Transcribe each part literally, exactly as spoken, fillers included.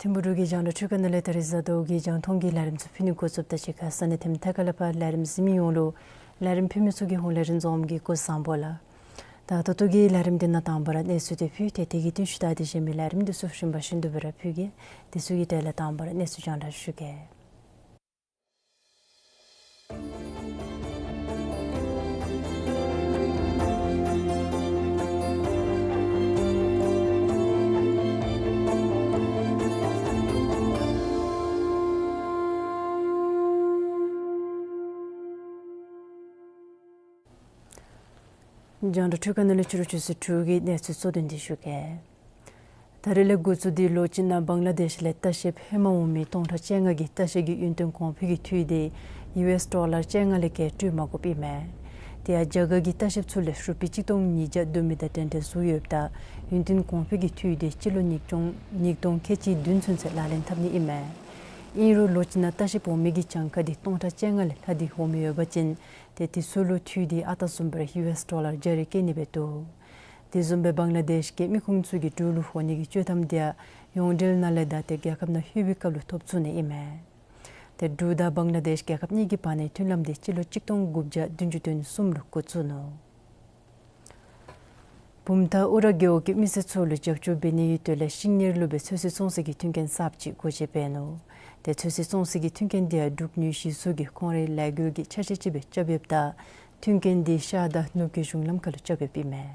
ཐིམ་ཕུག་འབྲུག་གི་རྒྱང་བསྒྲགས་འཕྲུལ་ཁང་ནང་ལས་ད་རིས་གཟའ་ཟླཝ་གི་རྒྱང་མཐོང་གི་ལས་རིམ་ཚུ་ཕུལ་ནི་འགོ་བཙུགསཔ་ད་གཅིག་ཁར་ས་གནས་ཐིམ་ཐང་ཁ་ལས་ཕར་ལས་རིམ་གཟིགས་མི་ཡོངས་ལུ་ལས་རིམ་ཕུལ་མི་ཚུ་གི་ཧོངས་ལས་རིན་འཛོམས་ཀྱིས་སྐུ་གཟུགས་བཟང་པོ་ལགས། ད་ད་ལྟོ་གི་ལས་རིམ་འདི་ནང་དང་པ་ར་གནས་ཚུལ་འདི་ཕུལ་ཏེ་དེ་གི་རྟིང་ཤུལ་ད་དེ་གཞན་མི་ལས་རིམ་འདི་ཚུ་རིམ་པ་བཞིན་དུ་སྦེ་ར་ཕུལ་གེ། དེ་ཚུ་གི་གྲས་ལས་དང་པ་ར་གནས་ཚུལ་རྒྱང་བསྒྲགས་ཞུ་གེ། རྒྱང་བསྒྲགས་འཕྲུལ་ཁང་ནང་ལས་ཕྱི་རུ་ཆུ་ཚོད་དྲུག་གི་གནས་ཚུལ་གཙོ་དོན་འདི་ཞུ་གེ། ད་རིས་ལས་འགོ་བཙུགས་ཏེ་ལོ་གཅིག་ནང་བང་ལ་དེཤ་ལས་ལྟ་བཤལཔ་ཧེ་མ་འོང་མི་སྟོང་ཕྲག་བཅོ་ལྔ་གིས་ལྟ་བཤལ་གྱི་ཡུན་བརྟན་གོང་འཕེལ་གྱི་འཐུས་འདི་ཡུ་ཨེསི་ཌོ་ལར་བཅོ་ལྔ་ལས་བརྒལ་སྤྲོད་མ་དགོཔ་ཨིན་མས། དེ་ཡང་རྒྱ་གར་གྱི་ལྟ་བཤལཔ་ཚུ་ལས་རུ་པི་གཅིག་སྟོང་ཉིས་བརྒྱ་བསྡུ་མི་དང་འགྲན་འགྲན་བཟོ་ཡོདཔ་ད་ཡུན་བརྟན་གོང་འཕེལ་གྱི་འཐུས་འདི་སྤྱི་ལོ་ཉིས་སྟོང་ཉིས་སྟོང་ཁལ་གཅིག་བདུན་ཚུན་ཚོད་ལག་ལེན་འཐབ་ནི་ཨིན་མས། ཨིན་རུང་ལོ་གཅིག་ནང་ལྟ་བཤལཔ་འོང་མི་གི་གྱངས་ཁ་འདི་སྟོང་ཕྲག་བཅོ་ལྔ་ལས་ལྷག་སྟེ་འོང་མི་ཡོད་པ་ཅིན་ཏེ་དེ་ཚུ་ལུ་འཐུས་འདི་ཨ་རྟག་བཟུམ་སྦེ་ར་ཡུ་ཨེསི་ཌོ་ལར་བརྒྱ་རེ་བཀལ་ནི་སྦེ་འདུག། དེ་བཟུམ་སྦེ་བང་ལ་དེཤ་གི་མི་ཁུངས་ཚུ་གིས་འབྲུག་ལུ་འོང་ནི་གི་ཆོག་ཐམ་འདི་ཡང་ཡོངས་འབྲེལ་ནང་ལས་དང་ཏེ་རྒྱལ་ཁབ་ནང་ལྷོད་པའི་སྐབས་ལུ་ཐོབ་ཚུགས་ནི་ཨིན་མས། ཏེ་འབྲུག་དང་བང་ལ་དེཤ་རྒྱལ་ཁབ་གཉིས་ཀྱི་བར་ནའི་མཐུན་ལམ་འདི་སྤྱི་ལོ་གཅིག་སྟོང་དགུ་བརྒྱ་བདུན་ཅུ་དོན་གསུམ་ལུ་འགོ་བཙུགས་ནུག། བུམ་ཐང་ཨུ་ར་རྒེད་འོག་གི་མི་སེར་ཚུ་ལུ་རྒྱབ་སྐྱོར་འབད་ནི་གི་དོན་ལས་ཤིང་ཉེར་ལུ་སྦེ་ཚོད་བསྲེ་བཙོང་སའི་མཐུན་རྐྱེན་གསརཔ་ཅིག་སྒོ་འབྱེད་འབད་ནུག། ཏེ་ཚོད་བསྲེ་བཙོང་སའི་མཐུན་རྐྱེན་འདི་ཡང་འབྲུག་ནུས་གཞི་ཚོགས་ཀྱིས་ཁོང་རའི་ལས་འགུལ་གྱི་ཆ་ཤས་ཅིག་སྦེ་རྐྱབ་ཡོདཔ་ད་མཐུན་རྐྱེན་འདི་ཤར་དང་ནུབ་ཀྱི་གཞུང་ལམ་ཁ་ལུ་རྐྱབ་ཡོདཔ་ཨིན་མས།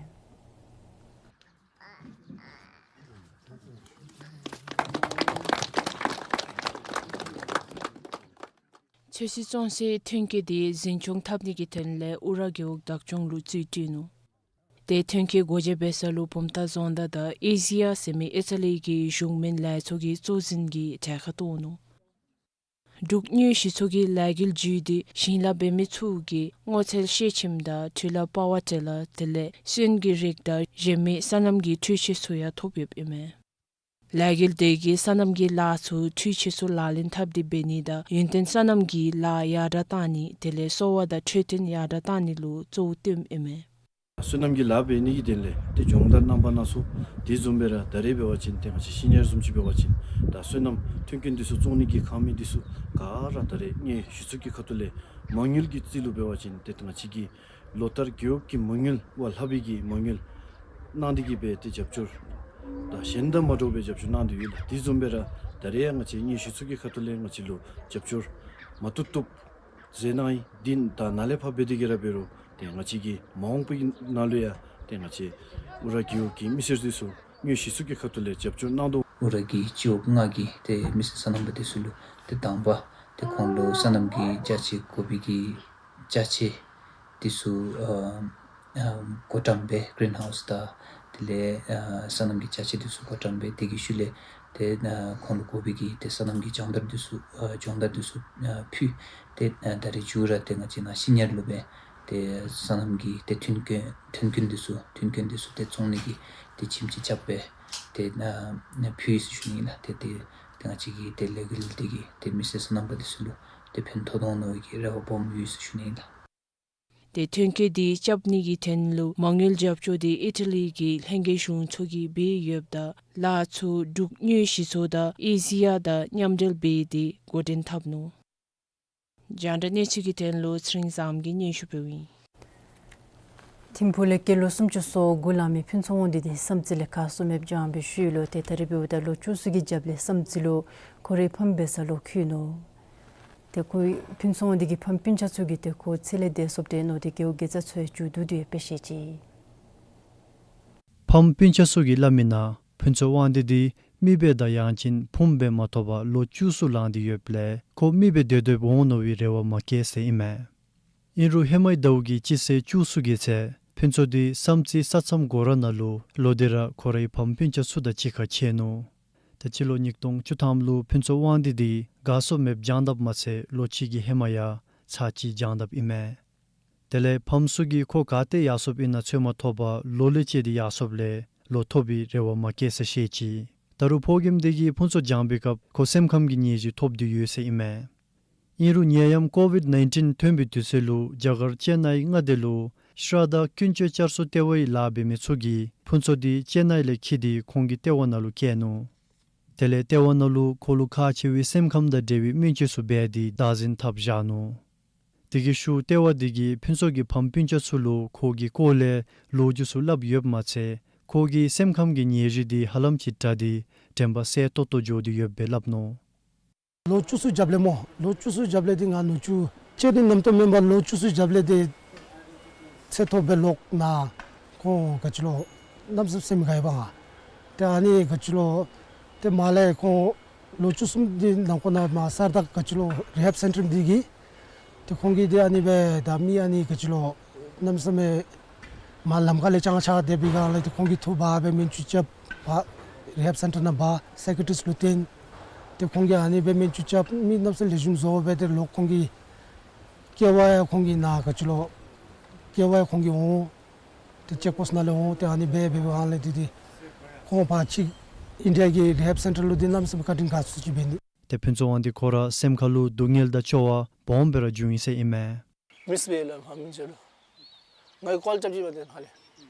ཚོད་བསྲེ་བཙོང་སའི་མཐུན་རྐྱེན་འདི་འཛིན་སྐྱོང་འཐབ་ནི་གི་དོན་ལས་ཨུ་ར་རྒེད་འོག་བདག་སྐྱོང་ལུ་རྩིས་སྤྲོད་ནུག། ཏེ་མཐུན་རྐྱེན་སྒོ་འབྱེད་འབད་ས་ལུ་བུམ་ཐང་རྫོང་བདག་དང་ཨེ་ཟི་ཡ་ཟེར་མི་ཨི་ཊ་ལི་གི་གཞུང་མིན་ལས་ཚོགས་ཀྱི་གཙོ་འཛིན་གྱིས་གྲལ་ཁར་གཏོགས་ནུག། འབྲུག་ནུས་གཞི་ཚོགས་ཀྱི་ལས་འགུལ་བརྒྱུད་དེ་ཞིང་ལཱ་འབད་མི་ཚུ་གིས་སྔོ་ཚལ་ཤེལ་ཁྱིམ་དང་དྲི་ལ་པ་ཝར་ཊི་ལར་དེ་ལས་སོན་གྱི་རིགས་དང་གཞན་མི་སོ་ནམ་གྱི་འཕྲུལ་ཆས་ཚུ་ཡང་ཐོབ་ཡོདཔ་ཨིན་མས། ལས་འགུལ་དེ་གིས་སོ་ནམ་གྱི་ལཱ་ཚུ་འཕྲུལ་ཆས་ཚུ་ལག་ལེན་འཐབ་སྟེ་འབད་ནི་དང་ཡུན་བརྟན་སོ་ནམ་གྱི་ལཱ་ཡར་དྲགས་གཏང་ནི་དེ་ལས་གསོ་བ་དང་འཕྲོད་བསྟེན་ཡར་དྲགས་གཏང་ནི་ལུ་གཙོ་བོ་བཏོནམ་ཨིན་མས། སོ་ནམ་གྱི་ལཱ་འབད་ནི་གི་དོན་ལས་ཏེ་སྦྱོང་བརྡར་གནང་པ་གནང་སོང་། དེ་བཟུམ་སྦེ་ར་ད་རེས་འབད་བ་ཅིན་ཏེ་ང་བཅས་ཤིང་ཉེར་བཟུམ་ཅིག་འབད་བ་ཅིན་ད་སོ་ནམ་མཐུན་རྐྱེན་འདི་ཚུ་བཙོང་ནི་གི་ཁང་མིག་འདི་ཚུ་ག་ར་ད་རེས་ངེའི་གཞི་ཚོགས་ཀྱི་ཁ་ཐུག་ལས་མ་དངུལ་གྱི་རྩིས་ལུ་འབད་བ་ཅིན་ཏེ་ང་བཅས་ཀྱི་ལོ་ལྟར་རྒེད་འོག་གི་མ་དངུལ་བ་ལྷག་པའི་གི་མ་དངུལ་གནང་སྟེ་གིས་སྦེ་ཏེ་རྒྱབ་སྐྱོར་ད་གཞན་དང་མ་འདྲཝ་སྦེ་རྒྱབ་སྐྱོར་གནང་སྟེ་ཡོད་ལགས། དེ་བཟུམ་སྦེ་ར་ད་རེས་ཡང་ང་བཅས་ངེའི་གཞི་ཚོགས་ཀྱི་ཁ་ཐུག་ལས་ང་བཅས་ལུ་རྒྱབ་སྐྱོར་མ་བཏུབ་བཏུབ་ཟེར་གནང་ཡི། དེ་ད་ནཱ་ལས་ཕར་འབད་དེ་གིས་ར་འབད་རུང་ཏེ་ང་བཅས་ཀྱི་མ་འོངས་པའི་ནང་ལུ་ཡང་ཏེ་ང་བཅས་ཨུ་ར་རྒེད་འོག་གི་མི་སེར་འདི་ཚུ་ངེའི་གཞི་ཚོགས་ཀྱི་ཁ་ཐུག་ལས་རྒྱབ་སྐྱོར་གནང་དོ། ཨུ་ར་གི་སྤྱི་འོག་ལྔ་གི་ཏེ་མི་སེར་སོ་ནམ་པ་འདི་ཚུ་ལུ་ཏེ་དང་པ་ཏེ་ཁོང་ལུ་སོ་ནམ་གྱི་ཅ་ཆས་དགོ་པའི་གི་ཅ་ཆས་འདི་ཚུ་ཨ་ཨ་བགོ་བཀྲམ་འབད་གི་རིན་ཧའུསི་དང་དེ་ལས་ཨ་སོ་ནམ་གྱི་ཅ་ཆས་འདི་ཚུ་བགོ་བཀྲམ་འབད་དེ་གི་ཤུལ་ལས་ཏེ་ཨ་ཁོང་ལུ་དགོ་པའི་གི་ཏེ་སོ་ནམ་གྱི་སྦྱོང་བརྡར་འདི་ཚུ་ཨ་སྦྱོང་བརྡར་འདི་ཚུ་ཨ་ཕུལ། ཏེ་ཨ་ད་རེས་མཇུག་ར་ཏེ་ང་བཅས་ནཱ་ཤིང་ཉེར་ལུ་སྦེ་ ཏེ་སོ་ནམ་གྱི་ཏེ་མཐུན་རྐྱེན་མཐུན་རྐྱེན་འདི་ཚུ་མཐུན་རྐྱེན་འདི་ཚུ་ཏེ་བཙོང་ནི་གི་ཏེ་ཁྱིམ་ཅིག་རྐྱབ་སྦེ་ཏེ་ཨ་ཕུལ་ཡི་ཟེར་ཞུ་ནི་ཨིན་ལགས། ཏེ་ཏེ་ཏེ་ང་བཅས་ཀྱི་ཏེ་ལས་འགུལ་འདི་གིས་ཏེ་མི་སེར་སོ་ནམ་པ་འདི་ཚུ་ལུ་ཏེ་ཕན་ཐོགས་འོང་ནི་གི་རེ་བ་སྦོམ་ཡོད་ཟེར་ཞུ་ནི་ཨིན་ལགས། ཏེ་མཐུན་རྐྱེན་འདི་རྐྱབ་ནི་གི་དོན་ལུ་མ་དངུལ་རྒྱབ་སྐྱོར་འདི་ཨི་ཊ་ལི་གི་ལྷན་རྒྱས་གཞུང་ཚོགས་ཀྱིས་འབད་ཡོདཔ་ད་ལཱ་ཚུ་འབྲུག་དངུལ་གཞི་ཚོགས་དང་ཨེ་ཤི་ཡ་དང་མཉམ་འབྲེལ་འབད་དེ་འགོ་འདྲེན་འཐབ་ནུག། རྒྱང་བསྒྲགས་གནས་ཚུལ་གྱི་དོན་ལུ་ཚེ་རིང་བཟངམོ་གིས་སྙན་ཞུ་ཕུལཝ་ཨིན། ཐིམ་ཕུག་ལས་སྐྱེས་ལོ་སུམ་ཅུ་སོ་དགུ་ལང་མི་ཕུན་ཚོགས་དབང་འདུས་འདི་བསམ་རྩེ་ལས་གར་སོང་མེདཔ་བྱུང་བའི་ཤུལ་ལུ་ཏེ་ད་རེས་འབདཝ་ད་ལོ་བཅུ་གསུམ་གྱི་རྒྱབ་ལས་བསམ་རྩེ་ལུ་ཁོ་རའི་ཕམ་འབད་སར་ལོག་འཁྱིད་ནུག། ཏེ་ཁོ་ཕུན་ཚོགས་དབང་འདུས་ཀྱི་ཕམ་སྤུན་ཆ་ཚུ་གིས་ཏེ་ཁོ་ཚེ་ལས་འདས་སོངམ་ཏེ་མནོ་སྟེ་རྒེད་འོག་དགེ་རྩ་ཚུ་ཡང་མཇུག་བསྡུ་སྟེ་ཡོདཔ་སྦེ་བཤད་ཅི། ཕམ་སྤུན་ཆ་ཚུ་གིས་སླབ་མི་ནང་ཕུན་ཚོགས་དབང་འདུས་འདི་མི་སྦེ་དང་ཡང་ཅིན་ཕུངམ་སྦེ་མ་ཐོབ་པར་ལོ་བཅུ་གསུམ་ལང་སྟེ་ཡོདཔ་ལས་ཁོ་མི་སྦེ་སྡོད་སྡོདཔ་འོང་མནོ་བའི་རེ་བ་མ་བསྐྱེད་ཟེར་ཨིན་མས། ཨིན་རུང་ཧེ་མའི་ཟླཝ་གི་སྤྱི་ཚེས་བཅུ་གསུམ་གྱི་ཚེ་ཕུན་ཚོགས་འདུས་བསམ་རྩེ་ས་མཚམས་སྒོ་ར་ནང་ལུ་ལོག་སྟེ་ར་ཁོ་རའི་ཕམ་སྤུན་ཆ་ཚུ་དང་གཅིག་ཁར་འཁྱིད་ནུག། ཏེ་སྤྱི་ལོ་ཉིས་སྟོང་བཅུ་ཐམ་ལུ་ཕུན་ཚོགས་དབང་འདུས་འདི་གར་སོང་མེདཔ་བྱུང་དཔ་མ་ཚད་ལོ་གཅིག་གི་ཧེ་མ་ཡང་ཚར་གཅིག་བྱུང་དཔ་ཨིན་མས། དེ་ལས་ཕམ་ཚུ་གིས་ཁོ་ག་ཏེ་ཡར་སོངམ་ཨིན་ན་འཚོལ་མ་ཐོབ་པར་ལོ་ལས་བཅད་དེ་ཡར་སོངམ་ལས་ལོག་ཐོབ་པའི་རེ་བ་མ་བསྐྱེད་ཟེར་བཤད་ཅི། ད་རུང་ཕོ་རྒནམ་དེ་གིས་ཕུན་ཚོགས་བྱང་པའི་སྐབས་ཁོ་སེམས་ཁམས་ཀྱི་ནད་གཞི་ཐོབ་སྟེ་ཡོད་ཟེར་ཨིན་མས། ཨིན་རུང་ནད་ཡམས་ཀོ་ཝིཌ་ནའིན་ཊིན་ཐོན་པའི་དུས་ཚོད་ལུ་རྒྱ་གར་ཅེ་ནའི་མངའ་སྡེ་ལུ་ཤྲ་དྷ་ཀུན་སྤྱོད་བསྐྱར་གསོ་ལྟེ་བའི་ལཱ་འབད་མི་ཚུ་གིས་ཕུན་ཚོགས་འདི་ཅེ་ནའི་ལས་འཁྱིད་དེ་ཁོང་གི་ལྟེ་བ་ནང་ལུ་བསྐྱལ་ནུག། དེ་ལས་ལྟེ་བ་ནང་ལུ་ཁོ་ལུ་ཁག་ཆེ་བའི་སེམས་ཁམས་དང་འབྲེལ་བའི་སྨན་བཅོས་ཚུ་འབད་དེ་བདག་འཛིན་འཐབ་བཞག་ནུག། དེ་གི་ཤུལ་ལྟེ་བ་དེ་གིས་ཕུན་ཚོགས་ཀྱི་ཕམ་སྤུན་ཆ་ཚུ་ལུ་ཁོ་གི་སྐོར་ལས་ལོ་རྒྱུས་ཚུ་སླབ་ཡོདཔ་མ་ཚད་ཁོ་གི་སེམས་ཁམས་ཀྱི་ནད་གཞི་དེ་ཧ་ལམ་ཅིག་དྲག་སྟེ་དྲན་པ་གསལ་ཏོག་ཏོ་འགྱོ་སྟེ་ཡོདཔ་སྦེ་སླབ་ནུག། ལོ་བཅུ་གསུམ་རྒྱབ་ལས་སྨོ། ལོ་བཅུ་གསུམ་རྒྱབ་ལས་འདི་ང་ནུ་གཅུང་ཅིག་འདི་རྣམ་རྟོག་མེད་པར་ལོ་བཅུ་གསུམ་རྒྱབ་ལས་འདི་ཚེ་ཐོབ་སྦེ་ལོག་ནུག། ཁོང་ག་ཅི་ལོ་གནམ་མེད་ས་མེད་སེམས་དགའ་ཡི་པ་ང་། ཏེ་ཨ་ནི་ག་ཅི་ལོ་ཏེ་མར་ལས་ཁོང་ལོ་བཅུ་གསུམ་འདི་ནང་འཁོད་ནང་མར་ས་ར་དྭགས་ག་ཅི་ལོ་རི་ཧེབ་སེན་ཊར་འདི་གིས་ཏེ་ཁོང་གིས་ཏེ་ཨ་ནི་སྦེ་ད་མི་ཨ་ནི་ག་ཅི་ལོ་གནམ་མེད་ས་མེད་མར་ལམ་ཁ་ལས་ཅང་ཆག་སྟེ་འབད་བའི་སྒང་ལས་ཏེ་ཁོང་གིས་འཐུ་འབག་སྦེ་སྨན་བཅོས་རྐྱབ། རི་ཧེབ་སེན་ཊར་ནང་འབག། སའི་ཀེ་ཊི་རིསཊ་ལུ་བསྟེན། ཏེ་ཁོང་གིས་ཨ་ནི་སྦེ་སྨན་བཅོས་རྐྱབ། མི་གནམ་མེད་ས་མེད་ལེགས་ཤོམ་བཟོ་སྦེ་ཏེ་ལོག་ཁོང་གི་སྐྱེ་བ་ཡང་ཁོང་གི་ནཱ་ག་ཅི་ལོ་སྐྱེ་བ་ཡང་ཁོང་གི་འོང་། ཏེ་ཅེཀ་པོསཊ་ནང་ལས་འོང་། ཏེ་ཨ་ནི་སྦེ་འབད་བའི་སྒང་ལས་ཏེ་ཏེ་ཁོང་ཕར་ཅིག་ཨིན་ཌི་ཡ་གི་རི་ཧེབ་སེན་ཊར་ལུ་ཏེ་གནམ་མེད་ས་མེད་བཀའ་དྲིན་དགའ་ཚོར་ཅིག་འབད་ནི། ཏེ་ཕུན་ཚོགས་དབང་འདུས་ཁོ་ར་སེམས་ཁ་ལུ་སྡུག་བསྔལ་དང་སྐྱོ་བ་སྦོམ་སྦེ་ར་བྱུང་ཡི་ཟེར་ཨིན་མས། མིས་སྦེ་ལགས་ཕམ་སྤུན་ཆ་ལུ། ང་གིས་ཀོལ་རྐྱབ་ཅི་པ་ཏེ་ཧ་ལས།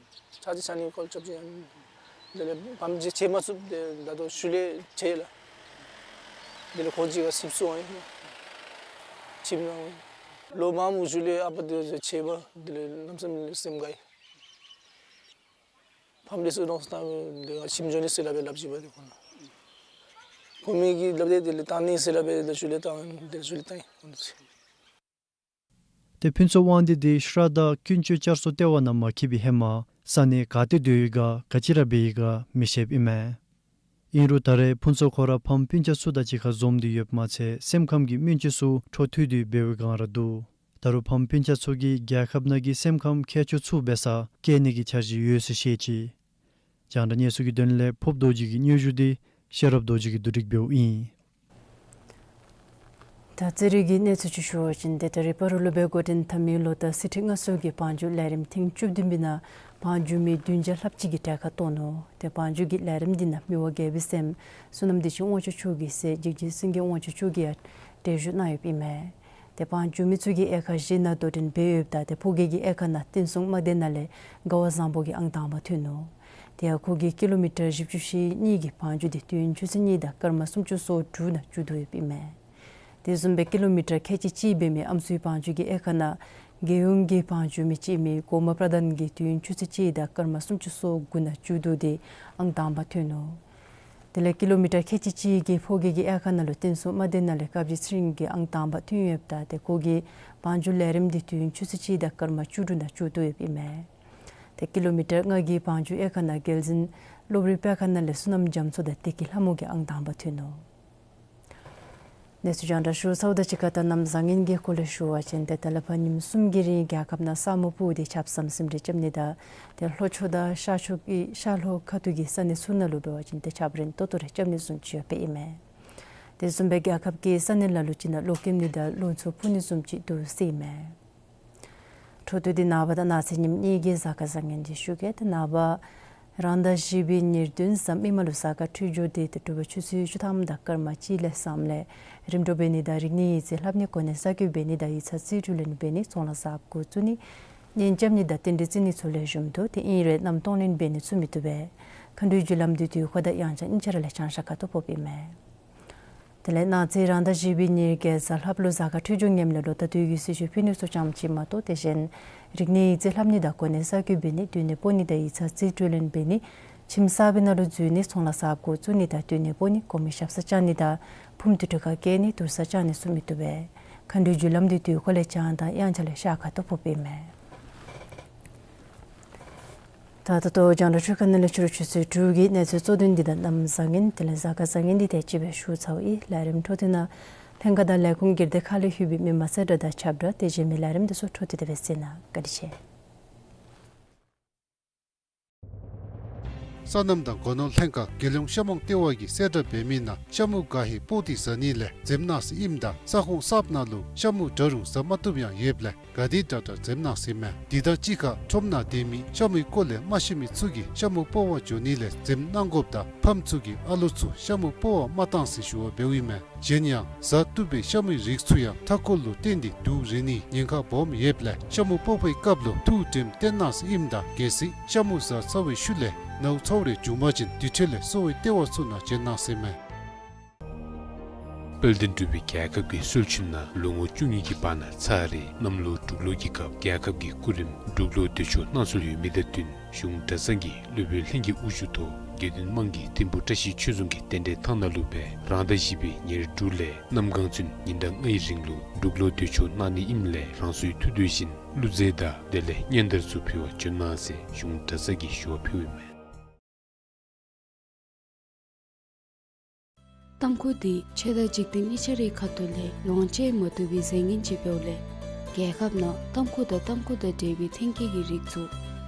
ཆ་ཅིག་ཆ་ནི་ཀོལ་རྐྱབ་ཅི་ཨ་ནི། དེ་ལས་ཕམ་ཅིག་བྱེལ་མ་ཚུགས་ཏེ་ད་ལྟོ་ཤུལ་ལས་བྱེལ་ལགས། དེ་ལས་ཁོང་ཅིག་ཁར་ཞིབ་འཚོལ་ཨིན། ཁྱིམ་ནང་ལོ་མང་པོ་ཤུལ་ལས་ཨ་པ་དེ་བྱེལ་བ་དེ་ལས་གནམ་མེད་ས་མེད་སེམས་དགའ་ཡི། ཕམ་དེ་ཚུ་ནོར་སོང་ད་དེ་ཁྱིམ་འགྱོ་ནི་ཟེར་སླབ་སྦེ་སླབ་ཅི་པ་ཏེ་ཁོང་ལུ། ཁོང་མི་གིས་སླབ་སྟེ་དེ་ལས་བཏང་ནི་ཟེར་སླབ་སྦེ་དེ་ཤུལ་ལས་བཏང་དེ་ཤུལ་ལས་བཏང་ཡི་ཁོང་ཚུ། ཏེ་ཕུན་ཚོགས་དབང་འདུས་འདི་ཤྲ་དྷ་ཀུན་སྤྱོད་བསྐྱར་གསོ་ལྟེ་བ་ནང་མ་འཁྱིད་པའི་ཧེ་མ་ས་གནས་ག་ཏེ་སྡོད་ཡི་ག་ག་ཅི་ར་འབད་ཡི་ག་མི་ཤེསཔ་ཨིན་མས། ཨིན་རུང་ད་རེས་ཕུན་ཚོགས་ཁོ་ར་ཕམ་སྤུན་ཆ་ཚུ་དང་གཅིག་ཁར་འཛོམས་ཏེ་ཡོདཔ་མ་ཚད་སེམས་ཁམས་ཀྱི་སྨན་བཅོས་ཚུ་འཕྲོ་མཐུད་དེ་འབད་བའི་སྒང་ར་འདུག། ད་རུང་ཕམ་སྤུན་ཆ་ཚུ་གིས་རྒྱལ་ཁབ་ནང་གི་སེམས་ཁམས་མཁས་མཆོག་ཚུ་འབད་སར་བསྐྱལ་ནི་གི་འཆར་གཞི་ཡོད་ཟེར་བཤད་ཅི། རྒྱང་བསྒྲགས་གནས་ཚུལ་གྱི་དོན་ལས་ཕུརཔ་རྡོ་རྗེ་གི་སྙན་ཞུ་འདི་ཤེས་རབ་རྡོ་རྗེ་གིས་བསྡུ་སྒྲིག་འབདཝ་ཨིན། ད་རྩེད་རིགས་ཀྱི་གནས་ཚུལ་ཅིག་ཞུ་བ་ཅིན་ཏེ་ད་རེས་སྤ་རོ་ལུ་སྦེ་འགོ་འདྲེན་འཐབ་མི་ལོ་ལྟར་གསེར་ཁྲི་མངའ་གསོལ་གྱི་བང་རྒྱུག་ལས་རིམ་ཐེངས་བཅུ་བདུན་པའི་ནང་བང་རྒྱུག་མི་བདུན་བརྒྱ་ལྷགཔ་ཅིག་གིས་གྲལ་ཁར་གཏོགས་ནུག། ཏེ་བང་རྒྱུག་གི་ལས་རིམ་འདི་ནང་མི་དབང་རྒྱལ་པོའི་སྲསམོ་བསོད་ནམས་བདེ་ཆེན་དབང་ཕྱུག་མཆོག་གི་སྲས་འཇིགས་བྱེད་སེང་གེ་དབང་ཕྱུག་མཆོག་གིས་ཡང་གྲལ་བཞུགས་གནང་ཡོདཔ་ཨིན་མས། ཏེ་བང་རྒྱུག་མི་ཚུ་གིས་དབྱེ་ཁག་བཞི་ནང་དོ་འགྲན་འབད་ཡོདཔ་ད་ཏེ་ཕོ་སྐྱེས་ཀྱི་དབྱེ་ཁག་ནང་བསྟན་སྲུང་དམག་སྡེ་ནང་ལས་དགའ་བ་བཟང་པོ་གིས་ཨང་དང་པ་ཐོན་ནུག། དེ་ཡང་ཁོ་གིས་ཀི་ལོ་མི་ཊར་བཞི་བཅུ་ཞེ་གཉིས་ཀྱི་བང་རྒྱུག་འདི་དུས་ཡུན་ཆུ་ཚོད་གཉིས་དང་སྐར་མ་སུམ་ཅུ་སོ་དྲུག་ནང་མཇུག་བསྡུ་ཡོདཔ་ཨིན་མས། དེ་བཟུམ་སྦེ་ཀི་ལོ་མི་ཊར་ཁལ་གཅིག་གཅིག་འབད་མི་ཨམ་སྲུའི་བང་རྒྱུག་གི་དབྱེ་ཁག་ནང་རྒྱལ་ཡོངས་ཀྱི་བང་རྒྱུག་མི་སྤྱི་མི་གོ་མ་པྲ་དན་གྱིས་དུས་ཡུན་ཆུ་ཚོད་གཅིག་དང་སྐར་མ་སུམ་ཅུ་སོ་དགུ་ནང་མཇུག་བསྡུ་སྟེ་ཨང་དང་པ་ཐོན་ནུག། དེ་ལས་ཀི་ལོ་མི་ཊར་ཁལ་གཅིག་གཅིག་གི་ཕོ་སྐྱེས་ཀྱི་དབྱེ་ཁག་ནང་ལུ་བསྟན་སྲུང་དམག་སྡེ་ནང་ལས་དཀར་སྦྱིས་ཚེ་རིང་གིས་ཨང་དང་པ་ཐོན་ཡོདཔ་ད་ཏེ་ཁོ་གིས་བང་རྒྱུག་ལས་རིམ་འདི་དུས་ཡུན་ཆུ་ཚོད་གཅིག་དང་སྐར་མ་བཅུ་དྲུག་ནང་མཇུག་བསྡུ་ཡོདཔ་ཨིན་མས། ཏེ་ཀི་ལོ་མི་ཊར་ལྔ་གི་བང་རྒྱུག་དབྱེ་ཁག་ནང་རྒྱལ་འཛིན་སློབ་རིམ་པའི་ཁག་ནང་ལས་བསོད་ནམས་རྒྱ་མཚོ་དང་བདེ་སྐྱིད་ལྷ་མོ་གིས་ཨང་དང་པ་ཐོན་ནུག། གནས་ཚུལ་རྒྱང་བསྒྲགས་ཞུ་ཚརཝ་དང་གཅིག་ཁར་ད་གནམ་བཟང་ངན་གྱི་སྐོར་ལས་ཞུ་བ་ཅིན་ཏེ་ད་ལས་ཕར་ཉིནམ་གསུམ་གྱི་རིང་རྒྱལ་ཁབ་ནང་ས་སྨུག་སྤུབས་ཏེ་ཆརཔ་ཟམ་ཟིམ་རེ་རྐྱབ་ནི་དང་ཏེ་ལྷོ་ཕྱོགས་དང་ཤར་ཕྱོགས་ཀྱི་ཤར་ལྷོ་ཁ་ཐུག་གི་ས་གནས་ཚུ་ནང་ལུ་འབད་བ་ཅིན་ཏེ་ཆརཔ་རན་ཏོག་ཏོ་རེ་རྐྱབ་ནི་བཟུམ་ཅིག་ཡོདཔ་ཨིན་མས། དེ་བཟུམ་སྦེ་རྒྱལ་ཁབ་ཀྱི་ས་གནས་ལ་ལུ་ཅིག་ནང་གློག་ཀེམ་ནི་དང་རླུང་འཚུབ་འཕུ་ནི་བཟུམ་ཅིག་འདུག་ཟེར་ཨིན་མས། འཕྲོ་མཐུད་དེ་ནངས་པ་དང་གནངས་ཚེ་ཉིནམ་གཉིས་ཀྱི་གཟའ་སྐར་བཟང་ངན་འདི་ཞུ་གེ། ཏེ་ནངས་པ་རང་ཟླ་བཞི་པའི་ཉེར་བདུན་གཟའ་མིག་དམར་ལུ་གཟའ་སྐར་འཕྲོད་སྦྱོར་འདི་ཏེ་དྲོ་པ་ཆུ་ཚོད་བཅུ་ཐམ་དང་སྐར་མ་གཅིག་ལས་བཟངམ་ལས་རིམ་གྲོ་འབད་ནི་དང་རིག་གནས་ཡིག་རྩིས་ལྷབ་ནི་གོ་གནས་གསར་བསྐོ་འབད་ནི་དང་ཡིག་ཚང་རྩིས་སྤྲོད་ལེན་འབད་ནི་ཚོང་ལཱ་གསརཔ་འགོ་བཙུགས་ནི་གཉེན་རྐྱབ་ནི་དང་རྟེན་འབྲེལ་བརྩི་ནི་ཚུ་ལེགས་ཤོམ་འདུག། ཏེ་ཨིན་རུང་གནམ་སྟོང་ལེན་འབད་ནི་ཚུགས་མི་བཏུབ་པས། མཁའ་འགྲོའི་རྒྱུ་ལམ་འདི་དུས་འཁོར་དང་དབྱངས་འཆར་གཉིས་ཆ་ར་ལས་བྱང་ཤར་ཁ་ཐུག་ཕོགཔ་ཨིན་མས། དེ་ལས་གནངས་ཚེ་རང་ཟླ་བཞི་པའི་ཉེར་བརྒྱད་གཟའ་ལྷགཔ་ལུ་གཟའ་སྐར་འཕྲོད་སྦྱོར་ངནམ་ལས་ལོ་ཟླ་དུས་ཀྱི་སྲིད་བྱུས་ཕུལ་ནི་ཚུ་ཙམ་ཅིག་མ་གཏོགས་དེ་གཞན་རིག་གནས་ཡིག་རྩིས་ལྷབ་ནི་དང་གོ་གནས་གསར་བསྐོ་འབད་ནི་སྡོད་གནས་སྤོ་ནི་དང་ཡིག་ཚང་རྩིས་སྤྲོད་ལེན་འབད་ནི་ཁྱིམ་གསར་པའི་ནང་ལུ་འཛུལ་ནི་ཚོང་ལཱ་གསརཔ་འགོ་བཙུགས་ནི་དང་སྡོད་གནས་སྤོ་ནི་གོང་མའི་ཞབས་སར་བཅར་ནི་དང་ཕུངམ་དུར་ཁྲོད་ཁར་བསྐྱལ་ནི་དུར་སར་བཅར་ནི་ཚུ་མི་བཏུབ་པས། མཁའ་འགྲོའི་རྒྱུ་ལམ་འདི་དུས་འཁོར་ལས་བྱང་དང་དབྱངས་འཆར་ལས་ཤར་ཁ་ཐུག་ཕོགཔ་ཨིན་མས། ད་ད་ལྟོ་རྒྱང་བསྒྲགས་འཕྲུལ་ཁང་ནང་ལས་ཕྱི་རུ་ཆུ་ཚོད་དྲུག་གི་གནས་ཚུལ་གཙོ་དོན་འདི་དང་གནམ་བཟང་ངན་དེ་ལས་གཟའ་སྐར་བཟང་ངན་འདི་དེ་ཅིག་སྦེ་ཞུ་ཚརཝ་ཨིན། ལས་རིམ་འཕྲོ་མཐུད་ནང་ལྷན་ཁག་དང་ལས་ཁུངས་སྒེར་སྡེ་ཁག་ལས་ལྷོད་པའི་མི་མང་གསལ་བསྒྲགས་དང་ཁྱབ་བསྒྲགས་དེ་བཞིན་མི་ལས་རིམ་འདི་ཚུ་འཕྲོ་མཐུད་དེ་སྦེ་གསན་གནང་། བཀའ་དྲིན་ཆེ། སོ་ནམ་དང་སྒོ་ནོར་ལྷན་ཁག་རྒྱལ་ཡོངས་ཤ་མོང་ལྟེ་བ་གིས་གསལ་བསྒྲགས་འབད་མི་ནང་ཤ་མུ་ག་ཧེ་སྤོག་སྟེ་ཟ་ནི་ལས་འཛེམ་གནང་ཟེར་ཨིནམ་ད་ས་ཁོངས་གསརཔ་ནང་ལུ་ཤ་མུ་འདྲ་རུང་ཟ་མ་བཏུབ་ཡང་ཡོདཔ་ལས་ག་དེ་དྲག་དྲག་འཛེམ་གནང་ཟེར་མས། དེ་དང་གཅིག་ཁར་ཁྲོམ་ནང་སྡོད་མི་ཤ་མུའི་སྐོར་ལས་མ་ཤེས་མི་ཚུ་གིས་ཤ་མུ་སྤོག་པར་འགྱོ་ནི་ལས་འཛེམ་གནང་དགོཔ་དང་ཕམ་ཚུ་གིས་ཨ་ལོ་ཚུ་ཤ་མུ་སྤོག་པར་མ་བཏང་ཟེར་ཞུ་བ་འབདཝ་ཨིན་མས། གཞན་ཡང་ཟ་བཏུབ་པའི་ཤ་མུའི་རིགས་ཚུ་ཡང་མཐའ་འཁོར་ལུ་བརྟེན་ཏེ་དུག་རེག་ནིའི་ཉེན་ཁ་སྦོམ་ཡོདཔ་ལས་ཤ་མུ་སྤོག་པའི་སྐབས་ལུ་ཐུགས་དྲནམ་བཏོན་གནང་ཟེར་ཨིནམ་ད་གལ་སྲིད་ཤ་མུ་ཟ་ཚར་བའི་ཤུལ་ལས་ནཝ་ཚཝ་རེ་བྱུང་པ་ཅིན་དེ་འཕྲོ་ལས་གསོ་བའི་ལྟེ་བ་ཚུ་ནང་བྱོན་གནང་ཟེར་མས། དཔལ་ལྡན་འབྲུག་པའི་རྒྱལ་ཁབ་ཀྱི་སྲོལ་རྒྱུན་ནང་ལོ་ངོ་བཅུ་གཉིས་ཀྱི་བར་ན་ཚར་རེ་གནམ་ལོ་འབྲུག་ལོ་གི་སྐབས་རྒྱལ་ཁབ་ཀྱི་སྐུ་རིམ་འབྲུག་ལོ་དུས་མཆོད་གནང་སྲོལ་ཡོད་མི་དང་བསྟུན་གཞུང་གྲྭ་ཚང་གི་སློབ་དཔོན་ལྷན་རྒྱས་དབུ་བཞུགས་ཐོག་དགེ་འདུན་དམངས་ཀྱིས་ཐིམ་ཕུ་བཀྲ་ཤིས་ཆོས་རྫོང་གི་རྟེན་འབྲེལ་ཐང་ནང་ལུ་སྦེ་རང་ཟླ་བཞི་པའི་ཉེར་དྲུག་ལས་གནམ་གང་ཚུན་ཉིན་གྲངས་ལྔའི་རིང་ལུ་འབྲུག་ལོ་དུས་མཆོད་གནང་ནི་ཨིནམ་ལས་རང་སོའི་ཐུགས་འདོད་བཞིན་བླུགས་རྫས་དང་དེ་ལས་སྙན་དར་ཚུ་ཕུལ་བར་བྱོན་གནང་ཟེར་གཞུང་གྲྭ་ཚང་གིས་ཞུ་བ་ཕུལཝ་ཨིན་མས། ཏམ་ཁུ་འདི་ཆོས་དང་འཇིག་རྟེན་གཉིས་ཆ་རའི་ཁ་ཐུག་ལས་ལོངས་སྤྱོད་མ་བཏུབ་པའི་རྫས་ངན་ཅིག་འབདཝ་ལས་རྒྱལ་ཁབ་ནང་ཏམ་ཁུ་དང་ཏམ་ཁུ་དང་འབྲེལ་བའི་ཐོན་སྐྱེད་ཀྱི་རིགས་ཚུ་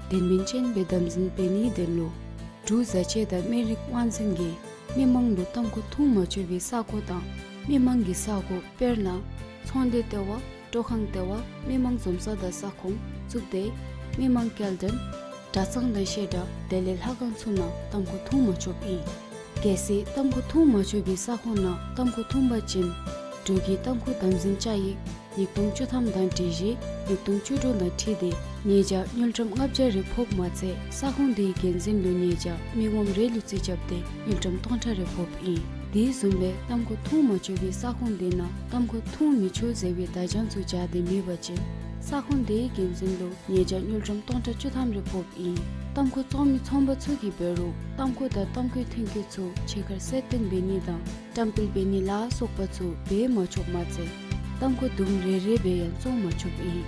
དོན་སྨིན་ཅན་སྦེ་དམ་འཛིན་འབད་ནིའི་དོན་ལུ་འབྲུག་བཟའ་ཆས་དང་སྨན་རིགས་དབང་འཛིན་གྱིས་མི་མང་ལུ་ཏམ་ཁུ་འཐུང་མ་ཆོག་པའི་ས་གོ་དང་མི་མང་གི་ས་གོ་དཔེར་ན་ཚོང་སྡེ་ལྟེ་བ། སྤྲོ་ཁང་ལྟེ་བ། མི་མང་འཛོམས་ས་དང་ས་ཁོངས་གཙུག་སྡེ། མི་མང་སྐྱེལ་འདྲེན། གྲྭ་ཚང་དང་བཤད་གྲྭ་དེ་ལས་ལྷ་ཁང་ཚུ་ནང་ཏམ་ཁུ་འཐུང་མ་ཆོགཔ་ཨིན། གལ་སྲིད་ཏམ་ཁུ་འཐུང་མ་ཆོག་པའི་ས་ཁོངས་ནང་ཏམ་ཁུ་འཐུང་པ་ཅིན་འབྲུག་གི་ཏམ་ཁུ་དམ་འཛིན་བཅའ་ཡིག་ཉིས་སྟོང་བཅུ་ཐམ་དང་སྒྲིག་གཞི་ཉིས་སྟོང་བཅུ་དྲུག་དང་འཁྲིལ་ཏེ་ཉེས་བྱ་དངུལ་ཀྲམ་ལྔ་བརྒྱ་རེ་ཕོགཔ་མ་ཚད་ས་ཁོངས་དེའི་འགན་འཛིན་ལུ་ཉེས་བྱ་མི་ངོམ་རེ་ལུ་རྩིས་རྐྱབ་སྟེ་དངུལ་ཀྲམ་སྟོང་ཕྲག་རེ་ཕོགཔ་ཨིན། དེ་བཟུམ་སྦེ་ཏམ་ཁུ་འཐུང་མ་ཆོག་པའི་ས་ཁོངས་དེ་ནང་ཏམ་ཁུ་འཐུང་མི་ཆོག་ཟེར་བའི་བརྡ་བྱང་ཚུ་སྦྱར་ཏེ་མེད་པ་ཅིན་ས་ཁོངས་དེའི་འགན་འཛིན་ལུ་ཉེས་བྱ་དངུལ་ཀྲམ་སྟོང་ཕྲག་བཅུ་ཐམ་རེ་ཕོགཔ་ཨིན། ཏམ་ཁུ་བཙོང་མི་ཚོང་པ་ཚུ་གིས་འབད་རུང་ཏམ་ཁུ་དང་ཏམ་ཁུའི་ཐོན་སྐྱེད་ཚུ་ཕྱི་ཁར་གསལ་སྟོན་འབད་ནི་དང་བཀྲམ་སྤེལ་འབད་ནི་ལ་སོགས་པ་ཚུ་འབད་མ་ཆོགཔ་མ་ཚད་ཏམ་ཁུ་དུམ་རེ་རེ་སྦེ་ཡང་བཙོང་མ་ཆོགཔ་ཨིན།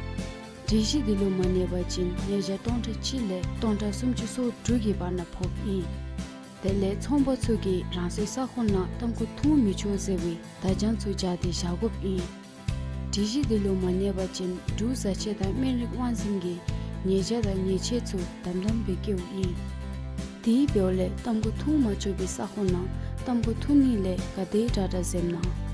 སྒྲིག་གཞི་འདི་ལུ་མ་གནས་པ་ཅིན་ཉེས་བྱ་སྟོང་ཕྲག་གཅིག་ལས་སྟོང་ཕྲག་སུམ་ཅུ་སོ་དྲུག་གི་བར་ན་ཕོགཔ་ཨིན། དེ་ལས་ཚོང་པ་ཚུ་གིས་རང་སོའི་ས་ཁོངས་ནང་ཏམ་ཁུ་འཐུང་མི་ཆོག་ཟེར་བའི་བརྡ་བྱང་ཚུ་སྦྱར་ཏེ་བཞག་དགོཔ་ཨིན། སྒྲིག་གཞི་འདི་ལུ་མ་གནས་པ་ཅིན་འབྲུག་བཟའ་ཆས་དང་སྨན་རིགས་དབང་འཛིན་གྱིས་ཉེས་བྱ་དང་ཉེས་ཆད་ཚུ་དམ་དམ་སྦེ་བཀལཝ་ཨིན། དེ་འབདཝ་ལས་ཏམ་ཁུ་འཐུང་མ་ཆོག་པའི་ས་ཁོངས་ནང་ཏམ་ཁུ་འཐུང་ནི་ལས་ག་དེ་དྲག་དྲག་འཛེམ་གནང་།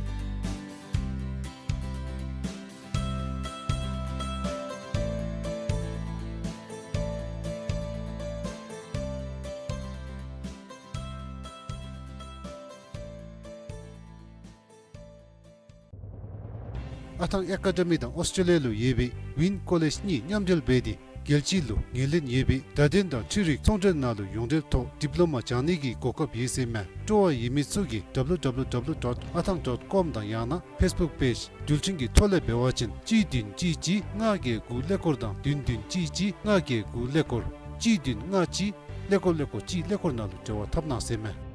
ཨ་ཐང་ཨེ་ཀ་ཌ་མི་དང་ཨོསི་ཊེ་ལི་ཡ་ལུ་ཡོད་པའི་ཝིན་ཀོ་ལེཇ་གཉིས་མཉམ་འབྲེལ་འབད་དེ་རྒྱལ་སྤྱི་ལུ་ངོས་ལེན་ཡོད་པའི་བརྡ་དོན་དང་འཕྲུལ་རིག་ཚོང་འབྲེལ་ནང་ལུ་ཡོངས་འབྲེལ་ཐོག་ཌིབ་ལོ་མ་སྦྱང་ནི་གི་གོ་སྐབས་ཡོད་ཟེར་མས། སྤྲོ་བ་ཡོད་མི་ཚུ་གིས་ཌབ་ལུ་ཌབ་ལུ་ཌབ་ལུ་ཌོཊ་ཨ་ཐང་ཌོཊ་ཀོམ་དང་ཡང་ན་ཕེསི་བུཀ་པེཇ་འགྲུལ་འཕྲིན་གྱི་ཐོག་ལས་འབད་བ་ཅིན་གཅིག་བདུན་གཅིག་གཅིག་ལྔ་བརྒྱད་དགུ་ཀླད་ཀོར་དང་བདུན་བདུན་གཅིག་གཅིག་ལྔ་བརྒྱད་དགུ་ཀླད་ཀོར་གཅིག་བདུན་ལྔ་གཅིག་ཀླད་ཀོར་ཀླད་ཀོར་གཅིག་ཀླད་ཀོར་ནང་ལུ་འབྲེལ་བ་འཐབ་གནང་ཟེར་མས།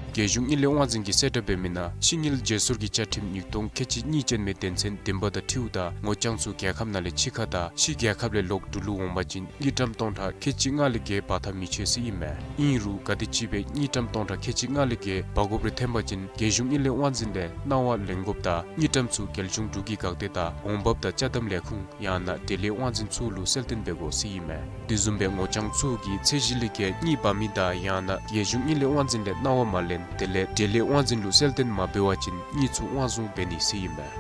རྒྱལ་གཞུང་དངུལ་ལས་དབང་འཛིན་གྱིས་གསལ་བསྒྲགས་འབད་མི་ནང་ཕྱི་དངུལ་བརྗེ་སོར་གྱི་བཅའ་ཁྲིམས་ཉིས་སྟོང་ཁལ་གཅིག་གཉིས་ཅན་མའི་དོན་ཚན་བདུན་པ་དང་འཁྲིལཝ་ད་ངོ་རྐྱང་ཚུ་རྒྱལ་ཁབ་ནང་ལས་ཕྱི་ཁ་དང་ཕྱི་རྒྱལ་ཁབ་ལས་ལོག་འབྲུག་ལུ་འོང་པ་ཅིན་དངུལ་ཀྲམ་སྟོང་ཕྲག་ཁལ་གཅིག་ལྔ་ལས་བརྒལ་འབག་འཐབ་མི་ཆོག་ཟེར་ཨིན་མས། ཨིན་རུང་ག་དེམ་ཅིག་སྦེ་དངུལ་ཀྲམ་སྟོང་ཕྲག་ཁལ་གཅིག་ལྔ་ལས་བརྒལ་འབག་དགོཔ་རེ་ཐོན་པ་ཅིན་རྒྱལ་གཞུང་དངུལ་ལས་དབང་འཛིན་ལས་གནང་བ་ལེན་དགོཔ་དང་དངུལ་ཀྲམ་ཚུ་རྒྱལ་གཞུང་འབྲུག་གི་འགག་སྡེ་དང་འོང་འབབ་དང་ཅ་དམ་ལས་ཁུངས་ཡང་ན་འབྲེལ་ཡོད་དབང་འཛིན་ཚུ་ལུ་གསལ་སྟོན་འབད་དགོ་ཟེར་ཨིན་མས། དེ་བཟུམ་སྦེ་ངོ་རྐྱང་ཚུ་གིས་ཚད་གཞི་ལས་བརྒལ་དངུལ་འབག་མི་དང་ཡང་ན་རྒྱལ་གཞུང་དངུལ་ལས་དབང་འཛིན་ལས་གནང་བ་མ་ལེན་དེ་ལས་འབྲེལ་ཡོད་དབང་འཛིན་ལུ་གསལ་སྟོན་མ་འབད་བ་ཅིན་དངུལ་ཚུ་དབང་བཟུང་འབད་ནི་ཟེར་ཨིན་མས།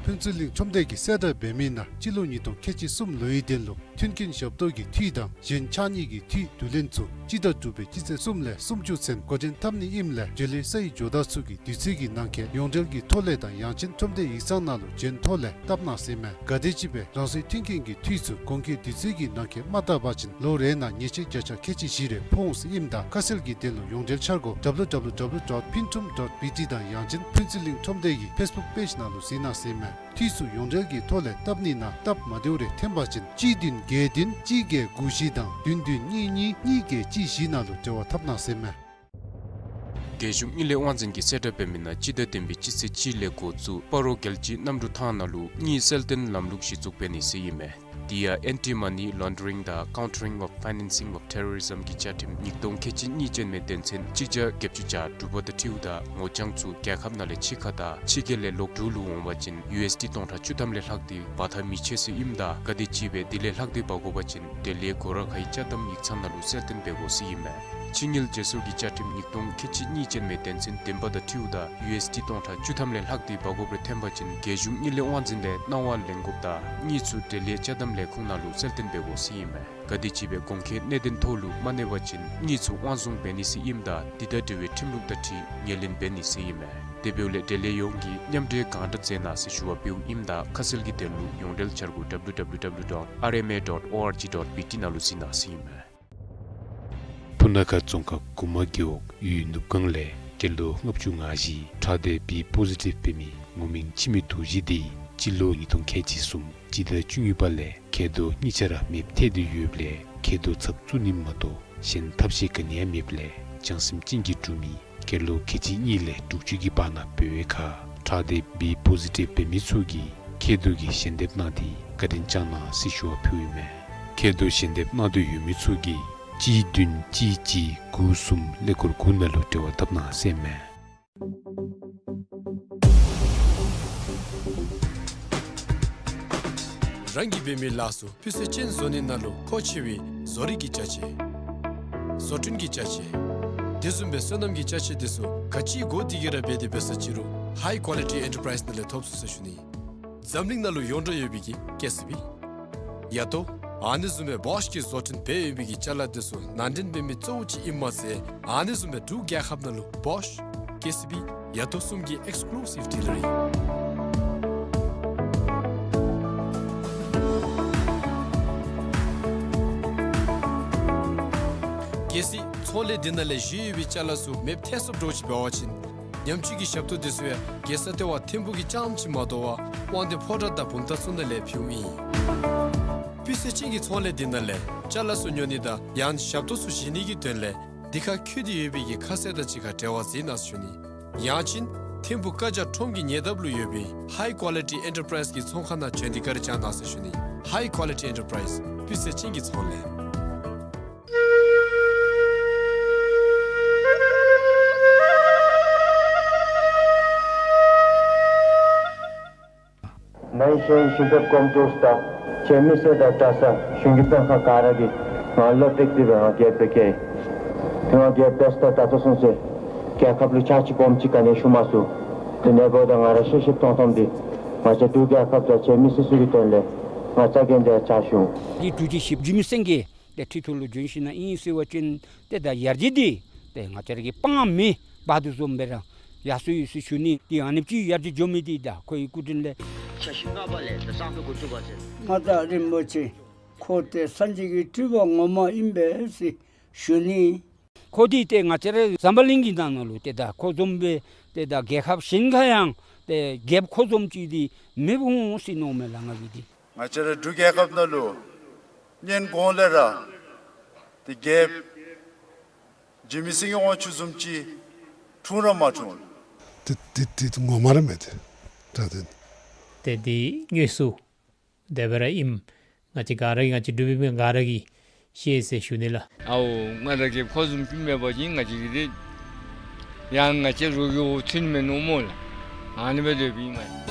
ཕུན་ཚོགས་གླིང་ཁྲོམ་སྡེ་གིས་གསལ་བསྒྲགས་འབད་མི་ནང་སྤྱི་ལོ་ཉིས་སྟོང་ཁལ་གཅིག་གསུམ་ལོའི་དོན་ལུ་མཐུན་རྐྱེན་ཞབས་ཏོག་གི་འཐུས་དང་གཞན་ཕྱགས་སྙིགས་ཀྱི་འཐུས་བསྡུ་ལེན་ཚུ་སྤྱི་ཟླ་དྲུག་པའི་སྤྱི་ཚེས་གསུམ་ལས་སུམ་ཅུ་ཚུན་འགོ་འདྲེན་འཐབ་ནི་ཨིནམ་ལས་འབྲེལ་ཡོད་ས་ཡི་ཇོ་བདག་ཚུ་གིས་དུས་ཚོད་ཀྱི་ནང་འཁོད་ཡོངས་འབྲེལ་གྱི་ཐོག་ལས་དང་ཡང་ཅིན་ཁྲོམ་སྡེ་ཡིག་ཚང་ནང་ལུ་འབྱོན་ཐོག་ལས་བཏབ་གནང་ཟེར་ཨིན་མས། ག་དེམ་ཅིག་སྦེ་རང་སོའི་མཐུན་རྐྱེན་གྱི་འཐུས་ཚུ་གོང་འཁོད་དུས་ཚོད་ཀྱི་ནང་འཁོད་མ་བཏབ་པ་ཅིན་ལོ་རེ་ནང་ཉེས་ཆད་བརྒྱ་ཆ་ཁལ་གཅིག་བཞི་རེ་ཕོག་འོང་ཟེར་ཨིནམ་ད་ཁ་གསལ་གྱི་དོན་ལུ་ཡོངས་འབྲེལ་འཆར་སྒོ་W W W dot pintum dot B T དང་ཡང་ཅིན་ཕུན་ཚོགས་གླིང་ཁྲོམ་སྡེ་གི་ཕེསི་བུཀ་པེཇ་ནང་ལུ་གཟིགས་གནང་ཟེར་ཨིན་མས། འཐུས་ཚུ་ཡོངས་འབྲེལ་གྱི་ཐོག་ལས་བཏབ་ནི་ནང་སྟབས་མ་བདེཝ་རེ་འཐོན་པ་ཅིན་གཅིག་བདུན་བརྒྱད་བདུན་གཅིག་བརྒྱད་དགུ་བཞི་དང་བདུན་བདུན་གཉིས་གཉིས་གཉིས་བརྒྱད་གཅིག་བཞི་ནང་ལུ་འབྲེལ་བ་འཐབ་གནང་ཟེར་ཨིན་མས། རྒྱལ་གཞུང་དངུལ་ལས་དབང་འཛིན་གྱིས་གསལ་བསྒྲགས་འབད་མི་ནང་སྤྱི་ཟླ་བདུན་པའི་སྤྱི་ཚེས་གཅིག་ལས་འགོ་བཙུགས་སྤ་རོ་རྒྱལ་སྤྱིའི་གནམ་གྲུ་ཐང་ནང་ལུ་དངུལ་གསལ་སྟོན་ལམ་ལུགས་གཞི་བཙུགས་འབད་ནི་ཟེར་ཨིན་མས། དེ་ཡང་Anti Money Laundering དང་Countering of Financing of Terrorism གི་བཅའ་ཁྲིམས་ཉིས་སྟོང་ཁལ་གཅིག་གཉིས་ཅན་མའི་དོན་ཚན་གཅིག་བརྒྱ་བརྒྱད་ཅུ་གྱ་དྲུག་པ་དང་འཁྲིལཝ་ད་ངོ་རྐྱང་ཚུ་རྒྱལ་ཁབ་ནང་ལས་ཕྱི་ཁ་དང་ཕྱི་རྒྱལ་ལས་ལོག་འབྲུག་ལུ་འོང་བ་ཅིན་ཡུ་ཨེསི་ཌི་སྟོང་ཕྲག་བཅུ་ཐམ་ལས་ལྷག་སྟེ་འབག་འཐབ་མི་ཆོག་ཟེར་ཨིནམ་ད་ག་དེམ་ཅིག་སྦེ་དེ་ལས་ལྷག་སྟེ་འབག་དགོ་པ་ཅིན་དེ་ལས་གོ་ར་ཁའི་ཅ་དམ་ཡིག་ཚང་ནང་ལུ་གསལ་སྟོན་འབད་དགོ་ཟེར་ཨིན་མས། ཕྱི་དངུལ་བརྗེ་སོར་གྱི་བཅའ་ཁྲིམས་ཉིས་སྟོང་ཁལ་གཅིག་གཉིས་ཅན་མའི་དོན་ཚན་བདུན་པ་དང་འཁྲིལཝ་ད་ཡུ་ཨེསི་ཌི་སྟོང་ཕྲག་བཅུ་ཐམ་ལས་ལྷག་སྟེ་འབག་དགོཔ་རེ་འཐོན་པ་ཅིན་རྒྱལ་གཞུང་དངུལ་ལས་དབང་འཛིན་ལས་གནང་བ་ལེན་དགོཔ་དང་དངུལ་ཚུ་འབྲེལ་ཡོད་ཅ་དམ་ལས་ཁུངས་ནང་ལུ་གསལ་སྟོན་འབད་དགོ་ཟེར་ཨིན་མས། ག་དེམ་ཅིག་སྦེ་གོང་འཁོད་གནད་དོན་ཐོག་ལུ་མ་གནས་པ་ཅིན་དངུལ་ཚུ་དབང་བཟུང་འབད་ནི་ཟེར་ཨིནམ་ད་དེ་དང་འབྲེལ་བའི་ཁྲིམས་ལུགས་དང་འཁྲིལ་ངོས་ལེན་འབད་ནི་ཟེར་ཨིན་མས། དེ་འབདཝ་ལས་འབྲེལ་ཡོད་ཡོངས་ཀྱིས་མཉམ་འབྲེལ་གང་དྲག་མཛད་གནང་ཟེར་ཞུ་བ་འབདཝ་ཨིནམ་ད་ཁ་གསལ་གྱི་དོན་ལུ་ཡོངས་འབྲེལ་འཆར་སྒོ་W W W dot R M A dot O R G dot B T ནང་ལུ་གཟིགས་གནང་ཟེར་ཨིན་མས། སྤུ་ན་ཁ་རྫོང་ཁག་གུ་མ་རྒེད་འོག་ཡུལ་ནུབ་སྒང་ལས་སྐྱེས་ལོ་ལྔ་བཅུ་ང་བཞི་ཁྲག་སྡེ་བི་པོ་ཟི་ཊིབ་འབད་མི་ངོ་མིང་འཆི་མེད་རྡོ་རྗེ་འདི་སྤྱི་ལོ་ཉིས་སྟོང་ཁལ་གཅིག་གསུམ་སྤྱི་ཟླ་བཅུ་གཉིས་པ་ལས་མཁལ་རྡོག་གཉིས་ཆ་ར་མེདཔ་ཐལ་ཏེ་ཡོདཔ་ལས་མཁལ་རྡོག་ཚབ་བཙུགས་ནི་མ་གཏོགས་གཞན་ཐབས་ཤེས་ག་ནི་ཡང་མེདཔ་ལས་བྱང་སེམས་ཅན་གྱི་འབྲུག་མི་སྐྱེས་ལོ་ཁལ་གཅིག་གཉིས་ལས་དྲུག་ཅུ་གི་བར་ན་འབད་བའི་ཁར་ཁྲག་སྡེ་བི་པོ་ཟི་ཊིབ་འབད་མི་ཚུ་གིས་མཁལ་རྡོག་གི་ཞལ་འདེབས་གནང་སྟེ་བཀའ་དྲིན་བསྐྱང་གནང་ཟེར་ཞུ་བ་ཕུལཝ་ཨིན་མས། མཁལ་རྡོག་ཞལ་འདེབས་གནང་འདོད་ཡོད་མི་ཚུ་གིས་གཅིག་བདུན་གཅིག་གཅིག་དགུ་གསུམ་ཀླད་ཀོར་དགུ་ནང་ལུ་འབྲེལ་བ་འཐབ་གནང་ཟེར་ཨིན་མས། རང་གིས་འབད་མི་ལཱ་ཚུ་སྤུས་ཚད་ཅན་བཟོ་ནི་ནང་ལུ་མཁོ་ཆེ་བའི་བཟོ་རིག་གི་ཅ་ཆས་བཟོ་སྐྲུན་གྱི་ཅ་ཆས་དེ་བཟུམ་སྦེ་སོ་ནམ་གྱི་ཅ་ཆས་དེ་ཚུ་ག་ཅི་དགོ་དེ་གིས་ར་འབད་དེ་འབད་ས་ཅི་རུང་High Quality Enterprise ནང་ལས་ཐོབ་ཚུགས་ཟེར་ཞུ་ནི། འཛམ་གླིང་ནང་ལུ་ཡོངས་གྲགས་ཡོད་པའི་གི་ཀེ་སི་བི་ཡ་ཏོ་ཨ་ནི་བཟུམ་སྦེ་བོཤ་གིས་བཟོ་སྐྲུན་འབད་ཡོད་པའི་གི་ཅ་ལ་དེ་ཚུ་ནང་འདྲེན་འབད་མི་གཙོ་བོ་ཅིག་ཨིནམ་མ་ཚད་ཨ་ནི་བཟུམ་སྦེ་འབྲུག་རྒྱལ་ཁབ་ནང་ལུ་བོཤ་ཀེ་སི་བི་ཡ་ཏོ་གསུམ་གྱི་ཨེགསི་ཀུ་ལུ་སིབ་ཌི་ལར་ཨིན། གལ་སྲིད་ཚོང་ལས་འདི་ནང་ལས་བཞེས་ཡོད་པའི་ཅ་ལ་ཚུ་མེདཔ་ཐལ་སོཔ་འདྲཝ་ཅིག་འབད་བ་ཅིན་ཉམས་བཅོས་ཀྱི་ཞབས་ཏོག་དེ་ཚུ་ཡང་རྒྱལ་ས་ལྟེ་བ་ཐིམ་ཕུག་གི་རྐྱངམ་ཅིག་མ་དོ་བར་དབང་འདུས་ཕོ་བྲང་དང་བུམ་ཐང་ཚུ་ནང་ལས་ཕུལཝ་ཨིན། སྤུས་ཚད་ཅན་གྱི་ཚོང་ལས་འདི་ནང་ལས་ཅ་ལ་ཚུ་ཉོ་ནི་དང་ཡང་ཞབས་ཏོག་ཚུ་བཞེས་ནི་གི་དོན་ལས་འདི་ཁར་བཀོད་དེ་ཡོད་པའི་གི་ཁ་གསལ་དང་གཅིག་ཁར་འབྲེལ་བ་མཛད་གནང་ཟེར་ཞུ་ནི། ཡང་ཅིན་ཐིམ་ཕུག་ཀ་ཇ་ཁྲོམ་གྱི་ཉེ་འདབས་ལུ་ཡོད་པའི་High Quality Enterprise གི་ཚོང་ཁང་ནང་བྱོན་ཏེ་བཀའ་དྲིན་བསྐྱང་གནང་ཟེར་ཞུ་ནི། High Quality Enterprise སྤུས་ཚད་ཅན་གྱི་ཚོང་ལས། ནང་གཞན་ཞུ་འབོད་སྒོམ་དྲུག་ད་ཁྱེད་མི་སེར་དང་གྲྭ་ས་གཞུང་གི་དཔོན་ཁག་ག་ར་གིས་ང་བློ་གཏད་དེ་སྦེ་ང་རྒྱལཔོ་སྦེ་བསྐོས། དེ་ང་རྒྱལཔོ་སྦེ་ད་ད་ལྟོ་ཚུན་ཚོད་རྒྱལ་ཁབ་ལུ་ཕྱག་ཕྱིད་སྦོམ་ཅིག་ག་ནི་ཞུ་མ་ཚུགས། དེ་ནང་འབདཝ་ད་ང་ར་ཤེས་ཤེསཔ་མཐོང་མཐོངམ་འདི་ང་བཅས་འབྲུག་རྒྱལ་ཁབ་དང་ཁྱེད་མི་སེར་ཚུ་གི་དོན་ལས་ང་རྩ་འགེངས་ཏེ་ཕྱག་ཞུ། འདི་འབྲུག་ཆེན་ཞིབ་འཇུག་མི་སེང་གེ་ཏེ་ཁྲི་ཐོག་ལུ་བྱོན་ཞིནམ་ལས་ཨིན་ཟེར་བ་ཅིན་ཏེ་ད་ཡར་རྒྱས་འདི་ཏེ་ང་བཅས་ར་གི་སྤང་མེ་འབར་དོ་བཟུམ་སྦེ་ར་ཡར་སོ་ཡི་ཟེར་ཞུ་ནི། ཏེ་ཨ་ནེམ་ཅིག་ཡར་རྒྱས་འགྱོ་མི་འདི་ད་ཁོ་གི་སྐུ་དྲིན་ལས། ཆ་ཤས་ལྔ་པ་ལས་ད་གསང་ཕུད་འགོ་བཙུགས་པ་ཟེར། མངའ་བདག་རིན་པོ་ཆེ་ཁོ་ཏེ་སངས་རྒྱས་ཀྱི་སྤྲུལ་པ་ངོ་མ་ཨིན་པས་ཟེར་ཞུ་ནི། ཁོ་འདི་ཏེ་ང་བཅས་ར་ཟམ་པ་གླིང་གི་ནང་ན་ལུ་ཏེ་ད་ཁོ་བཟུམ་སྦེ་ཏེ་ད་རྒྱལ་ཁབ་གཞན་ཁར་ཡང་ཏེ་རྒྱལཔོ་ཁོ་བཟུམ་ཅིག་འདི་མེདཔ་འོང་ཟེར་མནོཝ་མས་ལགས་ང་གིས་འདི། ང་བཅས་ར་འབྲུག་རྒྱལ་ཁབ་ནང་ལུ་སྔོན་གོང་ལས་ར་ཏེ་རྒྱལཔོ་འཇིགས་མེད་སེང་གེ་དབང་ཕྱུག་བཟུམ་ཅིག་འཁྲུངས་ར་མ་འཁྲུངས། ཏེ་ཏེ་ཏེ་ངོ་མ་ར་མེད་ཏེ་ད་ཏེ། ཏེ་འདི་དངོས་སུ་དེ་སྦེ་ར་ཨིནམ་ང་བཅས་ག་ར་གིས་ང་བཅས་འབྲུག་པའི་མི་ག་ར་གིས་ཤེས་ཟེར་ཞུ་ནི་ལགས། ཨའོ་ང་ར་རྒྱལཔོ་ཁོ་བཟུམ་ཅིག་མེད་པ་ཅིན་ང་བཅས་ཀྱིས་ཏེ་ཡང་ང་བཅས་རོགས་ཀྱི་འོག་ཚུད་ནི་མས་མནོཝ་སྨོ་ལགས། ཨ་ནི་སྦེ་སྡོདཔ་ཨིན་མས།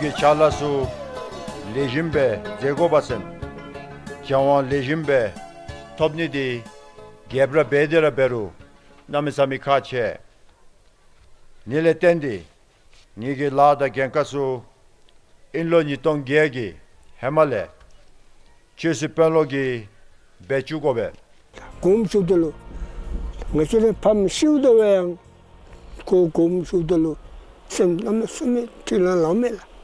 གི་ཕྱག་ལཱ་ཚུ་ལེགས་ཤོམ་སྦེ་མཛད་དགོ་པ་ཟེར་བྱ་བ་ལེགས་ཤོམ་སྦེ་ཐོབ་ནི་འདི་ག་ར་འབད་དེ་ར་འབད་རུང་གནམ་མེད་ས་མེད་ཁག་ཆེ། ཨ་ནི་ལས་བརྟེན་ཏེ་ངེ་གི་ལཱ་དང་འགན་ཁག་ཚུ་ཨིན་ལོ་ཉིས་སྟོང་བརྒྱད་ཀྱི་ཧེ་མ་ལས་ཆོས་སྲིད་དཔོན་སློབ་ཀྱིས་འབད་བཅུག་དགོ་པས། དགོངསམ་ཞུཝ་ད་ལུ་ང་བཅས་རའི་ཕམ་ཤིཝ་ད་ལུ་ཡང་ཁོ་དགོངསམ་ཞུཝ་ད་ལུ་སེམས་གནམ་མེད་ས་མེད་ཁྲེལ་ལང་ལང་མས་ལགས།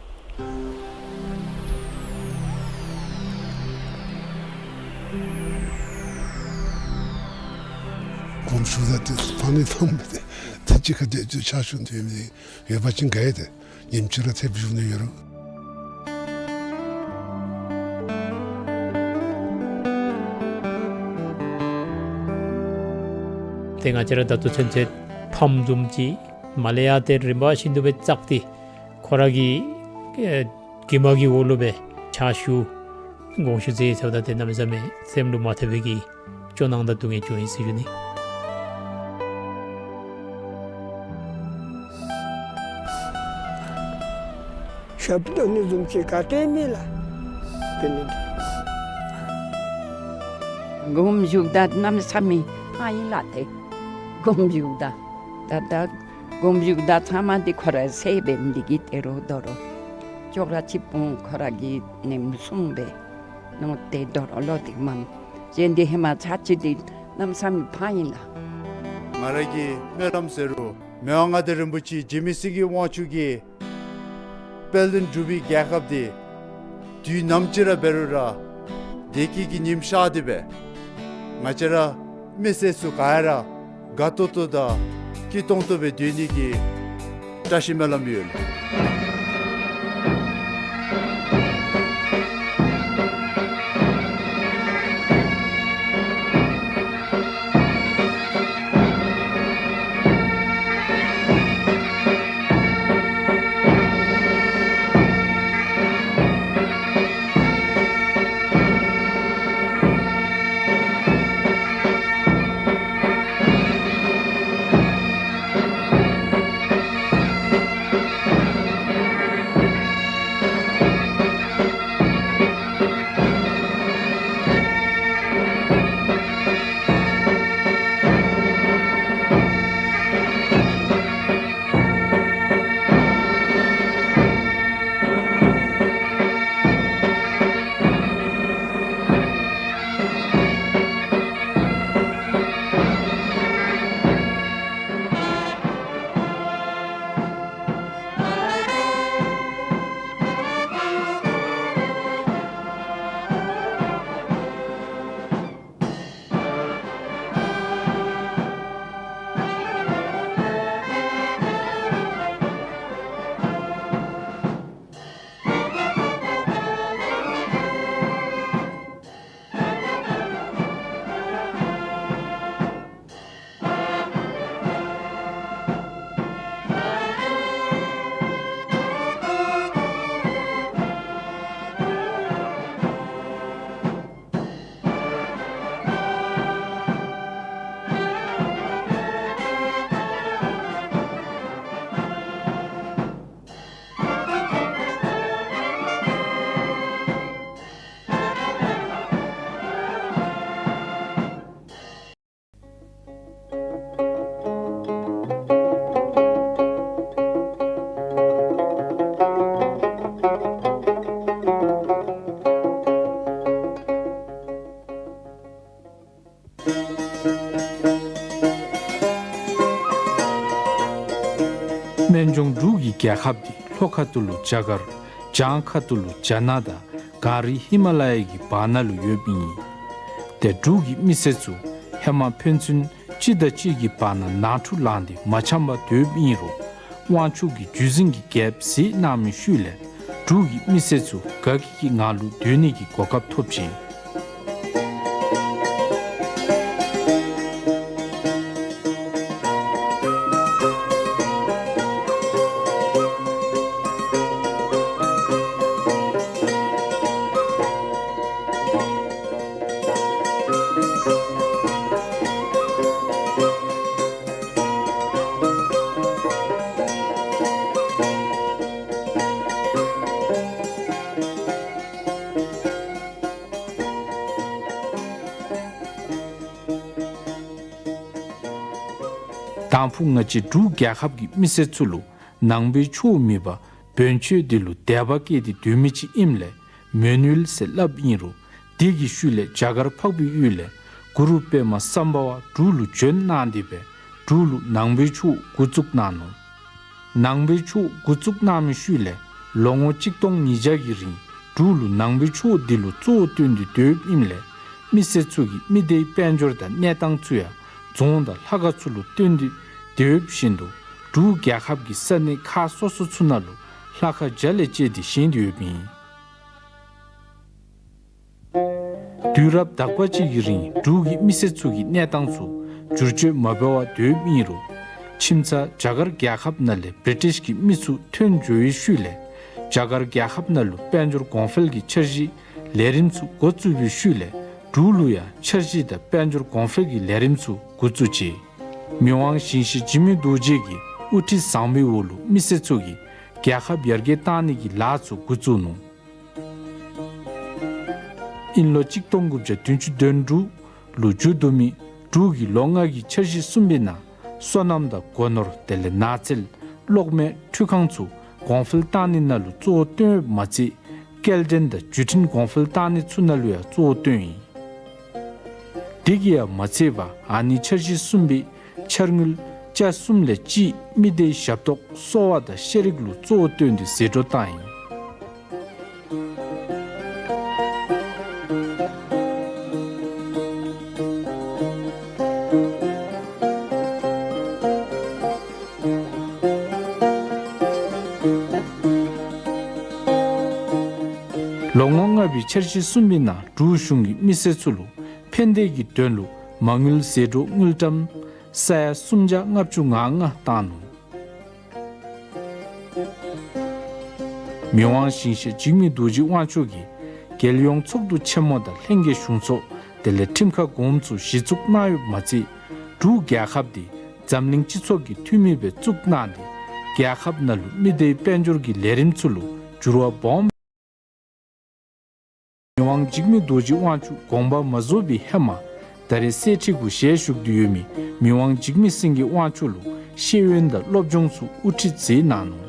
དགོངསམ་ཞུཝ་ད་ཏེ་ཕམ་ནི་ཕམ་མས། ཏེ་ཏེ་གཅིག་ཁར་ཏེ་ཕྱག་ཞུ་ནི་ཡོད་མི་ཡོད་པ་ཅིན་ག་ཡེ་ཏེ་ཉིནམ་གཅིག་ར་ཐེབས་བཞུགས་ནི་ཡོད་རུང་། ཏེ་ང་བཅས་ར་ད་ལྟོ་ཚུན་ཚོད་ཕམ་བཟུམ་ཅིག་མར་ལས་ཡར་ཏེ་རིམ་པ་བཞིན་དུ་སྦེ་བཙགས་ཏེ་ཁོ་ར་གི་ཨེ་གྱིབ་མ་གི་འོག་ལུ་སྦེ་ཕྱག་ཞུ་དགོངས་ཞུ་མཛད་ཟེརཝ་ད་ཏེ་གནམ་མེད་ས་མེད་སེམས་ལུ་མ་ཐེག་པའི་གི་སྐྱོ་སྣང་དང་སྡུག་བསྔལ་བྱུང་ཡི་ཟེར་ཞུ་ནི། ཞབས་སྟོན་ནི་བཟུམ་ཅིག་ག་ཏེ་མེད་ལགས། དེ་ནི་དགོངསམ་ཞུཝ་ད་གནམ་མེད་ས་མེད་ཕངས་ཡི་ལགས། ཏེ་དགོངསམ་ཞུཝ་ད་ད་ད་དགོངསམ་ཞུཝ་ད་ཚབ་མ་འདི་ཁོ་རའི་སྲས་སྦེ་འདི་གིས་ཏེ་རོགས་དོ་རོགས་ཅོག་ར་གཅིགཔོ་ཁོ་ར་གི་ནེམ་སྲུང་སྦེ་ནོ། ཏེ་དོ་རོགས་ལོ་འདི་མམ་གཞན་འདི་ཧེ་མ་ཚར་གཅིག་འདི་གནམ་མེད་ས་མེད་ཕངས་ཡི་ལགས། ང་ར་གི་སྨོན་ལམ་ཟེར་རུང་མི་དབང་མངའ་བདག་རིན་པོ་ཆེ་འཇིགས་མེད་སེང་གེ་དབང་ཕྱུག་གི་དཔལ་ལྡན་འབྲུག་པའི་རྒྱལ་ཁབ་འདི་དུས་ནམ་ཅིག་ར་འབད་རུང་ར་བདེ་སྐྱིད་ཀྱི་ཉིམ་ཤར་ཏེ་སྦེ་ང་བཅས་ར་མི་སེར་ཚུ་ག་ར་དགའ་ཏོག་ཏོ་དང་སྐྱིད་ཏོང་ཏོ་སྦེ་སྡོད་ནི་གི་བཀྲ་ཤིས་སྨོན་ལམ་ཡོད། སྨན་ལྗོངས་འབྲུག་གི་རྒྱལ་ཁབ་འདི་ལྷོ་ཁ་ཐུག་ལུ་རྒྱ་གར། བྱང་ཁ་ཐུག་ལུ་རྒྱ་ནག་དང་གངས་རི་ཧི་མ་ལ་ཡ་གི་བར་ན་ལུ་ཡོདཔ་ཨིན། ཏེ་འབྲུག་གི་མི་སེར་ཚུ་ཧེ་མ་ཕན་ཚུན་གཅིག་དང་གཅིག་གི་བར་ན་ནང་འཁྲུག་ལངས་ཏེ་མ་འཆམ་པར་སྡོདཔ་ཨིན་རུང་དབང་ཕྱུག་གི་བརྒྱུད་འཛིན་གྱི་རྒྱལཔོ་གཟིགས་གནང་མི་ཤུལ་ལས་འབྲུག་གི་མི་སེར་ཚུ་དགའ་སྐྱིད་ཀྱི་ངང་ལུ་སྡོད་ནི་གི་གོ་སྐབས་ཐོབ་ཅི། དང་ཕུ་ང་བཅས་འབྲུག་རྒྱལ་ཁབ་ཀྱི་མི་སེར་ཚུ་ལུ་ནང་པའི་ཆོས་མེད་པར་བོན་ཆོས་འདི་ལུ་དད་པ་བསྐྱེད་དེ་སྡོད་མི་ཅིག་ཨིནམ་ལས་མོན་ཡུལ་ཟེར་སླབ་ཨིན་རུང་དེ་གི་ཤུལ་ལས་རྒྱ་གར་འཕགས་པའི་ཡུལ་ལས་གུ་རུ་པདྨ་སམྦྷ་ཝ་འབྲུག་ལུ་བྱོན་གནང་སྟེ་སྦེ་འབྲུག་ལུ་ནང་པའི་ཆོས་འགོ་བཙུགས་གནང་ནུག། ནང་པའི་ཆོས་འགོ་བཙུགས་གནང་མི་ཤུལ་ལས་ལོ་ངོ་གཅིག་སྟོང་ཉིས་བརྒྱ་གི་རིང་འབྲུག་ལུ་ནང་པའི་ཆོས་འདི་ལུ་གཙོ་བོ་བཏོན་ཏེ་སྡོདཔ་ཨིནམ་ལས་མི་སེར་ཚུ་གིས་མི་སྡེའི་དཔལ་འབྱོར་དང་གནས་སྟངས་ཚུ་ཡང་རྫོང་དང་ལྷ་ཁང་ཚུ་ལུ་བཏོན་ཏེ་སྡོདཔ་བཞིན་དུ་འབྲུག་རྒྱལ་ཁབ་ཀྱི་ས་གནས་ཁག་སོ་སོ་ཚུ་ནང་ལུ་ལྷ་ཁང་བརྒྱ་ལས་བཅད་དེ་བཞེངས་ཏེ་ཡོདཔ་ཨིན། དུས་རབས་དག་པ་ཅིག་གི་རིང་འབྲུག་གི་མི་སེར་ཚུ་གི་གནས་སྟངས་ཚུ་འགྱུར་བཅོས་མ་འབད་བར་སྡོདཔ་ཨིན་རུང་ཁྱིམ་ཚང་རྒྱ་གར་རྒྱལ་ཁབ་ནང་ལས་བི་རི་ཊིཤ་གི་མི་ཚུ་ཐོན་འགྱོ་བའི་ཤུལ་ལས་རྒྱ་གར་རྒྱལ་ཁབ་ནང་ལུ་དཔལ་འབྱོར་གོང་འཕེལ་གྱི་འཆར་གཞི་ལས་རིམ་ཚུ་འགོ་བཙུགས་པའི་ཤུལ་ལས་འབྲུག་ལུ་ཡང་འཆར་གཞི་དང་དཔལ་འབྱོར་གོང་འཕེལ་གྱི་ལས་རིམ་ཚུ་འགོ་བཙུགས་ཅི། མི་དབང་ཞིང་གཤེགས་འཇིགས་མེད་རྡོ་རྗེ་གི་དབུ་ཁྲིད་བཟང་པོའི་འོག་ལུ་མི་སེར་ཚུ་གིས་རྒྱལ་ཁབ་ཡར་རྒྱས་གཏང་ནི་གི་ལཱ་ཚུ་འགོ་བཙུགས་ནུག། དབྱིན་ལོ་གཅིག་སྟོང་དགུ་བརྒྱ་བདུན་ཅུ་དོན་དྲུག་ལུ་མཇུག་བསྡུ་མི་འབྲུག་གི་ལོ་ལྔ་གི་འཆར་གཞི་གསུམ་པའི་ནང་སོ་ནམ་དང་སྒོ་ནོར་དེ་ལས་ནགས་ཚལ་གློག་མེ་འཕྲུལ་ཁང་ཚུ་གོང་འཕེལ་གཏང་ནི་ནང་ལུ་གཙོ་བོ་བཏོན་ཡོདཔ་མ་ཚད་སྐྱེལ་འདྲེན་དང་བརྒྱུད་འཕྲིན་གོང་འཕེལ་གཏང་ནི་ཚུ་ནང་ལུ་ཡང་གཙོ་བོ་བཏོན་ཡི། དེ་གིས་ཡང་མ་ཚད་པར་ཨ་ནི་འཆར་གཞི་གསུམ་པའི་འཆར་དངུལ་ཆ་གསུམ་ལས་གཅིག་མི་སྡེའི་ཞབས་ཏོག་གསོ་བ་དང་ཤེས་རིག་ལུ་གཙོ་བོ་བཏོན་ཏེ་ཟད་འགྲོ་བཏང་ཡི། ལོ་ངོ་ལྔ་པའི་འཆར་གཞི་གསུམ་པའི་ནང་འབྲུག་གཞུང་གིས་མི་སེར་ཚུ་ལུ་ཕན་བདེ་གི་དོན་ལུ་མ་དངུལ་ཟད་འགྲོ་དངུལ་ཀྲམ་ས་ཡ་སུམ་བརྒྱ་ལྔ་བཅུ་ང་ལྔ་བཏང་ནུག། མི་དབང་ཞིང་གཤེགས་འཇིགས་མེད་རྡོ་རྗེ་དབང་ཕྱུག་གིས་རྒྱལ་ཡོངས་ཚོགས་འདུ་ཆེན་མོ་དང་ལྷན་རྒྱས་གཞུང་ཚོགས་དེ་ལས་ཁྲིམས་ཁང་གོངམ་ཚུ་གཞི་བཙུགས་གནང་ཡོདཔ་མ་ཚད་འབྲུག་རྒྱལ་ཁབ་འདི་འཛམ་གླིང་སྤྱི་ཚོགས་ཀྱི་འཐུས་མི་སྦེ་བཙུགས་གནང་སྟེ་རྒྱལ་ཁབ་ནང་ལུ་མི་སྡེའི་དཔལ་འབྱོར་གྱི་ལས་རིམ་ཚུ་ལུ་འགྱུར་བ་སྦོམ། མི་དབང་འཇིགས་མེད་རྡོ་རྗེ་དབང་ཕྱུག་དགོངས་པ་མ་རྫོགས་པའི་ཧེ་མ་ད་རེས་གསེར་ཁྲི་གུ་ཞལ་བཞུགས་ཏེ་ཡོད་མི་མི་དབང་འཇིགས་མེད་སེང་གེ་དབང་ཕྱུག་ལུ་ཤེས་ཡོན་དང་སློབ་སྦྱོང་ཚུ་དབུ་ཁྲིད་མཛད་གནང་ནུག།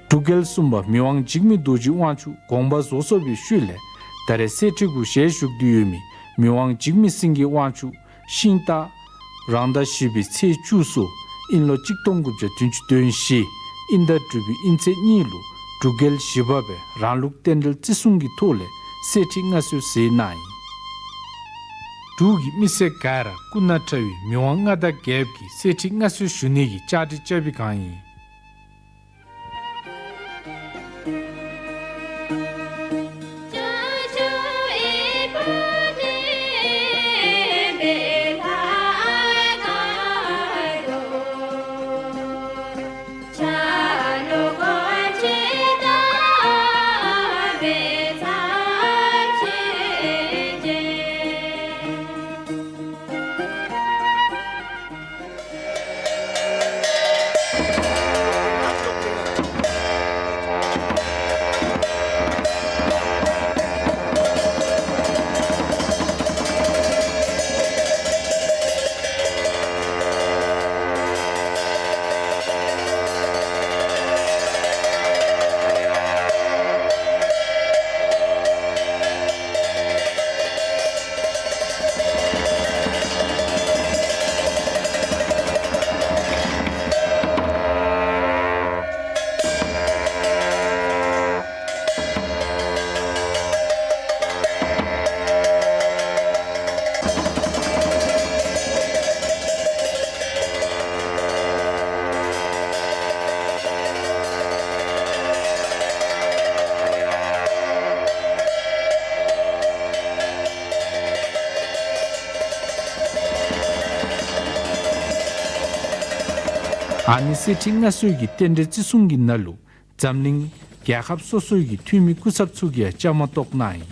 འབྲུག་རྒྱལ་གསུམ་པ་མི་དབང་འཇིགས་མེད་རྡོ་རྗེ་དབང་ཕྱུག་དགོངས་པ་རྫོགས་སོང་བའི་ཤུལ་ལས་ད་རེས་གསེར་ཁྲི་གུ་ཞལ་བཞུགས་ཏེ་ཡོད་མི་མི་དབང་འཇིགས་མེད་སེང་གེ་དབང་ཕྱུག་ཤིང་སྟག་རང་ཟླ་བཞི་པའི་ཚེས་བཅུ་གསུམ་དབྱིན་ལོ་གཅིག་སྟོང་དགུ་བརྒྱ་བདུན་ཅུ་དོན་བཞི་དབྱིན་ཟླ་དྲུག་པའི་དབྱིན་ཚེས་གཉིས་ལུ་འབྲུག་རྒྱལ་བཞི་པ་སྦེ་རང་ལུགས་རྟེན་འབྲེལ་བརྩི་སྲུང་གི་ཐོག་ལས་གསེར་ཁྲི་མངའ་གསོལ་མཛད་གནང་ཡི། འབྲུག་གི་མི་སེར་ག་ར་སྐུ་ན་ཕྲ་བའི་མི་དབང་མངའ་བདག་རྒྱལཔོ་གིས་གསེར་ཁྲི་མངའ་གསོལ་ཞུ་ནི་གི་བཅའ་སྒྲིག་རྐྱབ་པའི་བསྒང་ཨིན། ཨ་ནི་གསེར་ཁྲི་མངའ་གསོལ་གྱི་རྟེན་འབྲེལ་བརྩི་སྲུང་གི་ནང་ལུ་འཛམ་གླིང་རྒྱལ་ཁབ་སོ་སོའི་གི་འཐུས་མི་སྐུ་ཚབ་ཚུ་གིས་ཡང་བཅའ་མར་གཏོགས་གནང་ཡི།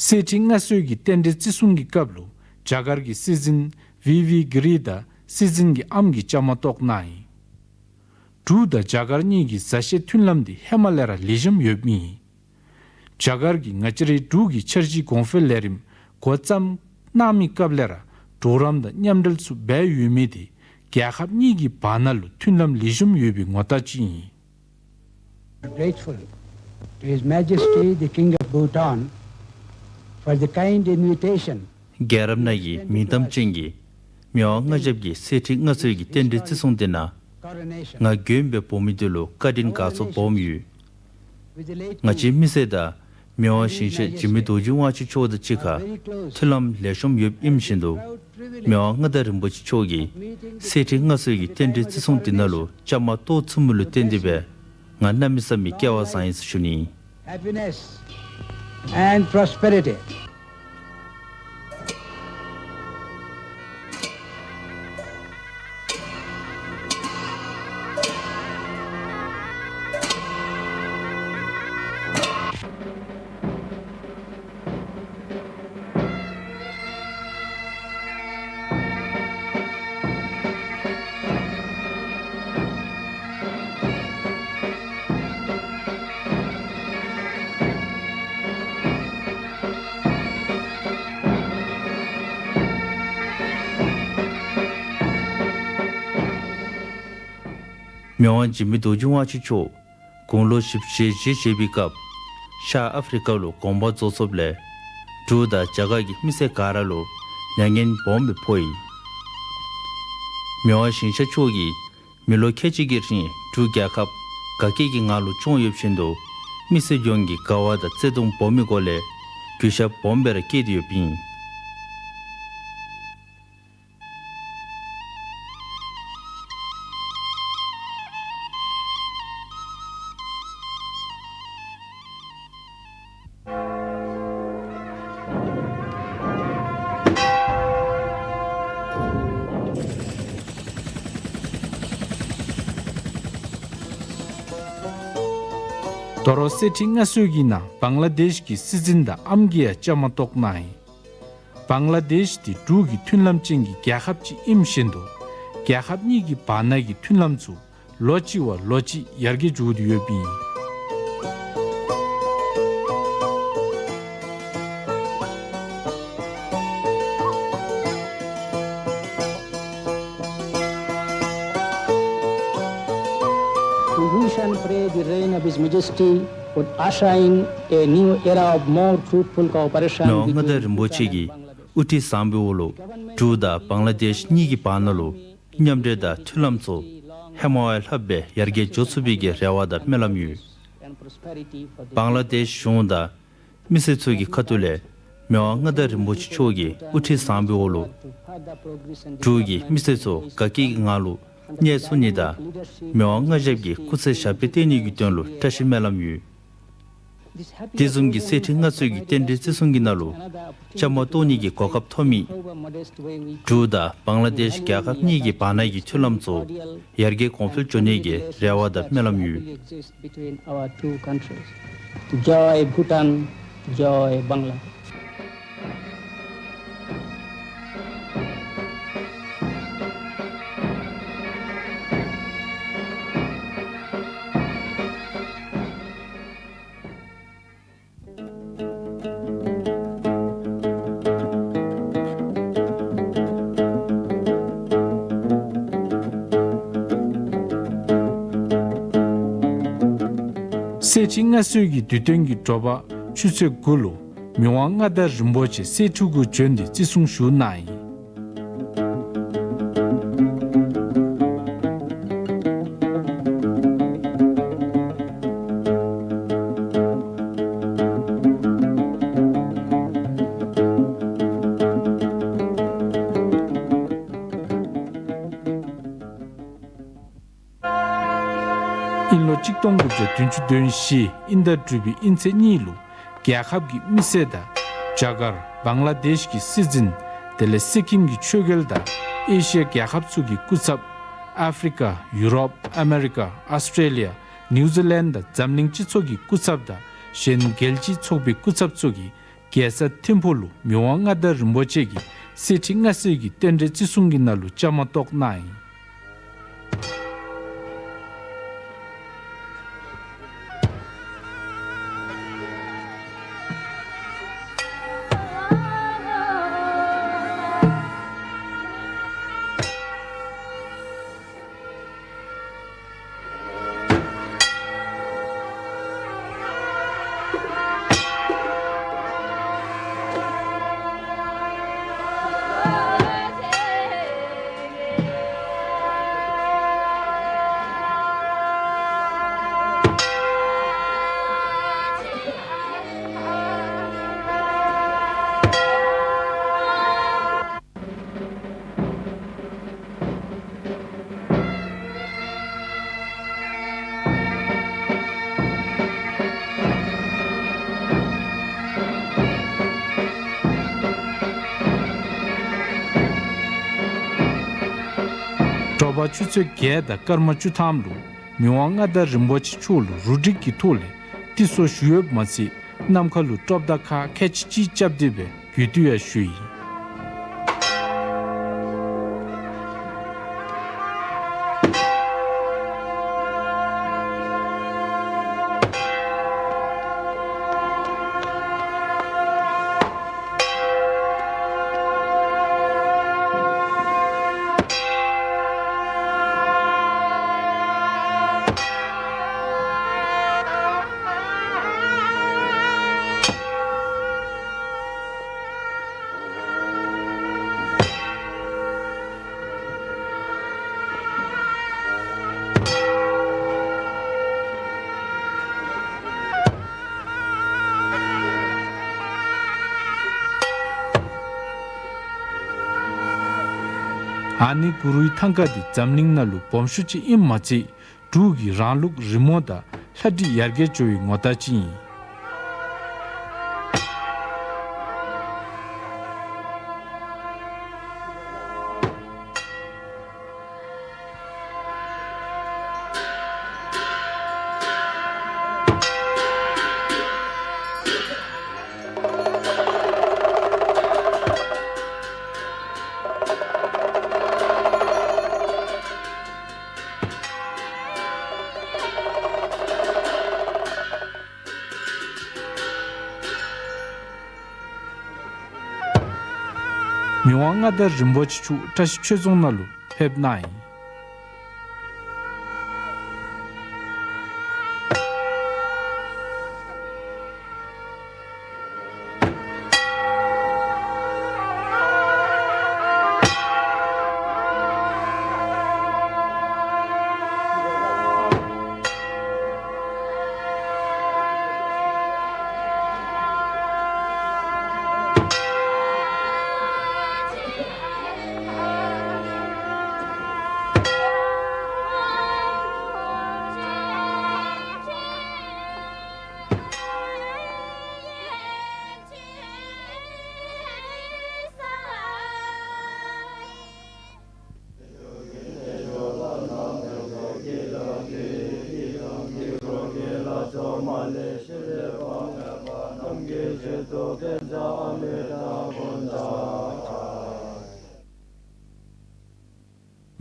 གསེར་ཁྲི་མངའ་གསོལ་གྱི་རྟེན་འབྲེལ་བརྩི་སྲུང་གི་སྐབས་ལུ་རྒྱ་གར་གྱི་སྲིད་འཛིན་ཝི་ཝི་གྷི་རི་དང་སྲིད་འཛིན་གྱི་ཨམ་གྱིས་བཅའ་མར་གཏོགས་གནང་ཡི། འབྲུག་དང་རྒྱ་གར་གཉིས་ཀྱི་མཛའ་བཤེས་མཐུན་ལམ་འདི་ཧེ་མ་ལས་ར་ལེགས་ཤོམ་ཡོདཔ་ཨིན། རྒྱ་གར་གྱིས་ང་བཅས་རའི་འབྲུག་གི་འཆར་གཞི་གོང་འཕེལ་ལས་རིམ་འགོ་བརྩམས་གནང་མི་སྐབས་ལས་ར་གྲོགས་རམ་དང་མཉམ་འབྲེལ་ཚུ་འབད་ཡོད་མི་དེ་རྒྱལ་ཁབ་གཉིས་ཀྱི་བར་ན་ལུ་མཐུན་ལམ་ལེགས་ཤོམ་ཡོད་པའི་ངོ་རྟགས་ཅིག་ཨིན། Grateful to His Majesty the King of Bhutan for the kind invitation. རྒྱལ་རབས་ནང་གི་མིང་གཏམ་ཅན་གྱི་མི་དབང་མངའ་ཞབས་ཀྱི་གསེར་ཁྲི་མངའ་གསོལ་གྱི་རྟེན་འབྲེལ་བརྩི་སྲུང་འདི་ནང་ང་མགོན་པོའི་བུ་མོ་འདི་ལུ་བཀའ་དྲིན་དགའ་ཚོར་སྦོམ་ཡོད། ང་བཅས་མི་སེར་དང་མི་དབང་ཞིང་གཤེགས་འཇིགས་མེད་རྡོ་རྗེ་དབང་ཕྱུག་མཆོག་དང་གཅིག་ཁར་མཐུན་ལམ་ལེགས་ཤོམ་ཡོདཔ་ཨིནམ་བཞིན་དུ་མི་དབང་མངའ་བདག་རིན་པོ་ཆེ་མཆོག་གིས་གསེར་ཁྲི་མངའ་གསོལ་གྱི་རྟེན་འབྲེལ་བརྩི་སྲུང་འདི་ནང་ལུ་བཅའ་མར་གཏོགས་ཚུགས་མི་ལུ་བརྟེན་ཏེ་སྦེ་ང་གནམ་མེད་ས་མེད་སྐལ་བ་བཟང་ཡི་ཟེར་ཞུ་ནི། Happiness and prosperity. མི་དབང་འཇིགས་མེད་རྡོ་རྗེ་དབང་ཕྱུག་མཆོག་དགུང་ལོ་བཞི་བཅུ་ཞེ་བཞི་བཞེས་པའི་སྐབས་ཤར་ཨ་ཕི་རི་ཀ་ལུ་དགོངས་པ་རྫོགས་སོཔ་ལས་འབྲུག་དང་རྒྱ་གར་གྱི་མི་སེར་ག་ར་ལུ་མྱ་ངན་སྦོམ་སྦེ་ཕོག་ཡི། མི་དབང་ཞིང་གཤེགས་མཆོག་གིས་མི་ལོ་ཁལ་གཅིག་གི་རིང་འབྲུག་རྒྱལ་ཁབ་དགའ་སྐྱིད་ཀྱི་ངང་ལུ་སྐྱོང་ཡོདཔ་བཞིན་དུ་མི་སེར་ཡོངས་ཀྱིས་དགའ་བ་དང་བརྩེ་གདུང་སྦོམ་མི་སྒོ་ལས་གུས་ཞབས་སྦོམ་སྦེ་ར་བསྐྱེད་དེ་ཡོདཔ་ཨིན། ད་རུང་གསེར་ཁྲི་མངའ་གསོལ་གྱི་ནང་བང་ལ་དེཤ་གི་སྲིད་འཛིན་དང་ཨམ་གྱིས་ཡང་བཅའ་མར་གཏོགས་གནང་ཡི། བང་ལ་དེཤ་འདི་འབྲུག་གི་མཐུན་ལམ་ཅན་གྱི་རྒྱལ་ཁབ་ཅིག་ཨིནམ་བཞིན་དུ་རྒྱལ་ཁབ་གཉིས་ཀྱི་བར་ན་གི་མཐུན་ལམ་ཚུ་ལོ་གཅིག་བ་ལོ་གཅིག་ཡར་རྒྱས་འགྱོ་སྟེ་ཡོདཔ་ཨིན། We wish and pray the reign of His Majesty would usher in a new era of more fruitful cooperation མི་དབང་མངའ་བདག་རིན་པོ་ཆེ་གི་དབུ་ཁྲིད་བཟང་པོའི་འོག་ལུ་འབྲུག་དང་བང་ལ་དེཤ་གཉིས་ཀྱི་བར་ན་ལུ་མཉམ་འབྲེལ་དང་མཐུན་ལམ་ཚུ་ཧེ་མ་བ་ལྷགཔ་སྦེ་ཡར་རྒྱས་འགྱོ་ཚུགས་པའི་གི་རེ་བ་དང་སྨོན་ལམ་ཡོད། བང་ལ་དེཤ་གཞུང་དང་མི་སེར་ཚུ་གི་ཁ་ཐུག་ལས་མི་དབང་མངའ་བདག་རིན་པོ་ཆེ་མཆོག་གི་དབུ་ཁྲིད་བཟང་པོའི་འོག་ལུ་འབྲུག་གི་མི་སེར་ཚུ་དགའ་སྐྱིད་ཀྱི་ངང་ལུ་གནས་ཚུགས་ནི་དང་མི་དབང་མངའ་ཞབས་ཀྱི་སྐུ་ཚེ་ཞབས་པད་བརྟན་ནི་གི་དོན་ལུ་བཀྲ་ཤིས་སྨོན་ལམ་ཡོད། དེ་བཟུམ་གྱི་གསེར་ཁྲི་མངའ་གསོལ་གྱི་རྟེན་འབྲེལ་བརྩི་སྲུང་གི་ནང་ལུ་བཅའ་མར་གཏོགས་ནི་གི་གོ་སྐབས་ཐོབ་མི་འབྲུག་དང་བང་ལ་དེཤ་རྒྱལ་ཁབ་གཉིས་ཀྱི་བར་ན་གི་མཐུན་ལམ་ཚུ་ཡར་རྒྱས་གོང་འཕེལ་འགྱོ་ནི་གི་རེ་བ་དང་སྨོན་ལམ་ཡོད། Between our two countries. Joy Bhutan, Joy Bangla. གསེར་ཁྲི་མངའ་གསོལ་གྱི་དུས་སྟོན་གྱི་དྲོ་པ་ཆུ་ཚོད་དགུ་ལུ་མི་དབང་མངའ་བདག་རིན་པོ་ཆེ་གསེར་ཕྲུ་གུ་བྱོན་ཏེ་བརྩི་སྲུང་ཞུ་གནང་ཡི། དབྱིན་ལོ་གཅིག་སྟོང་དགུ་བརྒྱ་བདུན་ཅུ་དོན་བཞི་དབྱིན་ཟླ་དྲུག་པའི་དབྱིན་ཚེས་གཉིས་ལུ་རྒྱལ་ཁབ་ཀྱི་མི་སེར་དང་རྒྱ་གར་བང་ལ་དེཤ་གི་སྲིད་འཛིན་དེ་ལས་སི་ཀིམ་གྱི་ཆོས་རྒྱལ་དང་ཨེ་ཤི་ཡ་རྒྱལ་ཁབ་ཚུ་གི་སྐུ་ཚབ་ཨ་ཕི་རི་ཀ་ཡུ་རོབ་ཨ་མེ་རི་ཀ་ཨོསི་ཊེ་ལི་ཡ་ནིའུ་ཛི་ལེནཌ་དང་འཛམ་གླིང་སྤྱི་ཚོགས་ཀྱི་སྐུ་ཚབ་དང་གཞན་རྒྱལ་སྤྱིའི་ཚོགས་པའི་སྐུ་ཚབ་ཚུ་གིས་ རྒྱལ་ས་ཐིམ་ཕུག་ལུ་མི་དབང་མངའ་བདག་རིན་པོ་ཆེ་གིས་གསེར་ཁྲི་མངའ་གསོལ་གྱི་རྟེན་འབྲེལ་བརྩི་སྲུང་གི་ནང་ལུ་བཅའ་མར་གཏོགས་གནང་ཡི། དྲོ་པ་ཆུ་ཚོད་བརྒྱད་དང་སྐར་མ་བཅུ་ཐམ་ལུ་མི་དབང་མངའ་བདག་རིན་པོ་ཆེ་མཆོག་ལུ་རུ་སྒྲིག་གི་ཐོག་ལས་ཏི་སོ་ཞུ་ཡོདཔ་མ་ཚད་ནམ་མཁའ་ལུ་ཀྲོབ་མདའ་ཁག་ཁལ་གཅིག་གཅིག་རྐྱབ་སྟེ་སྦེ་གུས་བཏུད་ཡང་ཞུ་ཡི། ཨ་ནི་གུ་རུའི་ཐང་ཀ་འདི་འཛམ་གླིང་ནང་ལུ་སྦོམ་ཤོས་ཅིག་ཨིནམ་མ་ཚད་འབྲུག་གི་རང་ལུགས་རི་མོ་དང་ལྷ་བྲིས་ཡར་རྒྱས་འགྱོ་བའི་ངོ་རྟགས་ཅིག་ཨིན། མི་དབང་མངའ་བདག་རིན་པོ་ཆེ་མཆོག་བཀྲ་ཤིས་ཆོས་རྫོང་ནང་ལུ་ཕེབས་གནང་ཡི།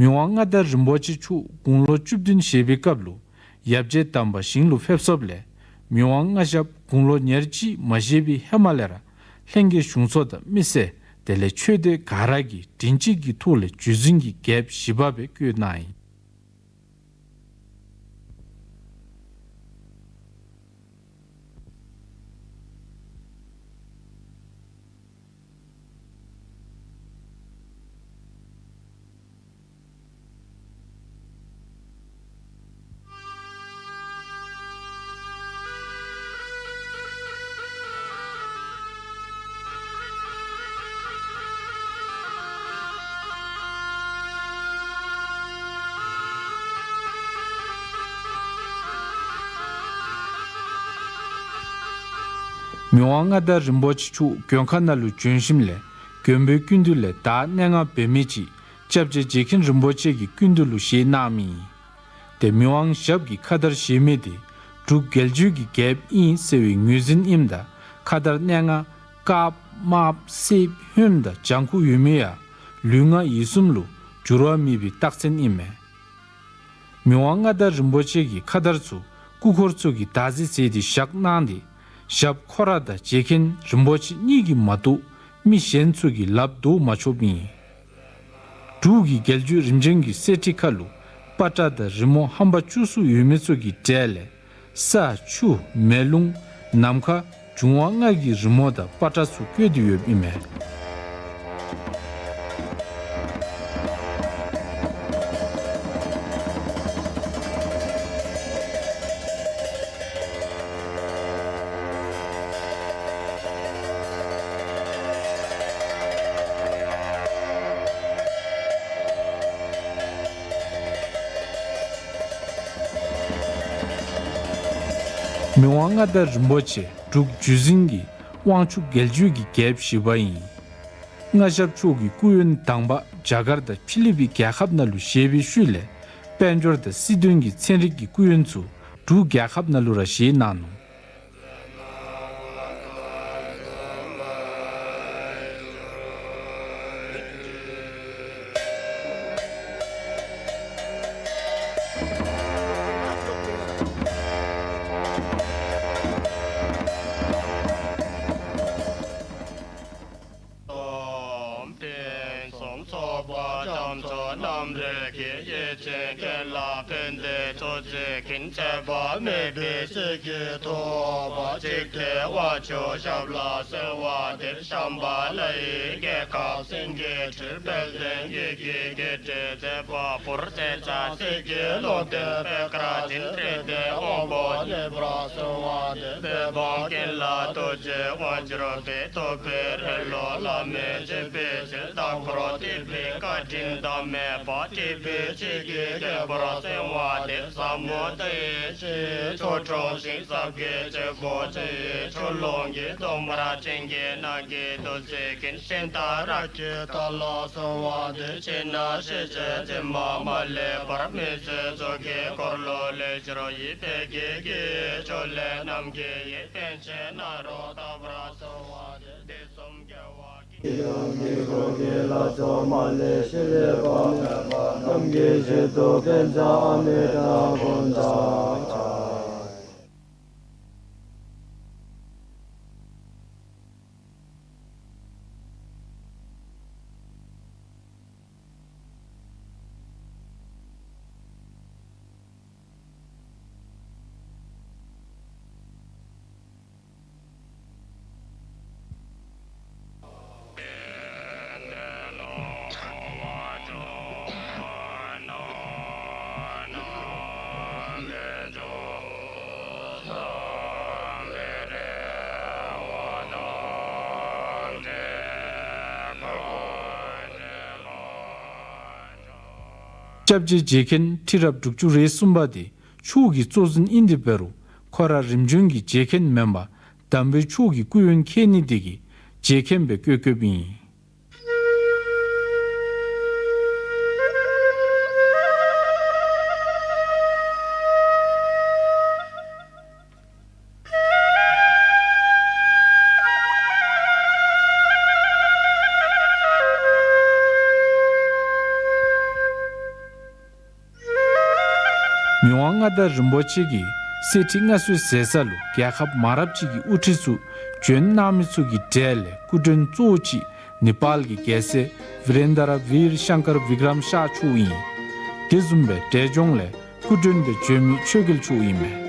མི་དབང་མངའ་བདག་རིན་པོ་ཆེ་མཆོག་དགུང་ལོ་བཅུ་བདུན་བཞེས་པའི་སྐབས་ལུ་ཡབ་རྗེ་དམ་པ་ཞིང་ལུ་ཕེབས་སོཔ་ལས་མི་དབང་མངའ་ཞབས་དགུང་ལོ་ཉེར་གཅིག་མ་བཞེས་པའི་ཧེ་མ་ལས་ར་ལྷན་རྒྱས་གཞུང་ཚོགས་དང་མི་སེར་དེ་ལས་ཆོས་སྡེ་ག་ར་གིས་མགྲིན་གཅིག་གི་ཐོག་ལས་བརྒྱུད་འཛིན་གྱི་རྒྱལཔོ་བཞི་པ་སྦེ་བསྐོས་གནང་ཡི། མི་དབང་མངའ་བདག་རིན་པོ་ཆེ་མཆོག་མགོན་ཁང་ནང་ལུ་བྱོན་ཞིནམ་ལས་མགོན་པོའི་སྐུ་མདུན་ལས་བདག་གནས་ལྔ་འབད་མི་ཅིག་སྐྱབས་རྗེ་རྗེ་མཁན་རིན་པོ་ཆེ་གི་སྐུ་མདུན་ལུ་བཞེས་གནང་མི་ཨིན། ཏེ་མི་དབང་ཞབས་ཀྱིས་ཁ་དར་བཞེས་མི་དེ་འབྲུག་རྒྱལ་བརྒྱུད་ཀྱི་རྒྱལཔོ་ཨིན་ཟེར་བའི་ངོས་འཛིན་ཨིནམ་ད་ཁ་དར་གནས་ལྔ་ དཀརཔོ་དམརཔོ་སེརཔོ་ཧོནམ་དང་ལྗང་ཁུ་ཡོད་མི་ཡང་ལུས་ངག་ཡིད་གསུམ་ལུ་འགྱུར་བ་མེད་པའི་རྟགས་མཚན་ཨིན་མས། མི་དབང་མངའ་བདག་རིན་པོ་ཆེ་གི་ཁ་དར་ཚུ་སྐུ་འཁོར་ཚུ་གིས་བདག་འཛིན་མཛད་དེ་བཞག་གནང་སྟེ་ཞབས་ཁོ་ར་དང་རྗེ་མཁན་རིན་པོ་ཆེ་གཉིས་ཀྱིས་མ་གཏོགས་མི་གཞན་ཚུ་གིས་ལགཔ་འདོགས་མ་ཆོགཔ་ཨིན། འབྲུག་གི་རྒྱལ་བརྒྱུད་རིམ་བྱོན་གྱི་གསེར་ཁྲི་ཁར་ལུ་པ་ཏྲ་དང་རི་མོ་ཧམ་པ་བཅུ་གསུམ་ཡོད་མི་ཚུ་གི་གྲས་ལས་ས་ཆུ་མེ་རླུང་ནམ་མཁའ་འབྱུང་བ་ལྔ་གི་རི་མོ་དང་པ་ཏྲ་ཚུ་བཀོད་དེ་ཡོདཔ་ཨིན་མས། མི་དབང་མངའ་བདག་རིན་པོ་ཆེ་འབྲུག་བརྒྱུད་འཛིན་གྱི་དབང་ཕྱུག་རྒྱལ་བརྒྱུད་ཀྱི་རྒྱལཔོ་བཞི་པ་ཨིན། མངའ་ཞབས་མཆོག་གིས་སྐུ་ཡོན་དང་པ་རྒྱ་གར་དང་ཕི་ལི་པིན་རྒྱལ་ཁབ་ནང་ལུ་བཞེས་པའི་ཤུལ་ལས་དཔལ་འབྱོར་དང་སྲིད་དོན་གྱི་ཚན་རིག་གི་སྐུ་ཡོན་ཚུ་འབྲུག་རྒྱལ་ཁབ་ནང་ལུ་ར་བཞེས་གནང་ནུག། གཏོང་ཕུན་སུམ་ཚོགས་པ་རྒྱ་མཚོ་རྣམ་རོལ་གྱི། ཡིད་བཞིན་ཀུན་ལ་ཕན་བདེའི་ཐུགས་རྗེ་ཀུན། ཆད་པ་མེད་པའི་ཚིག་གི་ཐོགས་པ། འཇིག་རྟེན་དབང་ཕྱུག་ཞབས་ལ་གསོལ་བ་འདེབས། ཤམ་བྷ་ལའི་རྒྱལ་ཁབ་སེང་གེའི་ཁྲི། དཔལ་ལྡན་ཡི་གེ་བརྒྱད་ཁྲི་མཛེས་པ་ཕུར། རྩེ་གཅིག་གསེར་གྱི་ལུང་བསྟན་པད་དཀར་འཛིན། རིག་པའི་དབང་པོ་གནས་པར་གསོལ་བ་འདེབས། པད་འབུམ་ཀུན་ལ་ཐུགས་རྗེའི་དབང་གྱུར་ཏེ། ཐུབ་པའི་རིགས་ལུ་བླ་མེད་བརྩེ་བའི་ཚུལ། བདག་པོ་ཐུབ་པའི་བཀའ་དྲིན་ཟླ་མེད་པ། ཐུབ་པའི་ཆོས་ཀྱི་རྒྱལ་པོར་གསོལ་བ་འདེབས། ཟབ་མོ་ལྟ་བའི་ཆོས་ཀྱི་ཆོས་དྲུང་ཞིང་ཟབ་རྒྱས་སྤྱོད་པོ་ཆེ། ཆོས་ལོངས་ཀྱི་གདོང་དམར་ཅན་གྱི་ནགས་ཀྱི་བདུད་རྩི་ཀུན། ཤིང་རྟ་རབ་ཀྱི་མཐའ་ལ་གསོལ་བ་འདེབས། ཕྱི་ནང་ཤེས་བྱའི་མཚན་མ་མ་ལུས་པར། མི་བསྐྱོད་གཟུགས་ཀྱི་འཁོར་ལོ་ལས་སྦྱོར་བའི། ཕཊ་ཀྱི་རྒྱུད་ལས་རྣམ་མཁྱེན་ཡེ། པཎ་ཆེན་ནཱ་རོ་ཏ་པར་གསོལ་བ་འདེབས། དུས་གསུམ་རྒྱལ་བ་ཀུན། ཡང་གི་འཁོར་གྱི་ལྷ་ཚོགས་མ་ལུས་ཞིང་ལས་པ་མེད་པ། རྣམ་མཁྱེན་ཞིང་རྡོ་པཎ་ཆེན་ཨ་མྲ་ཏ་དཀོན་མཆོག་སྐྱབས་རྗེ་རྗེ་མཁན་ཁྲི་རབས་དྲུག་ཅུ་རེ་གསུམ་པ་དེ་མཆོག་གི་གཙོ་འཛིན་ཨིན་ཏེ་འབད་རུང་ཁོ་ར་རིམ་བྱོན་གྱི་རྗེ་མཁན་མེན་པར་དམ་པའི་མཆོག་གི་སྐུ་ཡོན་ཁྱད་ནི་དེ་གིས་རྗེ་མཁན་སྦེ་བསྐོས་བསྐོསཔ་ཨིན། མི་དབང་མངའ་བདག་རིན་པོ་ཆེ་གིས་གསེར་ཁྲི་མངའ་གསོལ་མཛད་ས་ལུ་རྒྱལ་ཁབ་མང་རབས་ཅིག་གི་དབུ་ཁྲིད་ཚུ་བྱོན་གནང་མི་ཚུ་གི་གྲས་ལས་སྐུ་མགྲོན་གཙོ་བོ་ཅིག་ནེ་པཱལ་གྱི་རྒྱལ་སྲས་བི་རེན་དྲ་བིར་ཤང་ཀར་བི་ཀྲམ་ཤཱ་མཆོག་ཨིན། དེ་བཟུམ་སྦེ་འབྲས་ལྗོངས་ལས་སྐུ་མགྲོན་སྦེ་བྱོན་མི་ཆོས་རྒྱལ་མཆོག་ཨིན་མས།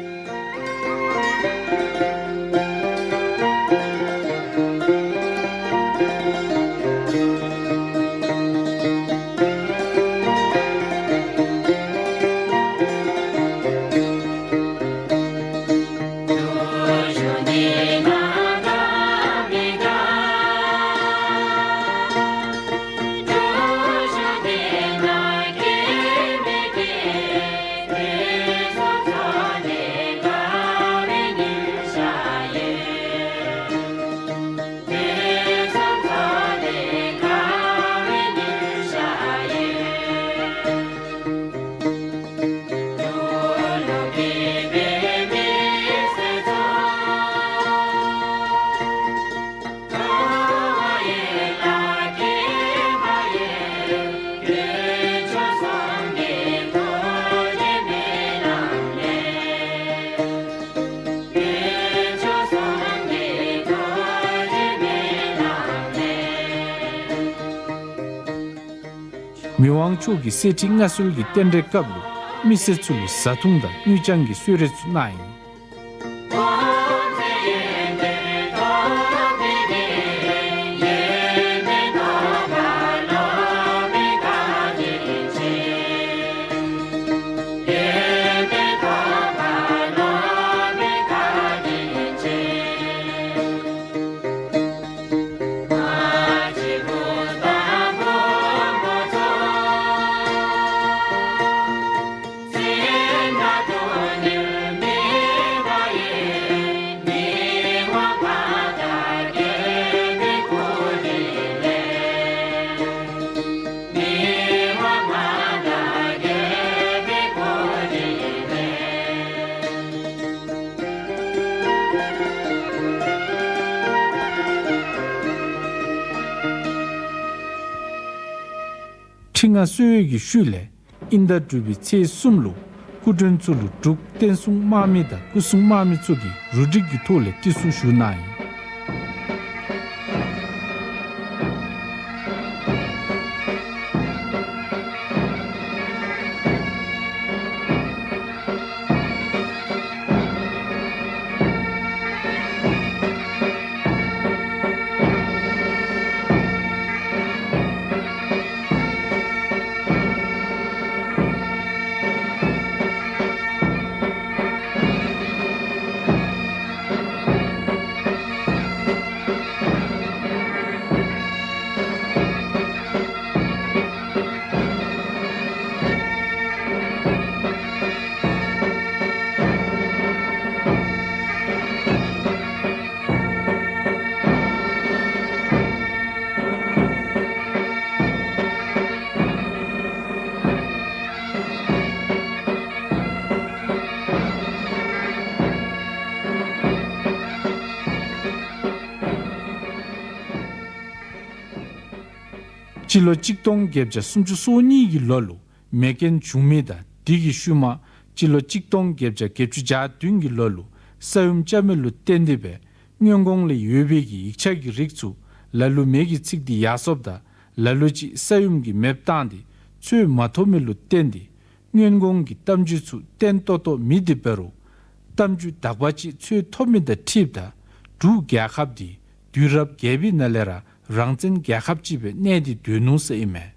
ཝང་མཆོག་གིས་གསེར་ཁྲི་མངའ་གསོལ་གྱི་རྟེན་འབྲེལ་སྐབས་ལུ་མི་སེར་ཚུ་ལུ་བཟའ་འཐུང་དང་དངུལ་རྐྱང་གི་གསོལ་རས་ཚུ་གནང་ཡི། ཁྲི་མངའ་གསོལ་བའི་གི་ཤུལ་ལས་དབྱིན་ཟླ་དྲུག་པའི་ཚེས་གསུམ་ལུ་སྐུ་མགྲོན་ཚུ་ལུ་འབྲུག་བསྟན་སྲུང་དམག་མི་དང་སྐུ་སྲུང་དམག་མི་ཚུ་གིས་རུ་སྒྲིག་གི་ཐོག་ལས་ཁྲི་གསོལ་ཞུ་གནང་ཡི། སྤྱི་ལོ་གཅིག་སྟོང་བརྒྱད་བརྒྱ་སུམ་ཅུ་སོ་གཉིས་ཀྱི་ལོ་ལུ་མེ་རྐྱེན་བྱུང་མི་དང་དེ་གི་ཤུལ་མ་སྤྱི་ལོ་གཅིག་སྟོང་བརྒྱད་བརྒྱ་བརྒྱད་ཅུ་གྱ་བདུན་གྱི་ལོ་ལུ་ས་ཡོམ་རྐྱབ་མི་ལུ་བརྟེན་ཏེ་སྦེ་སྔོན་གོང་ལས་ཡོད་པའི་གི་ཡིག་ཆ་གི་རིགས་ཚུ་ལ་ལུ་མེ་གིས་ཚིག་སྟེ་ཡར་སོངམ་ད་ལ་ལུ་ཅིག་ས་ཡོམ་གྱིས་མེདཔ་བཏང་སྟེ་འཚོལ་མ་ཐོབ་མི་ལུ་བརྟེན་ཏེ་སྔོན་གོང་གི་གཏམ་རྒྱུད་ཚུ་བརྟན་ཏོག་ཏོ་མེད་དེ་འབད་རུང་གཏམ་རྒྱུད་དག་པ་ཅིག་འཚོལ་ཐོབ་མི་དང་འཁྲིལཝ་ད་འབྲུག་རྒྱལ་ཁབ་འདི་དུས་རབས་བརྒྱད་པའི་ནང་ལས་ར་རང་བཙན་རྒྱལ་ཁབ་ཅིག་སྦེ་གནས་ཏེ་སྡོད་ནུག་ཟེར་ཨིན་མས།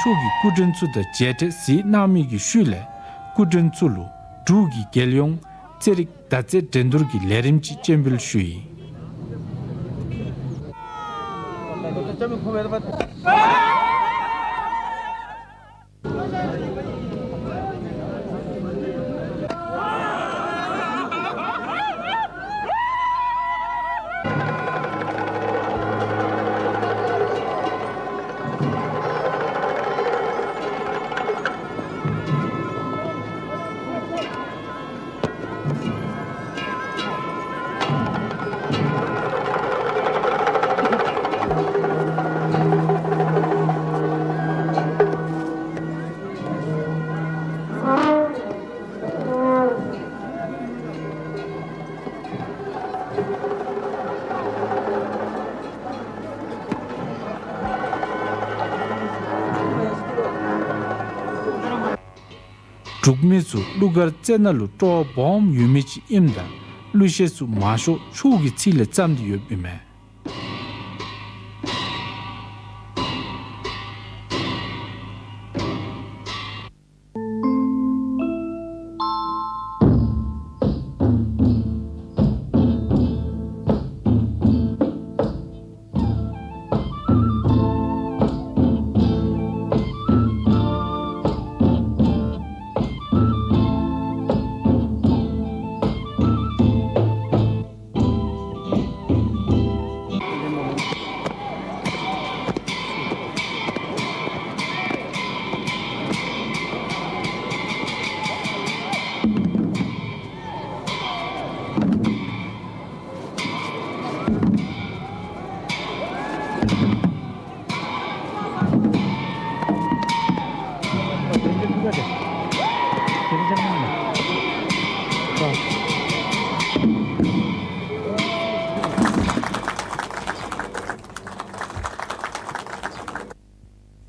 མཆོག་གིས་སྐུ་མགྲོན་ཚུ་དང་མཇལ་འཕྲད་གཟིགས་གནང་མི་གི་ཤུལ་ལས་སྐུ་མགྲོན་ཚུ་ལུ་འབྲུག་གི་རྒྱལ་ཡོངས་རྩེད་རིགས་མདའ་རྩེད་འགྲན་བསྡུར་གྱི་ལས་རིམ་ཅིག་སྤྱན་འབུལ་ཞུ་ཡི། འབྲུག་མི་ཚུ་གླུ་གར་རྩེད་ནང་ལུ་སྤྲོ་བ་སྦོམ་ཡོད་མི་ཅིག་ཨིནམ་ད་གླུ་གཞས་ཚུ་མང་ཤོས་ཆོས་ཀྱི་ཚིག་ལས་བརྩམས་ཏེ་ཡོདཔ་ཨིན་མས།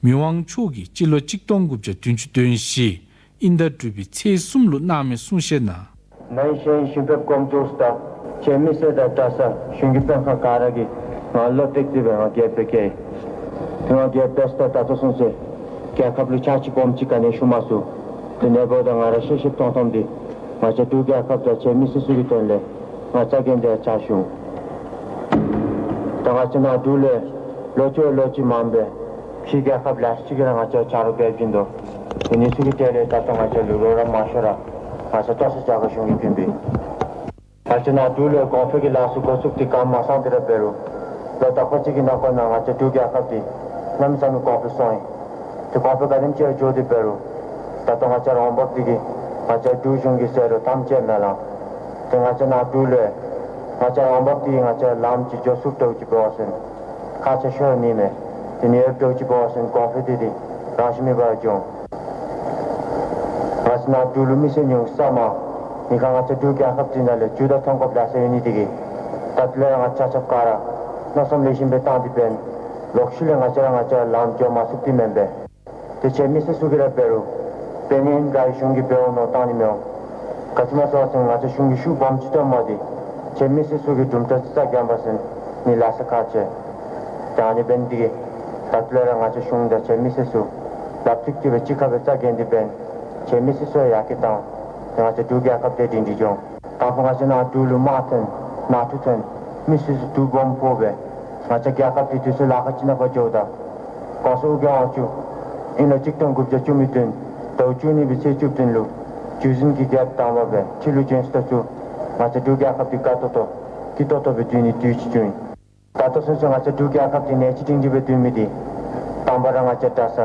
མི་དབང་མཆོག་གིས་སྤྱི་ལོ་གཅིག་སྟོང་དགུ་བརྒྱ་བདུན་ཅུ་དོན་བཞི་དབྱིན་ཟླ་དྲུག་པའི་ཚེས་གསུམ་ལུ་གནང་མི་གསུང་བཤད་ནང་། ན་ཧིང་གཞེས་ཧིང་ཤུགས་རྦད་གོམ་བཟོ་ད་ཁྱེད་མི་སེར་དང་གྲྭ་ས་གཞུང་གི་དཔོན་ཁག་ག་ར་གིས་ང་བློ་གཏད་དེ་སྦེ་ང་རྒྱལཔོ་སྦེ་བཀལ། དེ་ང་རྒྱལཔོ་སྦེ་ད་ད་ལྟོ་སོང་ཚེ་རྒྱལ་ཁབ་ལུ་ཕྱག་ཕྱིད་སྦོམ་ཅིག་ག་ནི་ཞུ་མ་ཚུགས། དེ་ནང་འབདཝ་ད་ང་ར་ཤེས་ཤེསཔ་མཐོང་མཐོངམ་འདི་ང་བཅས་འབྲུག་རྒྱལ་ཁབ་དང་ཁྱེད་མི་སེར་ཚུ་གི་དོན་ལས་ང་རྩ་འགེངས་ཏེ་ཕྱག་ཞུ། ད་ང་བཅས་ནཱ་འབྲུག་ལས་ལོ་བཅུ་ལོ་བཅུ་མང་པའི་ཕྱི་རྒྱལ་ཁབ་ལེ་ཤ་ཅིག་གིས་ར་ང་བཅས་ཆ་རོགས་འབད་བྱིན་དོ། དེ་ནི་ཚུ་གི་གྲལ་ལས་ད་ལྟོ་ང་བཅས་ལུ་རོགས་རམ་མང་ཤོས་ར་ང་བཅས་ལྟོ་ས་རྒྱ་གར་གཞུང་གིས་བྱིན་པས། ང་བཅས་ནཱ་འབྲུག་ལུ་གོང་འཕེལ་གྱི་ལཱ་ཚུ་འགོ་བཙུགས་ཏེ་གནམ་མེད་ས་མེད་ར་འབད་རུང་ལོ་དག་པ་ཅིག་གི་ནང་འཁོད་ནང་ང་བཅས་འབྲུག་རྒྱལ་ཁབ་འདི་གནམ་མེད་ས་མེད་གོང་འཕེལ་སོང་ཡི། དེ་གོང་འཕེལ་ག་དེམ་ཅིག་འགྱོ་སྟེ་འབད་རུང་ད་ལྟོ་ང་བཅས་ར་འོང་འབབ་འདི་གིས་ང་བཅས་འབྲུག་གཞུང་གི་ཟད་འགྲོ་ཐམས་ཅད་མེད་ལགས། དེ་ང་བཅས་ནཱ་འབྲུག་ལུ་ང་བཅས་འོང་འབབ་འདི་གིས་ང་བཅས་ལམ་གྱི་འགྱོ་ཚུགས་འདྲཝ་ཅིག་འབད་བ་ཅིན་ཁག་ཆེ་ཤོས་ཨིན་མས། དེ་ནི་ཡོདཔ་འདྲཝ་ཅིག་འབད་བ་ཅིན་གོང་འཕེལ་འདི་འདི་རང་བཞིན་མེད་པར་འགྱོ་འོང་། ང་བཅས་ནཱ་འབྲུག་ལུ་མི་སེར་ཉུང་ས་མ་ནི་ཁ་ང་བཅས་འབྲུག་རྒྱལ་ཁབ་འདི་ནང་ལས་རྒྱུ་དང་ཐོན་ཁུངས་ལེ་ཤ་ཡོད་ནི་འདི་གིས་ད་ལྟོ་ལས་ར་ང་བཅས་ཆ་ཁྱབ་ག་ར་མནོ་བསམ་ལེགས་ཤོམ་སྦེ་བཏང་སྟེ་འབདན་ལོག་ཤུལ་ལས་ང་བཅས་ར་ང་བཅས་ལམ་འགྱོ་མ་ཚུགས་ཏེ་མེན་པས། དེ་ཁྱེད་མི་སེར་ཚུ་གིས་ར་འབད་རུང་དཔེ་ནི་ག་གི་གཞུང་གིས་འབདཝ་མནོ་བཏང་ནི་མི་འོང་། ག་ཅི་སྨོ་ཟེར་བ་ཅིན་ང་བཅས་གཞུང་གི་ཤུགས་སྦོམ་ཅིག་བཏོན་མི་འདི་ཁྱེད་མི་སེར་ཚུ་གིས་གྲུབ་འབྲས་ཅིག་ར་བརྒྱབ་པ་ཅིན་ནི་ལེ་ཤ་ཁག་ཆེ། ད་ཨ་ནི་འབད་ནི་འདི་གིས་ད་ལྟོ་ལས་ར་ང་བཅས་གཞུང་དང་ཁྱེད་མི་སེར་ཚུ་ལགཔ་གཅིག་སྒྲིལ་སྦེ་གཅིག་ཁར་སྦེ་རྩ་འགེངས་ཏེ་འབདན་ཁྱེད་མི་སེར་ཚུ་ཡར་རྒྱས་བཏང་དེ་ང་བཅས་འབྲུག་རྒྱལ་ཁབ་འདི་སྒྲིང་སྒྲི་འགྱོ་འོང་། དང་པ་ང་བཅས་ནཱ་འབྲུག་ལུ་དམག་ཐོན་ནང་འཁྲུག་ཐོན་མི་སེར་ཚུ་སྡུག་སྦོམ་ཕོག་སྦེ་ང་བཅས་རྒྱལ་ཁབ་འདི་དུས་ཚོད་ལཱ་ཁག་ཅིག་ནང་འགྱོཝ་ད་གོང་ས་ཨོ་རྒྱན་དབང་ཕྱུག་ཨིན་ལོ་གཅིག་སྟོང་དགུ་བརྒྱ་བཅུ་མེད་བདུན་ཟླཝ་བཅུ་གཉིས་པའི་ཚེས་བཅུ་བདུན་ལུ་བརྒྱུད་འཛིན་གྱི་རྒྱལཔོ་དང་པ་སྦེ་ཁྲི་ལུ་བྱོན་ས་ད་ཚུ་ང་བཅས་འབྲུག་རྒྱལ་ཁབ་འདི་དགའ་ཏོག་ཏོ་སྐྱིད་ཏོག་ཏོ་སྦེ་སྡོད་ནིའི་དུས་ཅིག་བྱུང་ཡི། ད་ལྟོ་སོང་ཙང་ང་བཅས་འབྲུག་རྒྱལ་ཁབ་འདི་ནེ་ཅིག་སྒྲིང་སྒྲི་སྦེ་སྡོད་མི་འདི་དང་པ་ར་ང་བཅས་གྲྭ་ས་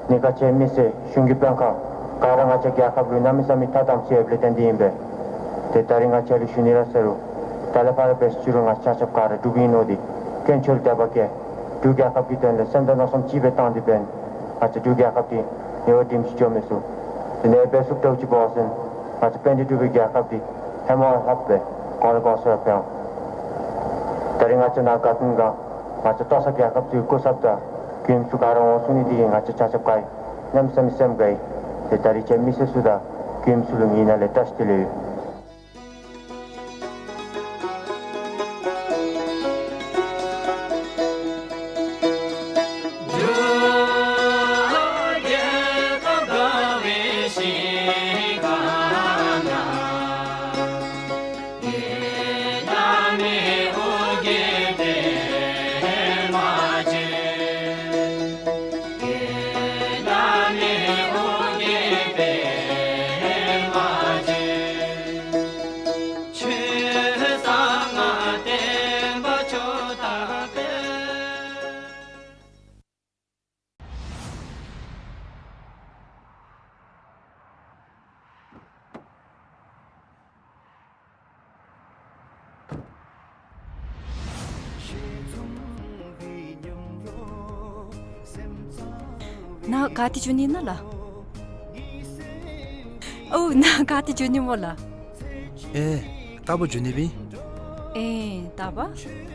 ནི་ཁ་ཁྱེད་མི་སེར་གཞུང་གི་དཔོན་ཁག་ག་ར་ང་བཅས་རྒྱལ་ཁབ་ལུ་གནམ་མེད་ས་མེད་ཐ་དམ་ཟེར་ཡོདཔ་ལས་བརྟེན་ཏེ་ཨིན་པས། དེ་ད་རིས་ང་ཁྱེད་ལུ་ཞུ་ནི་ར་ཟེར་རུང་ད་ལས་ཕར་འབད་ཞུ་རུང་ང་བཅས་ཆ་ཁྱབ་ག་ར་འབྲུག་པ་ཨིན་ནོ་འདི་དཀོན་མཆོག་ལུ་དད་པ་བསྐྱེད། འབྲུག་རྒྱལ་ཁབ་ཀྱི་དོན་ལས་སེམས་དང་མནོ་བསམ་གཅིག་སྦེ་བཏང་སྟེ་འབདན་ང་བཅས་འབྲུག་རྒྱལ་ཁབ་འདི་ཉེ་བར་དྲིན་ཅིག་འགྱོ་མི་ཚུགས། དེ་ནང་འབད་ཚུགསཔ་འདྲཝ་ཅིག་འབད་བ་ཅིན་ང་བཅས་དཔལ་ལྡན་འབྲུག་པའི་རྒྱལ་ཁབ་འདི་ཧེ་མ་ལྷགཔ་སྦེ་གོང་ལས་གོང་སུ་ར་འཕེལ་འོང་། ད་རིས་ང་བཅས་ནཱ་དགའ་སྟོན་སྒང་ང་བཅས་ལྟོ་ས་རྒྱལ་ཁབ་ཚུ་གི་སྐུ་ཚབ་དང་མགྱོནམ་ཚུ་ག་ར་འོང་ཚུགས་ནི་འདི་གིས་ང་བཅས་ཆ་ཁྱབ་དགའ་ཡི། གནམ་མེད་ས་མེད་སེམས་དགའ་ཡི། དེ་ད་རིས་ཁྱེད་མི་སེར་ཚུ་དང་མགྱོནམ་ཚུ་ལུ་ངེའི་ནང་ལས་བཀྲ་ཤིས་བདེ་ལེགས་ཡོད། ནཱ་ག་ཏེ་འགྱོ་ནི་ཨིན་ན་ལགས། ཨོ་ནཱ་ག་ཏེ་འགྱོ་ནི་སྨོ་ལགས། ཨེ་རྟག་པར་འགྱོ་ནི་ཨིན་པས། ཨེ་རྟག་པར།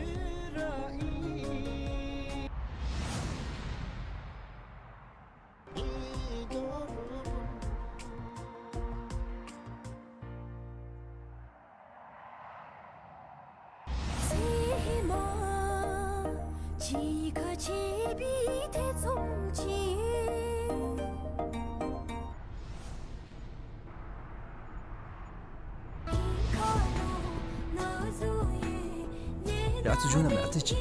ཡ་ཨ་ཙི་བྱུང་ན་མེད་ཨ་ཙི་ཅིག།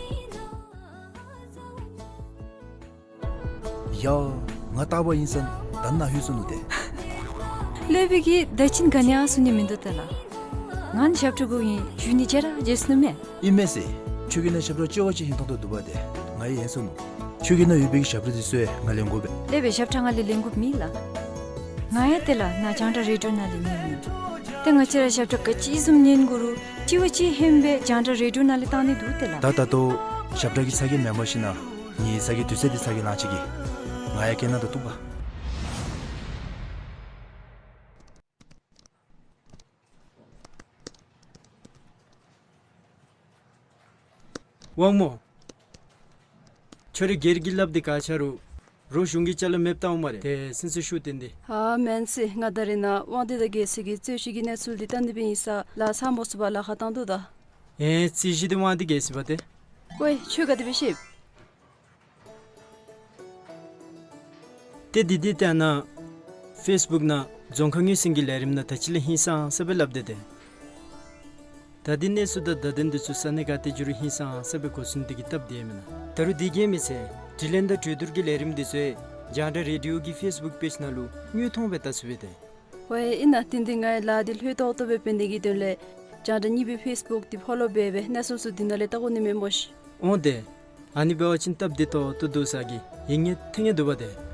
ཡ། ང་རྟག་པར་ཨིན་ས་ད་ནཱ་ལྷོད་སོ་ནུག་ཏེ། སློབ་དཔོན་གྱིས་ད་ཅི་ག་ནི་ཡང་གསུང་ནི་མིན་འདུག་ཏེ་ལགས། ང་ནི་ཞབས་ཁྲ་དགོ་ཨིན་ཞུ་ནི་བརྗེད་ར་བརྗེད་སོ་ནུག་མས། ཨིན་མས་ཟེར། ཁྱོད་ཀྱིས་ནཱ་ཞབས་ཁྲ་ལྕི་བ་ཅིག་ཧིང་ཐོང་ཐོང་འདུག་པ་ཏེ། ང་ཡང་ཡེངས་སོ་ནུག། ཁྱོད་ཀྱིས་ནཱ་ཡོད་པའི་གི་ཞབས་ཁྲ་འདི་ཚུ་ཡང་ང་ལེན་དགོ་པས། སློབ་དཔོན་ཞབས་ཁྲ་ང་ལས་ལེན་དགོཔ་མེད་ལགས། ང་ཡང་ཏེ་ལགས་ནཱ་རྒྱང་བསྒྲགས་རེ་ཌི་ཡོ་ནང་ལས་ཉན་མི་ཨིན། ཏེ་ང་བཅས་ར་ཞབས་ཁྲ་ག་ཅི་བཟུམ་ཉན་དགོ་རུང་ལྕི་བ་ཅིག་ཧན་སྦེ་རྒྱང་བསྒྲགས་རེ་ཌི་ཡོ་ནང་ལས་བཏང་ནི་འདུག་ཏེ་ལགས། ད་ད་ལྟོ་ཞབས་ཁྲ་གི་ཚ་གྱང་མེན་པར་ཞིན་ན་ངེའི་ཚ་གྱང་དུས་ཚོད་འདི་ཚ་གྱང་ལང་ཅི་གི། ང་ཡང་སྐད་ནང་དུ་གཏུགས་པ། དབང་མོ། ཁྱོད་རའི་སྒེར་གྱི་ལགཔ་འདི་ག་ཆ་རུང་རོགས་གཞུང་གི་ཅ་ལ་མེདཔ་བཏང་འོང་སྨ་རེ། ཏེ་སེམས་ཚེགས་ཤོར་ཏེ་འདི། ཨ་མེན་ཟེར། ང་ད་རེས་ནཱ་དབང་འདུས་དང་རྒྱལ་སྲས་ཀྱི་རྩོད་གཞི་གི་གནས་ཚུལ་འདི་བལྟ་ནི་སྦེ་ཨིན་ས་ལཱ་ཚང་མོ་ཚུ་སྦེ་ལཱ་ཁག་བཏང་དོ་ད། ཨེ་རྩོད་གཞི་འདི་དབང་འདུས་རྒྱལ་སྲས་པ་ཏེ། ཝའེ་ཁྱོད་ག་དེ་སྦེ་ཤེས། ཏེ་འདི་འདི་ཏེ་ནཱ་ཕེསི་བུཀ་ནང་རྫོང་ཁ་ངོས་ཟིན་གྱི་ལས་རིམ་ནང་ད་ཅི་ལས་ཧིང་སངས་ས་སྦེ་སླབ་སྟེ་ཏེ། ད་འདི་གནས་ཚུལ་དང་བརྡ་དོན་འདི་ཚུ་ས་གནས་ག་ཏེ་འགྱོ་རུང་ཧིང་སངས་ས་སྦེ་གོ་ཚུགས་ནི་དེ་གིས་སྟབས་བདེ་མེན་ན། ད་རུང་འདི་གིས་མི་ཚད་དྲི་ལན་དང་གྲོས་བསྡུར་གྱི་ལས་རིམ་འདི་ཚུ་ཡང་རྒྱང་བསྒྲགས་རེ་ཌི་ཡོ་གི་ཕེསི་བུཀ་པེཇ་ནང་ལུ་དངོས་མཐོང་སྦེ་བལྟ་ཚུགས་པས་ཏེ། ཝའེ་ཨིན་ན། ཏེ་འདི་ངེའི་ལཱ་འདི་ལྷོད་ཏོག་ཏོ་སྦེ་འབད་ནི་གི་དོན་ལས་རྒྱང་བསྒྲགས་གཉིས་པའི་ཕེསི་བུཀ་འདི་ཕོ་ལོ་འབད་སྦེ་གནས་ཚུལ་ཚུ་འདི་ནང་ལས་བལྟ་དགོ་ནི་མས་སྨོ་ཤིག། འོང་ཏེ། ཨ་ནི་འབད་བ་ཅིན་སྟབས་བདེ་ཏོག་ཏོ་འདུག་ས་གི་ཡིད་ངེས་ཐེ་ངེས་འདུག་པ་ཏེ།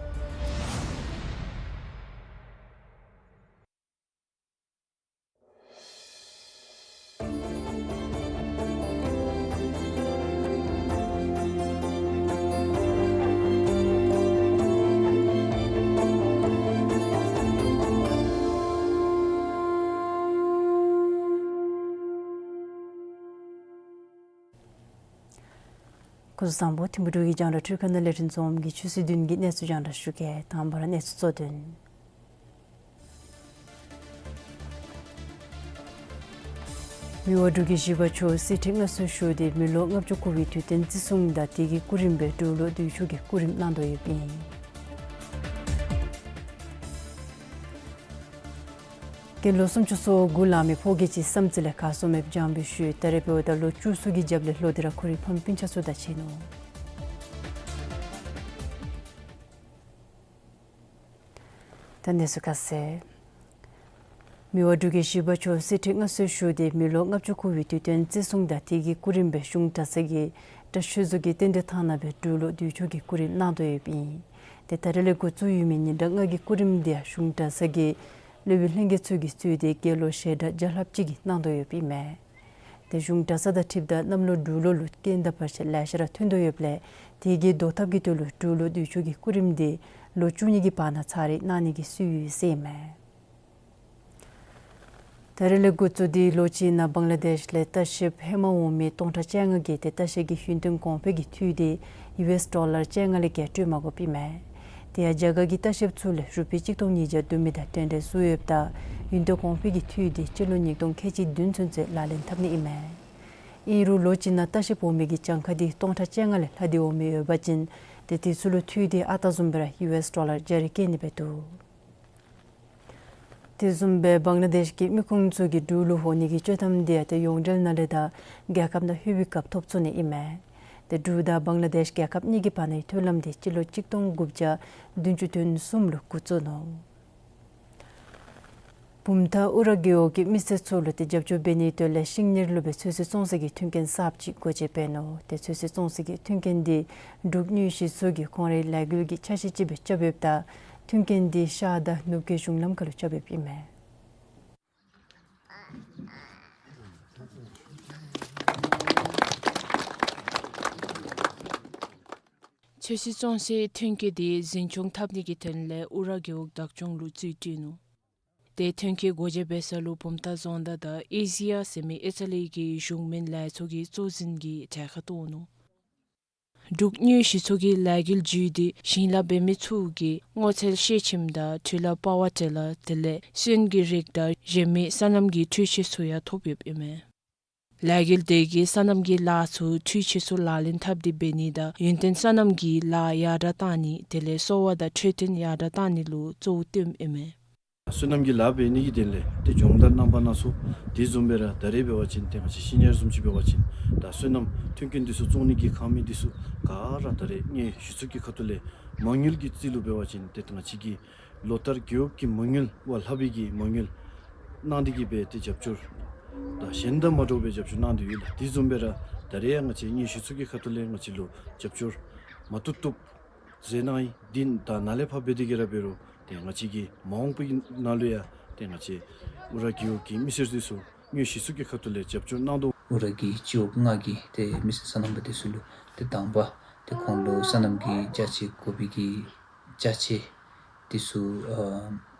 སྐུ་གཟུགས་བཟང་པོ། ཐིམ་ཕུ་འབྲུག་གི་རྒྱང་བསྒྲགས་འཕྲུལ་ཁང་ནང་ལས་རིན་འཛོམས་ཀྱིས་ཆུ་ཚོད་བདུན་གྱི་གནས་ཚུལ་རྒྱང་བསྒྲགས་ཞུ་གེ། དང་པ་ར་གནས་ཚུལ་གཙོ་དོན། མི་དབང་འབྲུག་རྒྱལ་བཞི་པ་མཆོག་གསེར་ཁྲི་མངའ་གསོལ་ཞུ་སྟེ་མི་ལོ་ལྔ་བཅུ་འཁོར་བའི་དུས་སྟོན་བརྩི་སྲུང་དང་དེ་གི་སྐུ་རིམ་སྦེ་འབྲུག་ལོ་དུས་མཆོད་ཀྱི་སྐུ་རིམ་གནང་དོ་ཡོདཔ་ཨིན། དགེ་སློང་སུམ་ཅུ་སོ་དགུ་ལང་མི་ཕོ་སྐྱེས་ཀྱི་བསམ་རྩེ་ལས་གར་སོང་མི་བྱང་བུའི་ཤུལ་ད་རེས་འབདཝ་ད་ལོ་བཅུ་གསུམ་གྱི་རྒྱབ་ལས་ལྷོད་དེ་ར་ཁོ་རའི་ཕམ་སྤུན་ཆ་ཚུ་དང་ཕྱད་ནུག། ད་གནས་ཚུལ་ཁ་གསལ། མི་དབང་འབྲུག་རྒྱལ་བཞི་པ་མཆོག་གསེར་ཁྲི་མངའ་གསོལ་ཞུ་སྟེ་མི་ལོ་ལྔ་བཅུ་འཁོར་བའི་དུས་སྟོན་བརྩི་སྲུང་དང་དེ་གི་སྐུ་རིམ་སྦེ་གཞུང་གྲྭ་ཚང་གི་གྲྭ་ཆོས་ཚོགས་ཀྱི་རྟེན་འབྲེལ་ཐང་ནང་སྦེ་འབྲུག་ལོ་དུས་མཆོད་ཀྱི་སྐུ་རིམ་གནང་དོ་ཡོདཔ་ཨིན། ཏེ་ད་རེས་ལས་འགོ་བཙུགས་ཡོད་མི་ཉིན་གྲངས་ལྔ་གི་སྐུ་རིམ་འདི་ཡང་གཞུང་གྲྭ་ཚང་གི་སློབ་དཔོན་ལྷན་རྒྱས་ཚུ་གིས་གཙོས་ཏེ་དགེ་སློང་ཞལ་གྲངས་བརྒྱ་ལྷགཔ་ཅིག་གིས་གནང་དོ་ཡོདཔ་ཨིན་མས། ཏེ་གཞུང་གྲྭ་ཚང་དང་འཁྲིལཝ་ད་གནམ་ལོ་འབྲུག་ལོ་ལུ་རྐྱེན་དང་བར་ཆད་ལེ་ཤ་ར་ཐོན་དོ་ཡོདཔ་ལས་དེ་གི་བཟློག་ཐབས་ཀྱི་དོན་ལུ་འབྲུག་ལོ་དུས་མཆོད་ཀྱི་སྐུ་རིམ་འདི་ལོ་བཅུ་གཉིས་ཀྱི་བར་ན་ཚར་རེ་གནང་ནི་གི་སྲོལ་ཡོད་ཟེར་ཨིན་མས། ད་རེས་ལས་འགོ་བཙུགས་ཏེ་ལོ་གཅིག་ནང་བང་ལ་དེཤ་ལས་ལྟ་བཤལཔ་ཧེ་མ་འོང་མི་སྟོང་ཕྲག་བཅོ་ལྔ་གིས་ཏེ་ལྟ་བཤལ་གྱི་ཡུན་བརྟན་གོང་འཕེལ་གྱི་འཐུས་འདི་ཡུ་ཨེསི་ཌོ་ལར་བཅོ་ལྔ་ལས་བརྒལ་སྤྲོད་མ་དགོཔ་ཨིན་མས། དེ་ཡང་རྒྱ་གར་གྱི་ལྟ་བཤལཔ་ཚུ་ལས་རུ་པི་གཅིག་སྟོང་ཉིས་བརྒྱ་བསྡུ་མི་དང་གདན་འདྲེན་ཚུ་ཡོདཔ་ད་ཡུན་བརྟན་གོང་འཕེལ་གྱི་འཐུས་འདི་སྤྱི་ལོ་ཉིས་སྟོང་ཁལ་གཅིག་བདུན་ཚུན་ཚོད་ལག་ལེན་འཐབ་ནི་ཨིན་མས། ཨིན་རུང་ལོ་གཅིག་ནང་ལྟ་བཤལཔ་འོང་མི་གི་གྱངས་ཁ་འདི་སྟོང་ཕྲག་བཅོ་ལྔ་ལས་ལྷག་སྟེ་འོང་མི་ཡོད་པ་ཅིན་ཏེ་དེ་ཚུ་ལུ་འཐུས་འདི་ཨ་རྟག་བཟུམ་སྦེ་ར་ཡུ་ཨེསི་ཌོ་ལར་བརྒྱ་རེ་བཀལ་ནི་སྦེ་འདུག། དེ་བཟུམ་སྦེ་བང་ལ་དེཤ་གི་མི་ཁུངས་ཚུ་གིས་འབྲུག་ལུ་འོང་ནི་གི་བཅའ་ཐམ་འདི་ཡང་ཏེ་ཡོངས་འབྲེལ་ནང་ལས་དང་རྒྱལ་ཁབ་ནང་ལྷོད་པའི་སྐབས་ཐོབ་ཚུགས་ནི་ཨིན་མས། ཏེ་འབྲུག་དང་བང་ལ་དེཤ་རྒྱལ་ཁབ་གཉིས་ཀྱི་བར་ན་མཐུན་ལམ་དེ་སྤྱི་ལོ་གཅིག་སྟོང་དགུ་བརྒྱ་བདུན་ཅུ་དོན་གསུམ་ལུ་འགོ་བཙུགས་ནུག། བུམ་ཐང་ཨུ་ར་རྒེད་འོག་གི་མི་སེར་ཚུ་ལུ་ཏེ་རྒྱབ་སྐྱོར་འབད་ནིའི་དོན་ལས་ཤིང་ཉེར་ལུ་སྦེ་ཚོད་བསྲེ་བཙོང་སའི་གི་མཐུན་རྐྱེན་གསརཔ་ཅིག་སྒོ་འབྱེད་འབད་ནུག། ཏེ་ཚོད་བསྲེ་བཙོང་སའི་གི་མཐུན་རྐྱེན་འདི་འབྲུག་དངུལ་གཞི་ཚོགས་ཀྱིས་ཁོང་རའི་ལས་འགུལ་གྱི་ཆ་ཤས་ཅིག་སྦེ་རྐྱབ་ཡོདཔ་ད་མཐུན་རྐྱེན་འདི་ཤར་དང་ནུབ་ཀྱི་གཞུང་ལམ་ཁ་ལུ་རྐྱབ་ཡོདཔ་ཨིན་མས། ཚོད་བསྲེ་བཙོང་སའི་མཐུན་རྐྱེན་འདི་འཛིན་སྐྱོང་འཐབ་ནི་གི་དོན་ལས་ཨུ་ར་རྒེད་འོག་བདག་སྐྱོང་ལུ་རྩིས་སྤྲོད་ནུག། ཏེ་མཐུན་རྐྱེན་སྒོ་འབྱེད་འབད་ས་ལུ་བུམ་ཐང་རྫོང་བདག་དང་ཨེ་ཟི་ཡ་ཟེར་མི་ཨི་ཊ་ལི་གི་གཞུང་མིན་ལས་ཚོགས་ཀྱི་གཙོ་འཛིན་གྱིས་གྲལ་ཁར་གཏོགས་ནུག། འབྲུག་དངུལ་གཞི་ཚོགས་ཀྱི་ལས་འགུལ་བརྒྱུད་དེ་ཞིང་ལཱ་འབད་མི་ཚུ་གིས་སྔོ་ཚལ་ཤེལ་ཁྱིམ་དང་འཕྲུལ་ལས་པ་ཝར་ཊི་ལར་དེ་ལས་སོན་གྱི་རིགས་དང་གཞན་མི་སོ་ནམ་གྱི་འཕྲུལ་ཆས་ཚུ་ཡང་ཐོབ་ཡོདཔ་ཨིན་མས། ལས་འགུལ་དེ་གིས་སོ་ནམ་གྱི་ལཱ་ཚུ་འཕྲུལ་ཆས་ཚུ་ལག་ལེན་འཐབ་སྟེ་འབད་ནི་དང་ཡུན་བརྟན་སོ་ནམ་གྱི་ལཱ་ཡར་དྲགས་གཏང་ནི་དེ་ལས་གསོ་བ་དང་འཕྲོད་བསྟེན་ཡར་དྲགས་གཏང་ནི་ལུ་གཙོ་བོ་བཏོནམ་ཨིན་མས། སོ་ནམ་གྱི་ལཱ་འབད་ནི་གི་དོན་ལས་ཏེ་སྦྱོང་བརྡར་རྣམ་པ་སྣ་ཚོགས་དེ་བཟུམ་སྦེ་ར་ད་རེས་འབད་བ་ཅིན་ཏེ་ང་བཅས་ཤིང་ཉེར་བཟུམ་ཅིག་འབད་བ་ཅིན་ད་སོ་ནམ་མཐུན་རྐྱེན་འདི་ཚུ་བཙོང་ནི་གི་ཁང་མིག་འདི་ཚུ་ག་ར་ད་རེས་དངུལ་གཞི་ཚོགས་ཀྱི་ཁ་ཐུག་ལས་མ་དངུལ་གྱི་རྩིས་ལུ་འབད་བ་ཅིན་ཏེ་ང་བཅས་ཀྱི་ལོ་ལྟར་རྒེད་འོག་གི་མ་དངུལ་བ་ལྷག་པའི་གི་མ་དངུལ་གནང་སྟེ་གིས་སྦེ་ཏེ་རྒྱབ་སྐྱོར་དང་གཞན་དང་མ་འདྲཝ་སྦེ་རྒྱབ་སྐྱོར་གནང་སྟེ་ཡོད་ལགས། དེ་བཟུམ་སྦེ་ར་ད་རེས་ཡང་ང་བཅས་དངུལ་གཞི་ཚོགས་ཀྱི་ཁ་ཐུག་ལས་ང་བཅས་ལུ་རྒྱབ་སྐྱོར་མ་བཏུབ་བཏུབ་མཛད་གནང་ཡི། དེ་ད་ནཱ་ལས་ཕར་འབད་དེ་གིས་ར་འབད་རུང་ཏེ་ང་བཅས་ཀྱི་མ་འོངས་པའི་ནང་ལུ་ཡང་ཏེ་ང་བཅས་ཨུ་ར་རྒེད་འོག་གི་མི་སེར་འདི་ཚུ་དངུལ་གཞི་ཚོགས་ཀྱི་ཁ་ཐུག་ལས་རྒྱབ་སྐྱོར་གནང་དོ། ཨུ་ར་གི་སྤྱི་འོག་ལྔ་གི་ཏེ་མི་སེར་སོ་ནམ་པ་འདི་ཚུ་ལུ་ཏེ་དང་པ་ཏེ་ཁོང་ལུ་སོ་ནམ་གྱི་ཅ་ཆས་དགོ་པའི་གི་ཅ་ཆས་འདི་ཚུ་ཨ་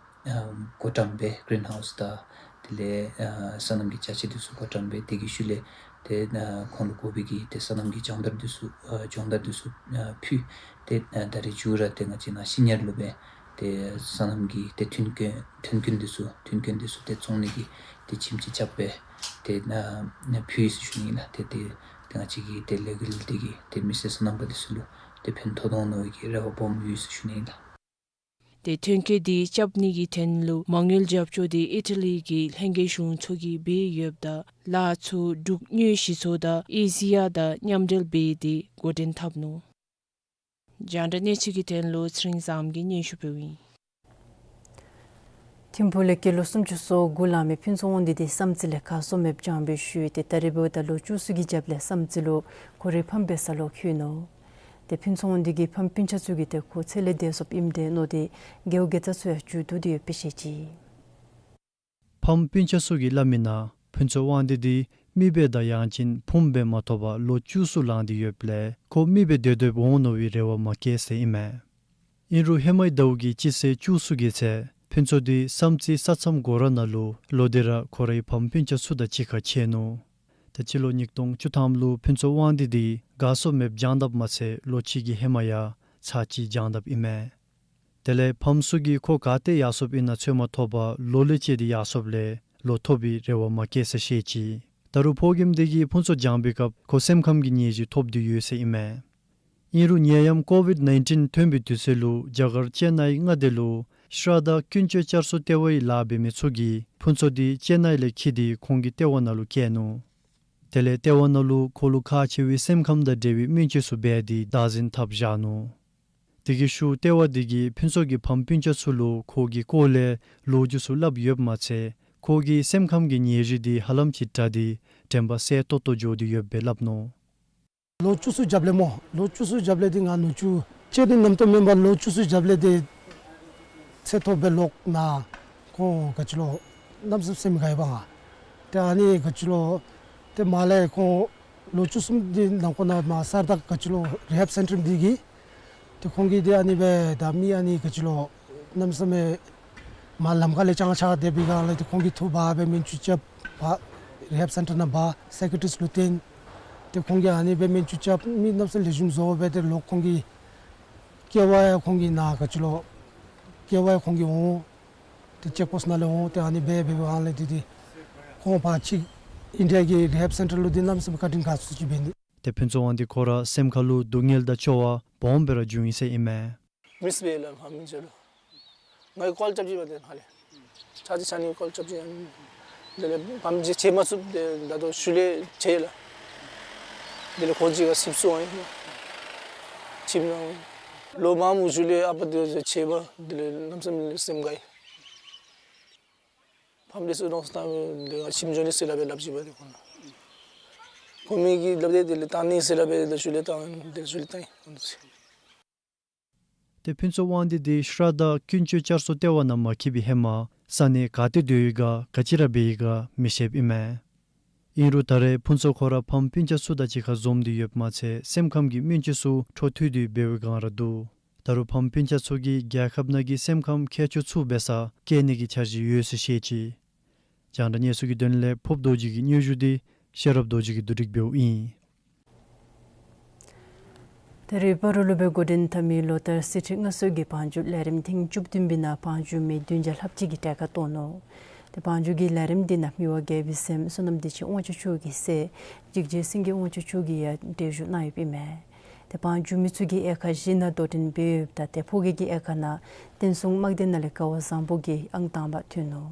ཨ་བགོ་བཀྲམ་འབད་གི་རིན་ཧའུསི་དང་དེ་ལས་ཨ་སོ་ནམ་གྱི་ཅ་ཆས་འདི་ཚུ་བགོ་བཀྲམ་འབད་དེ་གི་ཤུལ་ལས་ཏེ་ཨ་ཁོང་ལུ་དགོ་པའི་གི་ཏེ་སོ་ནམ་གྱི་སྦྱོང་བརྡར་འདི་ཚུ་ཨ་སྦྱོང་བརྡར་འདི་ཚུ་ཨ་ཕུལ། ཏེ་ཨ་ད་རེས་མཇུག་ར་ཏེ་ང་བཅས་ནཱ་ཤིང་ཉེར་ལུ་སྦེ་ཏེ་སོ་ནམ་གྱི་ཏེ་མཐུན་རྐྱེན་མཐུན་རྐྱེན་འདི་ཚུ་མཐུན་རྐྱེན་འདི་ཚུ་ཏེ་བཙོང་ནི་གི་ཏེ་ཁྱིམ་ཅིག་རྐྱབ་སྦེ་ཏེ་ཨ་ཕུལ་ཡི་ཟེར་ཞུ་ནི་ཨིན་ལགས། ཏེ་ཏེ་ཏེ་ང་བཅས་ཀྱི་ཏེ་ལས་འགུལ་འདི་གིས་ཏེ་མི་སེར་སོ་ནམ་པ་འདི་ཚུ་ལུ་ཏེ་ཕན་ཐོགས་འོང་མནོ་བའི་གི་རེ་བ་སྦོམ་ཡོད་ཟེར་ཞུ་ནི་ཨིན་ལགས། ཏེ་མཐུན་རྐྱེན་འདི་རྐྱབ་ནི་གི་དོན་ལུ་མ་དངུལ་རྒྱབ་སྐྱོར་འདི་ཨི་ཊ་ལི་གི་ལྷན་རྒྱས་གཞུང་ཚོགས་ཀྱིས་འབད་ཡོདཔ་ད་ལཱ་ཚུ་འབྲུག་དངུལ་གཞི་ཚོགས་དང་ཨེ་ཟི་ཡ་དང་མཉམ་འབྲེལ་འབད་དེ་འགོ་འདྲེན་འཐབ་ནུག། རྒྱང་བསྒྲགས་གནས་ཚུལ་གྱི་དོན་ལུ་ཚེ་རིང་བཟངམོ་གིས་སྙན་ཞུ་ཕུལཝ་ཨིན། ཐིམ་ཕུག་ལས་སྐྱེས་ལོ་སུམ་ཅུ་སོ་དགུ་ལང་མི་ཕུན་ཚོགས་དབང་འདུས་འདི་བསམ་རྩེ་ལས་གར་སོང་མེདཔ་བྱང་པའི་ཤུལ་ཏེ་ད་རེས་འབདཝ་ད་ལོ་བཅུ་གསུམ་གྱི་རྒྱབ་ལས་བསམ་རྩེ་ལུ་ཁོ་རའི་ཕམ་འབད་སར་ལོག་ལྷོད་ནུག། ཏེ་ཕུན་ཚོགས་དབང་འདུས་ཀྱི་ཕམ་སྤུན་ཆ་ཚུ་གིས་ཏེ་ཁོ་ཚེ་ལས་འདས་སོཔ་ཨིནམ་འདྲས་མནོ་སྟེ་རྒེད་འོག་དགེ་རྩ་ཚུ་ཡང་འགྱོ་དོ་ཡོདཔ་སྦེ་བཤད་ཅི། ཕམ་སྤུན་ཆ་ཚུ་གིས་སླབ་མི་ནང་ཕུན་ཚོགས་དབང་འདུས་འདི་མི་སྦེ་དང་ཡང་ཅིན་ཕུངམ་སྦེ་མ་ཐོབ་པར་ལོ་བཅུ་གསུམ་ལང་སྟེ་ཡོདཔ་ལས་ཁོ་མི་སྦེ་སྡོད་སྡོདཔ་འོང་མནོ་བའི་རེ་བ་མ་བསྐྱེད་ཟེར་ཨིན་མས། ཨིན་རུང་ཧེ་མའི་ཟླཝ་གི་སྤྱི་ཚེས་བཅུ་གསུམ་གྱི་ཚེ་ཕུན་ཚོགས་འདུས་བསམ་རྩེ་ས་མཚམས་སྒོ་ར་ནང་ལུ་ལོག་སྟེ་ར་ཁོ་རའི་ཕམ་སྤུན་ཆ་ཚུ་དང་གཅིག་ཁར་འཁྱིད་ནུག། ཏེ་སྤྱི་ལོ་ཉིས་སྟོང་བཅུ་ཐམ་ལུ་ཕུན་ཚོགས་དབང་འདུས་འདི་གར་སོང་མེདཔ་བྱང་དཔ་མ་ཚད་ལོ་གཅིག་གི་ཧེ་མ་ཡང་ཚར་གཅིག་བྱང་དཔ་ཨིན་མས། དེ་ལས་ཕམ་ཚུ་གིས་ཁོ་ག་ཏེ་ཡར་སོཔ་ཨིན་ན་འཚོལ་མ་ཐོབ་པར་ལོ་ལས་བཅད་དེ་ཡར་སོཔ་ལས་ལོ་ཐོབ་པའི་རེ་བ་མ་བསྐྱེད་ཟེར་བཤད་ཅི། ད་རུང་ཕོ་རྒནམ་དེ་གིས་ཕུན་ཚོགས་བྱང་པའི་སྐབས་ཁོ་སེམས་ཁམས་ཀྱི་ནད་གཞི་ཐོབ་སྟེ་ཡོད་ཟེར་ཨིན་མས། ཨིན་རུང་ནད་ཡམས་ཀོ་ཝིཌ་ནའིན་ཊིན་ཐོན་པའི་དུས་ཚོད་ལུ་རྒྱ་གར་ཅེ་ནའི་མངའ་སྡེ་ལུ་ཤ་ར་དཱ་ཀུན་སྤྱོད་བསྐྱར་གསོ་ལྟེ་བའི་ལཱ་འབད་མི་ཚུ་གིས་ཕུན་ཚོགས་འདི་ཅེ་ནའི་ལས་འཁྱིད་དེ་ཁོང་གི་ལྟེ་བ་ནང་ལུ་བསྐྱལ་ནུག། དེ་ལས་ལྟེ་བ་ནང་ལུ་ཁོ་ལུ་ཁག་ཆེ་བའི་སེམས་ཁམས་དང་འབྲེལ་བའི་སྨན་བཅོས་ཚུ་འབད་དེ་བདག་འཛིན་འཐབ་བཞག་ནུག། དེ་གི་ཤུལ་ལྟེ་བ་དེ་གིས་ཕུན་ཚོགས་ཀྱི་ཕམ་སྤུན་ཆ་ཚུ་ལུ་ཁོ་གི་སྐོར་ལས་ལོ་རྒྱུས་ཚུ་སླབ་ཡོདཔ་མ་ཚད་ཁོ་གི་སེམས་ཁམས་ཀྱི་ནད་གཞི་དེ་ཧ་ལམ་ཅིག་དྲག་སྟེ་དྲན་པ་གསལ་ཏོག་ཏོ་འགྱོ་སྟེ་ཡོདཔ་སྦེ་སླབ་ནུག། ལོ་བཅུ་གསུམ་རྒྱབ་ལས་སྨོ། ལོ་བཅུ་གསུམ་རྒྱབ་ལས་འདི་ང་ནུ་གཅུང་གཅེས་འཛིན་རྣམ་རྟོག་མེན་པར་ལོ་བཅུ་གསུམ་རྒྱབ་ལས་འདི་ཚེ་ཐོབ་སྦེ་ལོག་ནཱ་ཁོང་ག་ཅི་ལོ་གནམ་མེད་ས་མེད་སེམས་དགའ་ཡི་པ་ང་། ཏེ་ཨ་ནི་ག་ཅི་ལོ་ཏེ་མར་ལས་ཁོང་ལོ་བཅུ་གསུམ་འདི་ནང་འཁོད་ནང་མར་ཤ་ར་དཱ་ག་ཅི་ལོ་རི་ཧེབ་སེན་ཊར་འདི་གིས་ཏེ་ཁོང་གིས་ཏེ་ཨ་ནི་སྦེ་ད་མི་ཨ་ནི་ག་ཅི་ལོ་གནམ་མེད་ས་མེད་མར་ལམ་ཁ་ལས་ཅང་ཆག་སྟེ་སྦེ་གང་ལས་ཏེ་ཁོང་གིས་འཐུ་འབག་སྦེ་སྨན་བཅོས་རྐྱབ་འབག་རི་ཧེབ་སེན་ཊར་ནང་འབག་སའི་ཀེ་ཊི་རིསཊ་ལུ་བསྟེན། ཏེ་ཁོང་གིས་ཨ་ནི་སྦེ་སྨན་བཅོས་རྐྱབ་མི་གནམ་མེད་ས་མེད་ལེགས་ཤོམ་བཟོ་སྦེ་ཏེ་ལོག་ཁོང་གི་སྐྱེ་བ་ཡང་ཁོང་གི་ནཱ་ག་ཅི་ལོ་སྐྱེ་བ་ཡང་ཁོང་གི་འོང་། ཏེ་ཅེཀ་པོསཊ་ནང་ལས་འོང་། ཏེ་ཨ་ནི་སྦེ་སྦེ་སྦེ་གང་ལས་ཏེ་ཏེ་ཁོང་ཕར་ཅིག་ཨིན་ཌི་ཡ་གི་རི་ཧེབ་སེན་ཊར་ལུ་འདི་གནམ་མེད་ས་མེད་བཀའ་དྲིན་དགའ་ཚོར་ཅིག་འབད་ནི། ཏེ་ཕུན་ཚོགས་དབང་འདུས་ཁོ་ར་སེམས་ཁ་ལུ་སྡུག་བསྔལ་དང་སྐྱོ་བ་སྦོམ་སྦེ་ར་བྱུང་ཡི་ཟེར་ཨིན་མས། མི་སྦེ་ལ་ཕ་མིང་ཅོ་ལོ། ངའི་ཀོལ་རྐྱབ་ཅི་མ་དེ་ཧ་ལས། ཆ་ཅི་ཆ་ནི་ཀོལ་རྐྱབ་ཅི་ཡང་། དེ་ལས་ཕམ་ཅིག་བྱེལ་མ་ཚུགས་ཏེ་ད་ལྟོ་ཤུལ་ལས་བྱེལ་ལགས། དེ་ལས་ཁོང་གཅིག་ཁར་ཆིབས་སུ་འོང་ཡི། ཁྱིམ་ནང་ལོ་མང་མུ་ཅུ་ལས་ཨ་པ་དེ་ཆེ་བ་དེ་ལས་གནམ་མེད་ས་མེད་སེམས་དགའ་ཡི། ཕམ་འདི་ཚུ་གནམ་མེད་ས་མེད་ང་ཁྱིམ་འགྱོ་ནི་ཟེར་སླབ་སྦེ་སླབ་ཅི་པ་དེ་ཁོང་ལུ། ཁོང་མི་གིས་སླབ་སྟེ་དེ་ལས་བཏང་ནི་ཟེར་སླབ་སྦེ་དེ་ཚུ་ལས་བཏང་དེ་ཚུ་ལས་བཏང་ཡི་ཁོང་ཚུ། ཏེ་ཕུན་ཚོགས་དབང་འདུས་འདི་ཤ་ར་དང་དཀོན་མཆོག་བསྐྱར་གསོ་ལྟེ་བ་ནང་མ་འཁྱིད་པའི་ཧེ་མ་ས་གནས་ག་ཏེ་སྡོད་ཡོད་ག་ག་ཅི་ར་འབད་ཡོད་ག་མི་ཤེསཔ་ཨིན་མས། ཨིན་རུང་ད་རེས་ཕུན་ཚོགས་ཁོ་ར་ཕམ་སྤུན་ཆ་ཚུ་དང་གཅིག་ཁར་འཛོམས་ཏེ་ཡོདཔ་མ་ཚད་སེམས་ཁམས་ཀྱི་སྨོན་ཚིག་ཚུ་འཕྲོ་མཐུད་དེ་འབད་བའི་བསྒང་ར་འདུག། ད་རུང་ཕམ་སྤུན་ཆ་ཚུ་གིས་རྒྱལ་ཁབ་ནང་གི་སེམས་ཁམས་ཁྱད་ཆོས་ཚུ་འབད་སར་བསྐྱལ་ནི་གི་འཆར་གཞི་ཡོད་ཟེར་བཤད་ཅི། རྒྱང་བསྒྲགས་གནས་ཚུལ་གྱི་དོན་ལས་ཕུབ་རྡོ་རྗེ་གི་སྙན་ཞུ་འདི་ཤེས་རབ་རྡོ་རྗེ་གིས་བསྡུ་སྒྲིག་འབདཝ་ཨིན། ད་རེས་སྤ་རོ་ལུ་སྦེ་འགོ་འདྲེན་འཐབ་མི་ལོ་ལྟར་གསེར་ཁྲི་མངའ་གསོལ་གྱི་བང་རྒྱུགས་ལས་རིམ་ཐེངས་བཅུ་བདུན་པའི་ནང་བང་རྒྱུགས་མི་བདུན་བརྒྱ་ལྷགཔ་ཅིག་གིས་གྲལ་ཁར་གཏོགས་ནུག། ཏེ་བང་རྒྱུགས་ཀྱི་ལས་རིམ་འདི་ནང་མི་དབང་རྒྱལ་པོའི་སྲསམོ་བསོད་ནམས་བདེ་ཆེན་དབང་ཕྱུག་མཆོག་གི་སྲས་འཇིགས་བྱེད་སེང་གེ་དབང་ཕྱུག་མཆོག་གིས་ཡང་གྲལ་བཞུགས་གནང་ཡོདཔ་ཨིན་མས། ཏེ་བང་རྒྱུགས་མི་ཚུ་གིས་དབྱེ་ཁག་བཞི་ནང་དོ་འགྲན་འབད་ཡོདཔ་ད་ཏེ་ཕོ་སྐྱེས་ཀྱི་དབྱེ་ཁག་ནང་བསྟན་སྲུང་དམག་སྡེ་ནང་ལས་སྐལ་བ་བཟང་པོ་གིས་ཨང་དང་པ་ཐོན་ནུག།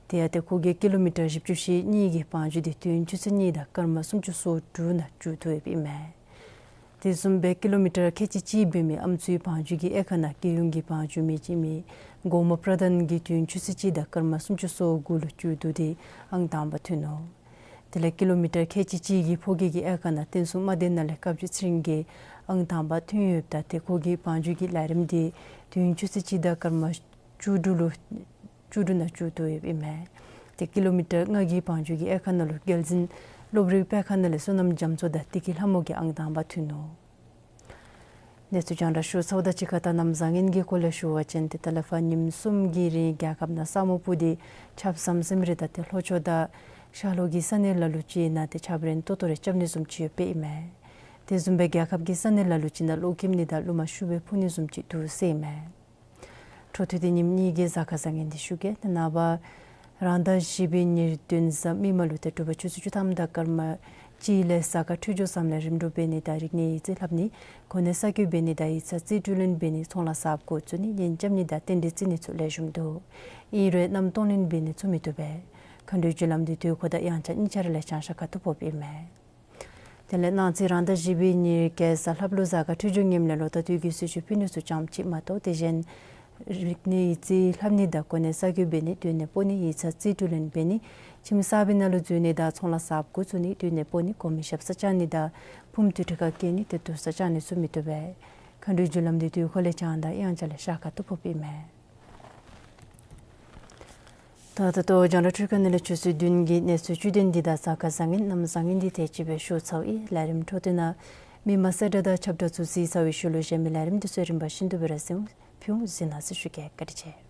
དེ་ཡང་ཏེ་ཁོ་གིས་ཀི་ལོ་མི་ཊར་བཞི་བཅུ་ཞེ་གཉིས་ཀྱི་བང་རྒྱུགས་འདི་དུས་ཡུན་ཆུ་ཚོད་གཉིས་དང་སྐར་མ་སུམ་ཅུ་སོ་དྲུག་ནང་མཇུག་བསྡུ་ཡོདཔ་ཨིན་མས། དེ་བཟུམ་སྦེ་ཀི་ལོ་མི་ཊར་ཁལ་གཅིག་གཅིག་འབད་མི་ཨམ་སྲུའི་བང་རྒྱུགས་ཀྱི་དབྱེ་ཁག་ནང་རྒྱལ་ཡོངས་ཀྱི་བང་རྒྱུགས་མི་གཅིག་མི་གོ་མོ་པྲ་དན་གྱིས་དུས་ཡུན་ཆུ་ཚོད་གཅིག་དང་སྐར་མ་སུམ་ཅུ་སོ་དགུ་ལུ་མཇུག་བསྡུ་སྟེ་ཨང་དང་པ་ཐོན་ནུག། དེ་ལས་ཀི་ལོ་མི་ཊར་ཁལ་གཅིག་གཅིག་གི་ཕོ་སྐྱེས་ཀྱི་དབྱེ་ཁག་ནང་བསྟན་སྲུང་དམག་སྡེ་ནང་ལས་དཀར་སྦྱིས་ཚེ་རིང་གིས་ཨང་དང་པ་ཐོན་ཡོདཔ་ད་ཏེ་ཁོ་གིས་བང་རྒྱུགས་ཀྱི་ལས་རིམ་འདི་དུས་ཡུན་ཆུ་ཚོད་གཅིག་དང་སྐར་མ་བཅུ་དྲུག་ལུ་བཅུ་དྲུག་ནང་མཇུག་བསྡུ་ཡོདཔ་ཨིན་མས། ཏེ་ཀི་ལོ་མི་ཊར་ལྔ་གི་བང་རྒྱུགས་ཀྱི་དབྱེ་ཁག་ནང་ལུ་རྒྱལ་འཛིན་སློབ་རིམ་སྤེལ་ཁང་ནང་ལས་བསོད་ནམས་རྒྱ་མཚོ་དང་བདེ་སྐྱིད་ལྷ་མོ་གིས་ཨང་དང་པ་ཐོན་ནུག། གནས་ཚུལ་རྒྱང་བསྒྲགས་ཞུ་ཚརཝ་དང་གཅིག་ཁར་ད་གནམ་བཟང་ངན་གྱི་སྐོར་ལས་ཞུ་བ་ཅིན་ཏེ་ད་ལས་ཕར་ཉིནམ་གསུམ་གྱི་རིང་རྒྱལ་ཁབ་ནང་ས་སྨུག་སྤུབས་ཏེ་ཆརཔ་ཟམ་ཟིམ་རེ་དང་ཏེ་ལྷོ་ཕྱོགས་དང་ཤར་ལྷོ་གི་ས་གནས་ལ་ལུ་ཅིག་ནང་ཏེ་ཆརཔ་རན་ཏོག་ཏོ་རེ་རྐྱབ་ནི་བཟུམ་ཅིག་ཡོདཔ་ཨིན་མས། དེ་བཟུམ་སྦེ་རྒྱལ་ཁབ་ཀྱི་ས་གནས་ལ་ལུ་ཅིག་ནང་གློག་ཁེབས་ནི་དང་རླུང་མ་ཤུགས་སྦེ་འཕུ་ནི་བཟུམ་ཅིག་འདུག་ཟེར་ཨིན་མས། འཕྲོ་མཐུད་དེ་ཉིནམ་གཉིས་ཀྱི་གཟའ་སྐར་བཟང་ངན་འདི་ཞུ་གེ། ཏེ་ནངས་པ་རང་ཟླ་བཞི་པའི་ཉེར་བདུན་གཟའ་མིག་དམར་ལུ་ཏེ་དྲོ་པ་ཆུ་ཚོད་བཅུ་ཐམ་དང་སྐར་མ་གཅིག་ལས་གཟའ་སྐར་འཕྲོད་སྦྱོར་བསམ་ལས་རིམ་གྲོ་འབད་ནི་དང་རིག་གནས་ཡིག་རྩིས་ལྷབ་ནི་གོ་གནས་གསར་བསྐོ་འབད་ནི་དང་ཡིག་ཚང་རྩིས་སྤྲོད་ལེན་འབད་ནི་ཚོང་ལཱ་གསརཔ་འགོ་བཙུགས་ནི་གཉེན་རྐྱབ་ནི་དང་རྟེན་འབྲེལ་བརྩི་ནི་ཚུ་ལེགས་ཤོམ་འདུག། ཨིན་རུང་གནམ་སྟོང་ལེན་འབད་ནི་ཚུ་མི་བཏུབ་པས། མཁའ་འགྲོའི་རྒྱུ་ལམ་འདི་དུས་འཁོར་དང་དབྱངས་འཆར་གཉིས་ཆ་ར་ལས་བྱང་ཤར་ཁ་ཐུག་ཕོགཔ་ཨིན་མས། དེ་ལས་གནངས་ཚེ་རང་ཟླ་བཞི་པའི་ཉེར་བརྒྱད་གཟའ་ལྷགཔ་ལུ་གཟའ་སྐར་འཕྲོད་སྦྱོར་ངནམ་ལས་ལོ་ཟླ་དུས་ཀྱི་གསོལ་མཆོད་ཕུལ་ནི་ཚུ་ཙམ་ཅིག་མ་གཏོགས་དེ་གཞན་རིག་གནས་ཡིག་རྩིས་ལྷབ་ནི་དང་གོ་གནས་གསར་བསྐོ་འབད་ནི་སྡོད་གནས་སྤོ་ནི་ཡིག་ཚང་རྩིས་སྤྲོད་ལེན་འབད་ནི་ཁྱིམ་གསར་པའི་ནང་ལུ་འཛུལ་ནི་དང་ཚོང་ལཱ་གསརཔ་འགོ་བཙུགས་ནི་སྡོད་གནས་སྤོ་ནི་གོ་མི་ཞབས་ས་བཅར་ནི་དང་ཕུངམ་དུར་ཁྲོད་ཁར་བསྐྱལ་ནི་ཏེ་དུར་ས་བཅར་ནི་ཚུ་མི་བཏུབ་པས། མཁའ་འགྲོའི་རྒྱུ་ལམ་འདི་དུས་འཁོར་ལས་བྱང་དང་དབྱངས་འཆར་ལས་ཤར་ཁ་ཐུག་ཕོགཔ་ཨིན་མས། ད་ད་ལྟོ་རྒྱང་བསྒྲགས་འཕྲུལ་ཁང་ནང་ལས་ཆུ་ཚོད་བདུན་གྱི་གནས་ཚུལ་བཅུད་དོན་འདི་དང་གཟའ་སྐར་བཟང་ངན་གནམ་བཟང་ངན་འདི་དེ་ཅིག་སྦེ་ཞུ་ཚརཝ་ཨིན། ལས་རིམ་འཕྲོ་མཐུད་ནང་མི་མང་གསལ་བསྒྲགས་དང་ཁྱབ་བསྒྲགས་ཚུ་གཟིགས་ཚར་བའི་ཤུལ་ལུ་གཞན་མི་ལས་རིམ་འདི་ཚུ་རིམ་པ་བཞིན་དུ་སྦེ་ར་གཟིགས་འོང་། ཕུལ་འོང་གཟིགས་གནང་ཟེར་ཞུ་གེ། བཀའ་དྲིན་ཆེ།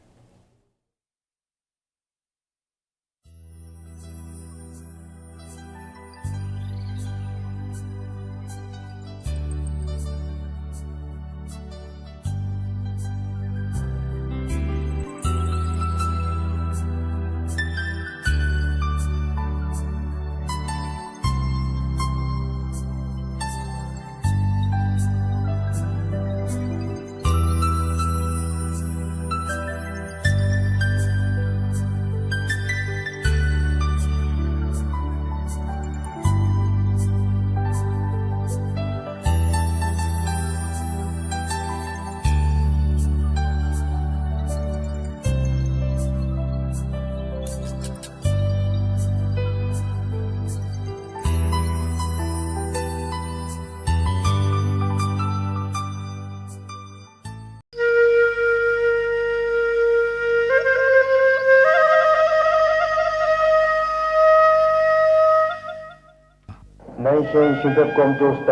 ནང་གཞན་ཞུ་འབོད་སྒོམ་དུས་ད་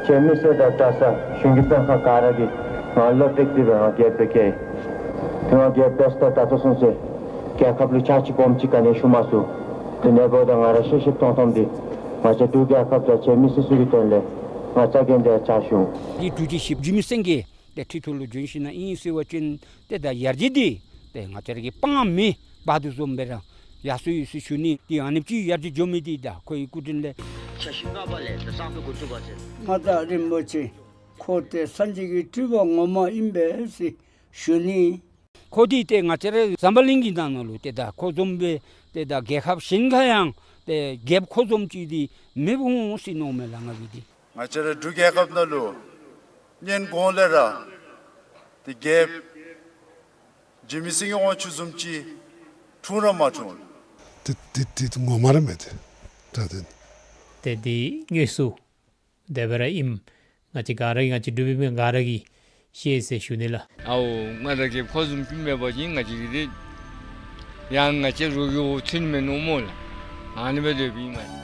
ཁྱེད་མི་སེར་དང་གྲྭ་ས་གཞུང་གི་དཔོན་ཁག་ག་ར་གིས་ང་བློ་གཏད་དེ་སྦེ་ང་རྒྱལ་པོ་བཀལ། དེ་ང་རྒྱལ་པོ་བཀལ་ད་ད་ལྟོ་སོང་ཚེ་རྒྱལ་ཁབ་ལུ་ཕྱག་ཕྱིད་སྦོམ་ཅིག་ག་ནི་ཞུ་མ་ཚུགས། དེ་ནང་འབདཝ་ད་ང་ར་ཤེས་ཤེས་མཐོང་མཐོངམ་འདི་ང་བཅས་འབྲུག་རྒྱལ་ཁབ་དང་ཁྱེད་མི་སེར་ཚུ་གི་དོན་ལས་ང་རྩ་འགེངས་ཏེ་ཕྱག་ཞུ། འདི་འབྲུག་རྒྱལ་བཞི་འཇིགས་མེད་སེང་གེ་ཏེ་ཁྲི་ཐོག་ལུ་བྱོན་ཞིན་ན་ཨིན་ཟེར་བ་ཅིན་ཏེ་ད་ཡར་རྒྱས་འདི་ཏེ་ང་བཅས་ར་གི་སྤང་མེ་འབར་དོ་བཟུམ་སྦེ་ར་ཡར་སོང་ཡི་ཟེར་ཞུ་ནི། ཏེ་ཨ་ནེམ་ཅིག་ཡར་རྒྱས་འགྱོ་མི་འདི་ད་ཁོ་གི་སྐུ་དྲིན་ལས། ཆ་ཤས་ལྔ་པ་ལས་ད་གསརཔ་སྦེ་འགོ་བཙུགས་པ་ཟེར། མངའ་བདག་རིན་པོ་ཆེ་ཁོ་ཏེ་སངས་རྒྱས་ཀྱི་སྤྲུལ་པ་ངོ་མ་ཨིན་པས་ཟེར་ཞུ་ནི། ཁོ་འདི་ཏེ་ང་བཅས་ར་ཟམ་པ་གླིང་གི་ནང་ན་ལུ་ཏེ་ད་ཁོ་བཟུམ་སྦེ་ཏེ་ད་རྒྱལ་ཁབ་གཞན་ཁར་ཡང་ ཏེ་རྒྱལཔོ་ཁོ་བཟུམ་ཅིག་འདི་མེདཔ་འོང་ཟེར་མནོཝ་མས་ལགས་ང་གིས་འདི། ང་བཅས་ར་འབྲུག་རྒྱལ་ཁབ་ནང་ལུ་གཉན་གོང་ལས་ར་ཏེ་རྒྱལཔོ་འཇིགས་མེད་སེང་གེ་དབང་ཕྱུག་བཟུམ་ཅིག་འཁྲུངས་ར་མ་འཁྲུངས། ཏེ་ཏེ་ཏེ་ངོ་མ་ར་མེད་ཏེ། ད་ཏེ་ཏེ་འདི་དངོས་སུ་དེ་སྦེ་ར་ཨིནམ་ང་བཅས་ག་ར་གིས་ང་བཅས་འབྲུག་པའི་མི་ག་ར་གིས་ཤེས་ཟེར་ཞུ་ནི་ལགས། ཨའོ་ང་ར་གི་ཕོ་བཟུམ་ཅིག་མེད་པ་ཅིན་ང་བཅས་ཀྱི་དེ་ཡང་ང་བཅས་རོགས་ཀྱི་འོག་ཚུད་ནི་མས་མནོཝ་སྨོ་ལགས། ཨ་ནི་སྦེ་སྡོད་པའི་མས།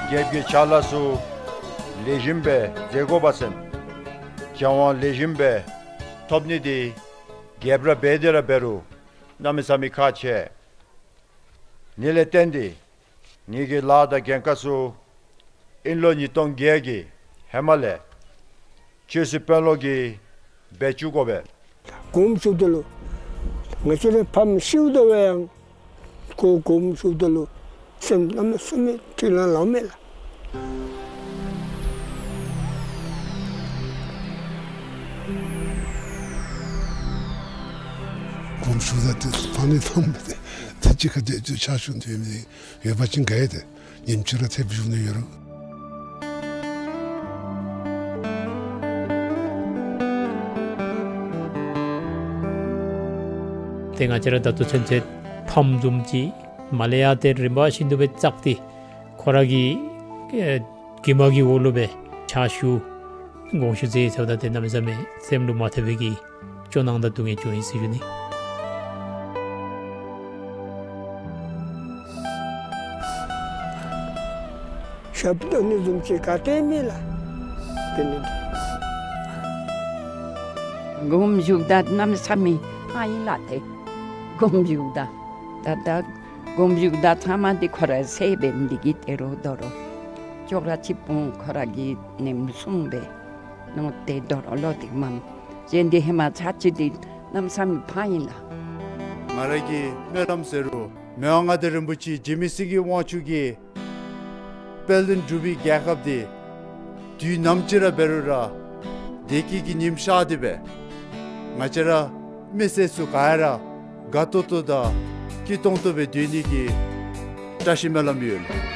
རྒྱལཔོ་གི་ཕྱག་ལཱ་ཚུ་ལེགས་ཤོམ་སྦེ་མཛད་དགོ་པ་ཟེར་བྱ་བ་ལེགས་ཤོམ་སྦེ་ཐོབ་ནི་འདི་རྒྱལཔོ་ར་འབད་དེ་ར་འབད་རུང་གནམ་མེད་ས་མེད་ཁག་ཆེ། ཨ་ནི་ལས་བརྟེན་ཏེ་ངེ་གི་ལཱ་དང་འགན་ཁག་ཚུ་དབྱིན་ལོ་ཉིས་སྟོང་བརྒྱད་ཀྱི་ཧེ་མ་ལས་ཆོས་སྲིད་དཔོན་སློབ་ཀྱིས་འབད་བཅུག་དགོ་པས། དགོངསམ་ཞུཝ་ད་ལུ་ང་བཅས་རའི་ཕམ་ཤིཝ་ད་ལུ་ཡང་ཁོ་དགོངསམ་ཞུཝ་ད་ལུ་སེམས་གནམ་མེད་ས་མེད་ཁྲེལ་ལང་ལངམ་མས་ལགས། དགོངསམ་ཞུཝ་ད་ཏེ་ཕམ་ནི་ཕམ་མས་ཏེ། ཏེ་གཅིག་ཁར་ཏེ་ཕྱག་ཞུ་ནི་ཡོད་མི་ཡོད་པ་ཅིན་ག་ཡང་ཏེ་ཉིནམ་གཅིག་ར་ཐེབས་བཞུགས་ནི་ཡོད་རུང་། ཏེ་ང་བཅས་ར་ད་ལྟོ་ཚུན་ཚོད་ཕམ་བཟུམ་ཅིག་མར་ལས་ཡར་ཏེ་རིམ་པ་བཞིན་དུ་སྦེ་བཙགས་ཏེ་ཁོ་ར་གི་ཨེ་གོ་མ་གི་འོག་ལུ་སྦེ་ཕྱག་ཞུ་དགོངས་ཞུ་མཛད་ཟེརཝ་ད་ཏེ་གནམ་མེད་ས་མེད་སེམས་ལུ་མ་ཐེག་པའི་གི་སྐྱོ་སྣང་དང་སྡུག་བསྔལ་བྱུང་ཡི་ཟེར་ཞུ་ནི། ཞབས་ཏོག་ནི་བཟུམ་ཅིག་ག་ཏེ་མེད་ལགས། དེ་ནི་དགོངསམ་ཞུཝ་ད་གནམ་མེད་ས་མེད་ཕངས་ཡི་ལགས་ཏེ། དགོངསམ་ཞུཝ་ད་ད་ད་དགོངསམ་ཞུཝ་ད་ཚབ་མ་འདི་ཁོ་རའི་སྲས་སྦེ་འདི་གིས་ཏེ་རོགས་དོ་རུང་ཅོག་ར་གཅིག་པོ་ཁོ་ར་གིས་ནེམ་སྲུང་སྦེ་མནོ་སྟེ་དོ་རུང་ལོ་དེ་མམ་ཅན་འདི་ཧེ་མ་ཚར་གཅིག་འདི་གནམ་མེད་ས་མེད་ཕངས་ཡི་ལགས། ང་ར་གིས་སྨོན་ལམ་ཟེར་རུང་མི་དབང་མངའ་བདག་རིན་པོ་ཆེ་འཇིགས་མེད་སེང་གེ་དབང་ཕྱུག་གིས་དཔལ་ལྡན་འབྲུག་པའི་རྒྱལ་ཁབ་འདི་དུས་ནམ་ཅིག་ར་འབད་རུང་ར་བདེ་སྐྱིད་ཀྱི་ཉིམ་ཤར་ཏེ་སྦེ་ང་བཅས་ར་མི་སེར་ཚུ་ག་ར་དགའ་ཏོག་ཏོ་དང་སྐྱིད་ཏོང་ཏོ་སྦེ་སྡོད་ནི་གི་བཀྲ་ཤིས་སྨོན་ལམ་ཡོད།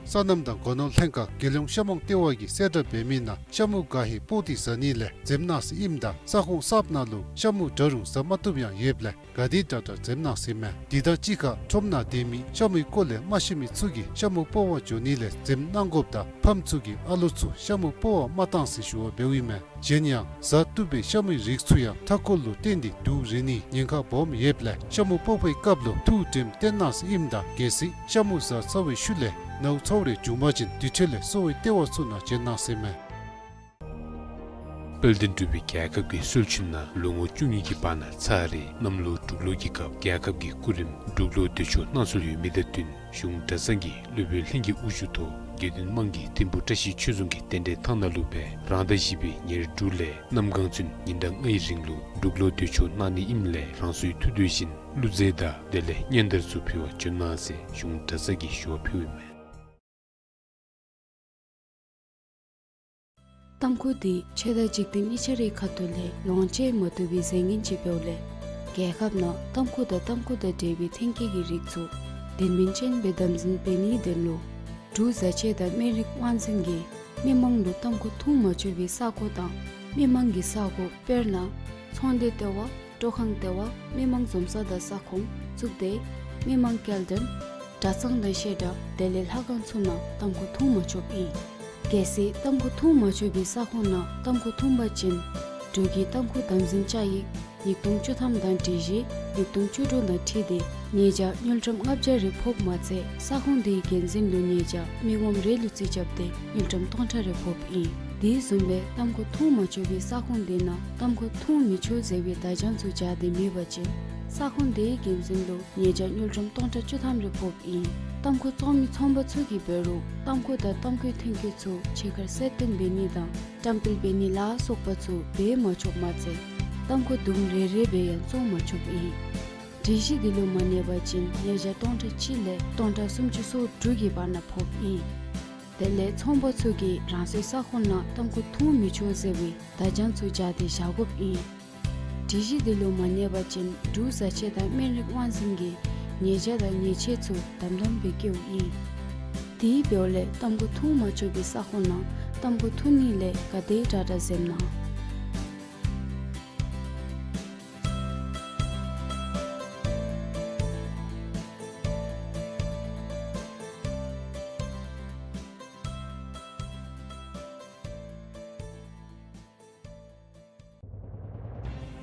སོ་ནམ་དང་སྒོ་ནོར་ལྷན་ཁག་རྒྱལ་ཡོངས་ཤ་མོང་ལྟེ་བ་གིས་གསལ་བསྒྲགས་འབད་མི་ནང་ཤ་མུ་ག་ཧེ་སྤོག་སྟེ་བཟའ་ནི་ལས་འཛེམ་གནང་ཟེར་ཨིནམ་ད་ས་ཁོངས་གསརཔ་ནང་ལུ་ཤ་མུ་འདྲ་རུང་བཟའ་མ་བཏུབ་ཡང་ཡོདཔ་ལས་ག་དེ་དྲག་དྲག་འཛེམ་གནང་ཟེར་མས། དེ་དང་གཅིག་ཁར་ཁྲོམ་ནང་སྡོད་མི་ཤ་མུའི་སྐོར་ལས་མ་ཤེས་མི་ཚུ་གིས་ཤ་མུ་སྤོག་པར་འགྱོ་ནི་ལས་འཛེམ་གནང་དགོཔ་དང་ཕམ་ཚུ་གིས་ཨ་ལོ་ཚུ་ཤ་མུ་སྤོག་པར་མ་གཏང་ཟེར་ཞུ་བ་འབདཝ་ཨིན་མས། གཞན་ཡང་བཟའ་བཏུབ་པའི་ཤ་མུའི་རིགས་ཚུ་ཡང་མཐའ་འཁོར་ལུ་བརྟེན་ཏེ་དུག་རེག་ནིའི་ཉེན་ཁ་སྦོམ་ཡོདཔ་ལས་ཤ་མུ་སྤོག་པའི་སྐབས་ལུ་ཐུགས་དྲནམ་བཏོན་གནང་ཟེར་ཨིནམ་ད་གལ་སྲིད་ཤ་མུ་བཟའ་ཚར་བའི་ཤུལ་ལས་ནཝ་ཚཝ་རེ་བྱུང་པ་ཅིན་དེ་འཕྲོ་ལས་གསོ་བའི་ལྟེ་བ་ཚུ་ནང་བྱོན་གནང་ཟེར་མས། དཔལ་ལྡན་འབྲུག་པའི་རྒྱལ་ཁབ་ཀྱི་སྲོལ་ཕྱིན་ནང་ལོ་ངོ་བཅུ་གཉིས་ཀྱི་བར་ན་ཚར་རེ་གནམ་ལོ་འབྲུག་ལོ་གི་སྐབས་རྒྱལ་ཁབ་ཀྱི་སྐུ་རིམ་འབྲུག་ལོ་འདོད་ཆོག་གནང་སྲོལ་ཡོད་མི་དང་བསྟུན་གཞུང་གྲྭ་ཚང་གི་སློབ་དཔོན་ལྷན་རྒྱས་དབུ་བཞུགས་ཐོག་དགེ་འདུན་དམངས་ཀྱིས་ཐིམ་ཕུ་བཀྲ་ཤིས་ཆོས་རྫོང་གི་རྟེན་འབྲེལ་ཐང་ནང་ལུ་སྦེ་རང་ཟླ་བཞི་པའི་ཉེར་དྲུག་ལས་གནམ་གང་ཚུན་ཉིན་གྲངས་ལྔའི་རིང་ལུ་འབྲུག་ལོ་འདོད་ཆོག་གནང་ནི་ཨིནམ་ལས་རང་སོའི་ཐུགས་འདོད་བཞིན་བླུགས་རྫས་དང་དེ་ལས་སྙན་དར་ཚུ་ཕུལ་བར་བྱོན་གནང་ཟེར་གཞུང་གྲྭ་ཚང་གིས་ཞུ་བ་ཕུལཝ་ཨིན་མས། ཏམ་ཁུ་འདི་ཆོས་དང་འཇིག་རྟེན་གཉིས་ཆ་རའི་ཁ་ཐུག་ལས་ལོངས་སྤྱོད་མ་བཏུབ་པའི་རྫས་ངན་ཅིག་འབདཝ་ལས་རྒྱལ་ཁབ་ནང་ཏམ་ཁུ་དང་ཏམ་ཁུ་དང་འབྲེལ་བའི་ཐོན་སྐྱེད་ཀྱི་རིགས་ཚུ་དོན་སྨིན་ཅན་སྦེ་དམ་འཛིན་འབད་ནིའི་དོན་ལུ་འབྲུག་བཟའ་ཆས་དང་སྨན་རིགས་དབང་འཛིན་གྱིས་མི་མང་ལུ་ཏམ་ཁུ་འཐུང་མ་ཆོག་པའི་ས་གོ་དང་མི་མང་གི་ས་གོ་དཔེར་ན་ཚོང་སྡེ་ལྟེ་བ། སྤྲོ་ཁང་ལྟེ་བ། མི་མང་འཛོམས་ས་དང་ས་ཁོངས་བཙུགས་ཏེ་མི་མང་སྐྱེལ་འདྲེན་གྲྭ་ཚང་དང་བཤད་གྲྭ་དེ་ལས་ལྷ་ཁང་ཚུ་ནང་ཏམ་ཁུ་འཐུང་མ་ཆོགཔ་ཨིན། གལ་སྲིད་ཏམ་ཁུ་འཐུང་མ་ཆོག་པའི་ས་ཁོངས་ནང་ཏམ་ཁུ་འཐུང་པ་ཅིན་འབྲུག་གི་ཏམ་ཁུ་དམ་འཛིན་བཅའ་ཡིག་ཉིས་སྟོང་བཅུ་ཐམ་དང་སྒྲིག་གཞི་ཉིས་སྟོང་བཅུ་དྲུག་དང་འཁྲིལ་ཏེ་ཉེས་བྱ་དངུལ་ཀྲམ་ལྔ་བརྒྱ་རེ་ཕོགཔ་མ་ཚད་ས་ཁོངས་དེའི་འགན་འཛིན་ལུ་ཉེས་བྱ་མི་ངོམ་རེ་ལུ་རྩིས་རྐྱབ་སྟེ་དངུལ་ཀྲམ་སྟོང་ཕྲག་རེ་ཕོགཔ་ཨིན། དེ་བཟུམ་སྦེ་ཏམ་ཁུ་འཐུང་མ་ཆོག་པའི་ས་ཁོངས་དེ་ནང་ཏམ་ཁུ་འཐུང་མི་ཆོག་ཟེར་བའི་བརྡ་བྱང་ཚུ་སྦྱར་ཏེ་མེད་པ་ཅིན་ས་ཁོངས་དེའི་འགན་འཛིན་ལུ་ཉེས་བྱ་དངུལ་ཀྲམ་སྟོང་ཕྲག་བཅུ་ཐམ་རེ་ཕོགཔ་ཨིན། ཏམ་ཁུ་བཙོང་མི་ཚོང་པ་ཚུ་གིས་འབད་རུང་ཏམ་ཁུ་དང་ཏམ་ཁུའི་ཐོན་སྐྱེད་ཚུ་ཕྱི་ཁར་གསལ་སྟོན་འབད་ནི་དང་བཀྲམ་སྤེལ་འབད་ནི་ལ་སོགས་པ་ཚུ་འབད་མ་ཆོགཔ་མ་ཚད་ཏམ་ཁུ་དུམ་རེ་རེ་སྦེ་ཡང་བཙོང་མ་ཆོགཔ་ཨིན། སྒྲིག་གཞི་འདི་ལུ་མ་གནས་པ་ཅིན་ཉེས་བྱ་སྟོང་ཕྲག་གཅིག་ལས་སྟོང་ཕྲག་སུམ་ཅུ་སོ་དྲུག་གི་བར་ན་ཕོགཔ་ཨིན། དེ་ལས་ཚོང་པ་ཚུ་གིས་རང་སོའི་ས་ཁོངས་ནང་ཏམ་ཁུ་འཐུང་མི་ཆོག་ཟེར་བའི་བརྡ་བྱང་ཚུ་སྦྱར་ཏེ་བཞག་དགོཔ་ཨིན། སྒྲིག་གཞི་འདི་ལུ་མ་གནས་པ་ཅིན་འབྲུག་བཟའ་ཆས་དང་སྨན་རིགས་དབང་འཛིན་གྱིས་ཉེས་བྱ་དང་ཉེས་ཆད་ཚུ་དམ་དམ་སྦེ་བཀལཝ་ཨིན། དེ་འབདཝ་ལས་ཏམ་ཁུ་འཐུང་མ་ཆོག་པའི་ས་ཁོངས་ནང་ཏམ་ཁུ་འཐུང་ནི་ལས་ག་དེ་དྲག་དྲག་འཛེམ་གནང་།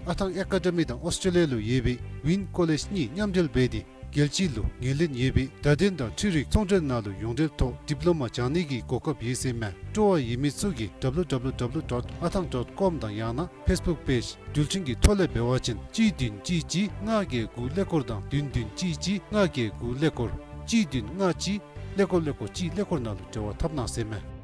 ཨ་ཐང་ཨེ་ཀ་ཌེ་མི་དང་ཨོསི་ཊྲེ་ལི་ཡ་ལུ་ཡོད་པའི་ཝིན་ཀོ་ལེཇ་གཉིས་མཉམ་འབྲེལ་འབད་དེ་རྒྱལ་སྤྱི་ལུ་ངོས་ལེན་ཡོད་པའི་བརྡ་དོན་དང་འཕྲུལ་རིག་ཚོང་འབྲེལ་ནང་ལུ་ཡོངས་འབྲེལ་ཐོག་ཌིབ་ལོ་མ་སྦྱང་ནི་གི་གོ་སྐབས་ཡོད་ཟེར་མས། སྤྲོ་བ་ཡོད་མི་ཚུ་གིས་ཌབ་ལུ་ཌབ་ལུ་ཌབ་ལུ་ཌོཊ་ཨ་ཐང་ཌོཊ་ཀོམ་དང་ཡང་ན་ཕེསི་བུཀ་པེཇ་འགྲུལ་འཕྲིན་གྱི་ཐོག་ལས་འབད་བ་ཅིན་གཅིག་བདུན་གཅིག་གཅིག་ལྔ་བརྒྱད་དགུ་ཀླད་ཀོར་དང་བདུན་བདུན་གཅིག་གཅིག་ལྔ་བརྒྱད་དགུ་ཀླད་ཀོར་གཅིག་བདུན་ལྔ་གཅིག་ཀླད་ཀོར་ཀླད་ཀོར་གཅིག་ཀླད་ཀོར་ནང་ལུ་འབྲེལ་བ་འཐབ་གནང་ཟེར་མས།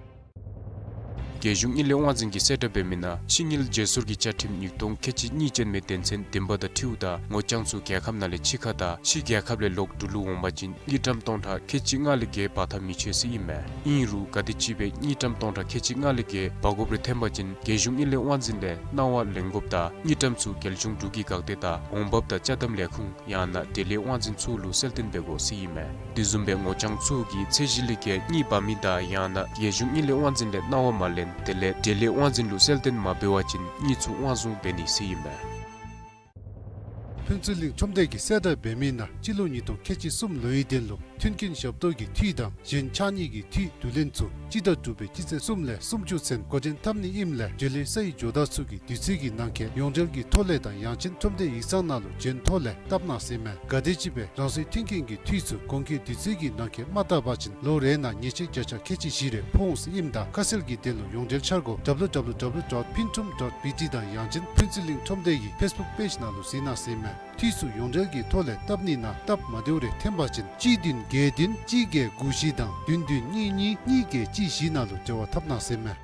རྒྱལ་གཞུང་དངུལ་ལས་དབང་འཛིན་གྱིས་གསལ་བསྒྲགས་འབད་མི་ནང་ཕྱི་དངུལ་བརྗེ་སོར་གྱི་བཅའ་ཁྲིམས་ཉིས་སྟོང་ཁལ་གཅིག་གཉིས་ཅན་མའི་དོན་ཚན་བདུན་པ་དང་འཁྲིལཝ་ད་ངོ་རྐྱང་ཚུ་རྒྱལ་ཁབ་ནང་ལས་ཕྱི་ཁ་དང་ཕྱི་རྒྱལ་ཁབ་ལས་ལོག་འབྲུག་ལུ་འོང་པ་ཅིན་དངུལ་ཀྲམ་སྟོང་ཕྲག་ཁལ་གཅིག་ལྔ་ལས་བརྒལ་འབག་འཐབ་མི་ཆོག་ཟེར་ཨིན་མས། ཨིན་རུང་ག་དེམ་ཅིག་སྦེ་དངུལ་ཀྲམ་སྟོང་ཕྲག་ཁལ་གཅིག་ལྔ་ལས་བརྒལ་འབག་དགོཔ་རེ་ཐོན་པ་ཅིན་རྒྱལ་གཞུང་དངུལ་ལས་དབང་འཛིན་ལས་གནང་བ་ལེན་དགོཔ་དང་དངུལ་ཀྲམ་ཚུ་རྒྱལ་གཞུང་འབྲུག་གི་འགག་སྡེ་དང་འོང་འབབ་དང་ཅ་དམ་ལས་ཁུངས་ཡང་ན་འབྲེལ་ཡོད་དབང་འཛིན་ཚུ་ལུ་གསལ་སྟོན་འབད་དགོ་ཟེར་ཨིན་མས། དེ་བཟུམ་སྦེ་ངོ་རྐྱང་ཚུ་གིས་ཚད་གཞི་ལས་བརྒལ་དངུལ་འབག་མི་དང་ཡང་ན་རྒྱལ་གཞུང་དངུལ་ལས་དབང་འཛིན་ལས་གནང་བ་མ་ལེན་དེ་ལས་འབྲེལ་ཡོད་དབང་འཛིན་ལུ་གསལ་སྟོན་མ་འབད་བ་ཅིན་དངུལ་ཚུ་དབང་བཟུང་འབད་ནི་ཟེར་ཨིན་མས། ཕུན་ཚོགས་གླིང་ཁྲོམ་སྡེ་གིས་གསལ་བསྒྲགས་འབད་མི་ནང་སྤྱི་ལོ་ཉིས་སྟོང་ཁལ་གཅིག་གསུམ་ལོའི་དོན་ལུ་མཐུན་རྐྱེན་ཞབས་ཏོག་གི་འཐུས་དང་གཞན་ཕྱགས་སྙིགས་ཀྱི་འཐུས་བསྡུ་ལེན་ཚུ་སྤྱི་ཟླ་དྲུག་པའི་སྤྱི་ཚེས་གསུམ་ལས་སུམ་ཅུ་ཚུན་འགོ་འདྲེན་འཐབ་ནི་ཨིནམ་ལས་འབྲེལ་ཡོད་སའི་ཇོ་བདག་ཚུ་གིས་དུས་ཚོད་ཀྱི་ནང་འཁོད་ཡོངས་འབྲེལ་གྱི་ཐོག་ལས་དང་ཡང་ཅིན་ཁྲོམ་སྡེ་ཡིག་ཚང་ནང་ལུ་བྱོན་ཐོག་ལས་བཏབ་གནང་ཟེར་མས། ག་དེམ་ཅིག་སྦེ་རང་སོའི་མཐུན་རྐྱེན་གྱི་འཐུས་ཚུ་གོང་འཁོད་དུས་ཚོད་ཀྱི་ནང་འཁོད་མ་བཏབ་པ་ཅིན་ལོ་རེ་ནང་ཉེས་ཆད་བརྒྱ་ཆ་ཁལ་གཅིག་བཞི་རེ་ཕོག་འོང་ཟེར་ཨིནམ་ད་ཁ་གསལ་གྱི་དོན་ལུ་ཡོངས་འབྲེལ་འཆར་སྒོ་ཌབ་ལུ་ཌབ་ལུ་ཌབ་ལུ་ཌོཊ་ཕིན་ཁྲོམ་ཌོཊ་བི་ཊི་དང་ཡང་ཅིན་ཕུན་ཚོགས་གླིང་ཁྲོམ་སྡེ་གི་ཕེསི་བུཀ་པེཇ་ནང་ལུ་གཟིགས་གནང་ཟེར་མས། འཐུས་ཚུ་ཡོངས་འབྲེལ་གྱི་ཐོག་ལས་བཏབ་ནི་ནང་སྟབས་མ་བདེཝ་རེ་ཐོན་པ་ཅིན་གཅིག་བདུན་བརྒྱད་བདུན་གཅིག་བརྒྱད་དགུ་བཞི་དང་བདུན་བདུན་གཉིས་གཉིས་གཉིས་བརྒྱད་གཅིག་བཞི་ནང་ལུ་འབྲེལ་བ་འཐབ་གནང་ཟེར་མས།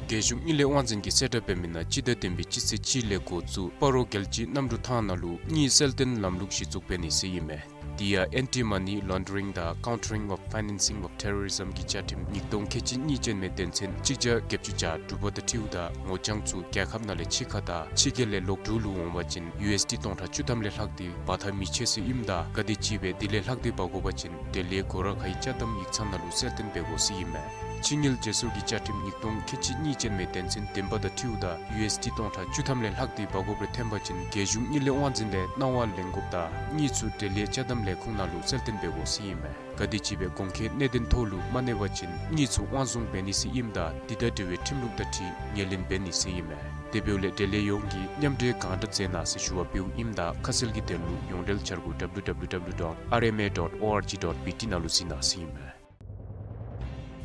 རྒྱལ་གཞུང་དངུལ་ལས་དབང་འཛིན་གྱིས་གསལ་བསྒྲགས་འབད་མི་ནང་སྤྱི་ཟླ་བདུན་པའི་སྤྱི་ཚེས་གཅིག་ལས་འགོ་བཙུགས་སྤ་རོ་རྒྱལ་སྤྱིའི་གནམ་གྲུ་ཐང་ནང་ལུ་དངུལ་གསལ་སྟོན་ལམ་ལུགས་གཞི་བཙུགས་འབད་ནི་ཟེར་ཨིན་མས། དེ་ཡང་Anti-Money Laundering དང་Countering of Financing of Terrorism གྱི་བཅའ་ཁྲིམས་ཉིས་སྟོང་ཁལ་གཅིག་གཉིས་ཅན་མའི་དོན་ཚན་གཅིག་བརྒྱ་བརྒྱད་ཅུ་གྱ་དྲུག་པ་དང་འཁྲིལཝ་ད་ངོ་རྐྱང་ཚུ་རྒྱལ་ཁབ་ནང་ལས་ཕྱི་ཁ་དང་ཕྱི་རྒྱལ་ལས་ལོག་འབྲུག་ལུ་འོང་བ་ཅིན་ཡུ་ཨེསི་ཌི་སྟོང་ཕྲག་བཅུ་ཐམ་ལས་ལྷག་སྟེ་འབག་ཐབས་མི་ཆོག་ཟེར་ཨིནམ་ད་ག་དེམ་ཅིག་སྦེ་དེ་ལས་ལྷག་སྟེ་འབག་དགོ་པ་ཅིན་དེ་ལས་སྒོ་ར་ཁའི་ཅ་དམ་ཡིག་ཚང་ནང་ལུ་གསལ་སྟོན་འབད་དགོ་ཟེར་ཨིན་མས། ཕྱི་དངུལ་བརྗེ་སོར་གྱི་བཅའ་ཁྲིམས་ཉིས་སྟོང་ཁལ་གཅིག་གཉིས་ཅན་མའི་དོན་ཚན་བདུན་པ་དང་འཁྲིལཝ་ད་ཡུ་ཨེསི་ཌི་སྟོང་ཕྲག་བཅུ་ཐམ་ལས་ལྷག་སྟེ་འབག་དགོཔ་རེ་ཐོན་པ་ཅིན་རྒྱལ་གཞུང་དངུལ་ལས་དབང་འཛིན་ལས་གནང་བ་ལེན་དགོཔ་དང་དངུལ་ཚུ་འབྲེལ་ཡོད་ཅ་དམ་ལས་ཁུངས་ནང་ལུ་གསལ་སྟོན་འབད་དགོ་ཟེར་ཨིན་མས། ག་དེམ་ཅིག་སྦེ་གོང་འཁོད་གནད་དོན་ཐོག་ལུ་མ་གནས་པ་ཅིན་དངུལ་ཚུ་དབང་བཟུང་འབད་ནི་ཟེར་ཨིནམ་ད་དེ་དང་འབྲེལ་བའི་ཁྲིམས་ལུགས་དང་འཁྲིལ་ངོས་ལེན་འབད་ནི་ཟེར་ཨིན་མས། དེ་འབདཝ་ལས་འབྲེལ་ཡོད་ཡོངས་ཀྱིས་མཉམ་འབྲེལ་གང་དྲག་མཛད་གནང་ཟེར་ཞུ་བ་འབདཝ་ཨིནམ་ད་ཁ་གསལ་གྱི་དོན་ལུ་ཡོངས་འབྲེལ་འཆར་སྒོ་W W W dot R M A dot O R G dot B T ནང་ལུ་གཟིགས་གནང་ཟེར་ཨིན་མས།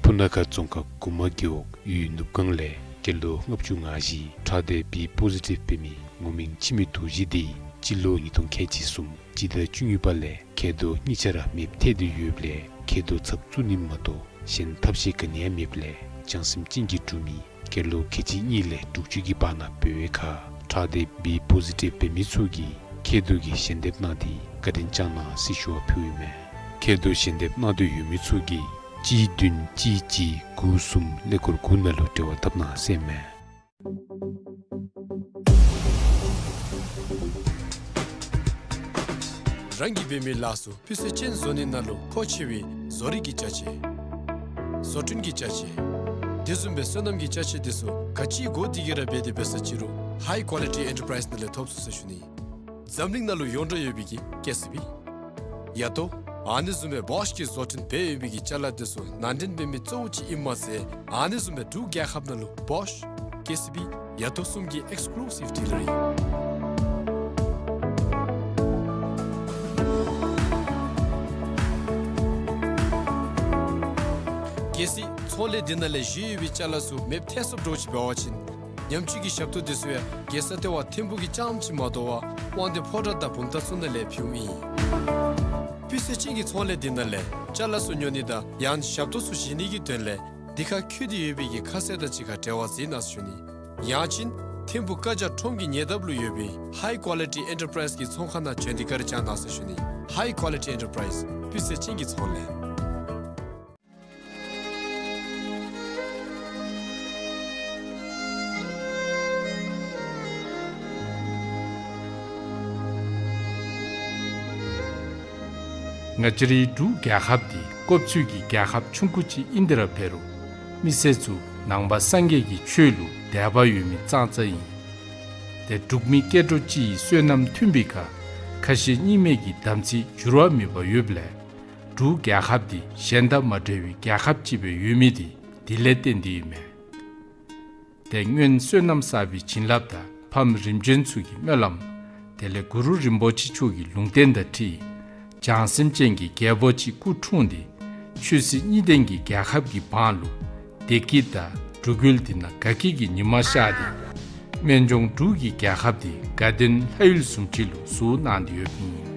སྤུ་ན་ཁ་རྫོང་ཁག་གུ་མ་རྒེད་འོག་ཡུལ་ནུབ་སྒང་ལས་སྐྱེས་ལོ་ལྔ་བཅུ་ང་བཞི་ཁྲག་སྡེ་བི་པོ་ཟི་ཊིབ་འབད་མི་ངོ་མིང་འཆི་མེད་རྡོ་རྗེ་འདི་སྤྱི་ལོ་ཉིས་སྟོང་ཁལ་གཅིག་གསུམ་སྤྱི་ཟླ་བཅུ་གཉིས་པ་ལས་མཁལ་རྡོག་གཉིས་ཆ་ར་མེདཔ་ཐལ་ཏེ་ཡོདཔ་ལས་མཁལ་རྡོག་ཚབ་བཙུགས་ནི་མ་གཏོགས་གཞན་ཐབས་ཤེས་ག་ནི་ཡང་མེདཔ་ལས་བྱང་སེམས་ཅན་གྱི་འབྲུག་མི་སྐྱེས་ལོ་ཁལ་གཅིག་གཉིས་ལས་དྲུག་ཅུ་གི་བར་ན་འབད་བའི་ཁར་ཁྲག་སྡེ་བི་པོ་ཟི་ཊིབ་འབད་མི་ཚུ་གིས་མཁལ་རྡོག་གི་ཞལ་འདེབས་གནང་སྟེ་བཀའ་དྲིན་བསྐྱང་གནང་ཟེར་ཞུ་བ་ཕུལཝ་ཨིན་མས། མཁལ་རྡོག་ཞལ་འདེབས་གནང་འདོད་ཡོད་མི་ཚུ་གིས་གཅིག་བདུན་གཅིག་གཅིག་དགུ་གསུམ་ཀླད་ཀོར་དགུ་ནང་ལུ་འབྲེལ་བ་འཐབ་གནང་ཟེར་ཨིན་མས། རང་གིས་འབད་མི་ལཱ་ཚུ་སྤུས་ཚད་ཅན་བཟོ་ནི་ནང་ལུ་མཁོ་ཆེ་བའི་བཟོ་རིག་གི་ཅ་ཆས། བཟོ་སྐྲུན་གྱི་ཅ་ཆས། དེ་བཟུམ་སྦེ་སོ་ནམ་གྱི་ཅ་ཆས་དེ་ཚུ་ག་ཅི་དགོ་དེ་གིས་ར་འབད་དེ་འབད་ས་ཅི་རུང་High Quality Enterprise ནང་ལས་ཐོབ་ཚུགས་ཟེར་ཞུ་ནི། འཛམ་གླིང་ནང་ལུ་ཡོངས་གྲགས་ཡོད་པའི་གི་ཀེ་སི་བི། ཡ་ཏོ། ཨ་ནི་བཟུམ་སྦེ་བོཤ་གིས་བཟོ་སྐྲུན་འབད་ཡོད་པའི་གི་ཅ་ལ་དེ་ཚུ་ནང་འདྲེན་འབད་མི་གཙོ་བོ་ཅིག་ཨིནམ་མ་ཚད་ཨ་ནི་བཟུམ་སྦེ་འབྲུག་རྒྱལ་ཁབ་ནང་ལུ་བོཤ། ཀེ་སི་བི། ཡ་ཏོ་གསུམ་གྱི་ཨེགསི་ཀུ་ལུ་སིབ་ཌི་ལར་ཨིན། གལ་སྲིད་ཚོང་ལས་འདི་ནང་ལས་བཞེས་ཡོད་པའི་ཅ་ལ་ཚུ་མེདཔ་ཐལ་སོངམ་འདྲཝ་ཅིག་འབད་བ་ཅིན་ཉམས་བཅོས་ཀྱི་ཞབས་ཏོག་དེ་ཚུ་ཡང་རྒྱལ་ས་ལྟེ་བ་ཐིམ་ཕུག་གི་རྐྱངམ་ཅིག་མ་དོ་བར་དབང་འདུས་ཕོ་བྲང་དང་བུམ་ཐང་ཚུ་ནང་ལས་ཕུལཝ་ཨིན། སྤུས་ཚད་ཅན་གྱི་ཚོང་ལས་འདི་ནང་ལས་ཅ་ལ་ཚུ་ཉོ་ནི་དང་ཡང་ཞབས་ཏོག་ཚུ་བཞེས་ནི་གི་དོན་ལས་འདི་ཁར་བཀོད་དེ་ཡོད་པའི་གི་ཁ་གསལ་དང་གཅིག་ཁར་འབྲེལ་བ་འཛིན་གནང་ཟེར་ཞུ་ནི། ཡང་ཅིན་ཐིམ་ཕུག་ཀ་ཇ་ཁྲོམ་གྱི་ཉེ་འདབས་ལུ་ཡོད་པའི་High Quality Enterprise གི་ཚོང་ཁང་ནང་བྱོན་ཏེ་བཀའ་དྲིན་བསྐྱང་གནང་ཟེར་ཞུ་ནི། High Quality Enterprise སྤུས་ཚད་ཅན་གྱི་ཚོང་ལས། ང་བཅས་རའི་འབྲུག་རྒྱལ་ཁབ་འདི་ཀོབ་ཚུལ་གྱི་རྒྱལ་ཁབ་ཆུང་ཀུ་ཅིག་ཨིན་ཏེ་ར་འབད་རུང་མི་སེར་ཚུ་ནང་པ་སངས་རྒྱས་ཀྱི་ཆོས་ལུ་དད་པ་ཡོད་མི་ཙང་ཙང་ཨིན། ཏེ་འབྲུག་མི་སྐྱེ་འགྲོ་སྤྱི་ཡི་བསོད་ནམས་མཐུན་པའི་ཁར་ཁ་ཞེ་གཉིས་མེད་ཀྱི་དམ་ཚིག་འགྱུར་བ་མེད་པ་ཡོདཔ་ལས་འབྲུག་རྒྱལ་ཁབ་འདི་གཞན་དང་མ་འདྲ་བའི་རྒྱལ་ཁབ་ཅིག་སྦེ་ཡོད་མི་འདི་དེ་ལས་བརྟེན་ཏེ་ཨིན་མས། ཏེ་སྔོན་བསོད་ནམས་བསགས་པའི་བྱིན་རླབས་དང་ཕམ་རིམ་བྱོན་ཚུ་གི་སྨོན་ལམ། དེ་ལས་གུ་རུ་རིན་པོ་ཆེ་མཆོག་གི་ལུང་བསྟན་དང་འཁྲིལ་བྱང་སེམས་ཅན་གྱི་རྒྱལ་པོ་ཅིག་སྐུ་འཁྲུངས་ཏེ་ཆོས་སྲིད་གཉིས་ལྡན་གྱི་རྒྱལ་ཁབ་ཀྱི་འབངས་ལུ་བདེ་སྐྱིད་དང་འབྲུག་ཡུལ་འདི་ནང་དགའ་སྐྱིད་ཀྱི་ཉི་མ་ཤར་ཏེ་སྨན་ལྗོངས་འབྲུག་གི་རྒྱལ་ཁབ་འདི་དགའ་ལྡན་ལྷ་ཡུལ་བཟུམ་ཅིག་ལུ་བཟོ་གནང་སྟེ་ཡོདཔ་ཨིན།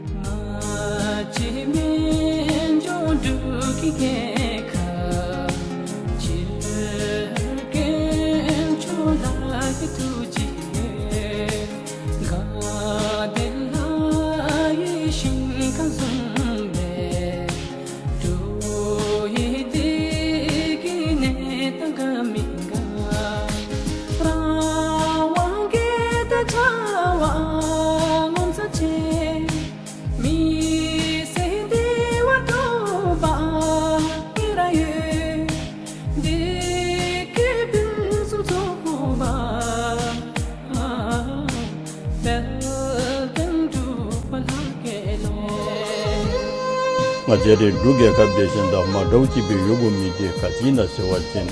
ང་བཅས་རའི་འབྲུག་རྒྱལ་ཁབ་འདི་གཞན་དང་མ་འདྲཝ་ཅིག་སྦེ་ཡོད་དགོ་མི་འདི་ག་ཅི་ཨིན་ན་ཟེར་བ་ཅིན་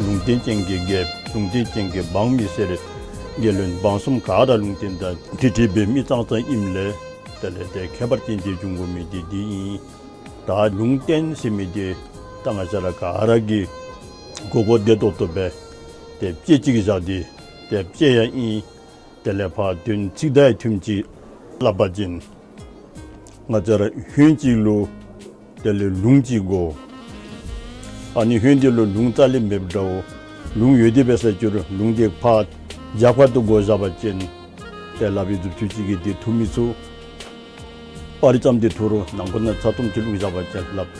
ལུང་བསྟན་ཅན་གྱི་རྒྱལཔོ་ལུང་བསྟན་ཅན་གྱི་འབངས་མི་སེར་རྒྱལ་བློན་འབངས་གསུམ་ག་ར་ལུང་བསྟན་དང་འཁྲིལ་འཁྲིལ་འབད་མི་ཙང་ཙང་ཨིནམ་ལས་དེ་ལས་ཏེ་ཁྱད་པར་ཅན་ཅིག་འབྱུང་དགོ་མི་འདི་འདི་ཨིན། ད་ལུང་བསྟན་ཟེར་མི་འདི་ད་ང་བཅས་ར་ག་ར་གིས་གོ་གོ་བདེ་ཏོག་ཏོ་སྦེ་ཏེ་དཔེ་ཅིག་བཞག་སྟེ་ཏེ་དཔེ་ཡང་ཨིན། དེ་ལས་ཕར་དོན་ཚིག་དང་ཡང་མཐུནམ་ཅིག་སླབ་པ་ཅིན་ང་བཅས་ར་ཧོནམ་ཅིག་ལུ་དེ་ལས་ལུངམ་ཅིག་དགོ། ཨ་ནི་ཧོནམ་འདི་ལུ་ལུངམ་རྩ་ལས་མེདཔ་འདྲཝ། ལུང་ཡོད་དེ་འབད་ས་ཅིག་རུང་ལུང་དེ་ཕར་རྒྱབ་ཁ་ཏུ་བསྒོར་བཞག་པ་ཅིན་ཏེ་ལགཔ་གི་མཛུབ་ཅུང་ཅིག་གིས་དེ་འཐུ་མི་ཚུགས། པར་རྩམ་དེ་འཐུ་རུང་ནང་ཁོག་ནང་ཚ་ཏོམ་ཅིག་བླུགས་བཞག་པ་ཅིན་ལགཔ་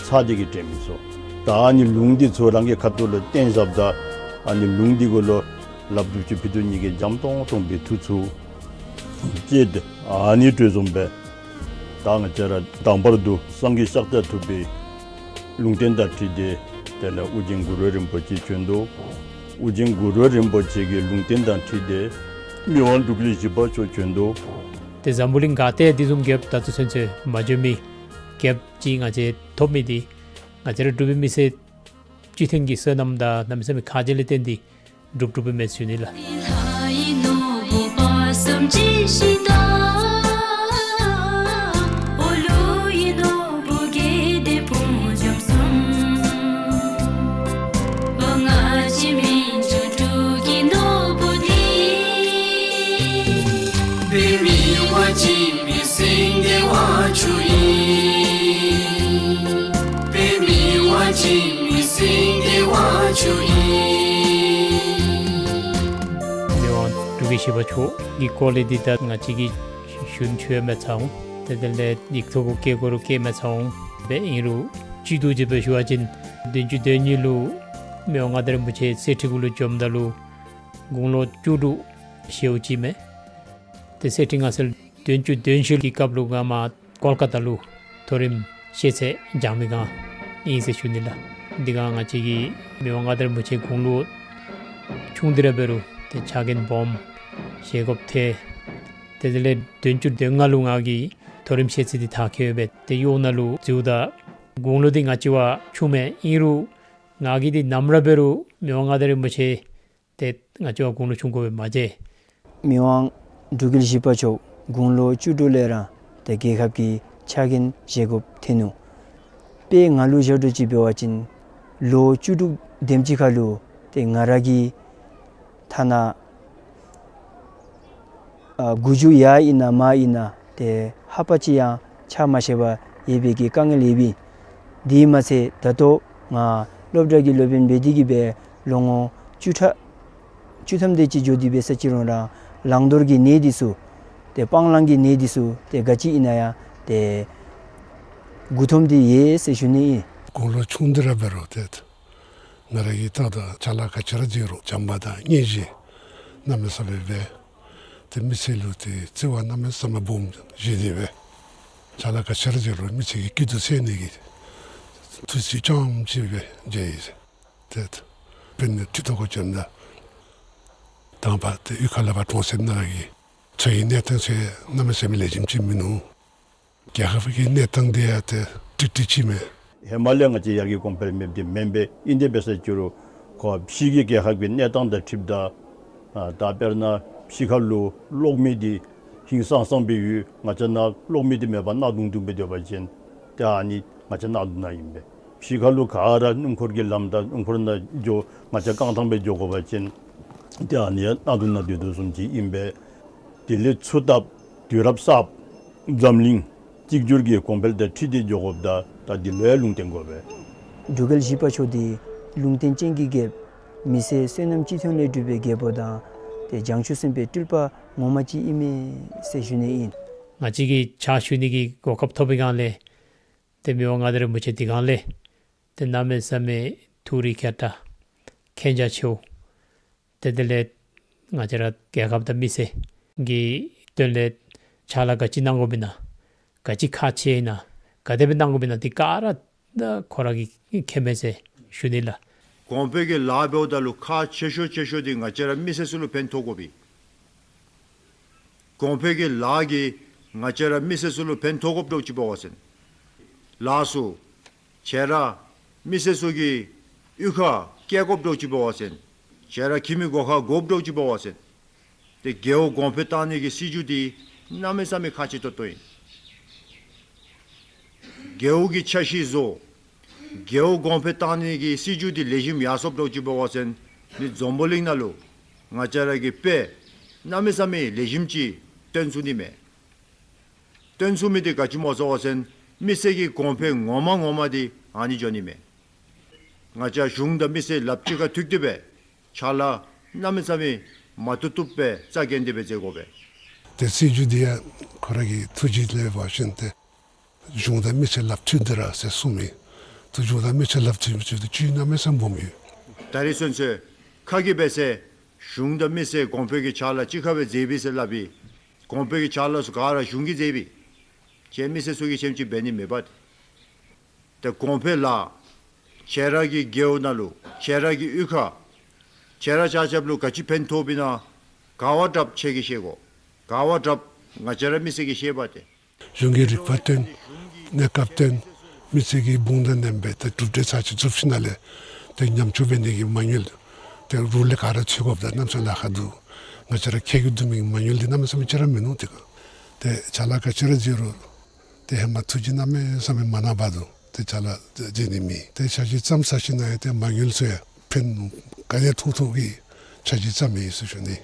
ཚ་དེ་གིས་བྲེག་མི་ཚུགས། ད་ཨ་ནི་ལུང་དེ་ཚུ་རང་གི་ཁ་ཐུག་ལུ་བསྟན་བཞགཔ་ད་ཨ་ནི་ལུང་དེ་གུ་ལུ་ལགཔ་མཛུབ་ཅུང་ཕུད་རྡོག་གཉིས་ཀྱིས་འཇམ་ཏོང་ཏོ་སྦེ་འཐུ་ཚུགས། ཅིག་ཨ་ནི་འདྲཝ་བཟུམ་སྦེ་ད་ང་བཅས་ར་དང་པར་དུ་སངས་རྒྱས་ཤཱཀྱ་ཐུབ་པའི་ལུང་བསྟན་དང་འཁྲིལ་ཏེ་དེ་ལས་ཨོ་རྒྱན་གུ་རུ་རིན་པོ་ཆེ་བྱོན་དོ། ཨོ་རྒྱན་གུ་རུ་རིན་པོ་ཆེ་གི་ལུང་བསྟན་དང་འཁྲིལ་ཏེ་མི་དབང་འབྲུག་རྒྱལ་བཞི་པ་མཆོག་བྱོན་དོ། ཏེ་འཛམ་བུ་གླིང་ག་ཏེ་དེ་བཟུམ་རྒྱལཔོ་ད་ལྟོ་ཚུན་ཚོད་མ་བྱོན་མི་རྒྱལཔོ་ཅིག་ང་བཅས་ཐོབ་མི་འདི་ང་བཅས་ར་འབྲུག་པའི་མི་སེར་སྤྱི་མཐུན་གྱི་བསོད་ནམས་དང་གནམ་མེད་ས་མེད་ཁ་རྗེ་ལས་བརྟེན་ཏེ་འགྲུབ་འགྲུབ་པའི་མས་ཞུ་ནི་ལགས། མི་དབང་འབྲུག་རྒྱལ་བཞི་པ་མཆོག་གི་སྐོར་ལས་འདི་ད་ང་བཅས་ཀྱིས་ཞུ་ནི་ཞུ་ཡང་མི་ཚར་འོང་། ཏེ་དེ་ལས་ཡིག་ཐོག་གུ་བཀོད་དགོ་རུང་བཀོད་མི་ཚར་འོང་། དེ་ཨིན་རུང་སྤྱི་བསྡུ་ཅིག་སྦེ་ཞུ་བ་ཅིན་བདུན་ཅུ་དོན་གཉིས་ལུ་མི་དབང་མངའ་བདག་རིན་པོ་ཆེ་གསེར་ཁྲི་གུ་ལུ་བྱོནམ་ད་ལུ་དགུང་ལོ་བཅུ་དྲུག་བཞེསཝ་ཅིག་མས། ཏེ་གསེར་ཁྲི་མངའ་གསོལ་བདུན་ཅུ་དོན་བཞི་གི་སྐབས་ལུ་ང་མར་ཀོལ་ཀ་ཏ་ལུ་མཐོ་རིམ་ཤེས་ཚད་སྦྱང་མི་སྒང་ཨིན་ཟེར་ཞུ་ནི་ལགས། འདི་སྒང་ང་བཅས་ཀྱི་མི་དབང་མངའ་བདག་རིན་པོ་ཆེ་དགུང་ལོ་ཆུང་སྟེ་ར་འབད་རུང་ཏེ་ཕྱག་འགན་སྦོམ་བཞེས་དགོཔ་ཐལ། ཏེ་དེ་ལས་བདུན་ཅུ་དོན་ལྔ་ལུ་ང་གིས་མཐོ་རིམ་ཤེས་ཚད་འདི་མཐར་འཁྱོལ་སྦེ་ཏེ་གཡོག་ནང་ལུ་འཛུལཝ་ད་དགུང་ལོ་འདི་ང་བཅས་བ་ཆུང་མས། ཨིན་རུང་ང་གིས་འདི་ནམ་ར་འབད་རུང་མི་དབང་མངའ་བདག་རིན་པོ་ཆེ་ཏེ་ང་བཅས་བ་དགུང་ལོ་ཆུང་ཀུ་སྦེ་མ་མཇལ། མི་དབང་འབྲུག་རྒྱལ་བཞི་པ་མཆོག་དགུང་ལོ་བཅུ་དྲུག་ལས་ར་ཏེ་རྒྱལ་ཁབ་ཀྱི་ཕྱག་འགན་བཞེས་དགོཔ་ཐོན་ནུག། དཔེ་ང་ལུ་བཞག་དོ་ཅིག་འབད་བ་ཅིན་ལོ་བཅུ་དྲུག་དེམ་ཅིག་ཁར་ལུ་ཏེ་ང་ར་གིས་ཐ་ན་ཨ་དགུ་བཅུ་ཡར་ཨིན་ན་མར་ཨིན་ན་ཏེ་ལྷག་པ་ཅིག་ཡང་ཕྱག་མ་ཞུ་བར་ཡོད་པའི་གི་དཀའ་ངལ་ཡོདཔ་ཨིན། དེ་མ་ཚད་ད་ལྟོ་ང་སློབ་གྲྭ་གི་སློབ་དཔོན་འབད་དེ་གིས་སྦེ་ལོ་ངོ་བཅུ་ཕྲག་བཅུ་ཐམ་དེ་ཅིག་འགྱོ་སྟེ་འབད་ས་ཅིག་རུང་ར་བླང་དོར་གྱི་གནས་འདི་ཚུ་ཏེ་སྤང་བླང་གི་གནས་འདི་ཚུ་ཏེ་ག་ཅི་ཨིན་ན་ཡང་ཏེ་མགུ་འཐོམ་སྟེ་ཡོད་ཟེར་ཞུ་ནི་ཨིན། དགུང་ལོ་ཆུང་སྟེ་ར་འབད་རུང་ཏེ་ང་ར་གིས་ཏག་ཏག་ཅ་ལ་ག་ཅི་ར་མཛད་རུང་བྱམས་པ་དང་སྙིང་རྗེ་གནམ་མེད་ས་མེད་འབད། ཏེ་མི་སེར་ལུ་ཏེ་བརྩེ་བ་གནམ་མེད་ས་མེད་སྦོམ་བཞེས་ཏེ་འབད། ཅ་ལ་ག་ཅི་ར་མཛད་རུང་མི་སེར་གྱི་སྐྱིད་སྡུག་འཚོལ་ནི་གི་ཐུགས་བརྩེ་རྐྱངམ་ཅིག་སྦེ་མཛད་ཡི། ཏེ་དཔེར་ན་ཁྲི་ཐོག་གུ་བྱོནམ་ད་དང་པ་ཏེ་གཡུས་ཁ་ལས་ཕར་གྲོང་གསེབ་ནང་གི་ཚུ་གི་གནས་སྟངས་ཚུ་གནམ་མེད་ས་མེད་ལེགས་ཤོམ་ཅིག་མིན་ནུག། རྒྱལ་ཁབ་ཀྱི་གནས་སྟངས་འདི་ཡང་ཏེ་ཀྲིག་ཀྲི་ཅིག་མས། ཧེ་མ་ལས་ང་བཅས་ཡར་གྱི་གོང་འཕེལ་མེདཔ་འདི་མེན་པས། ཨིན་དེ་འབད་ས་ཅིག་རུང་ཁོ་ཕྱི་གི་རྒྱལ་ཁབ་ཀྱི་གནས་སྟངས་དང་འཁྲིལཝ་ད་ཨ་ད་དཔེར་ན་ཕྱི་ཁ་ལུ་གློག་མེ་འདི་ཧིང་སངས་སངས་སྦེ་ཡོད། ང་བཅས་ནཱ་གློག་མེ་འདི་མེད་པར་གནག་དུང་དུང་སྦེ་སྡོད་པ་ཅིན་ཏེ་ཨ་ནི་ང་བཅས་གནག་དུང་ནང་ཨིན་པས། ཕྱི་ཁ་ལུ་ག་ར་སྣུམ་འཁོར་གྱི་ལམ་དང་སྣུམ་འཁོར་ནང་འགྱོ་ང་བཅས་རྐང་ཐང་སྦེ་འགྱོ་དགོ་པ་ཅིན་ཏེ་ཨ་ནི་ཡང་གནག་དུང་ནང་སྡོད་དོ་བཟུམ་ཅིག་ཨིན་པས། དེ་ལས་འཚོ་ཐབས་དུས་རབས་གསརཔ་འཛམ་གླིང་གཅིག་གྱུར་གྱི་གོང་འཕེལ་དང་འཁྲིལ་ཏེ་འགྱོ་དགོཔ་ད་ད་འདི་ལུ་ཡང་ལུང་བསྟན་དགོ་པས། འབྲུག་རྒྱལ་བཞི་པ་མཆོག་འདི་ལུང་བསྟན་ཅན་གྱི་རྒྱལཔོ་མི་སེར་བསོད་ནམས་སྤྱི་མཐུན་ལས་གྲུབ་པའི་རྒྱལ་པོ་དང་ཏེ་བྱང་ཆུབ་སེམས་དཔའི་སྤྲུལ་པ་ངོ་མ་ཅིག་ཨིན་མས་ཟེར་ཞུ་ནི་ཨིན། ང་བཅས་ཀྱིས་ཕྱག་ཞུ་ནི་གི་གོ་སྐབས་ཐོབ་པའི་སྒང་ལས་ཏེ་མི་དབང་མངའ་བདག་རིན་པོ་ཆེ་འདི་སྒང་ལས་ཏེ་གནམ་མེད་ས་མེད་ཐུགས་རིག་མཁས་དྲགས་མཁྱེན་རྒྱ་ཆེཝ། ཏེ་དེ་ལས་ང་བཅས་ར་རྒྱལ་ཁབ་དང་མི་སེར་གྱི་དོན་ལས་ཕྱག་ལཱ་ག་ཅི་གནང་དགོཔ་ཨིན་ན་ག་ཅི་ཁག་ཆེ་ཨིན་ན་ག་དེ་སྦེ་གནང་དགོཔ་ཨིན་ན་འདི་ག་ར་ད་ཁོ་ར་གིས་མཁྱེན་མས་ཟེར་ཞུ་ནི་ལགས། གོང་འཕེལ་གྱི་ལཱ་འབདཝ་ད་ལུ་ཁག་ཆེ་ཤོས་ཆེ་ཤོས་འདི་ང་བཅས་ར་མི་སེར་ཚུ་ལུ་ཕན་ཐོགས་དགོ་པས། གོང་འཕེལ་གྱི་ལཱ་གིས་ང་བཅས་ར་མི་སེར་ཚུ་ལུ་ཕན་ཐོགས་དགོཔ་འདྲཝ་ཅིག་འབད་བ་ཅིན་ལགས་སོ། ཁྱེད་ར་མི་སེར་ཚུ་གི་གཡུས་ཁར་བསྐྱལ་དགོཔ་འདྲཝ་ཅིག་འབད་བ་ཅིན་ཁྱེད་ར་ཁྱིམ་གྱི་སྒོ་ཁར་དགོཔ་འདྲཝ་ཅིག་འབད་བ་ཅིན་ཏེ་རྒེད་འོག་གོང་འཕེལ་གཏང་ནི་གི་སྲིད་བྱུས་འདི་གནམ་མེད་ས་མེད་ཁག་ཆེ་ཏོག་ཏོ་ཨིན། རྒེད་འོག་གི་ཆ་ཤས་བཟོ། རྒེད་འོག་གོང་འཕེལ་གཏང་ནི་གི་སྲིད་བྱུས་འདི་ལེགས་ཤོམ་ཡར་སོངམ་འདྲཝ་ཅིག་འབད་བ་ཅིན་ནི་འཛམ་བུ་གླིང་ནང་ལུ་ང་བཅས་ར་གི་དཔེ་གནམ་མེད་ས་མེད་ལེགས་ཤོམ་ཅིག་སྟོན་ཚུགས་ནི་མས། སྟོན་ཚུགས་མི་འདི་ག་ཅི་སྨོ་ཟེར་བ་ཅིན་མི་སེར་གྱི་གོང་འཕེལ་ངོ་མ་ངོ་མ་འདི་ཨ་ནི་འགྱོ་ནི་མས། ང་བཅས་གཞུང་དང་མི་སེར་ལགཔ་གཅིག་ཁར་ཐུག་སྟེ་སྦེ་ཕྱག་ལཱ་གནམ་མེད་ས་མེད་མ་བཏུབ་བཏུབ་སྦེ་རྩ་འགེངས་ཏེ་སྦེ་མཛད་དགོ་པས། ཏེ་སྲིད་བྱུས་འདི་ཡང་ཁོ་ར་གི་ཐུགས་རྗེ་ལས་འབད་བ་ཅིན་ཏེ་གཞུང་དང་མི་སེར་ལགཔ་མཐུད་དེ་ར་ཟེར་གསུངས་མི་ཏེ་གཞུང་དང་མི་སེར་ལགཔ་མཐུད་མི་ཚུ་ཏེ་ཅིག་གནམ་མེད་ས་མེད་སྦོམ་ཡོད། ད་རེས་ཚུན་ཚོད་ཁ་གིས་འབད་ཟེར་གཞུང་དང་མི་སེར་གོང་འཕེལ་གྱི་ཕྱག་ལཱ་གཅིག་ཁར་སྦེ་མཛད་པས་ཟེར་སླབ་པས། གོང་འཕེལ་གྱི་ཕྱག་ལཱ་ཚུ་ག་ར་གཞུང་གིས་མཛད་པས། ཁྱེད་མི་སེར་ཚུ་གིས་ཁྱེད་ཅིག་འབད་ནི་མེད་པ། ཏེ་གོང་འཕེལ་ལགས། ཁྱེད་ར་གི་རྒེད་འོག་ནང་ལུ་ཁྱེད་ར་གི་གཡུས་ཁར་ཁྱེད་ར་ཆ་ཁྱབ་ལུ་ག་ཅི་ཕན་ཐོགས་པས་ན་ག་བ་དྲགཔ་ཁྱེད་ཀྱིས་ཤེས་དགོ། ག་བ་དྲགཔ་ང་བཅས་ར་མི་སེར་གྱིས་ཤེས་པ་ཏེ། གཞུང་གི་རིག་པ་བཏོན། གནས་སྐབས་བཏོན། མི་སེར་གྱི་དཔུང་དང་མཉམ་སྦེ་ཏེ་གྲུབ་འབྲས་ཚར་གཅིག་བཙུགས་ཞིནམ་ལས་ཏེ་ཉམས་བཅོས་འབད་ནི་གི་མ་དངུལ་ཏེ་རོགས་ལས་ག་ར་འཚོལ་དགོཔ་ད་གནམ་མེད་ས་མེད་ལཱ་ཁག་འདུག། ང་བཅས་ར་ཁྱེར་གྱི་བསྡུ་མི་གི་མ་དངུལ་འདི་གནམ་མེད་ས་མེད་ཅིག་ར་མིན་ནུག། ཏེ་ག་ཏེ་ཕྱག་ལཱ་ག་ཅི་ར་མཛད་རུང་ཏེ་ཧེ་མ་ཐུགས་རྗེ་གནམ་མེད་ས་མེད་མ་གནང་བར་དུ་ཏེ་ཕྱག་ལཱ་མཛད་ནི་མེད། ཏེ་འཆར་གཞི་བརྩམས་ཚར་ཞིནམ་ལས་ཏེ་མ་དངུལ་ཚུ་ཡང་ཕན་ག་དེ་ཐོགས་ཐོགས་ཀྱི་འཆར་གཞི་བརྩམས་ཡི་ཟེར་ཞུ་ནི།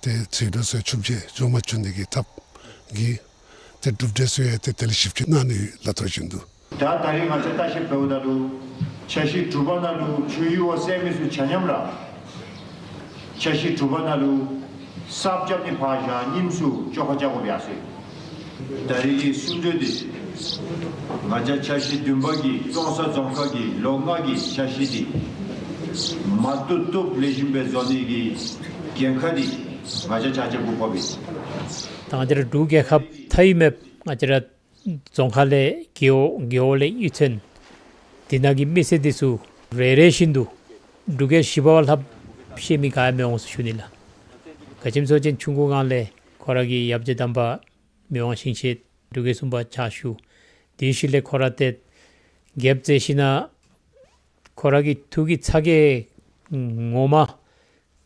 ཏེ་ཚེ་སྒྲུབ་ཚུ་ཆུབ་རྗེ་འགྱོ་མ་བཅུག་ནི་གི་ཐབས་ཀྱིས་ཏེ་གྲུབ་འབྲས་ཚུ་ཡང་ཏེ་དེ་ལས་ཞིབ་དཔྱད་གནང་ནི་ཡོད་ལགས། ཐུགས་རྗེ་ཆེ་འདུག། ད་ད་རིས་ང་བཅས་བརྟག་ཞིབ་འབདཝ་ད་ལུ་འཆར་གཞི་དྲུག་པ་ནང་ལུ་ཆུ་ཡུར་བ་ཟེར་མི་ཚུ་ཆ་མཉམ་ར་འཆར་གཞི་དྲུག་པ་ནང་ལུ་གསརཔ་རྐྱབ་ནི་ཕར་བཞག་རྙིངམ་ཚུ་བཅོ་ཁ་རྐྱབ་དགོཔ་ཡར་སོང་ཡི། ད་རིས་ཀྱི་གསུང་གྲོས་འདི་ང་བཅས་འཆར་གཞི་བདུན་པ་གི་ཀྲོང་གསར་རྫོང་ཁག་གི་ལོ་ལྔ་གི་འཆར་གཞི་འདི་མ་བཏུབ་བཏུབ་ལེགས་ཤོམ་སྦེ་བཟོ་ནི་གི་འགན་ཁག་འདི་ང་བཅས་ཆ་ཁྱབ་གུ་ཕོགཔ་ཨིན། ད་ང་བཅས་ར་འབྲུག་རྒྱལ་ཁབ་མཐའ་དབུས་མེད་ང་བཅས་ར་རྫོང་ཁག་ལས་རྒེད་འོག་རྒེད་འོག་ལས་གཡུས་ཚན་འདི་ནང་གི་མི་སེར་འདི་ཚུ་རེ་རེ་བཞིན་དུ་འབྲུག་རྒྱལ་བཞི་པ་བ་ལྷགཔ་ཤེས་མི་ག་ཡང་མི་འོང་ཟེར་ཞུ་ནི་ལགས། ག་ཅི་སྨོ་ཟེར་བ་ཅིན་ཆུང་ཀུའི་སྒང་ལས་ཁོ་ར་གི་ཡབ་རྗེ་དམ་པ་མི་དབང་ཞིང་གཤེགས་འབྲུག་རྒྱལ་གསུམ་པ་ཕྱག་ཞུ། དེའི་ཤུལ་ལས་ཁོ་ར་ཏེ་རྒྱལཔོ་མཛད་ཞིནམ་ལས་ཁོ་ར་གི་ཐུགས་ཀྱི་ཚ་གྱང་ངོ་མ་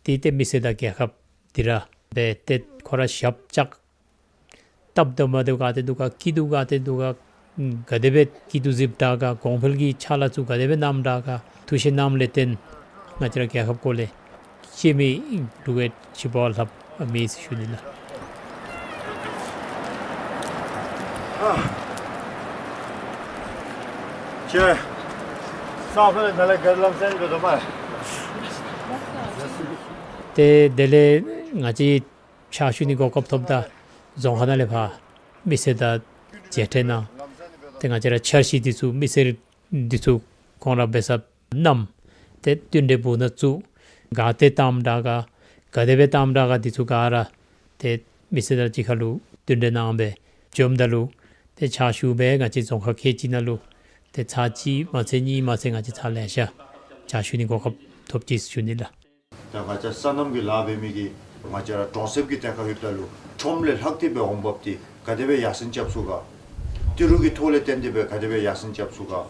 འདི་ཏེ་མི་སེར་དང་རྒྱལ་ཁབ་འདི་ར་འབད་དེ་ཁོ་ར་ཞབས་བཅགས་སྟབས་བདེཝ་མ་བདེཝ་ག་ཏེ་འདུག་ག་སྐྱིད་སྡུག་ག་ཏེ་འདུག་ག་ག་དེ་སྦེ་སྐྱིད་སྡུག་གཟིགསཔ་དྲག་ག་གོང་འཕེལ་གྱི་ཕྱག་ལཱ་ཚུ་ག་དེ་སྦེ་གནངམ་དྲག་ག་ཐུགས་བཞེད་གནངམ་ལས་བརྟེན་ང་བཅས་ར་རྒྱལ་ཁབ་སྐོར་ལས་ཤེས་མི་འབྲུག་རྒྱལ་བཞི་པ་བ་ལྷགཔ་མེད་ཟེར་ཞུ་ནི་ལགས། ཨ་ཁྱེད་ས་ཕ་ལས་ནཱ་ལས་ག་ར་ལམ་སེང་འགྱོ་དོ་མས། ཏེ་དེ་ལས་ང་བཅས་ཕྱག་ཞུ་ནི་གོ་སྐབས་ཐོབ་ད་རྫོང་ཁག་ནང་ལས་ཕར་མི་སེར་དང་མཇལ་འཕྲད་གནང་། ཏེ་ང་བཅས་ར་འཆར་གཞི་འདི་ཚུ་མི་སེར་འདི་ཚུ་ཁོང་ར་འབད་ས་གནངམ་ཏེ་བསྟུན་གྲོས་འབུ་ནང་བཙུགས། ག་ཏེ་བཏངམ་དྲག་ག་ག་དེ་སྦེ་བཏངམ་དྲག་ག་འདི་ཚུ་ག་ར་ཏེ་མི་སེར་དང་གཅིག་ཁར་ལུ་བསྟུན་གྲོས་གནང་སྦེ་འབྱོནམ་ད་ལུ་ཏེ་ཕྱག་ཞུ་སྦེ་ང་བཅས་རྫོང་ཁག་ཁལ་གཅིག་ནང་ལུ་ཏེ་ཚར་གཅིག་མ་ཚད་གཉིས་མ་ཚད་ང་བཅས་ཚར་ལེ་ཤ་ཕྱག་ཞུ་ནི་གོ་སྐབས་ཐོབ་ཅི་ཟེར་ཞུ་ནི་ལགས། ད་ང་བཅས་སོ་ནམ་གྱི་ལཱ་འབད་མི་གིས་ང་བཅས་ར་གྲོང་གསེབ་ཀྱི་ཐད་ཁར་ལྷོདཔ་ད་ལུ་ཁྲོམ་ལས་ལྷག་སྟེ་སྦེ་འོང་འབབ་འདི་ག་དེ་སྦེ་ཡར་སེང་རྐྱབ་ཚུགས་ག། ཏི་རུ་གི་ཐོག་ལས་བརྟེན་ཏེ་སྦེ་ག་དེ་སྦེ་ཡར་སེང་རྐྱབ་ཚུགས་ག།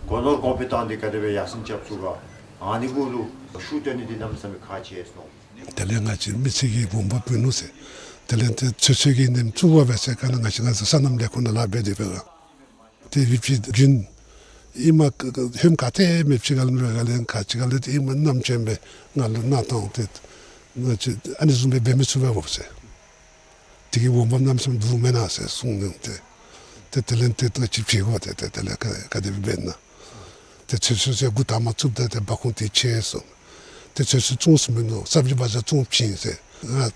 སྒོ་ནོར་གོང་འཕེལ་བཏང་སྟེ་ག་དེ་སྦེ་ཡར་སེང་རྐྱབ་ཚུགས་ག། ཨ་ནི་གུ་ལུ་ཤུགས་བཏོན་ནི་འདི་གནམ་མེད་ས་མེད་ཁག་ཆེ་སོང་། དེ་ལས་ང་བཅས་མི་སེར་གྱིས་འོང་འབབ་མིན་ནུག་ཟེར། དེ་ལས་ཏེ་ཚོད་བསྲེ་གི་ནེམ་བཙུགས་པ་སྦེ་ཟེར་ག་ན་ང་བཅས་ང་བཅས་སོ་ནམ་ལས་ཁུངས་ནང་ལཱ་འབད་དེ་སྦེ་ག། ཏེ་ཡུདཔ་ཅིག་རྒྱུན་ཨིན་མས། ཧེ་མ་ག་ཏེ་མེདཔ་ཅིག་ཁར་ལུ་ག་ལས་ཁ་ཅིག་ཁར་ལུ་ཏེ་ཨིན་མས་རྣམ་ཅན་སྦེ་ང་ལུ་གནང་བཏང་སྟེ་ང་བཅས་ཨ་ནི་བཟུམ་སྦེ་འབད་མི་ཚུགས་པས་འོང་ཟེར། དེ་གིས་འོང་འབབ་གནམ་མེད་ས་མེད་འདུག་མེན་ན་ཟེར་གསུངས་ནུག་ཏེ། ཏེ་དེ་ལས་ཏེ་ང་བཅས་བྱེད་དགོ་ཏེ་ཏེ་དེ་ལས་ག་ག་དེ་སྦེ་འབད་ན། ཏེ་ཚོད་བསྲེ་ཟེར་འགོ་དང་པ་བཙུགསཔ་ད་ཏེ་འབག་ཁུངས་དེ་ཆེ་སོང་། ཏེ་ཚོད་བསྲེ་བཙོང་ས་མིན་ནུག། ས་བྱི་བ་ཛར་བཙོང་བྱིན་ཟེར། ང་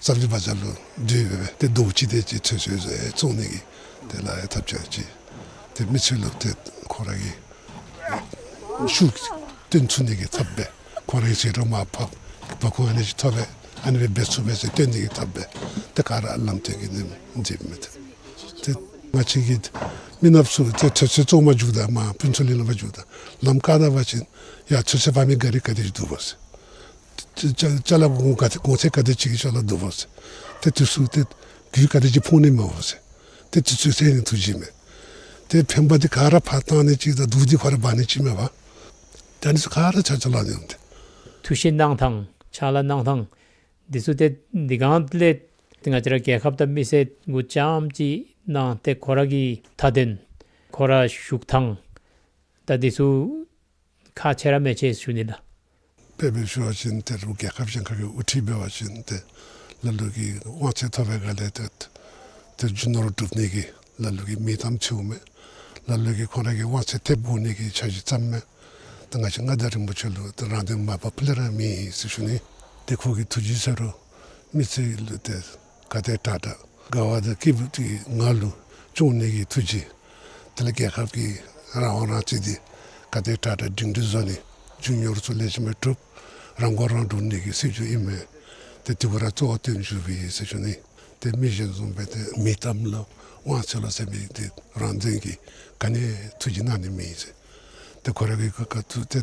ས་བྱི་བ་ཛར་ལུ་སྡོད་སྦེ་སྦེ་ཏེ་རྡོ་ཅིག་དེ་ཅིག་ཚོད་བསྲེ་ཟེར་བཙོང་ནི་གི་དེ་ལས་ཡང་ཐབས་ཆག་ཅིག། ཏེ་མི་ཚུ་ལུ་ཏེ་ཁོ་ར་གི་ཤུགས་བཏོན་ཚུགས་ནི་གི་ཐབས་སྦེ་ཁོ་ར་གི་ཟད་འགྲོ་མར་ཕབ་འབག་ཁུངས་ཨ་ནི་ཅིག་ཐོབ་སྦེ་ཨ་ནི་སྦེ་འབད་ཚུགས་པས་ཟེར་སྟོན་ནི་གི་ཐབས་སྦེ་ཏེ་ག་ར་ལམ་སྟོན་གྱི་ནེམ་མཛདཔ་མས། ཏེ་ང་བཅས་ཀྱི་མི་ནགཔ་ཚུ་ཏེ་ཚོད་བསྲེ་བཙོང་མར་འགྱོཝ་ད་མར་ཕུན་ཚོགས་གླིང་ལུ་འབག་འགྱོཝ་ད་ལམ་བཀག་ད་པ་ཅིན་ཡར་ཚོད་བསྲེ་འབག་མི་ག་རི་ག་དེ་ཅིག་འདུག་པ་ཟེར། ཅ་ཅ་ལ་གོང་ག་ཏེ་གོང་ཚད་ག་དེ་ཅིག་གི་ཅ་ལ་འདུག་པ་ཟེར། ཏེ་དེ་ཚུ་ཏེ་རྒུད་ག་དེ་ཅིག་ཕོག་ནི་མས་པ་ཟེར། ཏེ་དེ་ཚུ་ཟེར་ནི་ཐུགས་རྗེ་མས། ཏེ་ཕན་པ་འདི་ག་ར་ཕར་བཏང་ནི་ཅིག་དང་སྡུག་འདི་ཁོ་ར་འབག་ནི་ཅིག་མས་པ། ད་ཨ་ནི་ཚུ་ག་ར་ཆ་ཆ་ལ་ནི་འོང་སྟེ། ཐུགས་བཞེད་གནང་ཐངས་ཕྱག་ལཱ་གནང་ཐངས་འདི་ཚུ་ཏེ་འདི་སྒང་ལས་ཏེ་ང་བཅས་ར་རྒྱལ་ཁབ་དང་མི་སེར་མགུ་བཅངས་ཅིག་གནང་སྟེ་ཁོ་ར་གི་མཐའ་དོན་ཁོ་ར་བཞུགས་ཐངས་ད་འདི་ཚུ་ཁག་ཆེ་ར་མེན་ཆེ་ཞུ་ནི་ལགས། དཔེ་སྦེ་ཞུ་བ་ཅིན་ཏེ་རུང་རྒྱལ་ཁབ་གཞན་ཁ་གི་དབུ་ཁྲིད་འབད་བ་ཅིན་ཏེ་ལ་ལུ་གིས་དབང་ཚད་ཐོབ་པའི་སྒང་ལས་ཏེ་ཏེ་རྒྱུ་ནོར་སྒྲུབ་ནི་གི་ལ་ལུ་གིས་མི་གཏམ་ཚུ་མས། ལ་ལུ་གིས་ཁོ་ར་གི་དབང་ཚད་ཐེབས་འོང་ནི་གི་འཆར་གཞི་བརྩམ་མས། ད་ང་བཅས་མངའ་བདག་རིན་པོ་ཆེ་ལུ་ད་རང་དོན་མ་པ་ཕུལ་ར་མེད་ཟེར་ཞུ་ནི། ཏེ་ཁོ་གི་ཐུགས་རྗེ་ཟེར་རུང་མི་སེར་ལུ་ཏེ་ག་དེ་དྲག་དྲག་དགའ་བ་དང་སྐྱིད་པོ་དེ་ང་ལུ་བྱུང་ནི་གི་ཐུགས་རྗེ། དེ་ལས་རྒྱལ་ཁབ་ཀྱི་རང་དབང་རང་བཙན་དེ་ག་དེ་དྲག་དྲག་སྒྲིང་སྒྲི་བཟོ་ནི། རྒྱུ་ནོར་ཚུ་ལེགས་ཤོམ་སྒྲུབ། རང་མགོ་རང་འདྲོངས་ནི་གི་སྲིད་བྱུས་ཨིན་མས། ཏེ་དེ་གུ་ར་གཙོ་བོ་བཏོན་ཞུ་བའི་ཟེར་ཞུ་ནི། ཏེ་མི་གཞན་བཟུམ་སྦེ་ཏེ་མི་གཏམ་ལོ་དབང་ཚད་ལོ་ཟེར་མི་དེ་རང་དོན་གྱི་ག་ནི་ཐུགས་རྗེ་གནང་ནི་མེད་ཟེར། ཏེ་ཁོ་ར་གི་ཁ་ཁ་ཐུག་ཏེ་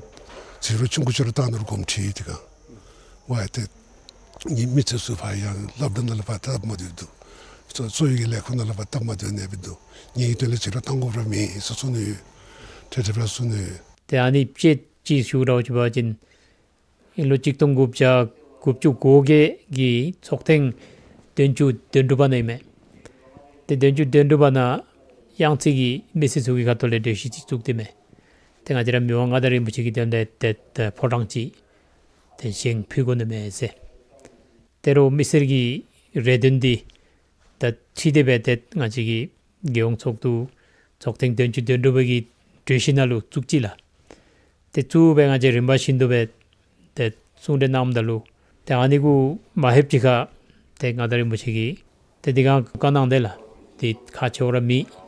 ཟེར་རུང་ཆུང་ཀུ་ཅིག་ར་བཏང་ནུག་དགོངསམ་ཁྲེལ་ཏེ་ག་ཝའི་ཏེ་ངེའི་མི་ཚེ་ཚུ་ཕར་ཡང་སློབ་གྲྭ་ནང་ལུ་ཕར་སྟབས་མ་བདེཝ་འདུག། གཙོ་གཙོ་བོ་གི་ལས་ཁུངས་ནང་ལུ་ཕར་སྟབས་མ་བདེཝ་གནས་པའི་འདུག། ངེའི་དོན་ལས་ཟེར་རུང་བཏང་དགོཔ་ར་མེད་ཟེར་གསུངས་ནི་ཡོད། ཏེ་དེ་སྦེ་གསུངས་ནི་ཡོད། ཏེ་ཨ་ནི་དཔྱེ་ཅིག་ཞུ་ར་ཅིག་འབད་བ་ཅིན་ཨིན་ལོ་གཅིག་སྟོང་དགུ་བརྒྱ་དགུ་བཅུ་གོ་བརྒྱད་ཀྱི་ཚོགས་ཐེངས་བདུན་ཅུ་དོན་དྲུག་པ་ནང་ཨིན་མས། ཏེ་བདུན་ཅུ་དོན་དྲུག་པ་ནང་གཡང་རྩེ་གི་མི་སེར་ཚུ་གི་ཁ་ཐུག་ལས་གྲོས་གཞི་ཅིག་བཙུགས་ཏེ་མས། ཏེ་ང་བཅས་ར་མི་དབང་མངའ་བདག་རིན་པོ་ཆེ་གི་དོན་ལས་ཏེ་ཏེ་ཕོ་བྲང་ཅིག་ཏེ་བཞེངས་ཕུལ་དགོ་ནི་མས་ཟེར། དེ་རུང་མི་སེར་གྱི་རེ་འདུན་འདི་ད་ཁྲིད་དེ་སྦེ་ཏེ་ང་བཅས་ཀྱི་རྒྱལ་ཡོངས་ཚོགས་འདུ་ཚོགས་ཐེངས་བདུན་ཅུ་དོན་དྲུག་པ་གི་གྲོས་གཞི་ནང་ལུ་བཙུགས་ཅི་ལགས། ཏེ་བཙུགས་སྦེ་ང་བཅས་རིམ་པ་བཞིན་དུ་སྦེ་ཏེ་གསུང་གྲོས་གནངམ་ད་ལུ་ཏེ་ཨ་ནི་གུ་མ་ལྷོདཔ་ཅིག་ཁར་ཏེ་མངའ་བདག་རིན་པོ་ཆེ་གིས་ཏེ་འདི་ག་བཀའ་གནང་དེས་ལགས། འདི་ཁག་ཆེཝ་ར་མེད།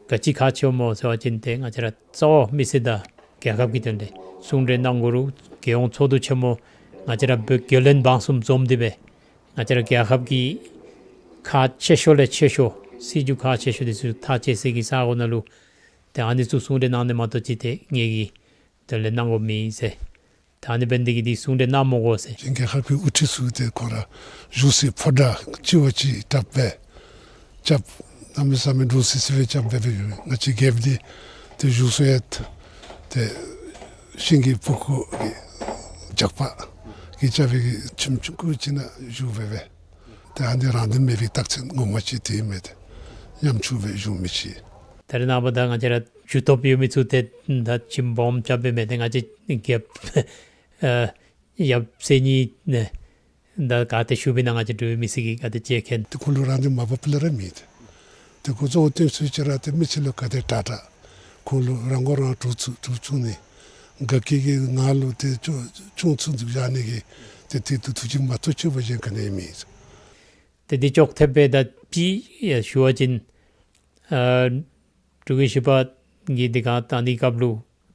ག་ཅི་ཁག་ཆེཝ་སྨོ་ཟེར་བ་ཅིན་ཏེ་ང་བཅས་ར་གཙོ་བོ་མི་སེར་དང་རྒྱལ་ཁབ་ཀྱི་དོན་ལས་གསུང་གྲོས་གནང་དགོ་རུང་རྒྱལ་ཡོངས་ཚོགས་འདུ་ཆེན་མོ་ང་བཅས་ར་བོད་རྒྱལ་བློན་འབངས་གསུམ་འཛོམས་ཏེ་སྦེ་ང་བཅས་ར་རྒྱལ་ཁབ་ཀྱི་ཁག་ཆེ་ཤོས་ལས་ཆེ་ཤོས་སྲིད་བྱུས་ཁག་ཆེ་ཤོས་འདི་ཚུ་ཐག་བཅད་སའི་གི་ས་གོ་ནང་ལུ་ཏེ་ཨ་ནི་ཚུ་གསུང་གྲོས་གནང་ནི་མ་གཏོགས་ཅིག་ཏེ་ངེ་གི་དོན་ལས་གནང་དགོཔ་མེད་ཟེར། ད་ཨ་ནི་འབད་ནི་དེ་གིས་འདི་གསུང་གྲོས་གནང་མི་དགོ་ཟེར། ཅིག་རྒྱལ་ཁབ་ཀྱི་དབུ་ཁྲིད་ཚུ་ཏེ་ཁོང་ར་བཞུགས་སའི་ཕོ་བྲང་གཅིག་པ་ཅིག་དྲག་སྦེ་རྐྱབ། གནམ་མེད་ས་མེད་འདྲོག་སི་སི་སྦེ་རྐྱབ་སྦེ་སྦེ་ཡོད། ང་བཅས་རྒྱལཔོ་འདི་ཏེ་བཞུགས་ས་ཡང་ཏེ་ཤིང་གི་ཕུག་གུ་གི་ཇག་པ་གིས་རྐྱབ་པའི་གི་ཁྱིམ་ཆུང་ཀུ་ཅིག་ནང་བཞུགས་སྦེ་སྦེ། ཏེ་ཨ་ནི་རང་དོན་མེད་པའི་རྟགས་མཚན་ངོ་མ་ཅིག་དེ་ཨིན་མས། ཏེ་ཉམ་ཆུང་སྦེ་བཞུགས་མི་ཅིག། ད་རེས་ནངས་པ་ད་ང་བཅས་ར་ཇུས་གཏོགསཔ་ཡོད་མི་ཚུ་ཏེ་ད་ཁྱིམ་སྦོམ་རྐྱབ་སྦེ་མས། ཏེ་ང་བཅས་རྒྱལཔོ་ཨ་ཡབ་སྲས་གཉིས་ནི་ད་ག་ཏེ་བཞུགས་པའི་ནང་ང་བཅས་འབྲུག་མི་སེར་གྱིས་ག་ཏེ་མཇལ་མཁན། ཏེ་ཁོང་ལུ་རང་དོན་མ་པ་ཕུལ་ར་མེད། ཏེ་ཁོང་གཙོ་བོ་བཏོན་ཚུལ་ཅིག་ར་ཏེ་མི་སེར་ལུ་ག་དེ་དྲག་དྲག་ཁོང་ལུ་རང་མགོ་རང་འདྲོངས་ཚུགས་འདྲོངས་ཚུགས་ནི། དགའ་སྐྱིད་ཀྱི་ངང་ལུ་ཏེ་སྐྱོང་སྐྱོང་ཚུགས་འདུག་བཞག་ནི་གི་ཏེ་དེ་ཐུགས་རྗེ་མ་གཏོགས་ཆེ་བ་གཞན་ག་ནི་ཡང་མེད། ཏེ་འདི་ཅོག་འཐདཔ་སྦེ་ད་ཅིག་ཡང་ཞུ་བ་ཅིན་ཨ་འབྲུག་གི་ཞི་པ་གི་འདི་ག་ད་འདི་སྐབས་ལུ་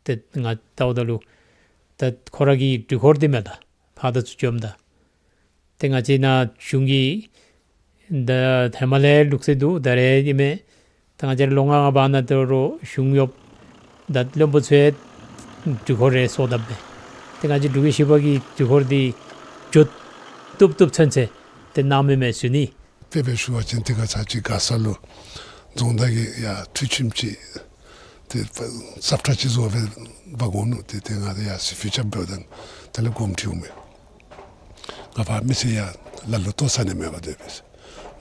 ཏེ་ང་བལྟཝ་ད་ལུ་ད་ཁོ་ར་གི་འདྲུད་འཁོར་འདི་མས་ལགས། ཕར་དང་ཚུར་བྱོནམ་ད་ཏེ་ང་བཅས་ནཱ་གཞུང་གི་ད་ཧེ་མ་ལས་ལུགས་སྲོལ་འདུག། ད་རེས་ཨིན་མས། ད་ང་བཅས་ར་ལོ་ལྔ་ལྔ་བར་ན་ད་རུང་གཞུང་གཡོགཔ་དང་བློན་པོ་ཚུ་ཡང་འདྲུད་འཁོར་རེ་གསོ་དཔ་མས། ཏེ་ང་བཅས་འབྲུག་གི་ཞི་པ་གི་འདྲུད་འཁོར་འདི་མཇུག་བསྡུ་བསྡུཝ་ཚུན་ཚོད་ཏེ་གནང་མི་མས་ཟེར་ཞུ་ནི། དཔེ་སྦེ་ཞུ་བ་ཅིན་ཏེ་ཁ་ཙ་ཅིག་མགར་ས་ལུ་རྫོང་བདག་གིས་ཡར་ཁྲུས་ཁྱིམ་ཅིག་ཏེ་སབ་ཁྲ་ཅིག་བཟོ་སྦེ་འབག་འོང་ནུག། ཏེ་ཏེ་ང་ཡར་གཟིགས་ཕུལ་རྐྱབ་འབདཝ་ད་དེ་ལས་དགོངསམ་ཁྲེལ་འོང་མས། ང་ཕར་མི་སེར་ཡང་ལ་ལུ་ལྟོ་ཟ་ནི་མེད་པར་སྡོད་པས་ཟེར།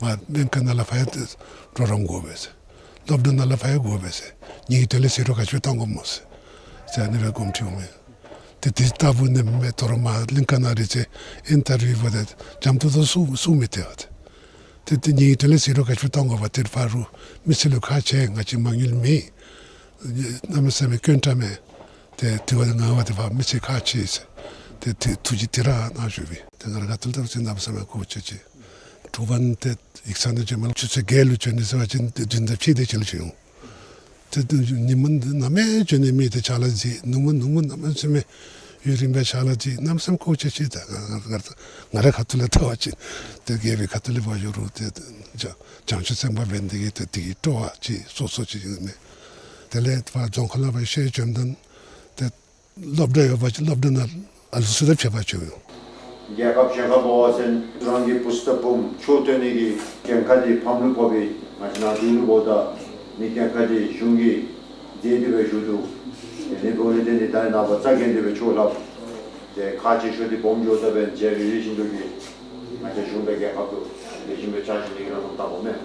མར་གླིང་ཁ་ནང་ལུ་ཕར་ཡང་གྲོགས་རམ་དགོ་པས་ཟེར། སློབ་གྲྭ་ནང་ལུ་ཕར་ཡང་དགོ་པས་ཟེར། ངེའི་དོན་ལས་ཟེར་རུང་ག་ཅི་སྦེ་གཏང་དགོཔ་སྨོ་ཟེར། ཟེར་ཨ་ནི་སྦེ་དགོངསམ་ཁྲེལ་འོང་མས། ཏེ་དེ་ལྟ་བུ་ནི་མེན་མས། ད་རུང་མར་གླིང་ཁ་ནང་རེ་ཅིག་ཨིན་ཏ་རུ་འབདཝ་ད་འཇམ་ཏོང་ཏོ་གསུང་གསུང་མི་སྟེར་བས། ཏེ་ཏེ་ངེའི་དོན་ལས་ཟེར་རུང་ག་ཅི་སྦེ་གཏང་དགོ་པས། ཏེ་ཕར་རུང་མི་སེར་ལུ་ཁག་ཆེ། ང་བཅས་མ་དངུལ་མེད། གནམ་མེད་ས་མེད་དཀོན་དྲགས་མས། ཏེ་དེ་བ་ང་བ་ཏེ་ཕར་མི་སེར་ཁག་ཆེ་ཟེར། ཏེ་ཏེ་ཐུགས་རྗེ་དེ་ར་གནང་ཞུ་བས། ཏེ་ང་ར་ཁ་ཐུག་ལྟ་བ་ཅིན་གནམ་མེད་ས་མེད་དགོཔ་ཆེ་ཆེ། དྲོ་པ་ཏེ་ཡིག་ཚང་ནང་བྱོནམ་ལས་ཆུ་ཚོད་བརྒྱད་ལུ་བྱོན་ནི་ཟེར་བ་ཅིན་ཏེ་བདུན་དང་ཕྱེད་དེ་ཅིག་ལུ་བྱོན་འོང་། ཏེ་ཏེ་ཉིནམ་གནམ་མེད་བྱོན་ནི་མེད། ཏེ་ཕྱག་ལཱ་གཟིགས། ནུབ་མོ་ནུབ་མོ་གནམ་མེད་ས་མེད་ཡུན་རིངམོ་སྦེ་ཕྱག་ལཱ་གཟིགས། གནམ་མེད་ས་མེད་དགོཔ་ཆེ་ཆེ། ད་ང་ང་ང་ར་ཁ་ཐུག་ལས་ལྟ་བ་ཅིན་ཏེ་རྒྱལ་པོའི་ཁ་ཐུག་ལས་འབད་བ་ཅིན་རུང་ཏེ་བྱང་བྱང་ཆུབ་སེམས་དཔའ་འབད་ནི་དེ་གིས་ཏེ་དེ་གི་སྤྲོ་བ་ཅིག་སོ་སོ་ཅིག་ཨིན་མས། དེ་ལས་ཕར་རྫོང་ཁ་ལུ་ཕར་བཤལ་བྱོནམ་ད་ཏེ་སློབ་གྲྭ་ཡོད་པ་ཅིན་སློབ་གྲྭ་ནང་ཨ་ལུ་ཚུ་དང་ཕྱད་པར་བྱོན་འོང་། རྒྱལ་ཁབ་གཞན་ཁར་འབད་བ་ཅིན་རང་གི་བུ་ཚ་བུམོ་ཆོས་སྟོན་ནི་གི་འགན་ཁག་འདི་ཕམ་ལུ་ཕོག་པས། ང་བཅས་ནཱ་འབྲུག་ལུ་འབདཝ་ད་མི་འགན་ཁག་འདི་གཞུང་གིས་མཛད་དེ་སྦེ་བཞུགས་འདུག། དེ་ནི་འབདཝ་ལས་བརྟེན་ཏེ་ད་རེས་ནངས་པ་རྩ་འགེངས་ཏེ་སྦེ་ཆོས་སླབ། ཏེ་ཁག་ཆེ་ཤོས་འདི་སྦོམ་འགྱོཝ་ད་འབདན་རྗེ་རེ་རེ་བཞིན་དུ་གིས་ང་བཅས་གཞུང་དང་རྒྱལ་ཁབ་ལུ་ལེགས་ཤོམ་སྦེ་ཕྱག་ཞུ་ནི་གི་རང་དབང་བཏང་དགོ་མས།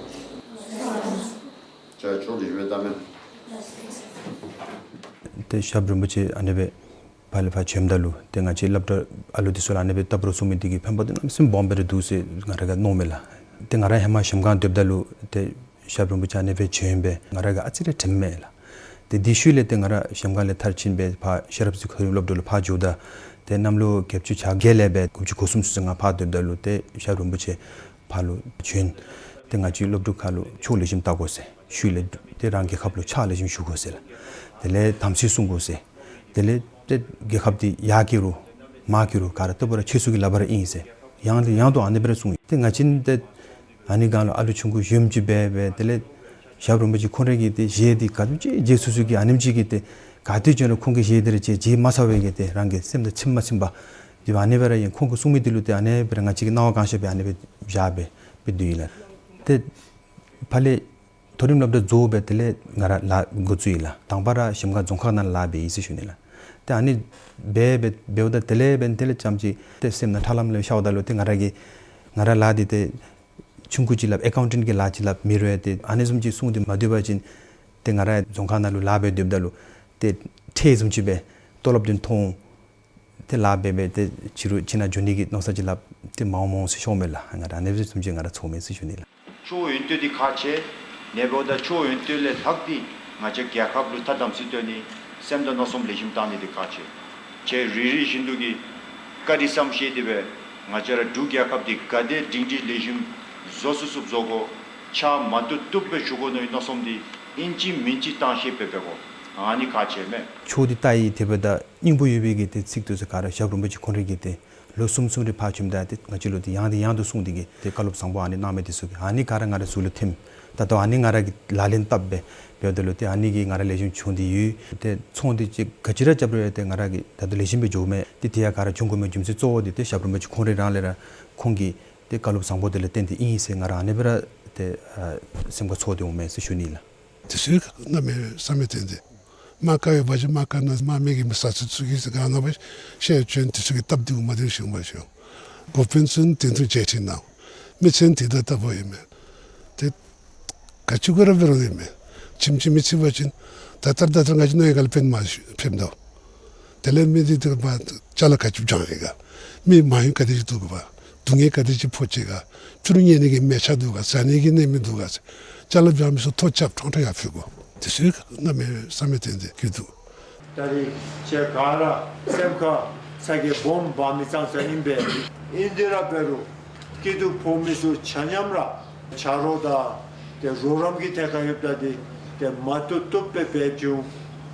ཅ་ཆོག་ཏེ་ཞུ་བའི་གཏམ་མས། ཏེ་ཞབས་རིན་པོ་ཆེ་ཨ་ནི་སྦེ་ཕར་ལས་ཕར་བྱོནམ་ད་ལུ་ཏེ་ང་བཅས་སློབ་གྲྭ་ཨ་ལུ་འདི་ཚུ་ལུ་ཨ་ནི་སྦེ་ལྟ་བུ་ར་གསུང་མི་འདི་གིས་ཕན་པ་འདི་གནམ་མེད་ས་མེད་སྦོམ་སྦེ་ར་འདུག་ཟེར་ང་ར་གིས་མནོཝ་མས་ལགས། ཏེ་ང་ར་ཧེ་མ་གཞལམ་སྒང་སྡོདཔ་ད་ལུ་ཏེ་ཞབས་རིན་པོ་ཆེ་ཨ་ནི་སྦེ་བྱོན་སྦེ་ང་ར་གིས་ཨ་ཙི་རེ་དྲནམ་མས་ལགས། ཏེ་དེའི་ཤུལ་ལས་ཏེ་ང་ར་གཞལམ་སྒང་ལས་མཐར་ཕྱིན་སྦེ་ཕར་ཤེས་རབ་རྩེ་མཐོ་རིམ་སློབ་གྲྭ་ལུ་ཕར་འགྱོཝ་ད་ཏེ་གནམ་ལོ་བརྒྱད་ཅུ་གྱ་བརྒྱད་ལས་སྦེ་དགུ་བཅུ་གོ་གསུམ་ཚུན་ཚོད་ང་ཕར་སྡོདཔ་ད་ལུ་ཏེ་ཞབས་དྲུང་རིན་པོ་ཆེ་ཕར་ལུ་བྱོན། ཏེ་ང་བཅས་སློབ་ཕྲུག་ཁ་ལུ་ཕྱོགས་ལེགས་ཤོམ་བལྟ་དགོ་ཟེར། ཤུལ་ལས་ཏེ་རང་རྒྱལ་ཁབ་ལུ་ཕྱག་ལེགས་ཤོམ་ཞུ་དགོ་ཟེར་ལགས། དེ་ལས་དམ་ཚིག་བསྲུང་དགོ་ཟེར། དེ་ལས་ཏེ་རྒྱལ་ཁབ་འདི་ཡར་སྐྱེད་རུང་མར་སྐྱེད་རུང་ག་ར་ལྟ་བུ་ར་ཁྱེད་ཚུ་གི་ལག་པར་ཨིན་ཟེར། ཡང་ནས་ཡང་དུ་ཨ་ནི་སྦེ་ར་གསུངས། ཏེ་ང་བཅས་ཏེ་ཨ་ནི་སྒང་ལུ་ཨ་ལུ་ཆུང་ཀུ་གཞོནམ་ཅིག་འབད་འབད་དེ་ལས་ཞབས་དྲུང་རིན་པོ་ཆེ་ཁོང་ར་གིས་ཏེ་གཞས་འདི་ག་དུས་ཅིག་རྗེས་སུ་སུ་གིས་ཨ་ནེམ་ཅིག་གིས་ཏེ་ག་དུས་ཅིག་ལུ་ཁོང་གི་གཞས་འདི་ར་ཅིག་མཇལ་མ་ཚར་བའི་གི་ཏེ་རང་གི་སེམས་དང་འཚམས་མ་འཚམས་པ་འདི་ཨ་ནི་སྦེ་ར་ཨིན། ཁོང་གིས་གསུངས་མི་འདི་ལུ་ཏེ་ཨ་ནི་སྦེ་ར་ང་བཅས་ཀྱིས་སྣང་བ་གང་ཤར་སྦེ་ཨ་ནི་སྦེ་བཞག་སྦེ་སྦེ་སྡོད་ཡི་ལགས། ཏེ་ཕར་ལས་མཐོ་རིམ་སློབ་གྲྭ་རྫོགས་སྦེ་དེ་ལས་ང་ར་ལཱ་འགོ་བཙུགས་ཡི་ལགས། དང་པ་ར་གཞལམ་སྒང་རྫོང་ཁག་ནང་ལཱ་འབད་ཡི་ཟེར་ཞུ་ནི་ལགས། ཏེ་ཨ་ནི་འབད་འབད་འབདཝ་ད་དེ་ལས་འབདན་དེ་ལས་རྐྱངམ་ཅིག་ཏེ་སེམས་ནང་ཁྲ་ལམ་ལམ་ཤརཝ་ད་ལུ་ཏེ་ང་ར་གིས་ང་ར་ལཱ་འདི་ཏེ་ཆུང་ཀུ་ཅིག་ལགས་ཨེ་ཀའུན་ཊེནཊ་གི་ལཱ་ཅིག་ལགས་མི་རུང་ཡ་ཏེ་ཨ་ནི་བཟུམ་ཅིག་གསུངས་ཏེ་མ་སྡོད་པ་ཅིན་ཏེ་ང་ར་རྫོང་ཁག་ནང་ལུ་ལཱ་འབད་སྡོདཔ་ད་ལུ་ཏེ་ཁྲལ་བཟུམ་ཅིག་སྦེ་ཏོ་ལོབ་འདི་ཐོབ་ཏེ་ལཱ་འབད་འབད་དེ་ཕྱི་རུ་ཁྱིམ་ནང་འགྱོ་ནི་གི་མནོ་བསམ་ཅིག་ལགས་ཏེ་མ་འོང་མ་འོང་ཟེར་ཤོརཝ་མས་ལགས། ང་ར་ཨ་ནི་བཟུམ་ཅིག་ང་ར་ཚོརཝ་མས་ཟེར་ཞུ་ནི་ལགས། ཆོས་ཡོན་ཏན་འདི་ཁག་ཆེ། ཨ་ནི་འབདཝ་ད་ཆོས་ཡོན་ཏན་ལས་ལྷག་སྟེ་ང་བཅས་རྒྱལ་ཁབ་ལུ་ཐ་དམ་ཚིག་བསྟེན་ནི་སེམས་དང་མནོ་བསམ་ལེགས་ཤོམ་བཏང་ནི་འདི་ཁག་ཆེ། ཁྱེད་རེ་རེ་བཞིན་དུ་གིས་བཀའ་དྲིན་བསམ་ཤེས་ཏེ་སྦེ་ང་བཅས་ར་འབྲུག་རྒྱལ་ཁབ་འདི་ག་དེ་སྒྲིང་སྒྲི་ལེགས་ཤོམ་བཟོ་ཚུགས་ཚུགསཔ་བཟོ་དགོ། ཕྱག་མ་བཏུབ་བཏུབ་སྦེ་ཞུ་དགོ་མནོ་བའི་མནོ་བསམ་འདི་ཨིན་ཅི་མིན་ཅི་བཏང་ཤེས་སྦེ་འབད་དགོ། ཨ་ནི་ཁག་ཆེ་མས། ཆོས་འདི་ལྟ་ཡི་དེ་འབདཝ་ད་སྙིང་པོ་ཡོད་པའི་གི་ཏེ་ཚིག་དེ་ཚུ་ག་ར་ཞབས་དྲུང་རིན་པོ་ཆེ་ཁོང་ར་གིས་ཏེ་ལོ་གསུམ་གསུམ་རེ་ཕར་བྱོནམ་ད་ཏེ་ང་བཅས་ལུ་ཏེ་ཡང་ཏེ་ཡང་དུ་གསུངས་ཏེ་གི་ཏེ་བཀའ་སློབ་བཟང་པོ་ཨ་ནི་གནང་མི་དེ་ཚུ་གིས་ཨ་ནི་ག་ར་ང་རའི་གཟུགས་ལུ་ཐིམ། ད་ལྟོ་ཨ་ནི་ང་ར་གིས་ལག་ལེན་འཐབ་སྦེ་འབདཝ་ད་ལུ་ཏེ་ཨ་ནི་གིས་ང་ར་ལེགས་ཤོམ་བྱུང་སྟེ་ཡོད། ཏེ་ཚོང་འདི་ཅིག་ག་ཅི་ར་རྐྱབ་རུང་ཏེ་ང་ར་གིས་ད་ལྟོ་ལེགས་ཤོམ་སྦེ་འགྱོཝ་མས། ཏེ་དེ་ཡང་ག་ར་བྱུང་དགོ་མི་རྒྱུ་མཚན་གཙོ་བོ་འདི་ཏེ་ཞབས་དྲུང་རིན་པོ་ཆེ་ཁོང་རའི་རང་ལས་ར་ཁོང་གི་ཏེ་བཀའ་སློབ་བཟང་པོ་དེ་ལས་བརྟེན་ཏེ་ཨིན་ཟེར་ང་ར་ཨ་ནི་སྦེ་ར་ཏེ་ཨ་སེམས་ཁར་ཚོར་ཏེ་འོང་མས་ཟེར་ཞུ་ནི་ལགས། དེ་ཚུ་གནམ་མེད་ས་མེད་བརྟེན་ཏེ་དམག་ཁ་ཡོད་པ་ཅིན་དམག་ཁ་ནང་དམག་མི་གི་མི་ས་ཚུ་ཚུ་གིས་ཟེར་ག་ནང་པ་ཤེས་བྱོན། དེ་ཚུ་གིས་སྟབས་བདེཝ་མ་བདེཝ་ཞུ་མ་ཞུ། འགོ་དཔོན་ཚུ་དེ་ཚུ་མཇལ་ཁྲིད་གནང་། མི་ཚུ་དེ་དང་ལྟ་བུ་ཨིན་མས། ཏེ་ག་ཅི་དགོ་ར་འབད་རུང་ཨིན་མས། ཁྱིམ་ཅིག་མི་ཚུད་པ་ཅིན་ད་ལྟོ་ད་ལྟོ་ང་བཅས་ནང་ཡང་ག་ལས་ཕན་མ་ཕན་དོ། དེ་ལས་མི་འདི་ཏེ་ཅ་ལ་ག་ཅི་སྦྱང་ཡི་ག། མི་མ་ཡུམ་ག་དེ་ཅིག་འདུག་ག། སྡུག་བསྔལ་ག་དེ་ཅིག་ཕོག་ཅི་ག། ཕྱི་རུ་ཉལ་ནི་གི་མལ་ཆ་འདུག་ག། ཟ་ནི་གི་གནས་མལ་འདུག་ག། ཅ་ལ་སྦྱང་མི་ཚུ་ཐོ་རྐྱབ་ཕྲང་ཕྲང་ཡར་ཕུལ་དགོ། དེ་ཚུ་གནམ་མེད་ས་མེད་བརྟེན་ཏེ་གི་འདུག། ད་རིས་ཁྱེད་ག་ར་སེམས་ཁར་ཚ་གྱང་སྦོམ་འབག་མི་ཙང་ཙང་ཨིན་པས། ཨིན་དེ་ར་འབད་རུང་སྐྱིད་སྡུག་ཕོག་མི་ཚུ་ཆ་མཉམ་ར་ཆ་རོགས་དང་ཏེ་རོགས་རམ་གྱི་ཐད་ཁར་ཡོདཔ་ད་འདི་ཏེ་མ་བཏུབ་བཏུབ་སྦེ་འབད་བྱུང་།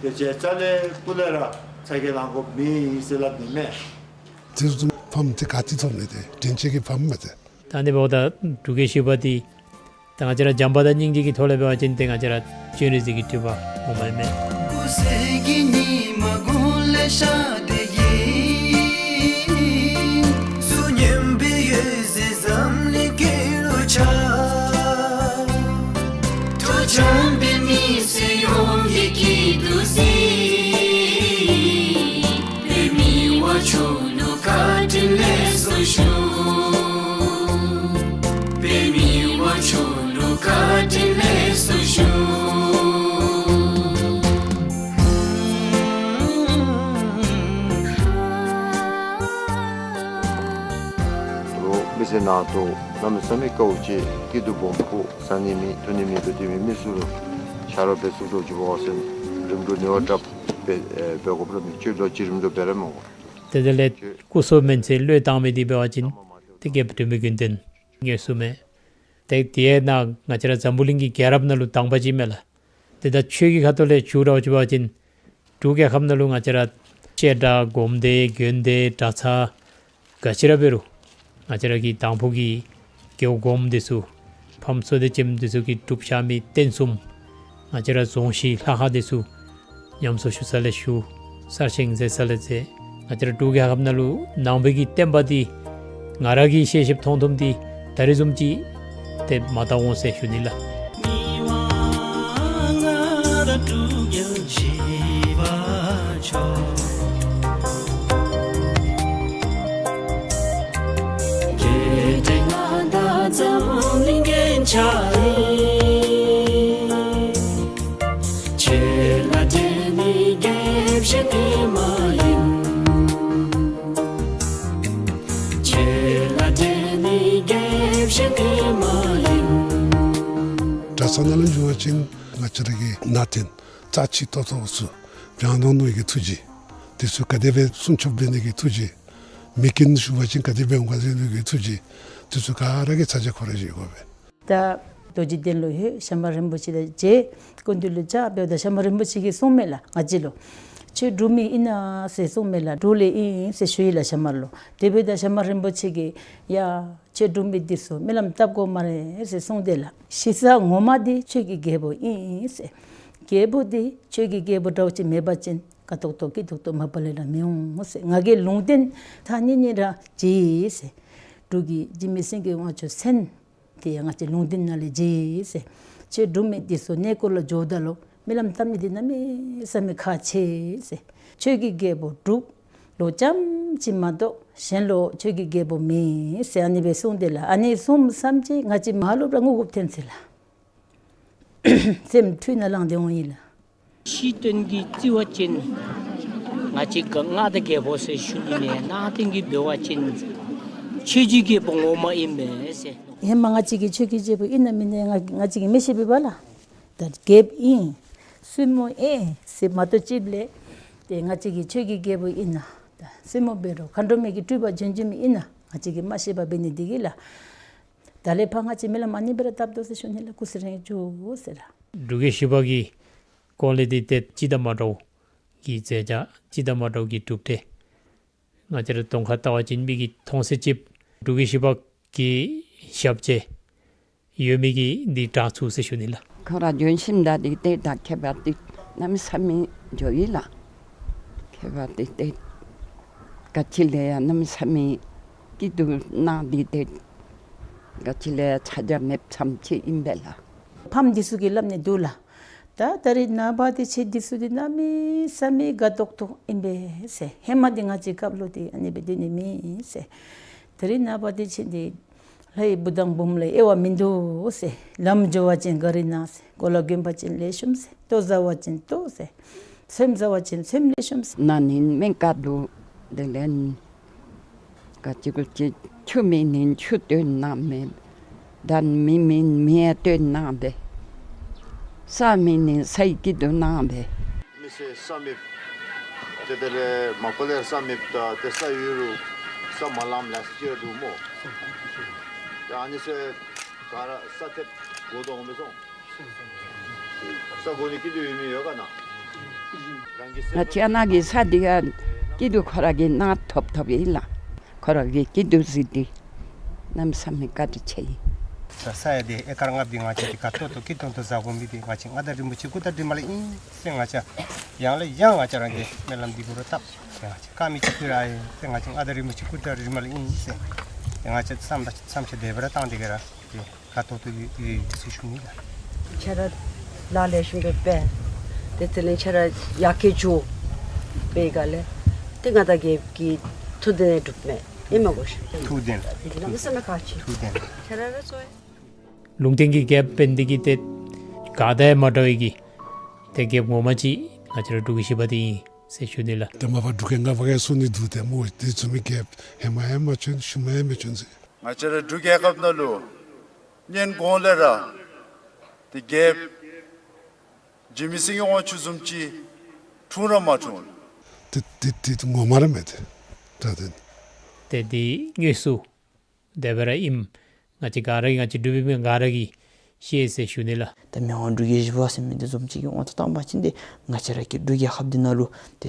ཏེ་ཁྱེད་རྩ་ལས་སྤུ་ལས་ར་ཚ་གྱང་ལང་དགོཔ་མེད་ཟེར་སླབ་ནི་མས། དེ་བཟུམ་ཕམ་འདི་ག་ཏེ་ཐོབ་ནི། ཏེ་དྲིན་ཆེན་གྱི་ཕམ་མས་ཏེ། ད་ཨ་ནི་འབདཝ་ད་འབྲུག་རྒྱལ་བཞི་པ་འདི་ད་ང་བཅས་ར་བྱམས་པ་དང་སྙིང་རྗེ་གི་ཐོག་ལས་འབད་བ་ཅིན་ཏེ་ང་བཅས་ར་སྤྱན་རས་གཟིགས་ཀྱི་སྤྲུལ་པ་ངོ་མ་ཨིན་མས། རོགས་མི་ཚེ་ནང་དུ་གནམ་མེད་ས་མེད་དཀའཝ་སྤྱད་སྐྱིད་སྡུག་སྦོམ་ཕོག། ཟ་ནི་མེད་འཐུང་ནི་མེད་པའི་དུས་མི་མི་ཚུ་ལུ་ཆ་རོགས་འབད་ཚུགས་དོ་ཅིག་འབད་བ་ཅིན་རིམ་གྲོ་ནི་བ་དྲགཔ་འབད་འབད་དགོཔ་ར་མི་ཅིག་ལོ་གཅིག་རིམ་གྲོ་འབད་ར་མི་དགོ། དེ་དེ་ལས་སྐུ་སྲོག་མེན་ཚེ་བློས་བཏང་མི་འདི་འབད་བ་ཅིན་ཏེ་རྒྱལཔོ་སྒྲོལ་མའི་མགོན་དོན་ངེས་སུ་མེད། ཏེ་དེ་ཡང་ན་ང་བཅས་ར་འཛམ་བུ་གླིང་གི་རྒྱལ་རབས་ནང་ལུ་དང་པ་ཅིག་མས་ལགས། ཏེ་ད་ཆོས་ཀྱི་ཁ་ཐུག་ལས་ཞུ་ར་བ་ཅིན་འབྲུག་རྒྱལ་ཁབ་ནང་ལུ་ང་བཅས་ར་བཤད་གྲྭ་སྒོམ་སྡེ་དགོན་སྡེ་གྲྭ་ཚང་ག་ཅི་ར་འབད་རུང་ང་བཅས་ར་གི་དང་ཕུ་གི་རྒྱལ་བ་གོངམ་འདི་ཚུ་ཕམ་བསོད་བདེ་ཆེན་འདི་ཚུ་གིས་སྒྲུབ་བཞག་མི་རྟེན་གསུམ་ང་བཅས་ར་རྫོང་གཞི་ལྷ་ཁང་འདི་ཚུ་ཉམས་གསོ་ཞུ་ས་ལས་ཞུ། གསར་བཞེངས་མཛད་ས་ལས་མཛད། ང་བཅས་ར་འབྲུག་རྒྱལ་ཁབ་ནང་ལུ་ནང་པའི་གི་བསྟན་པ་འདི་ང་ར་གིས་ཤེས་ཤེསཔ་མཐོང་མཐོངམ་འདི་ད་རིས་བཟུམ་ཅིག་ཏེ་མ་དར་འོང་ཟེར་ཞུ་ནི་ལགས། གྲྭ་ཚང་ནང་ལུ་འགྱོ་བ་ཅིན་ང་བཅས་ར་གི་ནང་རྟེན་ རྩ་ཆེ་ཏོག་ཏོ་ཚུ་བྱང་དོ་ནོ་གི་ཐུགས་རྗེ། དེ་ཚུ་ག་དེ་སྦེ་སྲུང་སྐྱོབ་འབད་ནི་གི་ཐུགས་རྗེ། མི་རྒན་ཞུ་བ་ཅིན་ག་དེ་སྦེ་འོང་ག་ཟེར་ནི་གི་ཐུགས་རྗེ། དེ་ཚུ་ག་ར་གི་ཚ་གྱང་ཁོ་ར་བཞེས་དགོ་པས། ད་རྡོ་རྗེ་གདན་ལུ་ལྷོད། ཞྭ་དམར་རིན་པོ་ཆེ་དང་མཇལ། སྐུ་མདུན་ལུ་བཅར་འབདཝ་ད་ཞྭ་དམར་རིན་པོ་ཆེ་གིས་གསུངམ་མས་ལགས། ང་བཅས་ལུ་ཁྱོད་འབྲུག་མི་ཨིན་ན་ཟེར་གསུངམ་མས་ལགས། འབྲུག་ལས་ཨིན་ཟེར་ཞུ་ཡི་ལགས་ཞྭ་དམར་ལུ། དེ་འབདཝ་ད་ཞྭ་དམར་རིན་པོ་ཆེ་གིས་ཡ་ཁྱོད་འབྲུག་མི་འདི་ཚུ་སྨོན་ལམ་བཏབ་དགོ་སྨ་རེ་ཟེར་གསུངས་ཏེ་ལགས། ཞེ་ས་ངོ་མ་འདི་ཁྱོད་ཀྱི་རྒྱལ་པོ་ཨིན་ཟེར། རྒྱལ་པོ་འདི་ཁྱོད་ཀྱི་རྒྱལ་པོ་འདྲཝ་ཅིག་མེད་པ་ཅིན་དགའ་ཏོག་ཏོ་སྐྱིད་ཏོག་ཏོ་མ་པ་ལས་ར་མི་འོང་ཟེར། ང་གིས་ལུང་བསྟན་ཐག་ཉེ་ཉེ་ར་བྱས་ཟེར། འབྲུག་གི་འཇིགས་མེད་སེང་གེ་དབང་ཕྱུག་མཚན་དེ་ཡང་ང་བཅས་ལུང་བསྟན་ནང་ལས་བྱས་ཟེར། ཁྱོད་འབྲུག་མི་འདི་ཚུ་གནས་སྐོར་ལུ་འགྱོཝ་ད་ལུ་སྨོན་ལམ་བཏབ་ནི་འདི་གནམ་མེད་ས་མེད་ཁག་ཆེ་ཟེར། ཁྱོད་ཀྱི་རྒྱལ་པོ་འབྲུག་ལོ་རྐྱངམ་ཅིག་མ་གཏོགས་གཞན་ལུ་ཁྱོད་ཀྱི་རྒྱལ་པོ་མེད་ཟེར་ཨ་ནི་སྦེ་གསུངས་ཏེ་ལགས། ཨ་ནི་གསུངམ་ཙམ་ཅིག་ང་བཅས་མ་ལུ་ར་ངུ་དགོཔ་ཐོན་ཅི་ལགས། སེམས་འཁྲུལ་ནང་ལངས་ཏེ་འོང་ཡི་ལགས། ཕྱི་དོན་གྱིས་བརྩི་བ་ཅིན་ང་བཅས་མངའ་བདག་རྒྱལ་པོ་ཟེར་ཞུ་ནི་མེད། ནང་དོན་གྱིས་འབད་བ་ཅིན་ཁྱོད་ཀྱི་རྒྱལ་པོ་ངོ་མ་ཨིན་མས་ཟེར། ཧེ་མ་ང་བཅས་ཀྱིས་ཁྱོད་ཀྱི་རྒྱལ་པོ་ཨིན་ན་མེན་ན་ང་ང་བཅས་ཀྱིས་མི་ཤེས་པས་པ་ལགས། ད་རྒྱལཔོ་ཨིན་བཙུན་མོ་ཨིན་ཟེར་མ་གཏོགས་ཅིག་ལས་ཏེ་ང་བཅས་ཀྱིས་ཁྱོད་ཀྱི་རྒྱལ་པོ་ཨིན་ན་ད་བཙུན་མོ་འབད་རུང་མཁའ་འགྲོ་མའི་གི་སྤྲུལ་པ་བྱོན་བྱོནམ་ཨིན་ན་ང་བཅས་ཀྱིས་མ་ཤེས་པར་འབད་ནི་འདི་གིས་ལགས། ད་ལས་ཕར་ང་བཅས་སྨོན་ལམ་ཨ་ནི་སྦེ་ར་བཏབ་དོ་ཟེར་ཞུ་ནི་ལགས། སྐུ་ཚེ་རིང་བྱུང་ཟེར་ར། འབྲུག་རྒྱལ་བཞི་པ་གི་སྐོར་ལས་འདི་ཏེ་སྤྱི་དང་མ་འདྲཝ་གི་མཛད་བྱ་སྤྱི་དང་མ་འདྲཝ་གི་གྲུབ་འབྲས་ང་བཅས་ར་གདོང་ཁར་བལྟ་བ་ཅིན་མིག་གིས་མཐོང་ཚད་ཅིག་འབྲུག་རྒྱལ་བཞི་པ་གི་ཞབས་རྗེས་ཡོད་མི་གིས་འདི་དྲང་ཚུགས་ཟེར་ཞུ་ནི་ལགས། ཁོང་ར་བྱོན་ཞིནམ་ད་འདི་ཏེ་ད་ཁྱད་པར་འདི་གནམ་མེད་ས་མེད་འགྱོ་ཡི་ལགས། ཁྱད་པར་འདི་ཏེ་ག་ཅི་ལས་ཡང་གནམ་མེད་ས་མེད་སྐྱིད་སྡུག་གནང་འདི་ཏེ་ག་ཅི་ལས་ཡང་ཚ་གྱང་མེདཔ་ཙམ་ཅིག་ཨིན་པས་ལགས། ཕམ་འདི་ཚུ་གིས་སླབ་ནི་འདུག་ལགས། ད་ད་རིས་ནངས་པ་འདི་ཁྱེད་འདི་ཚུ་འདི་གནམ་མེད་ས་མེད་དགའ་ཏོག་ཏོ་ཨིན་པས་ཟེར། ཧེ་མ་འདི་ང་བཅས་སྐབས་ལུ་འདི་ཨ་ནི་སྦེ་འདི་ནི་མེད་ཟེར། ད་རིས་ནངས་པ་འདི་ཁྱེད་འདི་ལྷའི་བུ་དང་བུམོ་ལ་དབྱེ་བ་མིན་འདུག་ཟེར། ལམ་འགྱོ་བ་ཅིན་ག་རི་ནང་ཟེར། གོ་ལ་གྱོན་པ་ཅིན་ལེགས་ཤོམ་ཟེར། ལྟོ་བཟའ་བ་ཅིན་ལྟོ་ཟེར། ཚོདམ་བཟའ་བ་ཅིན་ཚོདམ་ལེགས་ཤོམ་ཟེར། ན་ནིང་སྨན་ཁང་ལུ་དེ་ལས་ག་ཅི་གུ་ཅི་ཆུ་མེད་ནིང་ཆུ་བཏོན་གནང་མས། གདན་མེད་ནིང་མེ་བཏོན་གནང་སྦེ། ས་མེད་ནིང་སའི་སྐྱིད་སྡུག་གནང་སྦེ། མི་སེར་ས་མེད་ཏེ་དེ་ལས་མ་པ་ལས་ས་མེད་ད་ཏེ་ས་ཡོད་རུང་ས་མ་ལངམ་ལ་སྐྱེ་འདུག་སྨོ། ཏེ་ཨ་ནི་ཚུ་ག་ར་ས་ཐེབས་དགོ་དོ་འོང་མི་སོང་། ས་དགོ་ནི་སྐྱིད་སྡུག་ཡོད་མི་ཡོད་ག་ན། རང་གི་སེམས་ང་བཅས་ནཱ་གི་ས་འདི་ཡང་སྐྱིད་སྡུག་ཁོ་ར་གིས་གནང་ཐོབ་ཐོབ་ཨིན་ལགས། ཁོ་ར་གི་སྐྱིད་སྡུག་གཟིགས་ཏེ་གནམ་མེད་ས་མེད་བཀའ་དྲིན་ཆེ་ཡི། ས་ས་ཡ་འདི་ཨེ་ཀར་ལྔ་པོ་འདི་ང་བཅས་ཀྱིས་དགའ་ཏོག་ཏོ་སྐྱིད་ཏོང་ཏོ་བཟའ་དགོ་མི་འདི་ང་བཅས་མངའ་བདག་རིན་པོ་ཆེ་སྐུ་དྲིན་མ་ལས་ཨིན་ཟེར། ང་བཅས་ཡང་ལས་ཡང་ང་བཅས་རང་གིས་སྨོན་ལམ་འདི་གུ་ར་བཏབ་ཟེར། ང་བཅས་དཀའ་མི་ཅིག་ཕུལ་ར་ཨིན་ཟེར། ང་བཅས་མངའ་བདག་རིན་པོ་ཆེ་སྐུ་དྲིན་མ་ལས་ཨིན་ཟེར། ང་བཅས་བསམ་བསམ་འཆར་དེ་སྦེ་ར་བཏང་སྟེ་གི་ར་ཏེ་དགའ་ཏོག་ཏོ་ཡོད་ཡོད་ཟེར་ཞུ་ནི་ལགས། ཁྱེད་ར་ལཱ་ལེགས་ཤོམ་སྦེ་འབད། ཏེ་དེ་ལས་ཁྱེད་ར་ཡར་རྒྱས་འགྱོ་བའི་སྒང་ལས་ཏེ་མངའ་བདག་རྒྱལཔོ་གི་ཐུགས་འདུན་འགྲུབ་མས། ཨིན་མས་གོ་ཤིག། ཐུགས་འདུན། གནམ་མེད་ས་མེད་ཁག་ཆེ། ཐུགས་འདུན། ཁྱེད་ར་ར་གཙོ་བོ། ལུང་བསྟན་གྱི་རྒྱལཔོ་འབད་ནི་འདི་གིས་ཏེ་ག་དང་ཡང་མ་འདྲ་བའི་གི་ཏེ་རྒྱལཔོ་ངོ་མ་ཅིག་ང་བཅས་ར་འབྲུག་རྒྱལ་བཞི་པ་འདི་ཨིན་ཟེར་ཞུ་ནི་ལགས། ཏེ་མ་པ་འབྲུག་རྒྱལ་ལྔ་པ་གིས་གསུང་ནི་འདུག། ཏེ་སྨོ་འདི་བཟུམ་མའི་རྒྱལཔོ་ཧེ་མ་ཡང་མ་བྱོན་ཤུལ་མ་ཡང་མི་བྱོན་ཟེར། ང་བཅས་ར་འབྲུག་རྒྱལ་ཁབ་ནང་ལུ་སྔོན་གོང་ལས་ར་ཏེ་རྒྱལཔོ་འཇིགས་མེད་སེང་གེ་དབང་ཕྱུག་བཟུམ་ཅིག་འཁྲུངས་ར་མ་འཁྲུངས། ཏེ་ཏེ་ཏེ་ངོ་མ་ར་མེད་ཏེ། ད་ཏེ་ཏེ་འདི་དངོས་སུ་དེ་སྦེ་ར་ཨིནམ་ང་བཅས་ག་ར་གིས་ང་བཅས་འབྲུག་པའི་མི་ག་ར་གིས་ཤེས་ཟེར་ཞུ་ནི་ལགས། ད་མི་དབང་འབྲུག་རྒྱལ་བཞི་པ་ཟེར་མི་འདི་བཟུམ་ཅིག་གི་དབང་དུ་བཏང་པ་ཅིན་ཏེ་ང་བཅས་ར་གི་འབྲུག་རྒྱལ་ཁབ་འདི་ནང་ལུ་ཏེ་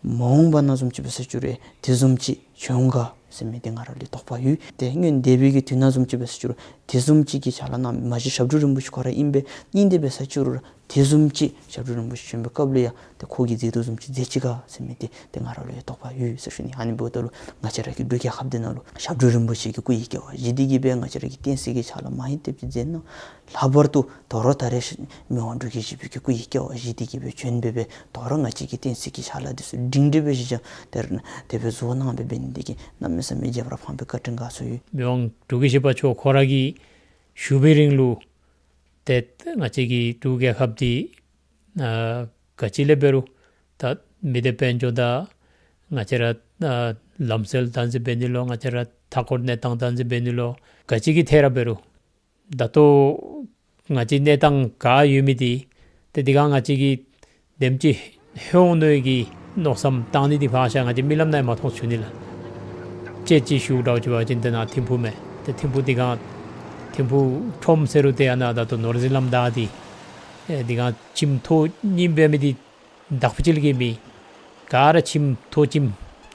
མ་འོངས་པ་ནང་བཟུམ་ཅིག་འབད་ས་ཅིག་རུང་དེ་བཟུམ་ཅིག་བྱུང་ག་ཟེར་མི་འདི་ང་ར་ལུ་དོགས་པ་ཡོད། ཏེ་སྔོན་འདས་པའི་གི་དུས་ནང་བཟུམ་ཅིག་འབད་ས་ཅིག་རུང་དེ་བཟུམ་ཅིག་གི་ཕྱག་ལཱ་གནང་མི་མ་གཞི་ཞབས་དྲུང་རིན་པོ་ཆེ་ཁོ་ར་ཨིན་པས། ཨིན་ཏེ་འབད་ས་ཅིག་རུང་དེ་བཟུམ་ཅིག་ཞབས་དྲུང་རིན་པོ་ཆེ་བྱོན་པའི་སྐབས་ལུ་ཡང་ཏེ་ཁོ་གིས་མཛད་དོ་བཟུམ་ཅིག་མཛད་ཅི་ག་ཟེར་མི་འདི་ཏེ་ང་ར་ལུ་ཡང་དོགས་པ་ཡོད་ཟེར་ཞུ་ནི། ཨ་ནི་འབདཝ་ད་ལུ་ང་བཅས་ར་གི་འབྲུག་རྒྱལ་ཁབ་འདི་ནང་ལུ་ཞབས་དྲུང་རིན་པོ་ཆེ་གི་སྐུ་ཡི་སྐྱེ་བ་བཞེས་ཏེ་གི་སྦེ་ང་བཅས་ར་གི་བསྟན་སྲིད་ཀྱི་ཕྱག་ལཱ་མང་རབས་ཅིག་མཛད་གནང་། ལྷག་པར་དུ་དོ་རུང་ད་རེས་མི་དབང་འབྲུག་རྒྱལ་བཞི་པའི་གི་སྐུ་ཡི་སྐྱེ་བ་བཞེས་ཏེ་གི་སྦེ་བྱོན་སྦེ་སྦེ་དོ་རུང་ང་བཅས་ཀྱི་བསྟན་སྲིད་ཀྱི་ཕྱག་ལཱ་འདི་ཚུ་སྒྲིང་སྒྲི་སྦེ་བཞེས་ཅི། དེ་ར་དེ་སྦེ་བཟོ་གནང་སྦེ་འབད་ནི་འདི་གིས་གནམ་མེད་ས་མེད་རྒྱལ་བ་རབ་འཕགས་པའི་བཀའ་དྲིན་དགའ་ཚོར་ཡོད། མི་དབང་འབྲུག་རྒྱལ་བཞི་པ་མཆོག་ཁོ་ར་གིས་བཞུགས་པའི་རིང་ལུ་ཏེ་ང་བཅས་ཀྱི་འབྲུག་རྒྱལ་ཁབ་འདི་ཨ་ག་ཅི་ལས་འབད་རུང་ད་མི་སྡེ་དཔལ་འབྱོར་དང་ང་བཅས་ར་ཨ་ལམ་སྲོལ་བདག་འཛིན་འབད་ནི་ལོ་ང་བཅས་ར་མཐའ་འཁོར་གནས་སྟངས་བདག་འཛིན་འབད་ནི་ལོ་ག་ཅི་གི་ཐད་ར་འབད་རུང་ད་ལྟོ་ང་བཅས་གནས་སྟངས་ག་ཡོད་མི་འདི་ཏེ་འདི་ག་ང་བཅས་ཀྱི་ དེམ་ཅིག་ལྷོད་འོང་མནོ་བའི་གི་མནོ་བསམ་བཏང་ནི་འདི་ཕར་བཞག། ང་བཅས་རྨི་ལམ་ནང་ཡང་མ་མཐོང་ཞུ་ནི་ལགས། དཔྱེ་ཅིག་ཞུ་དགོཔ་ཅིག་འབད་བ་ཅིན་ཏེ་ནཱ་ཐིམ་ཕུག་མས། ཏེ་ཐིམ་ཕུག་འདི་སྒང་ཐིམ་ཕུག་ཁྲོམ་ཟེར་རུང་ཏེ་ཨ་ནཱ་ད་ལྟོ་ནོར་འཛིན་ལམ་བདའ་སྟེ་ཨེ་འདི་སྒང་ཁྱིམ་ཐོག་རྙིངམ་འབད་མི་འདི་དག་པ་ཅིག་ལས་ག་མེད། ག་ར་ཁྱིམ་ཐོག་ཁྱིམ་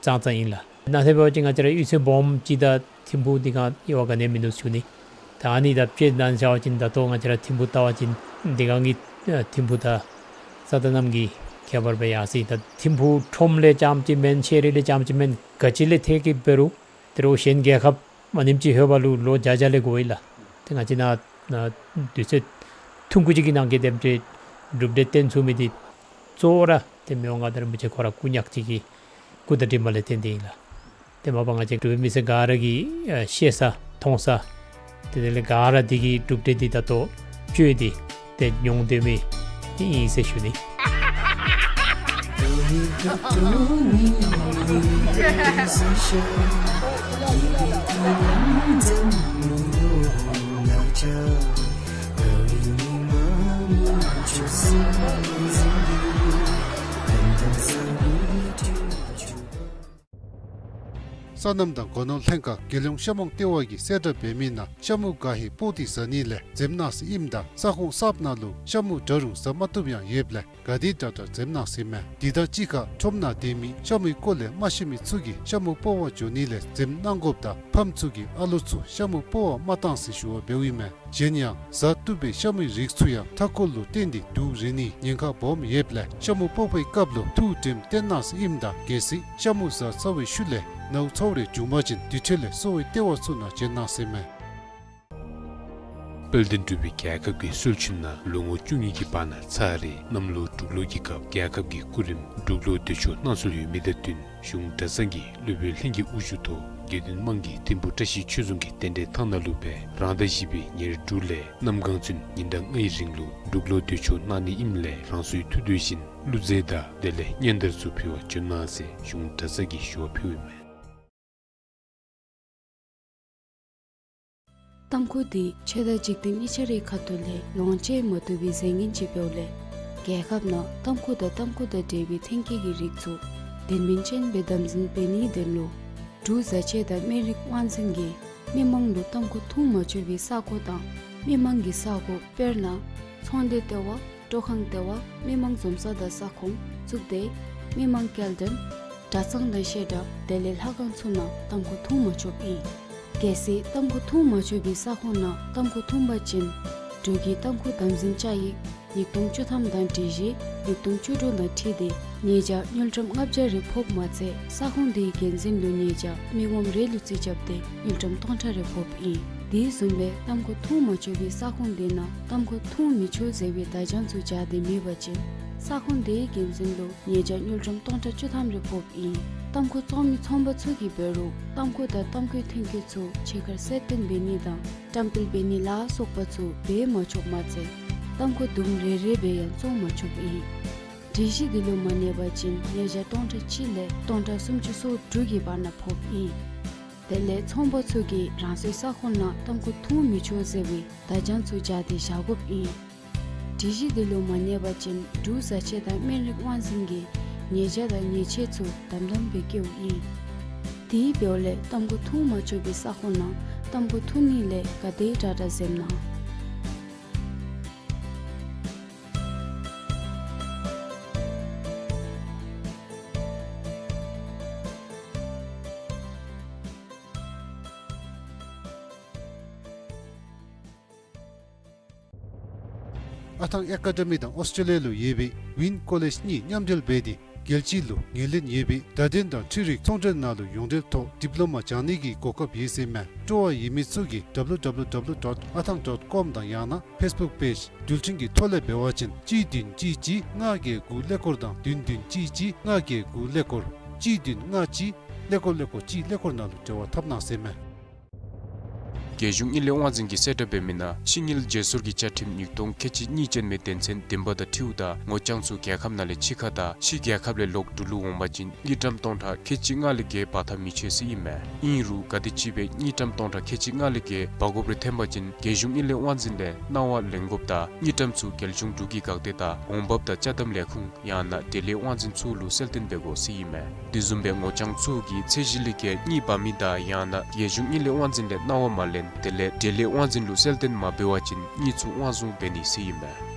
ཙང་ཙང་ཨིན་ལགས། ནཱ་ཟེར་བ་ཅིན་ང་བཅས་ར་གཡུས་ཚན་སྦོམ་ཅིག་དང་ཐིམ་ཕུག་འདི་སྒང་དབྱེ་བ་ག་ནི་ཡང་མིན་འདུག་ཞུ་ནི། ད་ཨ་ནི་དང་དཔྱེ་གནང་བཞག་པ་ཅིན་ད་ལྟོ་ང་བཅས་ར་ཐིམ་ཕུག་བལྟ་བ་ཅིན་འདི་སྒང་གི་ཨ་ཐིམ་ཕུག་དང་རྩ་དང་གནམ་གྱི་ཁྱད་པར་སྦེ་ཡར་སོ་ཡི། ད་ཐིམ་ཕུག་ཁྲོམ་ལས་རྐྱངམ་ཅིག་མེན། ཤེས་རིག་ལས་རྐྱངམ་ཅིག་མེན། ག་ཅི་ལས་ཐད་ཀྱི་འབད་རུང་དེ་རུང་གཞན་རྒྱལ་ཁབ་མ་ནེམ་ཅིག་ལྷོད་པ་ལུ་ལོ་བརྒྱ་བརྒྱ་ལས་འགོར་ཡི་ལགས། ཏེ་ང་བཅས་ནཱ་ནཱ་དུས་ཚོད་ཐུང་ཀུ་ཅིག་གི་ནང་གི་དེམ་ཅིག་གྲུབ་འབྲས་བསྟན་ཚུགས་མི་འདི་གཙོ་བོ་ར་ཏེ་མི་དབང་མངའ་བདག་རིན་པོ་ཆེ་ཁོ་ར་སྐུ་ཉག་གཅིག་གི་སྐུ་དང་གྲིབ་མ་ལས་བརྟེན་ཏེ་ཨིན་ལགས། ཏེ་མ་པ་ང་བཅས་འབྲུག་པའི་མི་སེར་ག་ར་གིས་ཨ་ཤེས་ས་མཐོང་ས་ཏེ་དེ་ལས་ག་ར་འདི་གི་གྲུབ་འབྲས་འདི་ད་ལྟོ་སྤྱོད་དེ་ཏེ་མྱོང་སྡོད་མི་ཨིན་ཟེར་ཞུ་ནི། སོ་ནམ་དང་སྒོ་ནོར་ལྷན་ཁག་རྒྱལ་ཡོངས་ཤ་མོང་ལྟེ་བ་གིས་གསལ་བསྒྲགས་འབད་མི་ནང་ཤ་མུ་ག་ཧེ་སྤོག་སྟེ་ཟ་ནི་ལས་འཛེམ་གནང་ཟེར་ཨིནམ་ད་ས་ཁོངས་གསརཔ་ནང་ལུ་ཤ་མུ་འདྲ་རུང་ཟ་མ་བཏུབ་ཡང་ཡོདཔ་ལས་ག་དེ་དྲག་དྲག་འཛེམ་གནང་ཟེར་མས། དེ་དང་གཅིག་ཁར་ཁྲོམ་ནང་སྡོད་མི་ཤ་མུའི་སྐོར་ལས་མ་ཤེས་མི་ཚུ་གིས་ཤ་མུ་སྤོག་པར་འགྱོ་ནི་ལས་འཛེམ་གནང་དགོཔ་དང་ཕམ་ཚུ་གིས་ཨ་ལོ་ཚུ་ཤ་མུ་སྤོག་པར་མ་གཏང་ཟེར་ཞུ་བ་འབདཝ་ཨིན་མས། གཞན་ཡང་ཟ་བཏུབ་པའི་ཤ་མུའི་རིགས་ཚུ་ཡང་མཐའ་འཁོར་ལུ་བརྟེན་ཏེ་དུག་རེག་ནིའི་ཉེན་ཁ་སྦོམ་ཡོདཔ་ལས་ཤ་མུ་སྤོག་པའི་སྐབས་ལུ་ཐུགས་དྲནམ་བཏོན་གནང་ཟེར་ཨིནམ་ད་གལ་སྲིད་ཤ་མུ་ཟ་ཚར་བའི་ཤུལ་ལས་ནཝ་ཚཝ་རེ་བྱུང་པ་ཅིན་དེ་འཕྲོ་ལས་གསོ་བའི་ལྟེ་བ་ཚུ་ནང་བྱོན་གནང་ཟེར་མས། དཔལ་ལྡན་འབྲུག་པའི་རྒྱལ་ཁབ་ཀྱི་སྲོལ་རྒྱུན་ནང་ལོ་ངོ་བཅུ་གཉིས་ཀྱི་བར་ན་ཚར་རེ་གནམ་ལོ་འབྲུག་ལོ་གི་སྐབས་རྒྱལ་ཁབ་ཀྱི་སྐུ་རིམ་འབྲུག་ལོ་འདོད་ཆོག་གནང་སྲོལ་ཡོད་མི་དང་བསྟུན་གཞུང་གྲྭ་ཚང་གི་སློབ་དཔོན་ལྷན་རྒྱས་དབུ་བཞུགས་ཐོག་དགེ་འདུན་དམངས་ཀྱིས་ཐིམ་ཕུག་བཀྲ་ཤིས་ཆོས་རྫོང་གི་རྟེན་འབྲེལ་ཐང་ནང་ལུ་སྦེ་རང་ཟླ་བཞི་པའི་ཉེར་དྲུག་ལས་གནམ་གང་ཚུན་ཉིན་གྲངས་ལྔའི་རིང་ལུ་འབྲུག་ལོ་འདོད་ཆོག་གནང་ནི་ཨིནམ་ལས་རང་སོའི་ཐུགས་འདོད་བཞིན་ཀླུ་རྫས་དང་དེ་ལས་སྙན་དར་ཚུ་ཕུལ་བར་འབྱོན་གནང་ཟེར་གཞུང་གྲྭ་ཚང་གིས་ཞུ་བ་ཕུལཝ་ཨིན་མས། ཏམ་ཁུ་འདི་ཆོས་དང་འཇིག་རྟེན་གཉིས་ཆ་རའི་ཁ་ཐུག་ལས་ལོངས་སྤྱོད་མ་བཏུབ་པའི་རྫས་ངན་ཅིག་འབདཝ་ལས་རྒྱལ་ཁབ་ནང་ཏམ་ཁུ་དང་ཏམ་ཁུ་དང་འབྲེལ་བའི་ཐོན་སྐྱེད་ཀྱི་རིགས་ཚུ་དོན་སྨིན་ཅན་སྦེ་དམ་འཛིན་འབད་ནིའི་དོན་ལུ་འབྲུག་བཟའ་ཆས་དང་སྨན་རིགས་དབང་འཛིན་གྱིས་མི་མང་ལུ་ཏམ་ཁུ་འཐུང་མ་ཆོག་པའི་ས་གོ་དང་མི་མང་གི་ས་གོ་དཔེར་ན་ཚོང་སྡེ་ལྟེ་བ། སྤྲོ་ཁང་ལྟེ་བ། མི་མང་འཛོམས་ས་དང་ས་ཁོངས་བཙུགས་ཏེ་མི་མང་སྐྱེལ་འདྲེན་གྲྭ་ཚང་དང་བཤད་གྲྭ་དེ་ལས་ལྷ་ཁང་ཚུ་ནང་ཏམ་ཁུ་འཐུང་མ་ཆོགཔ་ཨིན། གལ་སྲིད་ཏམ་ཁུ་འཐུང་མ་ཆོག་པའི་ས་ཁོངས་ནང་ཏམ་ཁུ་འཐུང་པ་ཅིན་འབྲུག་གི་ཏམ་ཁུ་དམ་འཛིན་བཅའ་ཡིག་ཉིས་སྟོང་བཅུ་ཐམ་དང་སྒྲིག་གཞི་ཉིས་སྟོང་བཅུ་དྲུག་དང་འཁྲིལ་ཏེ་ཉེས་བྱ་དངུལ་ཀྲམ་ལྔ་བརྒྱ་རེ་ཕོགཔ་མ་ཚད་ས་ཁོངས་དེའི་འགན་འཛིན་ལུ་ཉེས་བྱ་མི་ངོམ་རེ་ལུ་རྩིས་རྐྱབ་སྟེ་དངུལ་ཀྲམ་སྟོང་ཕྲག་རེ་ཕོགཔ་ཨིན། དེ་བཟུམ་སྦེ་ཏམ་ཁུ་འཐུང་མ་ཆོག་པའི་ས་ཁོངས་དེ་ནང་ཏམ་ཁུ་འཐུང་མི་ཆོག་ཟེར་བའི་བརྡ་བྱང་ཚུ་སྦྱར་ཏེ་མེད་པ་ཅིན་ས་ཁོངས་དེའི་འགན་འཛིན་ལུ་ཉེས་བྱ་དངུལ་ཀྲམ་སྟོང་ཕྲག་བཅུ་ཐམ་རེ་ཕོགཔ་ཨིན། ཏམ་ཁུ་བཙོང་མི་ཚོང་པ་ཚུ་གིས་འབད་རུང་ཏམ་ཁུ་དང་ཏམ་ཁུའི་ཐོན་སྐྱེད་ཚུ་ཕྱི་ཁར་གསལ་སྟོན་འབད་ནི་དང་བཀྲམ་སྤེལ་འབད་ནི་ལ་སོགས་པ་ཚུ་འབད་མ་ཆོགཔ་མ་ཚད་ཏམ་ཁུ་དུམ་རེ་རེ་སྦེ་ཡང་བཙོང་མ་ཆོགཔ་ཨིན། སྒྲིག་གཞི་འདི་ལུ་མ་གནས་པ་ཅིན་ཉེས་བྱ་སྟོང་ཕྲག་གཅིག་ལས་སྟོང་ཕྲག་སུམ་ཅུ་སོ་དྲུག་གི་བར་ན་ཕོགཔ་ཨིན། དེ་ལས་ཚོང་པ་ཚུ་གིས་རང་སོའི་ས་ཁོངས་ནང་ཏམ་ཁུ་འཐུང་མི་ཆོག་ཟེར་བའི་བརྡ་བྱང་ཚུ་སྦྱར་ཏེ་བཞག་དགོཔ་ཨིན། སྒྲིག་གཞི་འདི་ལུ་མ་གནས་པ་ཅིན་འབྲུག་བཟའ་ཆས་དང་སྨན་རིགས་དབང་འཛིན་གྱིས་ཉེས་བྱ་དང་ཉེས་ཆད་ཚུ་དམ་དམ་སྦེ་བཀལཝ་ཨིན། དེ་འབདཝ་ལས་ཏམ་ཁུ་འཐུང་མ་ཆོག་པའི་ས་ཁོངས་ནང་ཏམ་ཁུ་འཐུང་ནི་ལས་ག་དེ་དྲག་དྲག་འཛེམ་གནང་། ཨ་ཐང་ཨེ་ཀ་ཌེ་མི་དང་ཨོསི་ཊེ་ལི་ཡ་ལུ་ཡོད་པའི་ཝིན་ཀོ་ལེཇ་གཉིས་མཉམ་འབྲེལ་འབད་དེ་རྒྱལ་སྤྱི་ལུ་ངོས་ལེན་ཡོད་པའི་བརྡ་དོན་དང་འཕྲུལ་རིག་ཚོང་འབྲེལ་ནང་ལུ་ཡོངས་འབྲེལ་ཐོག་ཌིབ་ལོ་མ་སྦྱང་ནི་གི་གོ་སྐབས་ཡོད་ཟེར་མས། སྤྲོ་བ་ཡོད་མི་ཚུ་གིས་ཌབ་ལུ་ཌབ་ལུ་ཌབ་ལུ་ཌོཊ་ཨ་ཐང་ཌོཊ་ཀོམ་དང་ཡང་ན་ཕེསི་བུཀ་པེཇ་འགྲུལ་འཕྲིན་གྱི་ཐོག་ལས་འབད་བ་ཅིན་གཅིག་བདུན་གཅིག་གཅིག་ལྔ་བརྒྱད་དགུ་ཀླད་ཀོར་དང་བདུན་བདུན་གཅིག་གཅིག་ལྔ་བརྒྱད་དགུ་ཀླད་ཀོར་གཅིག་བདུན་ལྔ་གཅིག་ཀླད་ཀོར་ཀླད་ཀོར་གཅིག་ཀླད་ཀོར་ནང་ལུ་འབྲེལ་བ་འཐབ་གནང་ཟེར་མས། རྒྱལ་གཞུང་དངུལ་ལས་དབང་འཛིན་གྱིས་གསལ་བསྒྲགས་འབད་མི་ནང་ཕྱི་དངུལ་བརྗེ་སོར་གྱི་བཅའ་ཁྲིམས་ཉིས་སྟོང་ཁལ་གཅིག་གཉིས་ཅན་མའི་དོན་ཚན་བདུན་པ་དང་འཁྲིལཝ་ད་ངོ་རྐྱང་ཚུ་རྒྱལ་ཁབ་ནང་ལས་ཕྱི་ཁར་དང་ཕྱི་རྒྱལ་ཁབ་ལས་ལོག་འབྲུག་ལུ་འོང་པ་ཅིན་དངུལ་ཀྲམ་སྟོང་ཕྲག་ཁལ་གཅིག་ལྔ་ལས་བརྒལ་འབག་འཐབ་མི་ཆོག་ཟེར་ཨིན་མས། ཨིན་རུང་ག་དེམ་ཅིག་སྦེ་དངུལ་ཀྲམ་སྟོང་ཕྲག་ཁལ་གཅིག་ལྔ་ལས་བརྒལ་འབག་དགོཔ་རེ་ཐོན་པ་ཅིན་རྒྱལ་གཞུང་དངུལ་ལས་དབང་འཛིན་ལས་གནང་བ་ལེན་དགོཔ་དང་དངུལ་ཀྲམ་ཚུ་རྒྱལ་གཞུང་འབྲུག་གི་འགག་སྡེ་དང་འོང་འབབ་དང་ཅ་དམ་ལས་ཁུངས་ཡང་ན་འབྲེལ་ཡོད་དབང་འཛིན་ཚུ་ལུ་གསལ་སྟོན་འབད་དགོ་ཟེར་ཨིན་མས། དེ་བཟུམ་སྦེ་ངོ་རྐྱང་ཚུ་གིས་ཚད་གཞི་ལས་བརྒལ་དངུལ་འབག་མི་དང་ཡང་ན་རྒྱལ་གཞུང་དངུལ་ལས་དབང་འཛིན་ལས་གནང་བ་མ་ལེན་དེ་ལས་འབྲེལ་ཡོད་དབང་འཛིན་ལུ་གསལ་སྟོན་མ་འབད་བ་ཅིན་དངུལ་ཚུ་དབང་བཟུང་འབད་ནི་ཟེར་ཨིན་མས།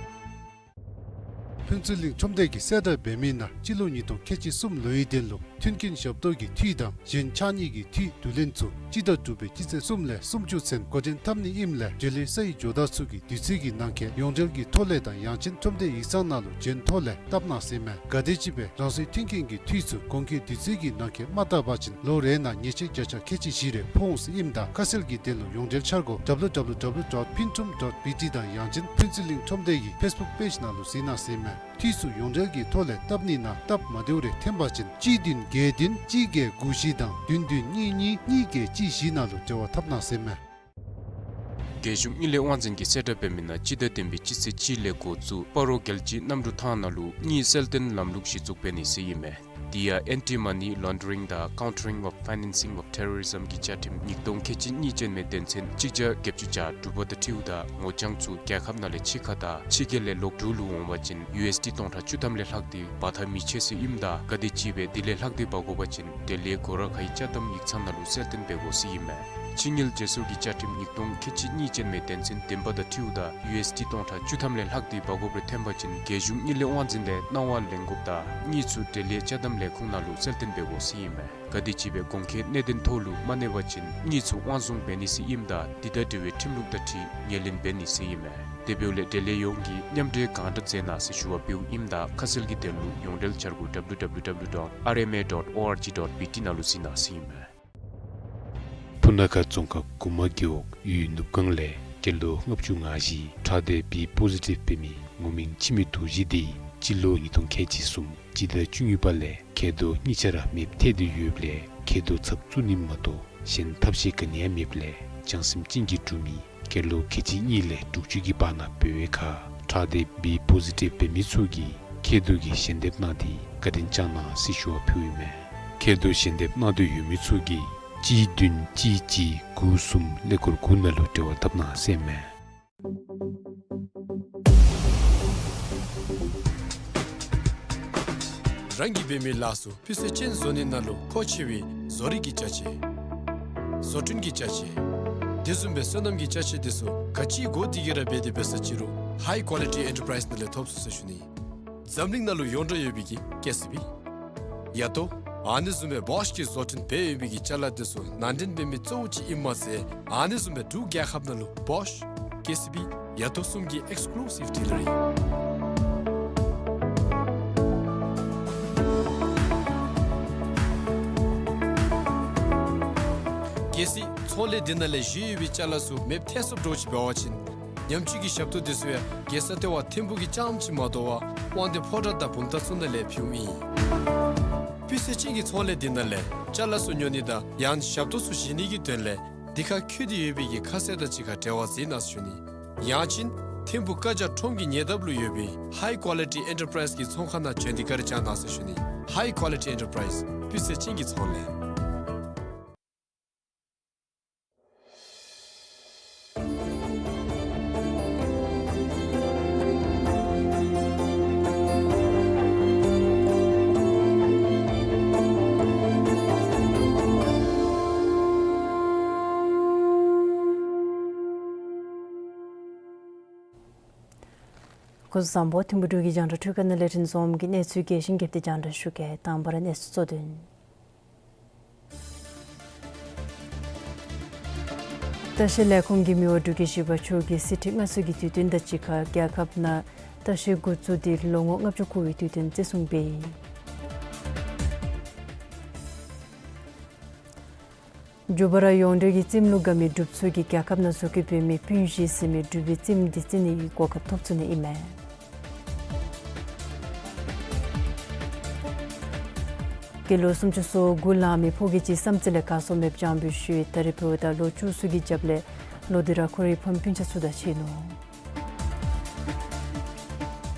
ཕུན་ཚོགས་གླིང་ཁྲོམ་སྡེ་གིས་གསལ་བསྒྲགས་འབད་མི་ནང་སྤྱི་ལོ་ཉིས་སྟོང་ཁལ་གཅིག་གསུམ་ལོའི་དོན་ལུ་མཐུན་རྐྱེན་ཞབས་ཏོག་གི་འཐུས་དང་གཞན་ཕྱགས་སྙིགས་ཀྱི་འཐུས་བསྡུ་ལེན་ཚུ་སྤྱི་ཟླ་དྲུག་པའི་སྤྱི་ཚེས་གསུམ་ལས་སུམ་ཅུ་ཚུན་འགོ་འདྲེན་འཐབ་ནི་ཨིནམ་ལས་འབྲེལ་ཡོད་སའི་ཇོ་བདག་ཚུ་གིས་དུས་ཚོད་ཀྱི་ནང་འཁོད་ཡོངས་འབྲེལ་གྱི་ཐོག་ལས་དང་ཡང་ཅིན་ཁྲོམ་སྡེ་ཡིག་ཚང་ནང་ལུ་འབྱོན་ཐོག་ལས་བཏབ་གནང་ཟེར་ཨིན་མས། ག་དེམ་ཅིག་སྦེ་རང་སོའི་མཐུན་རྐྱེན་གྱི་འཐུས་ཚུ་གོང་འཁོད་དུས་ཚོད་ཀྱི་ནང་འཁོད་མ་བཏབ་པ་ཅིན་ལོ་རེ་ནང་ཉེས་ཆད་བརྒྱ་ཆ་ཁལ་གཅིག་བཞི་རེ་ཕོག་འོང་ཟེར་ཨིནམ་ད་ཁ་གསལ་གྱི་དོན་ལུ་ཡོངས་འབྲེལ་འཆར་སྒོ་W W W dot phuntrome dot B T དང་ཡང་ཅིན་ཕུན་ཚོགས་གླིང་ཁྲོམ་སྡེ་གི་ཕེསི་བུཀ་པེཇ་ནང་ལུ་གཟིགས་གནང་ཟེར་ཨིན་མས། འཐུས་ཚུ་ཡོངས་འབྲེལ་གྱི་ཐོག་ལས་བཏབ་ནི་ནང་སྟབས་མ་བདེཝ་རེ་ཐོན་པ་ཅིན་གཅིག་བདུན་བརྒྱད་བདུན་གཅིག་བརྒྱད་དགུ་བཞི་དང་བདུན་བདུན་གཉིས་གཉིས་གཉིས་བརྒྱད་གཅིག་བཞི་ནང་ལུ་འབྲེལ་བ་འཐབ་གནང་ཟེར་ཨིན་མས། རྒྱལ་གཞུང་དངུལ་ལས་དབང་འཛིན་གྱིས་གསལ་བསྒྲགས་འབད་མི་ནང་སྤྱི་ཟླ་བདུན་པའི་སྤྱི་ཚེས་གཅིག་ལས་འགོ་བཙུགས་སྤ་རོ་རྒྱལ་སྤྱིའི་གནམ་གྲུ་ཐང་ནང་ལུ་དངུལ་གསལ་སྟོན་ལམ་ལུགས་གཞི་བཙུགས་འབད་ནི་ཟེར་ཨིན་མས། དེ་ཡང་Anti-Money Laundering དང་Countering of Financing of Terrorism གི་བཅའ་ཁྲིམས་ཉིས་སྟོང་ཁལ་གཅིག་གཉིས་ཅན་མའི་དོན་ཚན་གཅིག་བརྒྱ་བརྒྱད་ཅུ་གྱ་དྲུག་པ་དང་འཁྲིལཝ་ད་ངོ་རྐྱང་ཚུ་རྒྱལ་ཁབ་ནང་ལས་ཕྱི་ཁར་དང་ཕྱི་རྒྱལ་ལས་ལོག་འབྲུག་ལུ་འོང་པ་ཅིན་ཡུ་ཨེསི་ཌི་སྟོང་ཕྲག་བཅུ་ཐམ་ལས་ལྷག་སྟེ་འབག་འཐབ་མི་ཆོག་ཟེར་ཨིནམ་ད་ག་དེམ་ཅིག་སྦེ་དེ་ལས་ལྷག་སྟེ་འབག་དགོ་པ་ཅིན་འབྲེལ་ཡོད་སྒོ་ར་ཁའི་ཅ་དམ་ཡིག་ཚང་ནང་ལུ་གསལ་སྟོན་འབད་དགོ་ཟེར་ཨིན་མས། ཕྱི་དངུལ་བརྗེ་སོར་གྱི་བཅའ་ཁྲིམས་ཉིས་སྟོང་ཁལ་གཅིག་གཉིས་ཅན་མའི་དོན་ཚན་བདུན་པ་དང་འཁྲིལཝ་ད་ཡུ་ཨེསི་ཌི་སྟོང་ཕྲག་བཅུ་ཐམ་ལས་ལྷག་སྟེ་འབག་དགོཔ་རེ་ཐོན་པ་ཅིན་རྒྱལ་གཞུང་དངུལ་ལས་དབང་འཛིན་ལས་གནང་བ་ལེན་དགོཔ་དང་དངུལ་ཚུ་འབྲེལ་ཡོད་ཅ་དམ་ལས་ཁུངས་ནང་ལུ་གསལ་སྟོན་འབད་དགོ་ཟེར་ཨིན་མས། ག་དེམ་ཅིག་སྦེ་གོང་འཁོད་གནད་དོན་ཐོག་ལུ་མ་གནས་པ་ཅིན་དངུལ་ཚུ་དབང་བཟུང་འབད་ནི་ཟེར་ཨིནམ་ད་དེ་དང་འབྲེལ་བའི་ཁྲིམས་ལུགས་དང་འཁྲིལ་ངོས་ལེན་འབད་ནི་ཟེར་ཨིན་མས། དེ་འབདཝ་ལས་འབྲེལ་ཡོད་ཡོངས་ཀྱིས་མཉམ་འབྲེལ་གང་དྲག་མཛད་གནང་ཟེར་ཞུ་བ་ཕུལཝ་ཨིནམ་ད་ཁ་གསལ་གྱི་དོན་ལུ་ཡོངས་འབྲེལ་འཆར་སྒོ་W W W dot R M A dot O R G dot B T ནང་ལུ་གཟིགས་གནང་ཟེར་ཨིན་མས། སྤུ་ན་ཁ་རྫོང་ཁག་གུ་མ་རྒེད་འོག་ཡུལ་ནུབ་སྒང་ལས་སྐྱེས་ལོ་ལྔ་བཅུ་ང་བཞི་ཁྲག་སྡེ་B positive འབད་མི་ངོ་མིང་འཆི་མེད་རྡོ་རྗེ་འདི་སྤྱི་ལོ་ཉིས་སྟོང་ཁལ་གཅིག་གསུམ་སྤྱི་ཟླ་བཅུ་གཉིས་པ་ལས་མཁལ་རྡོག་གཉིས་ཆ་ར་མེདཔ་ཐལ་ཏེ་ཡོདཔ་ལས་མཁལ་རྡོག་ཚབ་བཙུགས་ནི་མ་གཏོགས་གཞན་ཐབས་ཤེས་ག་ནི་ཡང་མེདཔ་ལས་བྱང་སེམས་ཅན་གྱིས་སྒྲུབ་མི་སྐྱེས་ལོ་ཁལ་གཅིག་གཉིས་ལས་དྲུག་ཅུ་གི་བར་ན་འབད་བའི་ཁར་ཁྲག་སྡེ་B positive འབད་མི་ཚུ་གིས་མཁལ་རྡོག་གི་ཞལ་འདེབས་གནང་སྟེ་བཀའ་དྲིན་བསྐྱང་གནང་ཟེར་ཞུ་བ་ཕུལཝ་ཨིན་མས། མཁལ་རྡོག་ཞལ་འདེབས་གནང་འདོད་ཡོད་མི་ཚུ་གིས་གཅིག་བདུན་གཅིག་གཅིག་དགུ་གསུམ་ཀླད་ཀོར་དགུ་ནང་ལུ་འབྲེལ་བ་འཐབ་གནང་ཟེར་ཨིན་མས། རང་གིས་འབད་མི་ལཱ་ཚུ་སྤུས་ཚད་ཅན་བཟོ་ནི་ནང་ལུ་མཁོ་ཆེ་བའི་བཟོ་རིག་གི་ཅ་ཆས། བཟོ་སྐྲུན་གྱི་ཅ་ཆས། དེ་བཟུམ་སྦེ་སོ་ནམ་གྱི་ཅ་ཆས་དེ་ཚུ་ག་ཅི་དགོ་དེ་གི་ར་འབད་དེ་འབད་ས་ཅི་རུང་High Quality Enterprise ནང་ལས་ཐོབ་ཚུགས་ཟེར་ཞུ་ནི། འཛམ་གླིང་ནང་ལུ་ཡོངས་གྲགས་ཡོད་པའི་གི་ཀེ་སི་བི། ཡ་ཏོ། ཨ་ནི་བཟུམ་སྦེ་བོཤ་གིས་བཟོ་སྐྲུན་འབད་ཡོད་པའི་གི་ཅ་ལ་དེ་ཚུ་ནང་འདྲེན་འབད་མི་གཙོ་བོ་ཅིག་ཨིནམ་མ་ཚད་ཨ་ནི་བཟུམ་སྦེ་འབྲུག་རྒྱལ་ཁབ་ནང་ལུ་བོཤ། ཀེ་སི་བི། ཡ་ཏོ་གསུམ་གྱི་ཨེགསི་ཀུ་ལུ་སིབ་ཌི་ལར་ཨིན། གལ་སྲིད་ཚོང་ལས་འདི་ནང་ལས་བཞེས་ཡོད་པའི་ཅ་ལ་ཚུ་མེདཔ་ཐལ་སོངམ་འདྲཝ་ཅིག་འབད་བ་ཅིན་ཉམས་བཅོས་ཀྱི་ཞབས་ཏོག་དེ་ཚུ་ཡང་རྒྱལ་ས་ལྟེ་བ་ཐིམ་ཕུག་གི་རྐྱངམ་ཅིག་མ་དོ་བར་དབང་འདུས་ཕོ་བྲང་དང་བུམ་ཐང་ཚུ་ནང་ལས་ཕུལཝ་ཨིན། སྤུས་ཚད་ཅན་གྱི་ཚོང་ལས་འདི་ནང་ལས་ཅ་ལ་ཚུ་ཉོ་ནི་དང་ཡང་ཞབས་ཏོག་ཚུ་བཞེས་ནི་གི་དོན་ལས་འདི་ཁར་འཁོད་དེ་ཡོད་པའི་གི་ཁ་གསལ་དང་གཅིག་ཁར་འབྲེལ་བ་མཛད་གནང་ཟེར་ཞུ་ནི། ཡང་ཅིན་ཐིམ་ཕུག་ཀ་ཇ་ཁྲོམ་གྱི་ཉེ་འདབས་ལུ་ཡོད་པའི་High Quality Enterprise གི་ཚོང་ཁང་ནང་བྱོན་ཏེ་བཀའ་དྲིན་བསྐྱང་གནང་ཟེར་ཞུ་ནི། High Quality Enterprise སྤུས་ཚད་ཅན་གྱི་ཚོང་ལས། སྐུ་གཟུགས་བཟང་པོ། ཐིམ་ཕུག་འབྲུག་གི་རྒྱང་བསྒྲགས་ཐོག་ཁ་ནང་ལས་རིན་འཛོམས་ཀྱིས་གནས་ཚུལ་རྒྱས་ཤིང་རྒྱསཔ་འདི་རྒྱང་བསྒྲགས་ཞུ་གེ། དང་པ་ར་གནས་ཚུལ་གཙོ་དོན། ལྟ་བཤལ་ལས་ཁུངས་ཀྱི་མི་དབང་འབྲུག་རྒྱལ་བཞི་པ་མཆོག་གིས་གསེར་ཁྲི་མངའ་གསོལ་གྱི་དུས་སྟོན་དང་གཅིག་ཁར་རྒྱལ་ཁབ་ནང་ལྟ་བཤལ་འགོ་བཙུགས་ཏེ་ལོ་ངོ་ལྔ་བཅུ་འཁོར་བའི་དུས་སྟོན་བརྩི་སྲུང་འབད་ཡི། མགྱོགས་པ་ར་ཡོངས་འབྲེལ་གྱི་རྩེདམོ་ལུ་དགའ་མི་འབྲུགཔ་ཚུ་གིས་རྒྱལ་ཁབ་ནང་བཟོ་བཀོད་འབད་མི་སྤུན་བཞི་ཟེར་མི་འབྲུག་པའི་རྩེདམོ་འདི་རྩེ་ནིའི་གོ་སྐབས་ཐོབ་ཚུགས་ནི་ཨིན་མས། སྐྱེས་ལོ་སུམ་ཅུ་སོ་དགུ་ལང་མི་ཕོ་སྐྱེས་ཅིག་བསམ་རྩེ་ལས་གར་སོང་མེདཔ་བྱང་བའི་ཤུལ་ད་རེས་ཕོཝ་ད་ལོ་བཅུ་གསུམ་གྱི་རྒྱབ་ལས་ ལོག་སྟེ་ར་ཁོ་རའི་ཕམ་སྤུན་ཆ་ཚུ་དང་ཕྱད་ནུག།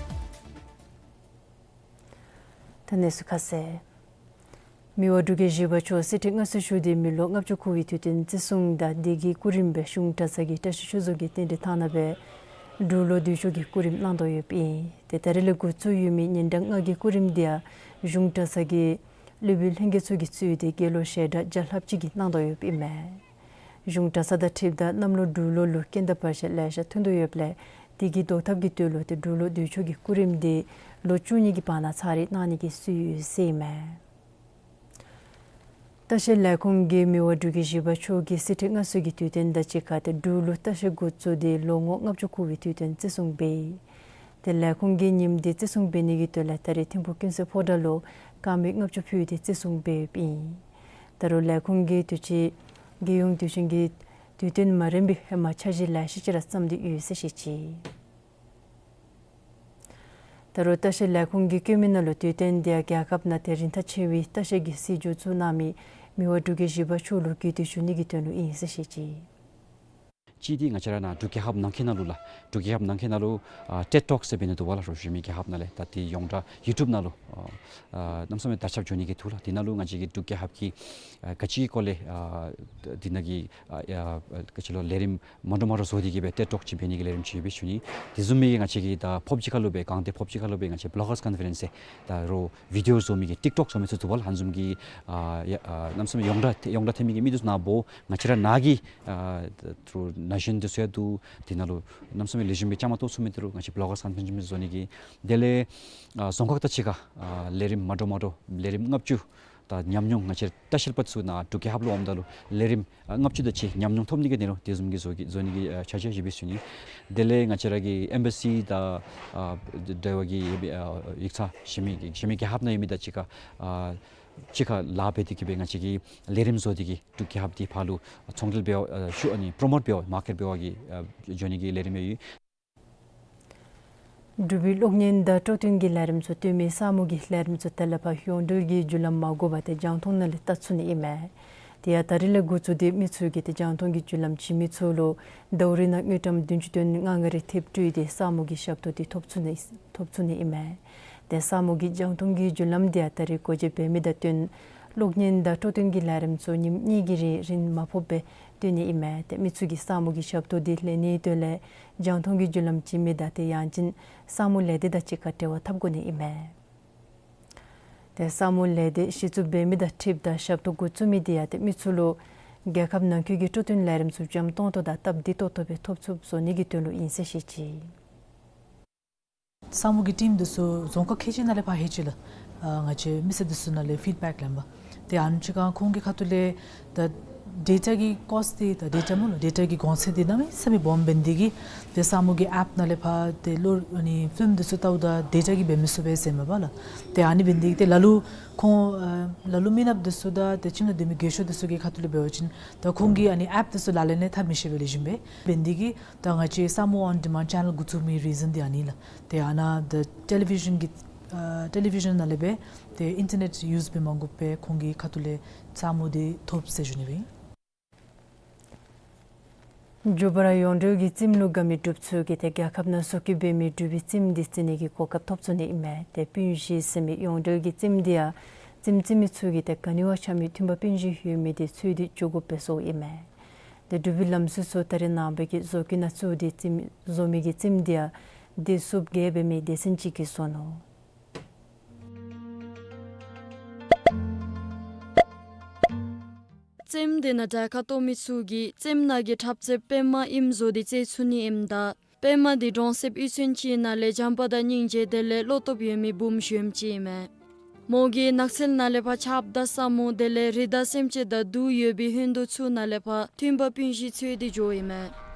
ད་གནས་ཚུལ་ཁ་གསལ། མི་དབང་འབྲུག་རྒྱལ་བཞི་པ་མཆོག་གསེར་ཁྲི་མངའ་གསོལ་ཞུ་སྟེ་མི་ལོ་ལྔ་བཅུ་འཁོར་བའི་དུས་སྟོན་བརྩི་སྲུང་དང་དེ་གི་སྐུ་རིམ་སྦེ་གཞུང་གྲྭ་ཚང་གི་བཀྲ་ཤིས་ཆོས་རྫོང་གི་རྟེན་འབྲེལ་ཐང་ནང་སྦེ་འབྲུག་ལོ་དུས་མཆོད་ཀྱི་སྐུ་རིམ་གནང་དོ་ཡོདཔ་ཨིན། ཏེ་ད་རིས་ལས་འགོ་བཙུགས་ཡོད་མི་ཉིན་གྲངས་ལྔ་གི་སྐུ་རིམ་འདི་ཡང་གཞུང་གྲྭ་ཚང་གི་སློབ་དཔོན་ལྷན་རྒྱས་ཚུ་གིས་གཙོས་ཏེ་དགེ་སློང་ཞལ་གྲངས་བརྒྱ་ལྷགཔ་ཅིག་གིས་གནང་དོ་ཡོདཔ་ཨིན་མས། གཞུང་གྲྭ་ཚང་དང་འཁྲིལཝ་ད་གནམ་ལོ་འབྲུག་ལོ་ལུ་རྐྱེན་དང་བར་ཆད་ལེ་ཤ་ཐོན་དོ་ཡོདཔ་ལས་དེ་གི་བཟློག་ཐབས་ཀྱི་དོན་ལུ་ཏེ་འབྲུག་ལོ་དུས་མཆོད་ཀྱི་སྐུ་རིམ་འདི་ལོ་བཅུ་གཉིས་ཀྱི་བར་ན་ཚར་རེ་གནང་ནི་གི་སྲོལ་ཡོད་ཟེར་ཨིན་མས། ལྟ་བཤལ་ལས་ཁུངས་ཀྱིས་མི་དབང་འབྲུག་རྒྱལ་བཞི་པ་མཆོག་གི་གསེར་ཁྲི་མངའ་གསོལ་གྱི་དུས་སྟོན་དང་གཅིག་ཁར་ཏེ་འབྲུག་ལོ་ལྟ་བཤལ་འགོ་བཙུགས་ཏེ་ལོ་ངོ་ལྔ་བཅུ་འཁོར་བའི་དུས་སྟོན་བརྩི་སྲུང་འབད་ཡི། ཏེ་ལས་ཁུངས་ཀྱིས་ཉིནམ་འདི་བརྩི་སྲུང་འབད་ནི་གི་དོན་ལས་ད་རིས་ཐིམ་ཕུག་ཀུན་གསལ་ཕོ་བྲང་ལུ་དཀར་མེ་ལྔ་བཅུ་ཕུལ་ཏེ་བརྩི་སྲུང་འབད་ཡོདཔ་ཨིན། ད་རུང་ལས་ཁུངས་ཀྱིས་དུས་ཅི་རྒྱལ་ཡོངས་དུས་ཆེན་གྱི་དུས་སྟོན་མ་རན་པའི་ཧེ་མ་འཆར་གཞི་ལེ་ཤ་ཅིག་ར་བརྩམས་ཏེ་ཡོད་ཟེར་བཤད་ཅི། ད་རུང་ལྟ་བཤལ་ལས་ཁུངས་ཀྱིས་བཀོད་མི་ནང་ལུ་དུས་སྟོན་འདི་ཡང་རྒྱལ་ཁབ་ནང་ཏེ་རིན་ཐང་ཆེ་བའི་ལྟ་བཤལ་གྱི་སྲིད་བྱུས་བཙུགས་གནང་མི་མི་དབང་འབྲུག་རྒྱལ་བཞི་པ་མཆོག་ལུ་གུས་བཏུད་ཞུ་ནི་གི་དོན་ལུ་ཨིན་ཟེར་བཤད་ཅི། གཅིག་འདི་ང་བཅས་ར་ནཱ་འབྲུག་རྒྱལ་ཁབ་ནང་འཁོད་ནང་ལུ་ལགས། འབྲུག་རྒྱལ་ཁབ་ནང་འཁོད་ནང་ལུ་ཨ་ཊེཌ་ཊོཀ་ཟེར་འབད་ནི་འདུག་པ་ལགས། རོགས་ཞུ་མི་རྒྱལ་ཁབ་ནང་ལས་ད་འདི་ཡོངས་གྲགས་ཡུ་ཊུབ་ནང་ལུ་ཨ་ཨ་གནམ་མེད་ས་མེད་དར་ཁྱབ་འགྱོ་ནི་གི་འདུག་ལགས། འདི་ནང་ལུ་ང་བཅས་ཀྱི་འབྲུག་རྒྱལ་ཁབ་ཀྱི་ཨ་ག་ཅི་གི་སྐོར་ལས་ཨ་འདི་ནང་གི་ཨ་ཨ་ག་ཅི་ལོ་ལས་རིམ་མ་འདྲཝ་མ་འདྲཝ་བཟོ་སྟེ་གི་སྦེ་ཊེཌ་ཊོཀ་ཅིག་འབད་ནི་གི་ལས་རིམ་ཅིག་ཡོད་པའི་ཞུ་ནི། དེ་བཟུམ་མའི་ང་བཅས་ཀྱི་ད་ཕོབ་ཅིག་ཁར་ལུ་སྦེ་སྒང་སྟེང་ཕོབ་ཅིག་ཁར་ལུ་སྦེ་ང་བཅས་བི་ལོག་གརས་ཀོན་ཕ་རེནསི་ཟེར་ད་རོགས་བི་ཌིའོ་བཟོ་མི་གི་ཊིཀ་ཊོཀ་བཟོ་མི་ཚུ་འདུག་པ་ལགས། ཨ་ནི་བཟུམ་གྱི་ཨ་ཡ་ཨ་གནམ་མེད་ས་མེད་ཡོངས་གྲགས་ཡོངས་གྲགས་ཐོན་མི་གི་མི་འདི་ཚུ་ནཱ་འབོ་ང་བཅས་ར་ནཱ་གི་ཨ་ད་རོགས་ན་གཞོན་འདི་ཚུ་ཡང་འདུག། དེ་ནང་ལུ་གནམ་མེད་ས་མེད་ལེགས་ཤོམ་སྦེ་བཅའ་མར་གཏོགས་ཚུགས་མི་འདི་རོགས་ང་བཅས་བི་ལོག་གརས་ཀོན་ཕ་རེནསི་བཟོ་ནི་གི། དེ་ལས་ཨ་རྫོང་ཁག་དང་གཅིག་ཁར་ཨ་ལས་རིམ་མ་འདྲཝ་མ་འདྲཝ་ལས་རིམ་ལྔ་བཅུ་ད་ཉམས་མྱོང་ང་བཅས་ལྟ་བཤལ་པ་ཚུ་ནཱ་འབྲུག་རྒྱལ་ཁབ་ལུ་འོངམ་ད་ལུ་ལས་རིམ་ཨ་ལྔ་བཅུ་དེ་ཅིག་ཉམས་མྱོང་ཐོབ་ནི་གི་དོན་ལུ་དེ་བཟུམ་གྱི་བཟོ་གི་བཟོ་ནི་གི་ཨ་འཆར་གཞི་ཡོད་པའི་ཞུ་ནི། དེ་ལས་ང་བཅས་ར་གི་ཨེམ་བེ་སི་དང་ཨ་འབྲེལ་བ་གི་ཡོད་པའི་ཨ་ཡིག་ཚང་གཞན་མི་གཞན་མི་རྒྱལ་ཁབ་ནང་ཡོད་མི་དང་གཅིག་ཁར་ཨ་གཅིག་ཁར་ལཱ་འབད་དེ་གི་སྦེ་ང་བཅས་ཀྱིས་ལས་རིམ་བཟོ་སྟེ་གི་འབྲུག་རྒྱལ་ཁབ་འདི་ཕར་ལུ་ཚོང་འབྲེལ་འབད་བར་ཨ་ཞུ་ཨ་ནི་པྲོ་མོཊ་འབད་བར་མར་ཀེཊ་འབད་བར་གྱི་ཨ་འགྱོ་ནི་གི་ལས་རིམ་ཡོད། འབྲུག་པའི་གློག་བརྙན་དང་སྤྲོ་སྟོན་གྱི་ལས་རིམ་ཚུ་སྟོན་མི་ས་མུག་གི་ལས་རིམ་ཚུ་ཏེ་ལས་ཕར་ཡོངས་འབྲེལ་གྱི་བརྒྱུད་ལམ་མ་དགོ་པར་ཏེ་རྒྱང་མཐོང་ནང་ལས་བལྟ་ཚུགས་ནི་ཨིན་མས། དེ་ཡང་ད་རིས་ལས་འགོ་བཙུགས་ཏེ་མི་ཚུ་གིས་ཏེ་རྒྱང་མཐོང་གི་བརྒྱུད་ལམ་བྱིན་མི་ཚུ་ལུ་ཟླཝ་རེ་ནང་དངུལ་ཀྲམ་བདུན་ཅུ་དོན་ལྔ་ལྔ་རེ་ཐེབས་སྤྲོད་དེ་ས་མུག་གི་ཞབས་ཏོག་འདི་ཐོབ་ཚུགས་ནི་ཐོབ་ཚུགས་ནི་ཨིན་མས། ཏེ་ས་མུག་གི་རྒྱང་མཐོང་གི་བརྒྱུད་ལམ་འདི་ཡང་ད་རིས་སྒོ་འབྱེད་འབད་མི་དང་བསྟུན་གློག་བརྙན་དང་སྤྲོ་སྟོན་གྱི་ལས་རིམ་ཚུ་ཉིནམ་གཉིས་ཀྱི་རིང་རིན་མ་ཕོགཔ་སྦེ་སྟོན་ནི་ཨིན་མས། ཏེ་མི་ཚུ་གིས་ས་མུག་གི་ཞབས་ཏོག་འདི་ལེན་ནིའི་དོན་ལས་རྒྱང་མཐོང་གི་བརྒྱུད་ལམ་བྱིན་མི་དང་ཏེ་ཡང་ཅིན་ས་མུག་ལས་སྡེ་དང་གཅིག་ཁར་འབྲེལ་བ་འཐབ་དགོ་ནི་ཨིན་མས། ཏེ་ས་མུག་ལས་སྡེ་གཞི་བཙུགས་འབད་མི་དང་འཁྲིལཝ་ད་ཞབས་ཏོག་འགོ་བཙུགས་མི་འདི་ཡང་ཏེ་མི་ཚུ་ལུ་རྒྱལ་ཁབ་ནང་འཁོད་ཀྱི་སྤྲོ་སྟོན་ལས་རིམ་ཚུ་འཇམ་ཏོང་ཏོ་དང་སྟབས་བདེ་ཏོག་ཏོ་སྦེ་ཐོབ་ཚུགསཔ་བཟོ་ནི་གི་དོན་ལུ་ཨིན་ཟེར་བཤད་ཅི། ས་མུག་གི་ཊིམ་འདི་ཚུ་རྫོང་ཁག་ཁལ་གཅིག་ནང་ལས་ཕར་ལྷོད་ཅི་ལགས། ཨ་ང་བཅས་མི་སེར་འདི་ཚུ་ནང་ལས་ཕིཌ་བེཀ་ལེན་པར། ཏེ་ཨ་ནི་ཅིག་ཁར་ཁོང་གི་ཁ་ཐུག་ལས་ད་ཌེ་ཊ་གི་ཀོསཊ་འདི་ད་ཌེ་ཊ་སྨོ་ལགས། ཌེ་ཊ་གི་གོང་ཚད་འདི་གནམ་མེད་ས་མེད་སྦོམ་འབད་ནི་འདི་གིས་ཏེ་ས་མུག་གི་ཨེཔ་ནང་ལས་ཕར་ཏེ་ལོ་ཨ་ནི་ཕིལམ་འདི་ཚུ་བལྟཝ་ད་ཌེ་ཊ་གིས་འབད་མི་ཚུགས་པས་ཟེར་མས་པ་ལགས། ཏེ་ཨ་ནི་འབད་ནི་འདི་གིས་ཏེ་ལ་ལུ་ཁོང་ཨ་ལ་ལུ་མི་ནགཔ་འདི་ཚུ་དང་ཏེ་ཁྱིམ་ནང་སྡོད་མི་རྒས་ཤོས་འདི་ཚུ་གི་ཁ་ཐུག་ལས་འབད་བ་ཅིན་ད་ཁོང་གིས་ཨ་ནི་ཨེཔ་འདི་ཚུ་ལག་ལེན་ལས་འཐབ་མི་ཤེས་པས་ལེགས་ཤོམ་སྦེ། འབད་ནི་འདི་གིས་ད་ང་བཅས་ས་མུག་ཨོན་ཌི་མཱནཌ་ཆེ་ནཱལ་འགོ་བཙུགས་མི་རི་ཛན་འདི་ཨ་ནི་ལགས། ཏེ་ཨ་ནཱ་ད་ཊེ་ལི་བི་ཤཱན་གྱི་ཨ་ཊེ་ལི་བི་ཤཱན་ནང་ལས་སྦེ་ཏེ་ཨིན་ཊར་ནེཊ་ཡུས་འབད་མ་དགོ་པར་ཁོང་གི་ཁ་ཐུག་ལས་ས་མུག་འདི་ཐོབ་ཟེར་ཞུ་ནི་སྦེ་ཨིན། མགྱོགས་པ་ར་ཡོངས་འབྲེལ་གྱི་རྩེདམོ་ལུ་དགའ་མི་འབྲུགཔ་ཚུ་གིས་ཏེ་རྒྱལ་ཁབ་ནང་བཟོ་བཀོད་འབད་མི་འབྲུག་པའི་རྩེདམོ་འདི་རྩེ་ནི་གི་གོ་སྐབས་ཐོབ་ཚུགས་ནི་ཨིན་མས། ཏེ་སྤུན་བཞི་ཟེར་མི་ཡོངས་འབྲེལ་གྱི་རྩེདམོ་འདི་ཡང་རྩེདམོ་རྩེ་མི་ཚུ་གིས་ཏེ་ག་ནི་བ་ཆ་མེད་མཐུན་པ་སྤུན་བཞི་ཡོད་མི་འདི་འཚོལ་ཏེ་འགྱོ་དགོཔ་སྦེ་བཟོཝ་ཨིན་མས། ཏེ་འབྲུག་པའི་ལམ་སྲོལ་ཚུ་ད་རེས་ནངས་པའི་གི་བཟོ་བཀོད་ནང་བཙུགས་ཏེ་རྩེདམོ་བཟོ་མི་གི་རྩེདམོ་འདི་ཡང་སྡེ་སྲུབས་བརྒྱད་འབད་མི་སྡེ་ཚན་ཅིག་གིས་བཟོ་ནུག། རྩེདམོ་འདི་ནང་གྲལ་ཁར་གཏོགས་མི་ཚུ་གིས་རྩེདམོ་ནང་གི་འཁྲབ་རྩེདཔ་པདྨ་ཨིནམ་བཟོ་སྟེ་རྩེད་ཚུགས་ནི་ཨིནམ་ད་པདྨ་འདི་གྲོང་གསེབ་གཡུས་ཚན་ཅིག་ནང་ལས་བྱམས་པ་དང་སྙིང་རྗེ་དེ་ལས་བློ་སྟོབས་ཡོད་མི་བུམོ་གཞོནམ་ཅིག་ཨིན་མས། མོ་གིས་ནགས་ཚལ་ནང་ལས་ཕར་ཆརཔ་དང་ས་སྨུག་དེ་ལས་རི་དྭགས་སེམས་ཅན་དང་དུག་ཡོད་པའི་ཧོན་དུ་ཚུ་ནང་ལས་ཕར་མཐུན་པ་སྤུན་བཞི་འཚོལ་ཏེ་འགྱོཝ་ཨིན་མས།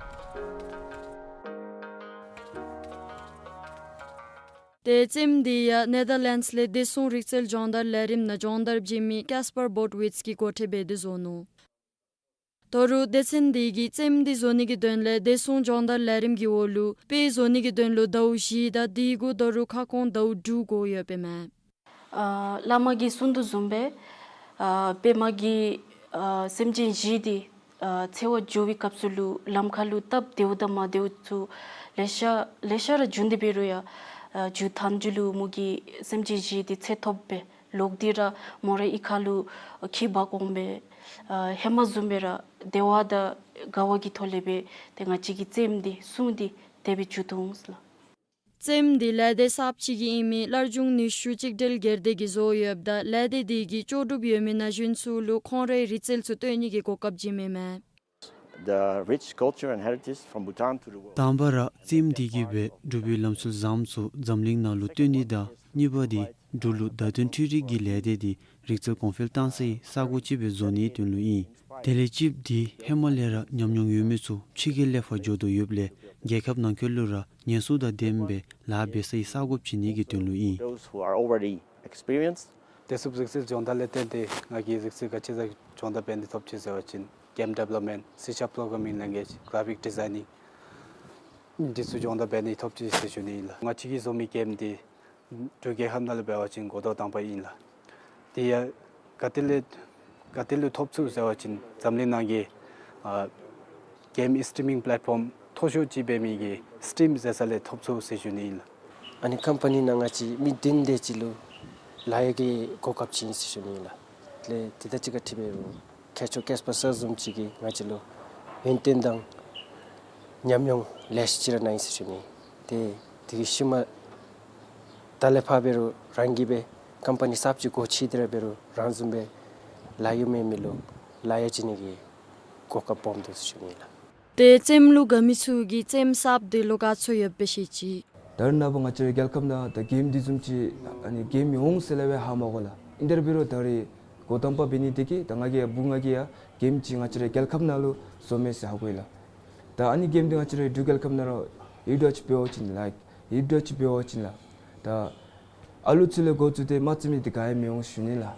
ཏེ་རྩེདམོ་འདི་ཡང་ནེ་དར་ལེནཌསི་ལས་བདེ་སྲུང་རིག་རྩལ་སྦྱོང་བརྡར་ལས་རིམ་ནང་སྦྱོང་བརྡར་བྱིན་མི་ཀེས་པར་བོར་ཊ་ཝིཊས་ཀྱིས་སྒོ་ཁྲལ་འབད་དེ་བཟོ་ནུག། ད་རུང་སྡེ་ཚན་འདི་གིས་རྩེདམོ་འདི་བཟོ་ནི་གི་དོན་ལས་བདེ་སྲུང་སྦྱོང་བརྡར་ལས་རིམ་གྱི་འོག་ལུ་དཔེ་བཟོ་ནི་གི་དོན་ལུ་ཟླཝ་བཞི་དང་དེ་གུ་ད་རུང་ཁ་སྐོང་ཟླཝ་དྲུག་དགོཔ་ཡོདཔ་ཨིན་མས། ཨ་བླ་མ་གིས་གསུངས་དོ་བཟུམ་སྦེ་ཨ་པདྨ་གིས་ཨ་སེམས་ཅན་བཞི་འདི་ ཨ་འཚོ་བ་འགྱོ་བའི་སྐབས་སུ་ལུ་ལམ་ཁ་ལུ་སྟབས་བདེཝ་དང་མ་བདེཝ་ཚུ་ལེ་ཤ་ལེ་ཤ་ར་འབྱུང་སྟེ་འབད་རུང་ཡང་ཨ་མཇུག་མཐའ་མཇུག་ལུ་མོ་གིས་སེམས་ཅན་བཞེས་ཏེ་ཚེ་ཐོབ་སྦེ་ལོག་སྟེ་ར་མོ་ར་གཡུས་ཁ་ལུ་ཁྱིམ་འབག་འོང་སྦེ་ཨ་ཧེ་མ་བཟུམ་སྦེ་ར་བདེ་བ་དང་དགའ་བ་གི་ཐོག་ལས་སྦེ་ཏེ་ང་བཅས་ཀྱི་རྩེདམོ་འདི་སྲུང་སྟེ་དེ་སྦེ་འགྱོ་དོ་འོང་ཟེར་ལགས། རྩེདམོ་འདི་ལས་སྡེ་གསརཔ་ཅིག་གི་ཨིན་མི་སླར་འབྱུང་ནུས་ཤུགས་གཅིག་སྒྲིལ་སྒེར་སྡེ་གིས་བཟོ་ཡོདཔ་ད་ལས་སྡེ་འདི་གིས་ལྕོགས་གྲུབ་ཡོད་མི་ན་གཞོན་ཚུ་ལུ་ཁོང་རའི་རིག་རྩལ་ཚུ་སྟོན་ནི་གི་གོ་སྐབས་བྱིན་མི་མས། The rich culture and heritage from Bhutan to the world. དང་པ་ར་རྩེདམོ་འདི་གིས་སྦེ་འབྲུག་པའི་ལམ་སྲོལ་བཟངམོ་ཚུ་འཛམ་གླིང་ནང་ལུ་སྟོན་ནི་དང་གཉིས་པ་འདི་འབྲུག་ལུ་བརྡ་དོན་འཕྲུལ་རིག་གི་ལས་སྡེ་འདི་རིག་རྩལ་གོང་འཕེལ་གཏང་སའི་ས་གོ་ཅིག་སྦེ་བཟོ་ནིའི་དོན་ལུ་ཨིན། དེ་ལས་ཅིག་འདི་ཧེ་མ་ལས་ར་ཉམས་མྱོང་ཡོད་མི་ཚུ་ཕྱི་རྒྱལ་ལས་ཕར་འགྱོ་དོ་ཡོདཔ་ལས་རྒྱལ་ཁབ་ནང་འཁོད་ལུ་ར་ཉེན་སྲུང་དང་ལྡནམ་སྦེ་ལཱ་འབད་སའི་ས་གོ་བྱིན་ནི་གི་དོན་ལུ་ཨིན། Those who are already experienced. དེ་ཚུ་རིག་རྩལ་སྦྱོང་བརྡར་ལས་བརྟེན་ཏེ་ང་གིས་རིག་རྩལ་ག་ཅི་ཟེར་སྦྱོང་བརྡར་འབད་ནི་ཐོབ་ཅི་ཟེར་བ་ཅིན་game development, C sharp programming language, graphic designing འདི་ཚུ་སྦྱོང་བརྡར་འབད་ནི་ཐོབ་ཅི་ཟེར་ཞུ་ནི་ཨིན་ལགས། ང་བཅས་ཀྱིས་བཟོ་མི་གེམ་འདི་འབྲུག་རྒྱལ་ཁབ་ནང་ལུ་འབད་བ་ཅིན་འགོ་ཐོག་དང་པ་ཨིན་ལགས། དེ་ཡང་ག་ཏེ་ལས་ག་ཏེ་ལུ་ཐོབ་ཚུགས་ཟེར་བ་ཅིན་འཛམ་གླིང་ནང་གི་ཨ་གེམ་སི་ཊི་རི་མིང་པེ་ལེཊ་ཕོམ་མཐོ་ཤོས་ཅིག་འབད་མི་གི་སི་ཊིམ་ཟེར་ས་ལས་ཐོབ་ཚུགས་ཟེར་ཞུ་ནི་ཨིན་ལགས། ཨ་ནི་ཀམ་པ་ནི་ནང་ང་བཅས་མི་བདུན་དེ་ཅིག་ལུ་ལཱ་གཡོག་གི་གོ་སྐབས་བྱིན་ཟེར་ཞུ་ནི་ཨིན་ལགས། ལས་དེ་དང་གཅིག་ཁར་འཁྲིལ་འབད་རུང་མཁས་མཆོག་ཀེས་པར་སར་བཟུམ་ཅིག་གིས་ང་བཅས་ལུ་ཡོན་ཏན་དང་ཉམས་མྱོང་ལེ་ཤ་ཅིག་ར་གནང་ཡི་ཟེར་ཞུ་ནི། ཏེ་དེ་གི་ཤུལ་མ་ད་ལས་ཕར་འབད་རུང་རང་གིས་སྦེ་ཀམ་པ་ནི་གསརཔ་ཅིག་སྒོ་ཕྱེ་སྟེ་ར་འབད་རུང་རང་བཟུམ་སྦེ་ལཱ་གཡོག་མེད་མི་ལུ་ལཱ་གཡོག་བྱིན་ནི་གི་གོ་སྐབས་སྦོམ་འདུག་ཟེར་ཞུ་ནི་ལགས། ཏེ་རྩེདམོ་ལུ་དགའ་མི་ཚུ་གིས་རྩེདམོ་གསརཔ་འདི་ལུ་དགའ་ཚོར་ཡོདཔ་སྦེ་བཤད་ཅི། ད་རེས་ནངས་པ་ང་བཅས་རའི་རྒྱལ་ཁབ་ནང་ད་གེམ་འདི་བཟུམ་ཅིག་ཨ་ནི་གེམ་ཡོད་ཟེར་སླབ་པའི་ཧ་མ་གོ་ལགས། ཨིན་ཏེ་ར་འབད་རུང་ད་རེས་འགོ་དང་པ་འབད་ནི་དེ་གིས་ད་ང་གི་བུ་ང་གིས་ཡང་གེམ་ཅིག་ང་བཅས་རའི་རྒྱལ་ཁབ་ནང་ལུ་བཟོ་མས་ཟེར་ཧ་གོ་ཡི་ལགས། ད་ཨ་ནི་གེམ་འདི་ང་བཅས་རའི་འབྲུག་རྒྱལ་ཁབ་ནང་ར་ཡོད་དོ་ཅིག་འབད་བ་ཅིན་ལགས། ཡོད་དོ་ཅིག་འབད་བ་ཅིན་ལགས། ད་ཨ་ལུ་ཚུ་ལས་འགོ་བཙུགས་ཏེ་མ་རྩེད་མི་འདི་ག་ཡང་མི་འོང་ཞུ་ནི་ལགས།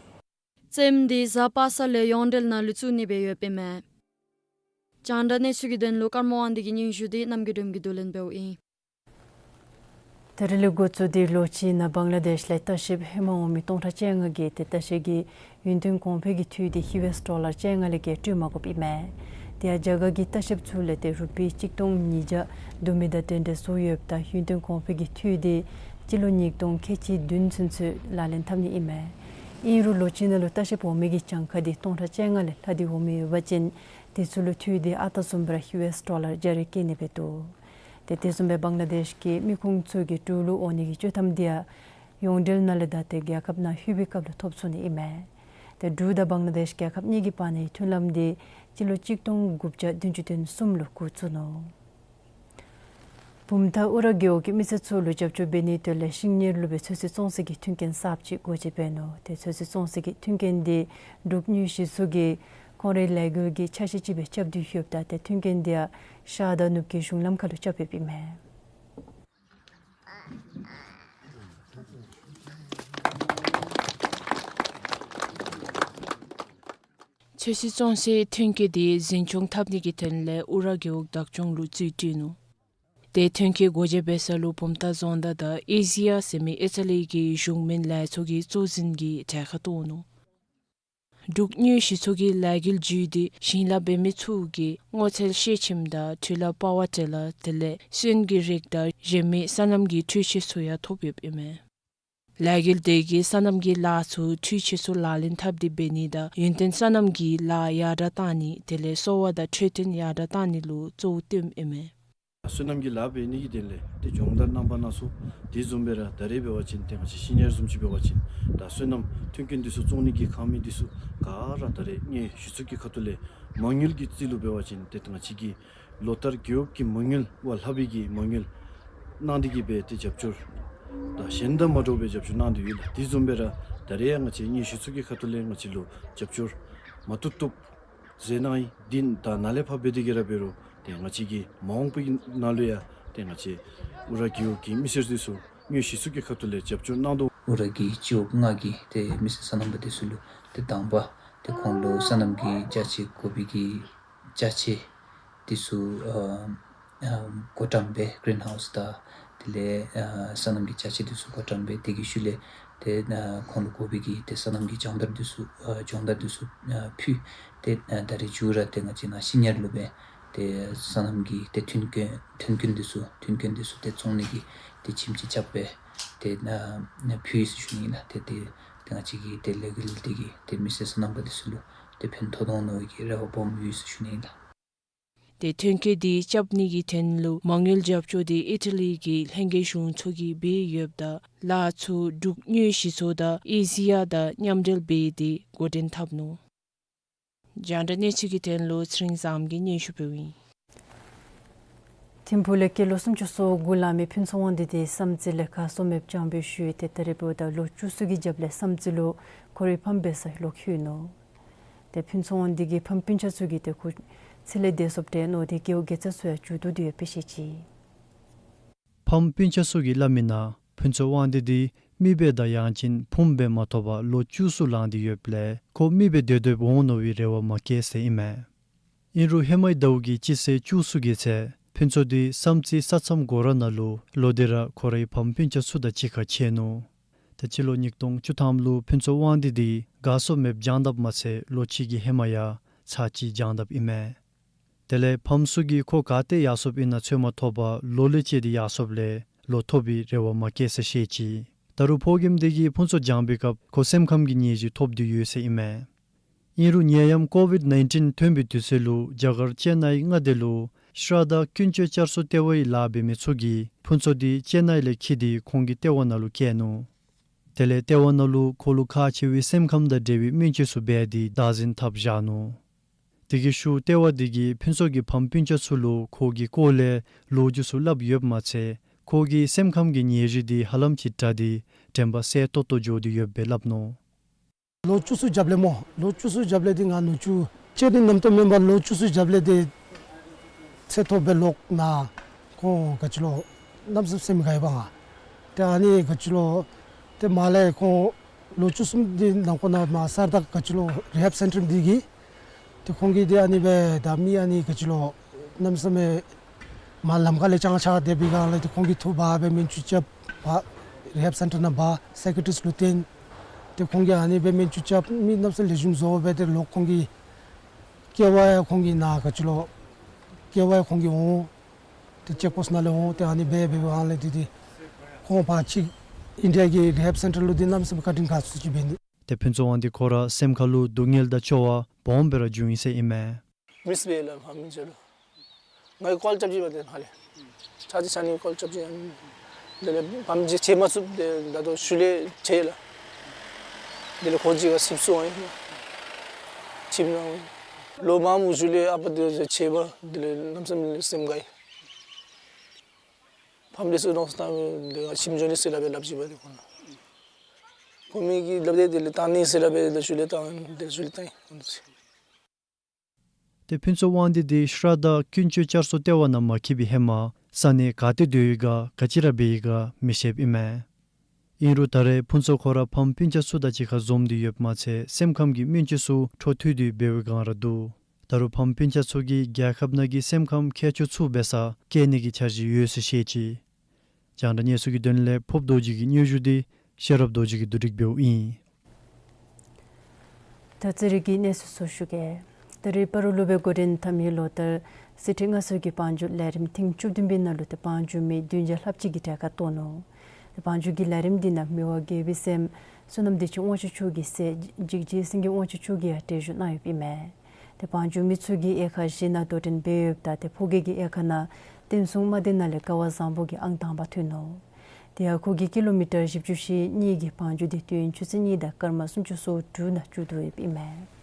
རྩེདམོ་འདི་གཟའ་པ་སངས་ལས་ཡོངས་འབྲེལ་ནང་ལུ་བཙུགས་ནི་སྦེ་ཡོདཔ་ཨིན་མས། རྒྱང་བསྒྲགས་གནས་ཚུལ་གྱི་དོན་ལུ་ཀརྨ་དབང་འདུས་ཀྱི་སྙན་ཞུ་འདི་རྣམ་རྒྱལ་སྒྲོལམ་གྱིས་བསྡུ་ལེན་འབདཝ་ཨིན། ད་རིས་ལས་འགོ་བཙུགས་ཏེ་ལོ་གཅིག་ནང་བང་ལ་དེཤ་ལས་ལྟ་བཤལཔ་ཧེ་མ་འོང་མི་སྟོང་ཕྲག་བཅོ་ལྔ་གིས་ཏེ་ལྟ་བཤལ་གྱི་ཡུན་བརྟན་གོང་འཕེལ་གྱི་འཐུས་འདི་ཡུ་ཨེསི་ཌོ་ལར་བཅོ་ལྔ་ལས་བརྒལ་སྤྲོད་མ་དགོཔ་ཨིན་མས། དེ་ཡང་རྒྱ་གར་གྱི་ལྟ་བཤལཔ་ཚུ་ལས་ཏེ་རུ་པི་གཅིག་སྟོང་ཉིས་བརྒྱ་བསྡུ་མི་དང་དེ་འདྲ་བཟོ་ཡོདཔ་ད་ཡུན་བརྟན་གོང་འཕེལ་གྱི་འཐུས་འདི་སྤྱི་ལོ་ཉིས་སྟོང་ཁལ་གཅིག་བདུན་ཚུན་ཚོད་ལག་ལེན་འཐབ་ནི་ཨིན་མས། ཨིན་རུང་ལོ་གཅིག་ནང་ལུ་ལྟ་བཤལཔ་འོང་མི་གི་གྱངས་ཁ་འདི་སྟོང་ཕྲག་བཅོ་ལྔ་ལས་ལྷག་སྟེ་འོང་མི་ཡོད་པ་ཅིན་དེ་ཚུ་ལུ་འཐུས་འདི་ཨ་རྟག་བཟུམ་སྦེ་ར་ཡུ་ཨེསི་ཌོ་ལར་བརྒྱ་རེ་བཀལ་ནི་སྦེ་འདུག། ཏེ་དེ་བཟུམ་སྦེ་བང་ལ་དེཤ་གི་མི་ཁུངས་ཚུ་གིས་འབྲུག་ལུ་འོང་ནི་གི་བཅའ་མར་འདི་ཡང་ཡོངས་འབྲེལ་ནང་ལས་བརྡ་སྟོན་རྒྱལ་ཁབ་ནང་ལྷོད་པའི་སྐབས་ལུ་ཐོབ་ཚུགས་ནི་ཨིན་མས། ཏེ་འབྲུག་དང་བང་ལ་དེཤ་རྒྱལ་ཁབ་གཉིས་ཀྱི་བར་ནའི་མཐུན་ལམ་འདི་སྤྱི་ལོ་གཅིག་སྟོང་དགུ་བརྒྱ་བདུན་ཅུ་དོན་གསུམ་ལུ་འགོ་བཙུགས་ནུག། བུམ་ཐང་ཨུ་ར་རྒེད་འོག་གི་མི་སེར་ཚུ་ལུ་རྒྱབ་སྐྱོར་འབད་ནིའི་དོན་ལས་ཤིང་ཉེར་བླུགས་པའི་ཚོད་བསྲེ་བཙོང་སའི་མཐུན་རྐྱེན་གསརཔ་ཅིག་སྒོ་འབྱེད་འབད་ནུག། ཏེ་ཚོད་བསྲེ་བཙོང་སའི་མཐུན་རྐྱེན་འདི་འབྲུག་དངུལ་གཞི་ཚོགས་ཀྱིས་ཁོང་རའི་ལས་འགུལ་གྱི་ཆ་ཤས་ཅིག་སྦེ་རྐྱབ་སྟེ་ཡོདཔ་ད་ཏེ་མཐུན་རྐྱེན་འདི་ཡང་ཤར་དང་ནུབ་ཀྱི་གཞུང་ལམ་ཁ་ལུ་རྐྱབ་ཡོདཔ་ཨིན་མས། ཚོད་བསྲེ་བཙོང་སའི་མཐུན་རྐྱེན་འདི་འཛིན་སྐྱོང་འཐབ་ནི་གི་དོན་ལས་ཨུ་ར་རྒེད་འོག་བདག་སྐྱོང་ལུ་རྩིས་སྤྲོད་ནུག། ཏེ་མཐུན་རྐྱེན་སྒོ་འབྱེད་འབད་ས་ལུ་བུམ་ཐང་རྫོང་བདག་དང་ཨི་ཟི་ཡ་ཟེར་མི་ཨི་ཊ་ལི་གི་གཞུང་མིན་ལས་ཚོགས་ཀྱི་གཙོ་འཛིན་གྱིས་གྲལ་ཁར་གཏོགས་ནུག། འབྲུག་དངུལ་གཞི་ཚོགས་ཀྱི་ལས་འགུལ་བརྒྱུད་དེ་ཞིང་ལཱ་འབད་མི་ཚུ་གིས་སྔོ་ཚལ་ཤེལ་ཁྱིམ་དང་འཕྲུལ་ལས་པ་ཝར་ཊི་ལར་དེ་ལས་སོན་གྱི་རིགས་དང་གཞན་མི་སོ་ནམ་གྱི་འཕྲུལ་ཆས་ཚུ་ཡང་ཐོབ་ཡོདཔ་ཨིན་མས། ལས་འགུལ་དེ་གིས་སོ་ནམ་གྱི་ལཱ་ཚུ་འཕྲུལ་ཆས་ཚུ་ལག་ལེན་འཐབ་སྟེ་འབད་ནི་དང་ཡུན་བརྟན་སོ་ནམ་གྱི་ལཱ་ཡར་དྲགས་གཏང་ནི་དེ་ལས་གསོ་བ་དང་འཕྲོད་བསྟེན་ཡར་དྲགས་གཏང་ནི་ལུ་གཙོ་བོ་བཏོནམ་ཨིན་མས། སོ་ནམ་གྱི་ལཱ་འབད་ནི་གི་དོན་ལས་ཏེ་སྦྱོང་བརྡར་གནང་པ་གནང་སོ། དེ་བཟུམ་སྦེ་ར་ད་རེས་འབད་བ་ཅིན་ཏེ་ང་བཅས་ཤིང་ཉེར་བཟུམ་ཅིག་འབད་བ་ཅིན་ད་སོ་ནམ་མཐུན་རྐྱེན་འདི་ཚུ་བཙོང་ནི་གི་ཁང་མིག་འདི་ཚུ་ག་ར་ད་རེས་དངུལ་གཞི་ཚོགས་ཀྱི་ཁ་ཐུག་ལས་མ་དངུལ་གྱི་རྩིས་ལུ་འབད་བ་ཅིན་ཏེ་ང་བཅས་ཀྱི་ལོ་ལྟར་རྒེད་འོག་གི་མ་དངུལ་བ་ལྷག་པའི་གི་མ་དངུལ་གནང་སྟེ་གིས་སྦེ་ཏེ་རྒྱབ་སྐྱོར་ད་གཞན་དང་མ་འདྲཝ་སྦེ་རྒྱབ་སྐྱོར་གནང་སྟེ་ཡོད་ལགས། དེ་བཟུམ་སྦེ་ར་ད་རེས་ཡང་ང་བཅས་དངུལ་གཞི་ཚོགས་ཀྱི་ཁ་ཐུག་ལས་ང་བཅས་ལུ་རྒྱབ་སྐྱོར་མ་བཏུབ་བཏུབ་ཟེར་གནང་ཡི། འདི་ད་ནཱ་ལས་ཕར་འབད་དེ་གིས་ར་འབད་རུང་ཏེ་ང་བཅས་ཀྱི་མ་འོངས་པའི་ནང་ལུ་ཡང་ཏེ་ང་བཅས་ཨུ་ར་རྒེད་འོག་གི་མི་སེར་འདི་ཚུ་དངུལ་གཞི་ཚོགས་ཀྱི་ཁ་ཐུག་ལས་རྒྱབ་སྐྱོར་གནང་དོ། ཨུ་ར་གི་སྤྱི་འོག་ལྔ་གི་ཏེ་མི་སེར་སོ་ནམ་པ་འདི་ཚུ་ལུ་ཏེ་དང་པ་ཏེ་ཁོང་ལུ་སོ་ནམ་གྱི་ཅ་ཆས་དགོ་པའི་གི་ཅ་ཆས་འདི་ཚུ་ཨ་ཨ་བགོ་བཀྲམ་སྦེ་གིརིན་ཧའུསི་དང་ཏེ་ དེ་ལས་ཨ་སོ་ནམ་གྱི་ཅ་ཆས་འདི་ཚུ་གོ་དྲངས་སྦེ་དེ་གི་ཤུལ་ལས་ཏེ་ཨ་ཁོང་ལུ་དགོ་པའི་གི་ཏེ་སོ་ནམ་གྱི་སྦྱང་བརྡར་འདི་ཚུ་ཨ་སྦྱོང་བརྡར་འདི་ཚུ་ཨ་ཕུལ། ཏེ་ཨ་ད་རེས་མཇུག་ར་ཏེ་ང་བཅས་ནཱ་ཤི་ཉར་ལུ་སྦེ་ཏེ་སོ་ནམ་གྱི་ཏེ་མཐུན་རྐྱེན་མཐུན་རྐྱེན་འདི་ཚུ་མཐུན་རྐྱེན་འདི་ཚུ་ཏེ་བཙོང་ནི་གི་ཏེ་ཁྱིམ་ཅིག་རྐྱབ་སྦེ་ཏེ་ཨ་ཕུལ་ཡི་ཟེར་ཞུ་ནི་ཨིན་ལགས། ཏེ་ཏེ་ཏེ་ང་བཅས་ཀྱི་ཏེ་ལས་འགུལ་འདི་གིས་ཏེ་མི་སེར་སོ་ནམ་པ་འདི་ཚུ་ལུ་ཏེ་ཕན་ཐོགས་འོང་མནོ་བའི་གི་རེ་བ་སྦོམ་ཡོད་ཟེར་ཞུ་ནི་ཨིན་ལགས། ཏེ་ཐོན་སྐྱེད་འདི་རྐྱབ་ནི་གི་དོན་ལུ་མ་དངུལ་རྒྱབ་སྐྱོར་འདི་ཨི་ཊ་ལི་གི་ལྷན་རྒྱས་གཞུང་ཚོགས་ཀྱིས་འབད་ཡོདཔ་ད་ལཱ་ཚུ་འབྲུག་དངུལ་གཞི་ཚོགས་དང་ཨེ་ཤི་ཡ་དང་མཉམ་འབྲེལ་འབད་དེ་འགོ་འདྲེན་འཐབ་ནུག། རྒྱང་བསྒྲགས་གནས་ཚུལ་གྱི་དོན་ལུ་ཚེ་རིང་བཟངམོ་གིས་སྙན་ཞུ་ཕུལཝ་ཨིན། ཐིམ་ཕུག་ལས་སྐྱེས་ལོ་སུམ་ཅུ་སོ་དགུ་ལང་མི་ཕུན་ཚོགས་དབང་འདུས་འདི་བསམ་རྩེ་ལས་ག་སོ་མེདཔ་བྱང་འབོད་ཞུ་ཡི། ཏེ་ད་རེས་འབདཝ་ད་ལོ་བཅུ་གསུམ་གྱི་རྒྱབ་ལས་བསམ་རྩེ་ལུ་ཁོ་རའི་ཕམ་འབད་སར་ལོག་ལྷོད་ནུག། ཏེ་ཕུན་ཚོགས་དབང་འདུས་ཀྱི་ཕམ་སྤུན་ཆ་ཚུ་གིས་ཏེ་ཁོ་ཚེ་ལས་འདས་སོཔ་དྲན་ནུག། ཏེ་སྐྱེ་བོ་དགེ་རྩ་ཚུ་ཡང་མཇུག་བསྡུ་སྟེ་ཡོདཔ་སྦེ་བཤད་ཅི། ཕམ་སྤུན་ཆ་ཚུ་གིས་སླབ་མི་ནང་ཕུན་ཚོགས་དབང་འདུས་འདི་མི་སྦེ་དང་ཡང་ཅིན་ཕུངམ་སྦེ་མ་ཐོབ་པར་ལོ་བཅུ་གསུམ་ལང་སྟེ་ཡོདཔ་ལས་ཁོ་མི་སྦེ་སྡོད་སྡོདཔ་འོང་མནོ་བའི་རེ་བ་མ་བསྐྱེད་ཟེར་ཨིན་མས། ཨིན་རུང་ཧེ་མའི་ཟླཝ་གི་སྤྱི་ཚེས་བཅུ་གསུམ་གྱི་ཚེ་ཕུན་ཚོགས་འདུས་བསམ་རྩེ་ས་མཚམས་སྒོ་ར་ནང་ལུ་ལོག་སྟེ་ར་ཁོ་རའི་ཕམ་སྤུན་ཆ་ཚུ་དང་གཅིག་ཁར་ཕྱད་ནུག། ཏེ་སྤྱི་ལོ་ཉིས་སྟོང་བཅུ་ཐམ་ལུ་ཕུན་ཚོགས་དབང་འདུས་འདི་ག་སོ་མེདཔ་བྱང་དཔ་མ་ཚད་ལོ་གཅིག་གི་ཧེ་མ་ཡང་ཚར་གཅིག་བྱང་དཔ་ཨིན་མས། དེ་ལས་ཕམ་ཚུ་གིས་ཁོ་ག་ཏེ་ཡར་སོཔ་ཨིན་ན་འཚོལ་མ་ཐོབ་པར་ལོ་ལས་བཅད་དེ་ཡར་སོཔ་ལས་ལོག་ཐོབ་པའི་རེ་བ་མ་བསྐྱེད་ཟེར་བཤད་ཅི། ད་རུང་ཕོ་རྒནམ་འདི་གིས་ཕུན་ཚོགས་བྱང་པའི་སྐབས་ཁོ་སེམས་ཁམས་ཀྱི་ནད་གཞི་ཐོབ་སྟེ་ཡོད་ཟེར་ཨིན་མས། ཨིན་རུང་ནད་ཡམས་ཀོ་ཝིཌ་ནའིན་ཊིན་ཐོན་པའི་དུས་ཚོད་ལུ་རྒྱ་གར་ཅེན་ནའི་མངའ་སྡེ་ལུ་ཤྲ་དྷ་ཀུན་སྤྱོད་བསྐྱར་གསོ་ལྟེ་བའི་ལཱ་འབད་མི་ཚུ་གིས་ཕུན་ཚོགས་འདི་ཅེན་ནའི་ལས་འཁྱིད་དེ་ཁོང་གི་ལྟེ་བ་ནང་ལུ་བསྐྱལ་ནུག། དེ་ལས་ལྟེ་བ་ནང་ལུ་ཁོ་ལུ་ཁག་ཆེ་བའི་སེམས་ཁམས་དང་འབྲེལ་བའི་སྨན་བཅོས་ཚུ་འབད་དེ་བདག་འཛིན་འཐབ་བཞག་ནུག། དེ་གི་ཤུལ་ལྟེ་བ་འདི་གིས་ཕུན་ཚོགས་ཀྱི་ཕམ་སྤུན་ཆ་ཚུ་ལུ་ཁོ་གི་སྐོར་ལས་ལོ་རྒྱུས་ཚུ་སླབ་ཡོདཔ་མ་ཚད་ཁོ་གི་སེམས་ཁམས་ཀྱི་ནད་གཞི་འདི་ཧ་ལམ་ཅིག་དྲག་སྟེ་དྲན་པ་གསལ་ཏོག་ཏོ་འགྱོ་སྟེ་ཡོདཔ་སྦེ་སླབ་ནུག། ལོ་བཅུ་གསུམ་རྒྱབ་ལས་སྨོ། ལོ་བཅུ་གསུམ་རྒྱབ་ལས་འདི་ང་ནུ་གཅུང་ཅིག་ནི་ནམ་ཏོག་མེན་པར་ལོ་བཅུ་གསུམ་རྒྱབ་ལས་འདི་ཚེ་ཐོབ་སྦེ་ལོག་ནཱ་ཁོང་ག་ཅི་ལོ་གནམ་མེད་ས་མེད་སེམས་དགའ་ཡི་པ་ང་། ཏེ་ཨ་ནི་ག་ཅི་ལོ་ཏེ་མ་ལས་ཁོང་ལོ་བཅུ་གསུམ་འདི་ནང་འཁོད་ནང་མར་ས་དག་ག་ཅི་ལོ་རི་ཧེབ་སེན་ཊར་འདི་གིས་ཏེ་ཁོང་གིས་ཏེ་ཨ་ནི་སྦེ་ད་མི་ཨ་ནི་ག་ཅི་ལོ་གནམ་མེད་ས་མེད་མར་ལམ་ཁ་ལས་བཅང་ཆགས་སྡོད་པའི་སྒང་ལས་ཏེ་ཁོང་གིས་འཐུ་འབག་སྦེ་སྨན་བཅོས་རྐྱབ་འབག་རི་ཧེབ་སེན་ཊར་ནང་འབག་སའི་ཀེ་ཊིསཊ་ལུ་བསྟེན། ཏེ་ཁོང་གིས་ཨ་ནི་སྦེ་སྨན་བཅོས་རྐྱབ་མི་གནམ་མེད་ས་མེད་ལེགས་ཤོམ་བཟོ་སྦེ་ཏེ་ལོག་ཁོང་གི་སྐྱེ་བ་ཡང་ཁོང་གི་ནཱ་ག་ཅི་ལོ་སྐྱེ་བ་ཡང་ཁོང་གི་འོང་། ཏེ་ཅེཀ་པོསཊ་ནང་ལས་འོང་། ཏེ་ཨ་ནི་སྦེ་འབད་བའི་སྒང་ལས་ཏེ་ཏེ་ཁོང་ཕར་ཅིག་ཨིན་ཌི་ཡ་གི་རི་ཧེབ་སེན་ཊར་ལུ་ཏེ་གནམ་མེད་ས་མེད་བཀའ་དྲིན་དགའ་ཚོར་ཅིག་འབད་ནི། ཏེ་ཕུན་ཚོགས་དབང་འདུས་ཁོ་ར་སེམས་ཁ་ལུ་སྡུག་བསྔལ་དང་སྐྱོ་བ་སྦོམ་སྦེ་ར་བྱུང་ཡི་ཟེར་ཨིན་མས། མིས་སྦེ་ལགས་ཕམ་སྤུན་ཆ་ལུ། ང་གིས་ཀོལ་རྐྱབ་ཅི་པ་ཏེ་ཧ་ལས། ཆ་ཅིག་ཆ་ནི་ཀོལ་རྐྱབ་ཅི་ཡང་། དེ་ལས་ཕམ་ཅིག་ཆེ་མ་ཚུགས་ཏེ་ད་ལྟོ་ཤུལ་ལས་ཆེ་ལགས། དེ་ལས་ཁོང་ཅིག་ག་སིབ་སུ་འོང་ཡི། ཁྱིམ་ནང་། ལོ་མང་པོ་ཤུལ་ལས་ཨ་པ་དེ་ཆེ་བ་དེ་ལས་གནམ་མེད་ས་མེད་སེམས་དགའ་ཡི། ཕམ་དེ་ཚུ་ནོར་སོང་ད་དེ་ཁྱིམ་འགྱོ་ནི་ཟེར་སླབ་སྦེ་སླབ་ཅི་པ་ཏེ་ཁོང་ལུ། ཁོང་མི་གིས་སླབ་སྟེ་དེ་ལས་བཏང་ནི་ཟེར་སླབ་སྦེ་དེ་ལས་ཤུལ་ལས་བཏང་དེ་ལས་ཤུལ་ལས་བཏང་ཡི་ཁོང་ཚུ། ཏེ་ཕུན་ཚོགས་དབང་འདུས་འདི་ཤྲ་དྷ་ཀུན་སྤྱོད་བསྐྱར་གསོ་ལྟེ་བ་ནང་མ་འཁྱིད་པའི་ཧེ་མ་ས་གནས་ག་ཏེ་སྡོད་ཡོད་ག་ག་ཅི་ར་འབད་ཡི་ག་མི་ཤེསཔ་ཨིན་མས། ཨིན་རུང་ད་རེས་ཕུན་ཚོགས་ཁོ་ར་ཕམ་སྤུན་ཆ་ཚུ་དང་གཅིག་ཁར་འཛོམས་ཏེ་ཡོདཔ་མ་ཚད་སེམས་ཁམས་ཀྱི་སྨན་བཅོས་ཚུ་འཕྲོ་མཐུད་དེ་འབད་བའི་སྒང་ར་འདུག། ད་རུང་ཕམ་སྤུན་ཆ་ཚུ་གིས་རྒྱལ་ཁབ་ནང་གི་སེམས་ཁམས་མཁས་མཆོག་ཚུ་འབད་སར་བསྐྱལ་ནི་གི་འཆར་གཞི་ཡོད་ཟེར་བཤད་ཅི། རྒྱང་བསྒྲགས་གནས་ཚུལ་གྱི་དོན་ལས་ཕུབ་རྡོ་རྗེ་གི་སྙན་ཞུ་འདི་ཤེས་རབ་རྡོ་རྗེ་གིས་བསྡུ་སྒྲིག་འབདཝ་ཨིན། ད་རྩེད་རིགས་ཀྱི་གནས་ཚུལ་ཚུ་ཞུ་གེ། ད་རེས་སྤ་རོ་ལུ་སྦེ་འགོ་འདྲེན་འཐབ་མི་ལོ་ལྟར་གསེར་ཁྲི་མངའ་གསོལ་གྱི་བང་རྒྱུགས་ལས་རིམ་ཐེངས་བཅུ་བདུན་པའི་ནང་ལུ་ཏེ་བང་རྒྱུགས་མི་བདུན་བརྒྱ་ལྷགཔ་ཅིག་གིས་གྲལ་ཁར་གཏོགས་ནུག། ཏེ་བང་རྒྱུགས་ཀྱི་ལས་རིམ་འདི་ནང་མི་དབང་རྒྱལ་པོའི་སྲསམོ་བསོད་ནམས་བདེ་ཆེན་དབང་ཕྱུག་མཆོག་གི་སྲས་འཇིགས་བྱེད་སེང་གེ་དབང་ཕྱུག་མཆོག་གིས་ཡང་གྲལ་བཞུགས་གནང་ཡོདཔ་ཨིན་མས། ཏེ་བང་རྒྱུགས་མི་ཚུ་གིས་དབྱེ་ཁག་བཞི་ནང་དོ་འགྲན་འབད་ཡོདཔ་ད་ཏེ་ཕོ་སྐྱེས་ཀྱི་དབྱེ་ཁག་ནང་བསྟན་སྲུང་དམག་སྡེ་ནང་ལས་སྐལ་བ་བཟང་པོ་གིས་ཨང་དང་པ་ཐོན་ནུག། དེ་ཡང་ཁོ་གིས་ཀི་ལོ་མི་ཊར་བཞི་བཅུ་ཞེ་གཉིས་ཀྱི་བང་རྒྱུགས་འདི་དུས་ཡུན་ཆུ་ཚོད་གཉིས་དང་སྐར་མ་སུམ་ཅུ་སོ་དྲུག་ནང་མཇུག་བསྡུ་ཡོདཔ་ཨིན་མས།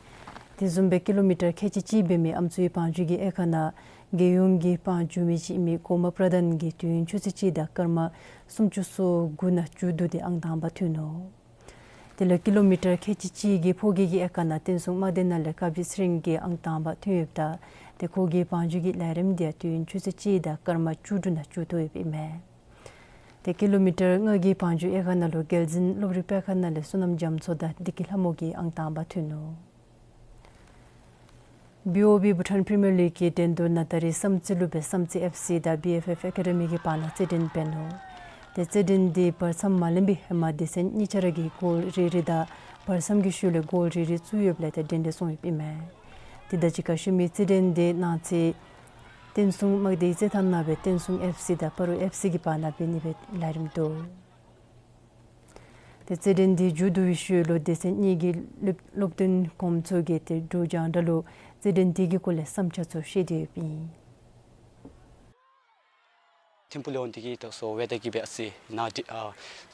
དེ་བཟུམ་སྦེ་ཀི་ལོ་མི་ཊར་ཁལ་གཅིག་གཅིག་འབད་མི་ཨམ་སྲུའི་བང་རྒྱུགས་ཀྱི་དབྱེ་ཁག་ནང་རྒྱལ་ཡོངས་ཀྱི་བང་རྒྱུགས་མི་ཅིག་ཨིན་མི་གོ་མ་པྲ་དན་གྱིས་དུས་ཡུན་ཆུ་ཚོད་གཅིག་དང་སྐར་མ་སུམ་ཅུ་སོ་དགུ་ནང་མཇུག་བསྡུ་སྟེ་ཨང་དང་པ་ཐོན་ནུག། དེ་ལས་ཀི་ལོ་མི་ཊར་ཁལ་གཅིག་གཅིག་གི་ཕོ་སྐྱེས་ཀྱི་དབྱེ་ཁག་ནང་བསྟན་སྲུང་དམག་སྡེ་ནང་ལས་དཀར་སྦིས་ཚེ་རིང་གིས་ཨང་དང་པ་ཐོན་ཡོདཔ་ད་ཏེ་ཁོ་གི་བང་རྒྱུགས་ཀྱི་ལས་རིམ་འདི་ཡང་དུས་ཡུན་ཆུ་ཚོད་གཅིག་དང་སྐར་མ་བཅུ་དྲུག་ནང་མཇུག་བསྡུ་ཡོདཔ་ཨིན་མས། ཏེ་ཀི་ལོ་མི་ཊར་ལྔ་གི་བང་རྒྱུགས་དབྱེ་ཁག་ནང་ལུ་རྒྱལ་འཛིན་སློབ་རིམ་དཔེ་ཁང་ནང་ལས་བསོད་ནམས་རྒྱ་མཚོ་དང་བདེ་སྐྱིད་ལྷ་མོ་གིས་ཨང་དང་པ་ཐོན་ནུག། བི་ཨོ་བི་བྷུ་ཊཱན་པི་རི་མི་ཡར་ལིག་གི་འགྲན་བསྡུར་ནང་ད་རེས་བསམ་རྩེ་ལུ་སྦེ་བསམ་རྩེ་ཨེཕ་སི་དང་བི་ཨེཕ་ཨེཕ་ཨེ་ཀ་ཌི་མི་གི་བར་ན་རྩེད་འགྲན་འབད་ནུག། ཏེ་རྩེད་འགྲན་འདི་བར་མཚམས་མ་ལེན་པའི་ཧེ་མ་སྡེ་ཚན་གཉིས་ཆ་ར་གིས་གོལ་རེ་རེ་དང་བར་མཚམས་ཀྱི་ཤུལ་ལས་གོལ་རེ་རེ་བཙུགས་ཡོདཔ་ལས་ཏེ་འགྲན་འདི་སོང་ཡོདཔ་ཨིན་མས། དེ་དང་གཅིག་ཁར་ཤུལ་མའི་རྩེད་འགྲན་འདི་གནངས་ཚེ་བསྟན་སྲུང་དམག་སྡེའི་རྩེད་ཐང་ནང་སྦེ་བསྟན་སྲུང་ཨེཕ་སི་དང་སྤ་རོ་ཨེཕ་སི་གི་བར་ན་འབད་ནི་སྦེ་ལས་རིམ་འདུག། ཏེ་རྩེད་འགྲན་འདི་མཇུག་བསྡུ་བའི་ཤུལ་ལུ་སྡེ་ཚན་གཉིས་ཀྱི་སློབ་སློབ་སྟོན་གོངམ་ཚུ་གིས་ཏེ་འབྲུག་རྒྱང་བསྒྲགས་ལུ་རྩེད་འགྲན་འདི་གི་སྐོར་ལས་བསམ་འཆར་ཚུ་བཤད་དེ་ཡོདཔ་ཨིན། ཐིམ་ཕུག་ལས་འོང་སྟེ་གིས་ད་སོ་ཝེ་དར་གྱིས་སྦེ་ཨ་ཙི་ནཱ་འདི་ཨ་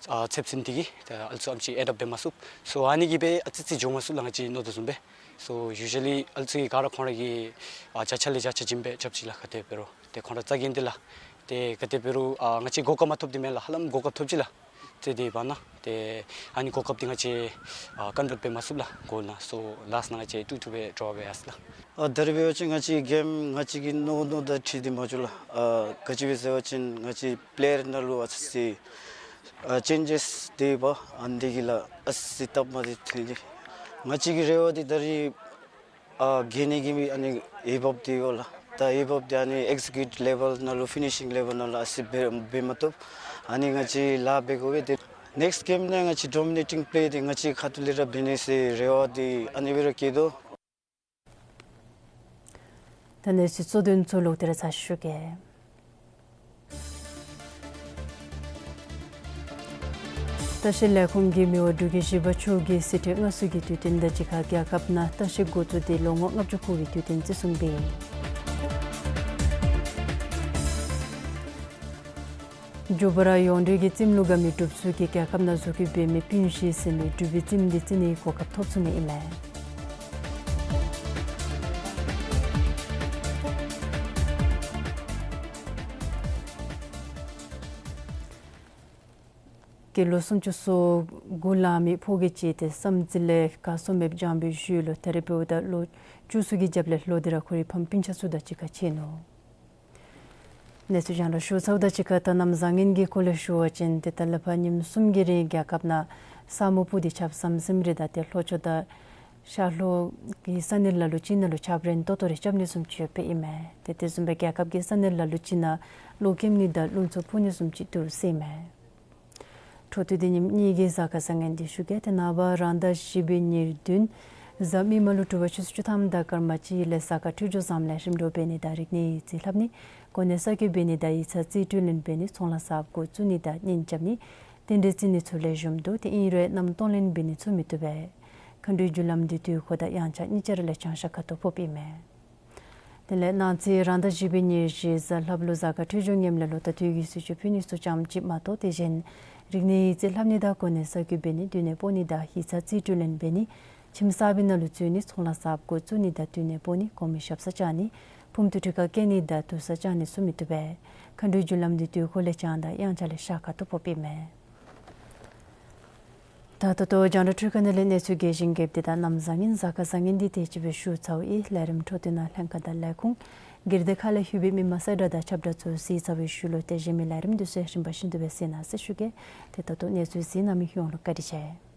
ཨ་ཚདཔ་ཟིན་ཏེ་གིས་ད་ཨ་ལུ་ཚུ་ཨེམ་ཅིག་ཨེ་ཌོབ་འབད་མ་ཚུགས། སོ་ཨ་ནི་གིས་སྦེ་ཨ་ཙི་ཅིག་འགྱོ་མ་ཚུགས་ལགས། ང་བཅས་མནོ་དོ་བཟུམ་སྦེ། སོ་ཡུ་ཛུ་ལི་ཨ་ལུ་ཚུ་གིས་ག་ར་ཁོང་ར་གི་ཨ་བརྒྱ་ཆ་ལས་བརྒྱ་ཆ་བྱིན་སྦེ་རྐྱབ་ཅི་ལགས། ག་དེ་འབད་རུང་ཏེ་ཁོང་ར་རྩ་འགེངས་ཏེ་ལགས། ཏེ་ག་དེ་འབད་རུང་ཨ་ང་བཅས་གོ་སྐབས་མ་ཐོབ་འདི་མེན་ལགས། ཧ་ལམ་གོ་སྐབས་ཐོབ་ཅི་ལགས། རྩེད་འདི་བར་ན་ཏེ་ཨ་ནི་གོ་སྐབས་འདི་ང་བཅས་ཨ་ཀོན་ཝརཊ་འབད་མ་ཚུགས་ལགས་གོལ་ནང་། སོ་ལཱསཊ་ནང་ང་བཅས་ཊུ་ཊུ་སྦེ་ཌོ་རོ་སྦེ་ཡར་སོ་ལགས། ཨ་ད་རེས་འབད་བ་ཅིན་ང་བཅས་གེམ་ང་བཅས་ཀྱིས་མནོ་མནོཝ་དང་འཁྲིལ་ཏེ་མ་འགྱོ་ལགས། ཨ་ག་ཅི་སྦེ་ཟེར་བ་ཅིན་ང་བཅས་པེ་ལེ་ཡར་ནང་ལུ་ཨ་ཙི་ཨ་ཅེན་ཇེས་འདི་འབད་ཨ་ནི་འདི་གིས་ལགས་ཨ་ཙི་སྟབས་མ་བདེཝ་ཐོན་ཏེ། ང་བཅས་ཀྱི་རེ་བ་འདི་ད་རེས་ཨ་གེ་ནི་གི་མི་ཨ་ནི་ཡོདཔ་འདི་ཡོད་ལགས། ད་ཡོདཔ་འདི་ཨ་ནི་ཨེག་ཟི་ཀིའུ་ཊིབ་ལེ་བཱལ་ནང་ལུ་ཕི་ནི་ཤིང་ལེ་བཱལ་ནང་ལུ་ཨ་ཙི་འབད་འབད་མ་ཐོབ། ཨ་ནི་ང་བཅས་ལཱ་འབད་དགོ་པས། ཏེ་ནེགསཊ་གེམ་ནང་ང་བཅས་ཌོ་མི་ནེ་ཊིང་པེ་ལེ་འདི་ང་བཅས་ཁ་ཐུག་ལས་ར་འབད་ནི་ཟེར་རེ་བ་འདི་ཨ་ནི་སྦེ་ར་བསྐྱེད་དོ། ད་གནས་ཚུལ་གཙོ་དོན་ཚུ་ལོག་སྟེ་ར་ཚར་ཞུ་གེ། ལྟ་བཤལ་ལས་ཁུངས་ཀྱིས་མི་དབང་འབྲུག་རྒྱལ་བཞི་པ་མཆོག་གི་གསེར་ཁྲི་མངའ་གསོལ་གྱི་དུས་སྟོན་དང་གཅིག་ཁར་རྒྱལ་ཁབ་ནང་ལྟ་བཤལ་འགོ་བཙུགས་ཏེ་ལོ་ངོ་ལྔ་བཅུ་འཁོར་བའི་དུས་སྟོན་བརྩི་སྲུང་འབད་ཡི། མགྱོགས་པ་ར་ཡོངས་འབྲེལ་གྱི་རྩེདམོ་ལུ་དགའ་མི་འབྲུགཔ་ཚུ་གིས་རྒྱལ་ཁབ་ནང་བཟོ་བཀོད་འབད་མི་སྤུན་བཞི་ཟེར་མི་འབྲུག་པའི་རྩེདམོ་འདི་རྩེ་ནིའི་གོ་སྐབས་ཐོབ་ཚུགས་ནི་ཨིན་མས། སྐྱེས་ལོ་སུམ་ཅུ་སོ་དགུ་ལང་མི་ཕོ་སྐྱེས་ཅིག་ཏེ་བསམ་རྩེ་ལས་གར་སོང་མི་འཇམ་པའི་ཤུལ་ལུ་ད་རེས་འབདཝ་ད་ལོ་བཅུ་གསུམ་གྱི་རྒྱབ་ལས་ལོག་སྟེ་ར་ཁོ་རའི་ཕམ་སྤུན་ཆ་ཚུ་དང་གཅིག་ཁར་ཕྱད་ནུག། གནས་ཚུལ་རྒྱང་བསྒྲགས་ཞུ་ཚརཝ་དང་གཅིག་ཁར་ད་གནམ་བཟང་ངན་གྱི་སྐོར་ལས་ཞུ་བ་ཅིན་ཏེ་ད་ལས་ཕར་ཉིནམ་གསུམ་གྱི་རིང་རྒྱལ་ཁབ་ནང་ས་སྨུག་སྤུབས་ཏེ་ཆརཔ་ཟམ་ཟིམ་རེ་དང་ཏེ་ལྷོ་ཕྱོགས་དང་ཤར་ལྷོ་གི་ས་གནས་ལ་ལུ་ཅིག་ནང་ལུ་ཆརཔ་རན་ཏོག་ཏོ་རེ་རྐྱབ་ནི་བཟུམ་ཅིག་ཡོདཔ་ཨིན་མས། ཏེ་དེ་བཟུམ་སྦེ་རྒྱལ་ཁབ་ཀྱི་ས་གནས་ལ་ལུ་ཅིག་ནང་གློག་ཁེབས་ནི་དང་རླུང་འཚུབ་འཕུ་ནི་བཟུམ་ཅིག་འདུག་ཟེར་མས། འཕྲོ་མཐུད་དེ་ཉིནམ་གཉིས་ཀྱི་གཟའ་སྐར་བཟང་ངན་འདི་ཞུ་གེ། ཏེ་ནངས་པ་རང་ཟླ་བཞི་པའི་ཉེར་བདུན་གཟའ་མིག་དམར་ལུ་དྲོ་པ་ཆུ་ཚོད་བཅུ་ཐམ་དང་སྐར་མ་གཅིག་ལས་གཟའ་སྐར་འཕྲོད་སྦྱོར་བཟངམ་ལས་རིམ་གྲོ་འབད་ནི་དང་རིག་གནས་ཡིག་རྩིས་ལྷབ་ནི་གོ་གནས་གསར་བསྐོ་འབད་ནི་དང་ཡིག་ཚང་རྩིས་སྤྲོད་ལེན་འབད་ནི་ཚོང་ལཱ་གསརཔ་འགོ་བཙུགས་ནི་དང་གཉེན་རྐྱབ་ནི་རྟེན་འབྲེལ་བརྩི་ནི་ཚུ་ལེགས་ཤོམ་འདུག། ཏེ་ཨིན་རུང་གནམ་སྟོང་ལེན་འབད་ནི་ཚུགས་མི་བཏུབ་པས། མཁའ་འགྲོའི་རྒྱུ་ལམ་འདི་དུས་འཁོར་དང་དབྱངས་འཆར་གཉིས་ཆ་ར་ལས་བྱང་ཤར་ཁ་ཐུག་ཕོགཔ་ཨིན་མས། དེ་ལས་གནངས་ཚེ་རང་ཟླ་བཞི་པའི་ཉེར་བཞི་གཟའ་ལྷགཔ་ལུ་གཟའ་སྐར་འཕྲོད་སྦྱོར་ངནམ་ལས་ལོག་ད་དུས་ཀྱི་གསོལ་མཆོད་ཕུལ་ནི་ཚུ་ཙམ་ཅིག་མ་གཏོགས་དེ་བཞིན་རིག་གནས་ཡིག་རྩིས་ལྷབ་ནི་དང་གོ་གནས་གསར་བསྐོ་འབད་ནི་མདུན་ནས་སྤོ་ནི་དང་ཡིག་ཚང་རྩིས་སྤྲོད་ལེན་འབད་ནི་ཁྱིམ་གསརཔའི་ནང་ལུ་འཛུལ་ནི་ཚོང་ལཱ་གསརཔ་འགོ་བཙུགས་ནི་དང་མདུན་ནས་སྤོ་ནི་གོང་མའི་ཞབས་སར་བཅར་ནི་ཕུངམ་དུ་ཁྲུས་ཁང་བཀལ་ནི་དང་དུར་སར་བཅར་ནི་ཚུ་མི་བཏུབ་པས། མཁའ་འགྲོའི་རྒྱུ་ལམ་འདི་དུས་འཁོར་ལས་བྱང་དང་དབྱངས་འཆར་ལས་ཤར་ཁ་ཐུག་ཕོགཔ་ཨིན་མས། ད་ད་ལྟོ་རྒྱང་བསྒྲགས་འཕྲུལ་ཁང་ནང་ལས་གནས་ཚུལ་རྒྱས་ཤིང་རྒྱསཔ་འདི་དང་གནམ་བཟང་ངན་གཟའ་སྐར་བཟང་ངན་འདི་དེ་ཅིག་སྦེ་ཞུ་ཚརཝ་ཨིན། ལས་རིམ་འཕྲོ་མཐུད་ནང་ལྷན་ཁག་དང་ལས་ཁུངས་སྒེར་སྡེ་ཁག་ལས་ལྷོད་པའི་མི་མང་གསལ་བསྒྲགས་དང་ཁྱབ་བསྒྲགས་ཚུ་གཟིགས་ཚར་བའི་ཤུལ་ལུ་དེ་བཞིན་མི་ལས་རིམ་འདི་ཚུ་རིམ་པ་བཞིན་དུ་སྦེ་གཟིགས་གནང་ཟེར་ཞུ་གེ། ཏེ་ད་ལྟོ་གནས་ཚུལ་གཟིགས་གནང་མི་ཡོངས་ལུ་བཀའ་དྲིན་ཆེ།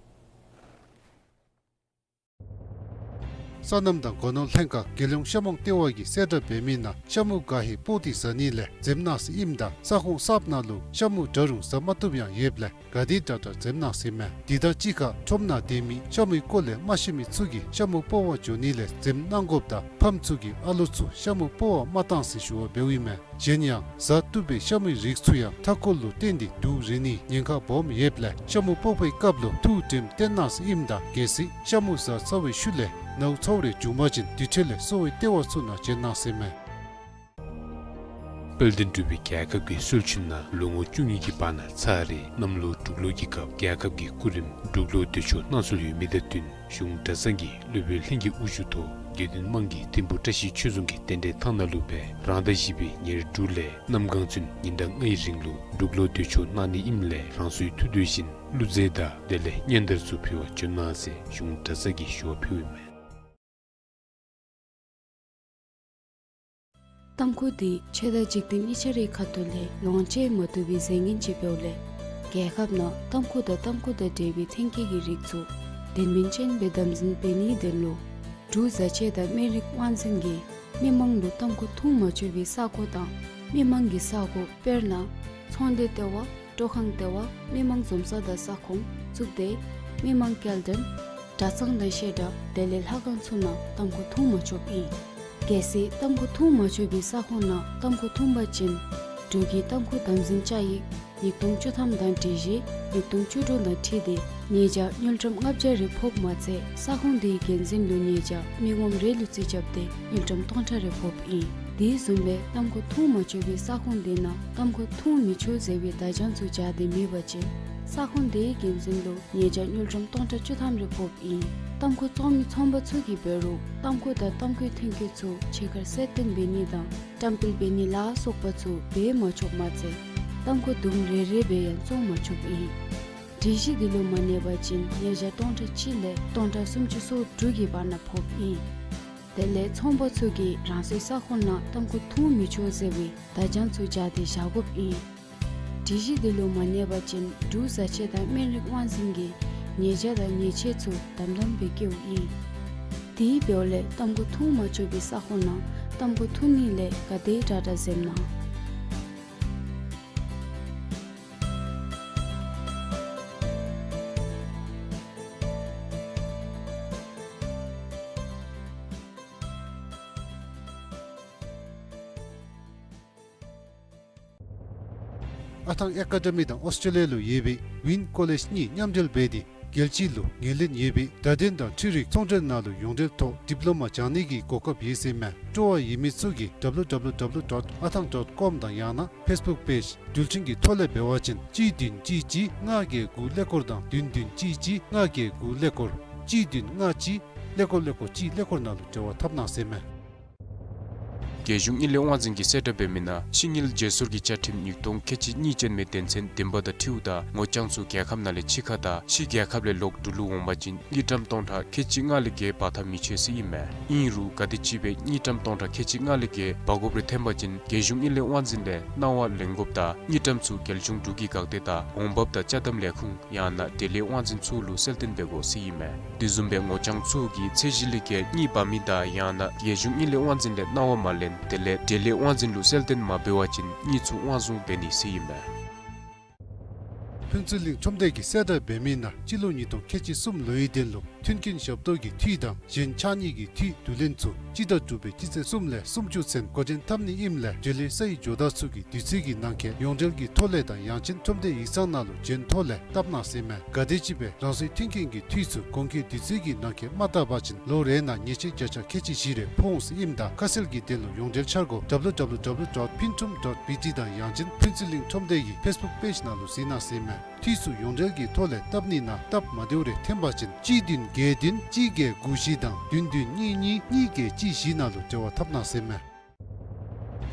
སོ་ནམ་དང་སྒོ་ནོར་ལྷན་ཁག་རྒྱལ་ཡོངས་ཤ་མོང་ལྟེ་བ་གིས་གསལ་བསྒྲགས་འབད་མི་ནང་ཤ་མུ་ག་ཧེ་སྤོ་སྟེ་ཟ་ནི་ལས་འཛེམ་གནང་ཟེར་ཨིནམ་ད་ས་ཁོངས་གསརཔ་ནང་ལུ་ཤ་མུ་འདྲ་རུང་ཟ་མ་བཏུབ་ཡང་ཡོདཔ་ལས་ག་དེ་དྲག་དྲག་འཛེམ་གནང་ཟེར་མས། དེ་དང་གཅིག་ཁར་ཁྲོམ་ནང་སྡོད་མི་ཤ་མུའི་སྐོར་ལས་མ་ཤེས་མི་ཚུ་གིས་ཤ་མུ་སྤོ་བར་འགྱོ་ནི་ལས་འཛེམ་གནང་དགོཔ་དང་ཕམ་ཚུ་གིས་ཨ་ལོ་ཚུ་ཤ་མུ་སྤོ་བར་མ་གཏང་ཟེར་ཞུ་བ་འབདཝ་ཨིན་མས། གཞན་ཡང་ཟ་བཏུབ་པའི་ཤ་མུའི་རིགས་ཚུ་ཡང་མཐའ་འཁོར་ལུ་བརྟེན་ཏེ་དུག་རེག་ནིའི་ཉེན་ཁ་སྦོམ་ཡོདཔ་ལས་ཤ་མུ་སྤོ་བའི་སྐབས་ལུ་ཐུགས་དྲནམ་བཏོན་གནང་ཟེར་ཨིནམ་ད་གལ་སྲིད་ཤ་མུ་ཟ་ཚར་བའི་ཤུལ་ལས་ནཝ་ཚཝ་རེ་བྱུང་པ་ཅིན་དེ་འཕྲོ་ལས་གསོ་བའི་ལྟེ་བ་ཚུ་ནང་བྱོན་གནང་ཟེར་མས། དཔལ་ལྡན་འབྲུག་པའི་རྒྱལ་ཁབ་ཀྱི་སྲོལ་རྒྱུན་ནང་ལོ་ངོ་བཅུ་གཉིས་ཀྱི་བར་ན་ཚར་རེ་གནམ་ལོ་འབྲུག་ལོ་གྱི་སྐབས་རྒྱལ་ཁབ་ཀྱི་སྐུ་རིམ་འབྲུག་ལོ་འདོད་ཆོག་གནང་སྲོལ་ཡོད་མི་དང་བསྟུན་གཞུང་གྲྭ་ཚང་གི་སློབ་དཔོན་ལྷན་རྒྱས་དབུ་བཞུགས་ཐོག་དགེ་འདུན་དམངས་ཀྱིས་ཐིམ་ཕུག་བཀྲ་ཤིས་ཆོས་རྫོང་གི་རྟེན་འབྲེལ་ཐང་ནང་ལུ་སྦེ་རང་ཟླ་བཞི་པའི་ཉེར་དྲུག་ལས་གནམ་གང་ཚུན་ཉིན་གྲངས་ལྔའི་རིང་ལུ་འབྲུག་ལོ་འདོད་ཆོག་གནང་ནི་ཨིནམ་ལས་རང་སོའི་ཐུགས་འདོད་བཞིན་བླུགས་རྫས་དང་དེ་ལས་སྙན་དར་ཚུ་ཕུལ་བར་འབྱོན་གནང་ཟེར་གཞུང་གྲྭ་ཚང་གིས་ཞུ་བ་ཕུལཝ་ཨིན་མས། ཏམ་ཁུ་འདི་ཆོས་དང་འཇིག་རྟེན་གཉིས་ཆ་རའི་ཁ་ཐུག་ལས་ཡོངས་བཅད་མ་བཏུབ་པའི་རྫས་ངན་ཅིག་འབདཝ་ལས་རྒྱལ་ཁབ་ནང་ཏམ་ཁུ་དང་ཏམ་ཁུ་དང་འབྲེལ་བའི་ཐོན་སྐྱེད་ཀྱི་རིགས་ཚུ་དོན་སྨིན་ཅན་སྦེ་དམ་འཛིན་འབད་ནིའི་དོན་ལུ་འབྲུག་བཟའ་ཆས་དང་སྨན་རིགས་དབང་འཛིན་གྱིས་མི་མང་ལུ་ཏམ་ཁུ་འཐུང་མ་ཆོག་པའི་ས་གོ་དང་མི་མང་གི་ས་གོ་དཔེར་ན་ཚོང་སྡེ་ལྟེ་བ་ སྤྲོ་ཁང་ལྟེ་བ། མི་མང་འཛོམས་ས་དང་ས་ཁོངས། གཙུག་སྡེ། མི་མང་སྐྱེལ་འདྲེན། གྲྭ་ཚང་དང་བཤད་གྲྭ། དེ་ལས་ལྷ་ཁང་ཚུ་ནང་ཏམ་ཁུ་འཐུང་མ་ཆོགཔ་ཨིན། གལ་སྲིད་ཏམ་ཁུ་འཐུང་མ་ཆོག་པའི་ས་ཁོངས་ནང་ཏམ་ཁུ་འཐུང་པ་ཅིན་འབྲུག་གི་ཏམ་ཁུ་དམ་འཛིན་བཅའ་ཡིག་ཉིས་སྟོང་བཅུ་ཐམ་དང་སྒྲིག་གཞི་ཉིས་སྟོང་བཅུ་དྲུག་དང་འཁྲིལ་ཏེ་ཉེས་བྱ་དངུལ་ཀྲམ་ལྔ་བརྒྱ་རེ་ཕོགཔ་མ་ཚད་ས་ཁོངས་དེའི་འགན་འཛིན་ལུ་ཉེས་བྱ་མི་ངོམ་རེ་ལུ་རྩིས་རྐྱབ་སྟེ་དངུལ་ཀྲམ་སྟོང་ཕྲག་རེ་ཕོགཔ་ཨིན། དེ་བཟུམ་སྦེ་ཏམ་ཁུ་འཐུང་མ་ཆོག་པའི་ས་ཁོངས་དེ་ནང་ཏམ་ཁུ་འཐུང་མི་ཆོག་ཟེར་བའི་བརྡ་བྱང་ཚུ་སྦྱར་ཏེ་མེད་པ་ཅིན་ས་ཁོངས་དེའི་འགན་འཛིན་ལུ་ཉེས་བྱ་དངུལ་ཀྲམ་སྟོང་ཕྲག་བཅུ་ཐམ་རེ་ཕོགཔ་ཨིན། ཏམ་ཁུ་བཙོང་མི་ཚོང་པ་ཚུ་གིས་འབད་རུང་ཏམ་ཁུ་དང་ཏམ་ཁུའི་ཐོན་སྐྱེད་ཚུ་ཕྱི་ཁར་གསལ་སྟོན་འབད་ནི་དང་བཀྲམ་སྤེལ་འབད་ནི་ལ་སོགས་པ་ཚུ་འབད་མ་ཆོགཔ་མ་ཚད་ཏམ་ཁུ་དུམ་རེ་རེ་སྦེ་ཡང་བཙོང་མ་ཆོགཔ་ཨིན། སྒྲིག་གཞི་འདི་ལུ་མ་གནས་པ་ཅིན་ཉེས་བྱ་སྟོང་ཕྲག་གཅིག་ལས་སྟོང་ཕྲག་སུམ་ཅུ་སོ་དྲུག་གི་བར་ན་ཕོགཔ་ཨིན། དེ་ལས་ཚོང་པ་ཚུ་གིས་རང་སོའི་ས་ཁོངས་ནང་ཏམ་ཁུ་འཐུང་མི་ཆོག་ཟེར་བའི་བརྡ་བྱང་ཚུ་སྦྱར་ཏེ་བཞག་དགོཔ་ཨིན། སྒྲིག་གཞི་འདི་ལུ་མ་གནས་པ་ཅིན་འབྲུག་བཟའ་ཆས་དང་སྨན་རིགས་དབང་འཛིན་གྱིས་ཉེས་བྱ་དང་ཉེས་ཆད་ཚུ་དམ་དམ་སྦེ་བཀལཝ་ཨིན། དེ་འབདཝ་ལས་ཏམ་ཁུ་འཐུང་མ་ཆོག་པའི་ས་ཁོངས་ནང་ཏམ་ཁུ་འཐུང་ནི་ལས་ག་དེ་དྲག་དྲག་འཛེམ་གནང་། ཨ་ཐང་ཨེ་ཀ་ཌེ་མི་དང་ཨོསི་ཊྲེ་ལི་ཡ་ལུ་ཡོད་པའི་ཝིན་ཀོ་ལེཇ་གཉིས་མཉམ་འབྲེལ་འབད་དེ་རྒྱལ་སྤྱི་ལུ་ངོས་ལེན་ཡོད་པའི་བརྡ་དོན་དང་འཕྲུལ་རིག་ཚོང་འབྲེལ་ནང་ལུ་ཡོངས་འབྲེལ་ཐོག་ཌིབ་ལོ་མ་སྦྱང་ནི་གི་གོ་སྐབས་ཡོད་ཟེར་མས། སྤྲོ་བ་ཡོད་མི་ཚུ་གིས་ཌབ་ལུ་ཌབ་ལུ་ཌབ་ལུ་ཌོཊ་ཨ་ཐང་ཌོཊ་ཀོམ་དང་ཡང་ན་ཕེསི་བུཀ་པེཇ་འགྲུལ་འཕྲིན་གྱི་ཐོག་ལས་འབད་བ་ཅིན་གཅིག་བདུན་གཅིག་གཅིག་ལྔ་བརྒྱད་དགུ་ཀླད་ཀོར་དང་བདུན་བདུན་གཅིག་གཅིག་ལྔ་བརྒྱད་དགུ་ཀླད་ཀོར། གཅིག་བདུན་ལྔ་གཅིག་ཀླད་ཀོར་ཀླད་ཀོར་གཅིག་ཀླད་ཀོར་ནང་ལུ་འབྲེལ་བ་འཐབ་གནང་ཟེར་མས། རྒྱལ་གཞུང་དངུལ་ལས་དབང་འཛིན་གྱིས་གསལ་བསྒྲགས་འབད་མི་ནང་ཕྱི་དངུལ་བརྗེ་སོར་གྱི་བཅའ་ཁྲིམས་ཉིས་སྟོང་ཁལ་གཅིག་གཉིས་ཅན་མའི་དོན་ཚན་བདུན་པ་དང་འཁྲིལཝ་ད་ངོ་རྐྱང་ཚུ་རྒྱལ་ཁབ་ནང་ལས་ཕྱི་ཁར་དང་ཕྱི་རྒྱལ་ཁབ་ལས་ལོག་འབྲུག་ལུ་འོང་པ་ཅིན་དངུལ་ཀྲམ་སྟོང་ཕྲག་ཁལ་གཅིག་ལྔ་ལས་བརྒལ་འབག་འཐབ་མི་ཆོག་ཟེར་ཨིན་མས། ཨིན་རུང་ག་དེ་ཅིག་སྦེ་དངུལ་ཀྲམ་སྟོང་ཕྲག་ཁལ་གཅིག་ལྔ་ལས་བརྒལ་འབག་དགོཔ་རེ་ཐོན་པ་ཅིན་རྒྱལ་གཞུང་དངུལ་ལས་དབང་འཛིན་ལས་གནང་བ་ལེན་དགོཔ་དང་དངུལ་ཀྲམ་ཚུ་རྒྱལ་གཞུང་འབྲུག་གི་འགག་སྡེ་དང་འོང་འབབ་དང་ཅ་དམ་ལས་ཁུངས་ཡང་ན་འབྲེལ་ཡོད་དབང་འཛིན་ཚུ་ལུ་གསལ་སྟོན་འབད་དགོ་ཟེར་ཨིན་མས། དེ་བཟུམ་སྦེ་ངོ་རྐྱང་ཚུ་གིས་ཚད་གཞི་ལས་བརྒལ་དངུལ་འབག་མི་དང་ཡང་ན་རྒྱལ་གཞུང་དངུལ་ལས་དབང་འཛིན་ལས་གནང་བ་མ་ལེན་དེ་ལས་འབྲེལ་ཡོད་དབང་འཛིན་ལུ་གསལ་སྟོན་མ་འབད་བ་ཅིན་དངུལ་ཚུ་དབང་བཟུང་འབད་ནི་ཟེར་ཨིན་མས། ཕུན་ཚོགས་གླིང་ཁྲོམ་སྡེ་གིས་གསལ་བསྒྲགས་འབད་མི་ནང་སྤྱི་ལོ་ཉིས་སྟོང་ཁལ་གཅིག་གསུམ་ལོའི་དོན་ལུ་མཐུན་རྐྱེན་ཞབས་ཏོག་གི་འཐུས་དང་གཞན་ཕྱགས་སྙིགས་ཀྱི་འཐུས་བསྡུ་ལེན་ཚུ་སྤྱི་ཟླ་དྲུག་པའི་སྤྱི་ཚེས་གསུམ་ལས་སུམ་ཅུ་ཚུན་འགོ་འདྲེན་འཐབ་ནི་ཨིནམ་ལས་འབྲེལ་ཡོད་སའི་ཇོ་བདག་ཚུ་གིས་དུས་ཚོད་ཀྱི་ནང་འཁོད་ཡོངས་འབྲེལ་གྱི་ཐོག་ལས་དང་ཡང་ཅིན་ཁྲོམ་སྡེ་ཡིག་ཚང་ནང་ལུ་འབྱོན་ཐོག་ལས་བཏབ་གནང་ཟེར་མས། ག་དེ་ཅིག་སྦེ་རང་སོའི་མཐུན་རྐྱེན་གྱི་འཐུས་ཚུ་གོང་འཁོད་དུས་ཚོད་ཀྱི་ནང་འཁོད་མ་བཏབ་པ་ཅིན་ལོ་རེ་ནང་ཉེས་ཆད་བརྒྱ་ཆ་ཁལ་གཅིག་བཞི་རེ་ཕོག་འོང་ཟེར་ཨིནམ་ད་ཁ་གསལ་གྱི་དོན་ལུ་ཡོངས་འབྲེལ་འཆར་སྒོ་ཌབ་ལུ་ཌབ་ལུ་ཌབ་ལུ་ཌོཊ་ཕིན་ཀྲུམ་ཌོཊ་བི་ཊི་དང་ཡང་ཅིན་ཕུན་ཚོགས་གླིང་ཁྲོམ་སྡེ་གི་ཕེསི་བུཀ་པེཇ་ནང་ལུ་གཟིགས་གནང་ཟེར་མས། འཐུས་ཚུ་ཡོངས་འབྲེལ་གྱི་ཐོག་ལས་བཏབ་ནི་ནང་སྟབས་མ་བདེཝ་རེ་ཐོན་པ་ཅིན་གཅིག་བདུན་བརྒྱད་བདུན་གཅིག་བརྒྱད་དགུ་བཞི་དང་བདུན་བདུན་གཉིས་གཉིས་གཉིས་བརྒྱད་གཅིག་བཞི་ནང་ལུ་འབྲེལ་བ་འཐབ་གནང་ཟེར་མས།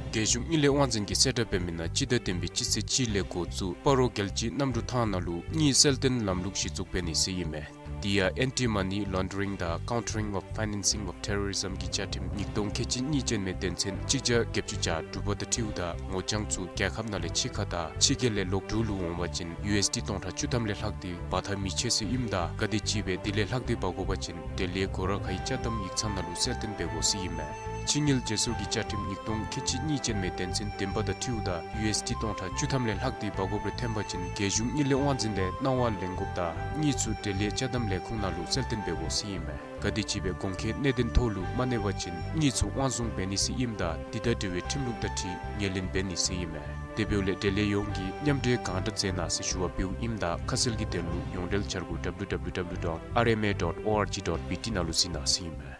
རྒྱལ་གཞུང་དངུལ་ལས་དབང་འཛིན་གྱིས་གསལ་བསྒྲགས་འབད་མི་ནང་སྤྱི་ཟླ་བདུན་པའི་སྤྱི་ཚེས་གཅིག་ལས་འགོ་བཙུགས་སྤ་རོ་རྒྱལ་སྤྱིའི་གནམ་གྲུ་ཐང་ནང་ལུ་དངུལ་གསལ་སྟོན་ལམ་ལུགས་གཞི་བཙུགས་འབད་ནི་ཟེར་ཨིན་མས། དེ་ཡང་ཨེན་ཊི་མ་ནི་ལོན་ཌ་རིང་དང་ཀའུན་ཊ་རིང་ཨོཕ་ཕའི་ནན་སིང་ཨོཕ་ཊེ་རོ་རི་ཛམ་གྱི་བཅའ་ཁྲིམས་ཉིས་སྟོང་ཁལ་གཅིག་གཉིས་ཅན་མའི་དོན་ཚན་གཅིག་བརྒྱ་བརྒྱད་ཅུ་གྱ་དྲུག་པ་དང་འཁྲིལཝ་ད་ངོ་རྐྱང་ཚུ་རྒྱལ་ཁབ་ནང་ལས་ཕྱི་ཁར་དང་ཕྱི་རྒྱལ་ལས་ལོག་འབྲུག་ལུ་འོང་པ་ཅིན་ཡུ་ཨེསི་ཌི་སྟོང་ཕྲག་བཅུ་ཐམ་ལས་ལྷག་སྟེ་འབག་འཐབ་མི་ཆོག་ཟེར་ཨིནམ་ད་ག་དེ་ཅིག་སྦེ་དེ་ལས་ལྷག་སྟེ་འབག་དགོ་པ་ཅིན་འབྲེལ་ཡོད་སྒོ་ར་ཁའི་ཅ་དམ་ཡིག་ཚང་ནང་ལུ་གསལ་སྟོན་འབད་དགོ་ཟེར་ཨིན་མས། ཕྱི་དངུལ་བརྗེ་སོར་གྱི་བཅའ་ཁྲིམས་ཉིས་སྟོང་ཁལ་གཅིག་གཉིས་ཅན་མའི་དོན་ཚན་བདུན་པ་དང་འཁྲིལཝ་ད་ཡུ་ཨེསི་ཌི་སྟོང་ཕྲག་བཅུ་ཐམ་ལས་ལྷག་སྟེ་འབག་དགོཔ་རེ་ཐོན་པ་ཅིན་རྒྱལ་གཞུང་དངུལ་ལས་དབང་འཛིན་ལས་གནང་བ་ལེན་དགོཔ་དང་དངུལ་ཚུ་འབྲེལ་ཡོད་ཅ་དམ་ལས་ཁུངས་ནང་ལུ་གསལ་སྟོན་འབད་དགོ་ཟེར་ཨིན་མས། ག་དེ་ཅིག་སྦེ་གོང་འཁོད་གནད་དོན་ཐོག་ལུ་མ་གནས་པ་ཅིན་དངུལ་ཚུ་དབང་བཟུང་འབད་ནི་ཟེར་ཨིནམ་ད་དེ་དང་འབྲེལ་བའི་ཁྲིམས་ལུགས་དང་འཁྲིལ་ངོས་ལེན་འབད་ནི་ཟེར་ཨིན་མས། དེ་འབདཝ་ལས་འབྲེལ་ཡོད་ཡོངས་ཀྱིས་མཉམ་འབྲེལ་གང་དྲག་མཛད་གནང་ཟེར་ཞུ་བ་འབདཝ་ཨིནམ་ད་ཁ་གསལ་གྱི་དོན་ལུ་ཡོངས་འབྲེལ་འཆར་སྒོ་ཌབ་ལུ་ཌབ་ལུ་ཌབ་ལུ་ཌོཊ་ཨར་ཨེམ་ཨེ་ཌོཊ་ཨོ་ཨར་ཇི་ཌོཊ་བི་ཊི་ནང་ལུ་གཟིགས་གནང་ཟེར་ཨིན་མས།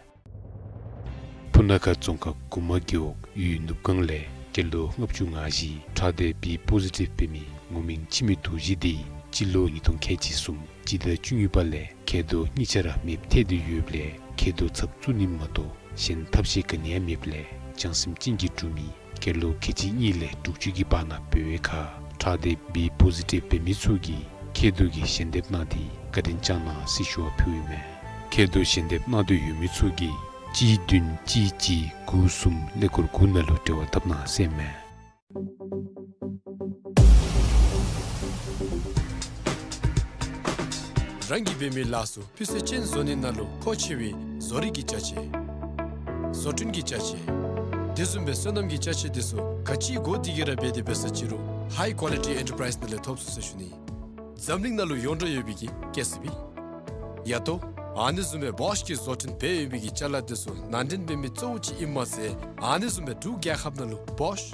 སྤུ་ན་ཁ་རྫོང་ཁག་གུ་མ་རྒེད་འོག་ཡུལ་ནུབ་སྒང་ལས་སྐྱེས་ལོ་ལྔ་བཅུ་ང་བཞི་ཁྲག་སྡེ་བི་པོ་ཟི་ཊིབ་འབད་མི་ངོ་མིང་འཆི་མེད་རྡོ་རྗེ་འདི་སྤྱི་ལོ་ཉིས་སྟོང་ཁལ་གཅིག་གསུམ་སྤྱི་ཟླ་བཅུ་གཉིས་པ་ལས་མཁལ་རྡོག་གཉིས་ཆ་ར་མེདཔ་ཐལ་ཏེ་ཡོདཔ་ལས་མཁལ་རྡོག་ཚབ་བཙུགས་ནི་མ་གཏོགས་གཞན་ཐབས་ཤེས་ག་ནི་ཡང་མེདཔ་ལས་བྱང་སེམས་ཅན་གྱི་འབྲུག་མི་སྐྱེས་ལོ་ཁལ་གཅིག་གཉིས་ལས་དྲུག་ཅུ་གི་བར་ན་འབད་བའི་ཁར་ཁྲག་སྡེ་བི་པོ་ཟི་ཊིབ་འབད་མི་ཚུ་གིས་མཁལ་རྡོག་གི་ཞལ་འདེབས་གནང་སྟེ་བཀའ་དྲིན་བསྐྱང་གནང་ཟེར་ཞུ་བ་ཕུལཝ་ཨིན་མས། མཁལ་རྡོག་ཞལ་འདེབས་གནང་འདོད་ཡོད་མི་ཚུ་གིས་གཅིག་བདུན་གཅིག་གཅིག་དགུ་གསུམ་ཀླད་ཀོར་དགུ་ནང་ལུ་འབྲེལ་བ་འཐབ་གནང་ཟེར་ཨིན་མས། རང་གིས་འབད་མི་ལཱ་ཚུ་སྤུས་ཚད་ཅན་བཟོ་ནི་ནང་ལུ་མཁོ་ཆེ་བའི་བཟོ་རིག་གི་ཅ་ཆས། བཟོ་སྐྲུན་གྱི་ཅ་ཆས། དེ་བཟུམ་སྦེ་སོ་ནམ་གྱི་ཅ་ཆས་དེ་ཚུ་ག་ཅི་དགོ་དེ་གིས་ར་འབད་དེ་འབད་ས་ཅི་རུང་ ཧའི་ཀོ་ལི་ཊི་ཨེན་ཊར་པ་རའིཛ་ནང་ལས་ཐོབ་ཚུགས་ཟེར་ཞུ་ནི། འཛམ་གླིང་ནང་ལུ་ཡོངས་གྲགས་ཡོད་པའི་གི་ཀེ་སི་བི། ཡ་ཏོ། ཨ་ནི་བཟུམ་སྦེ་བོཤ་གིས་བཟོ་སྐྲུན་འབད་ཡོད་པའི་གི་ཅ་ལ་དེ་ཚུ་ནང་འདྲེན་འབད་མི་གཙོ་བོ་ཅིག་ཨིནམ་མ་ཚད་ཨ་ནི་བཟུམ་སྦེ་འབྲུག་རྒྱལ་ཁབ་ནང་ལུ་བོཤ་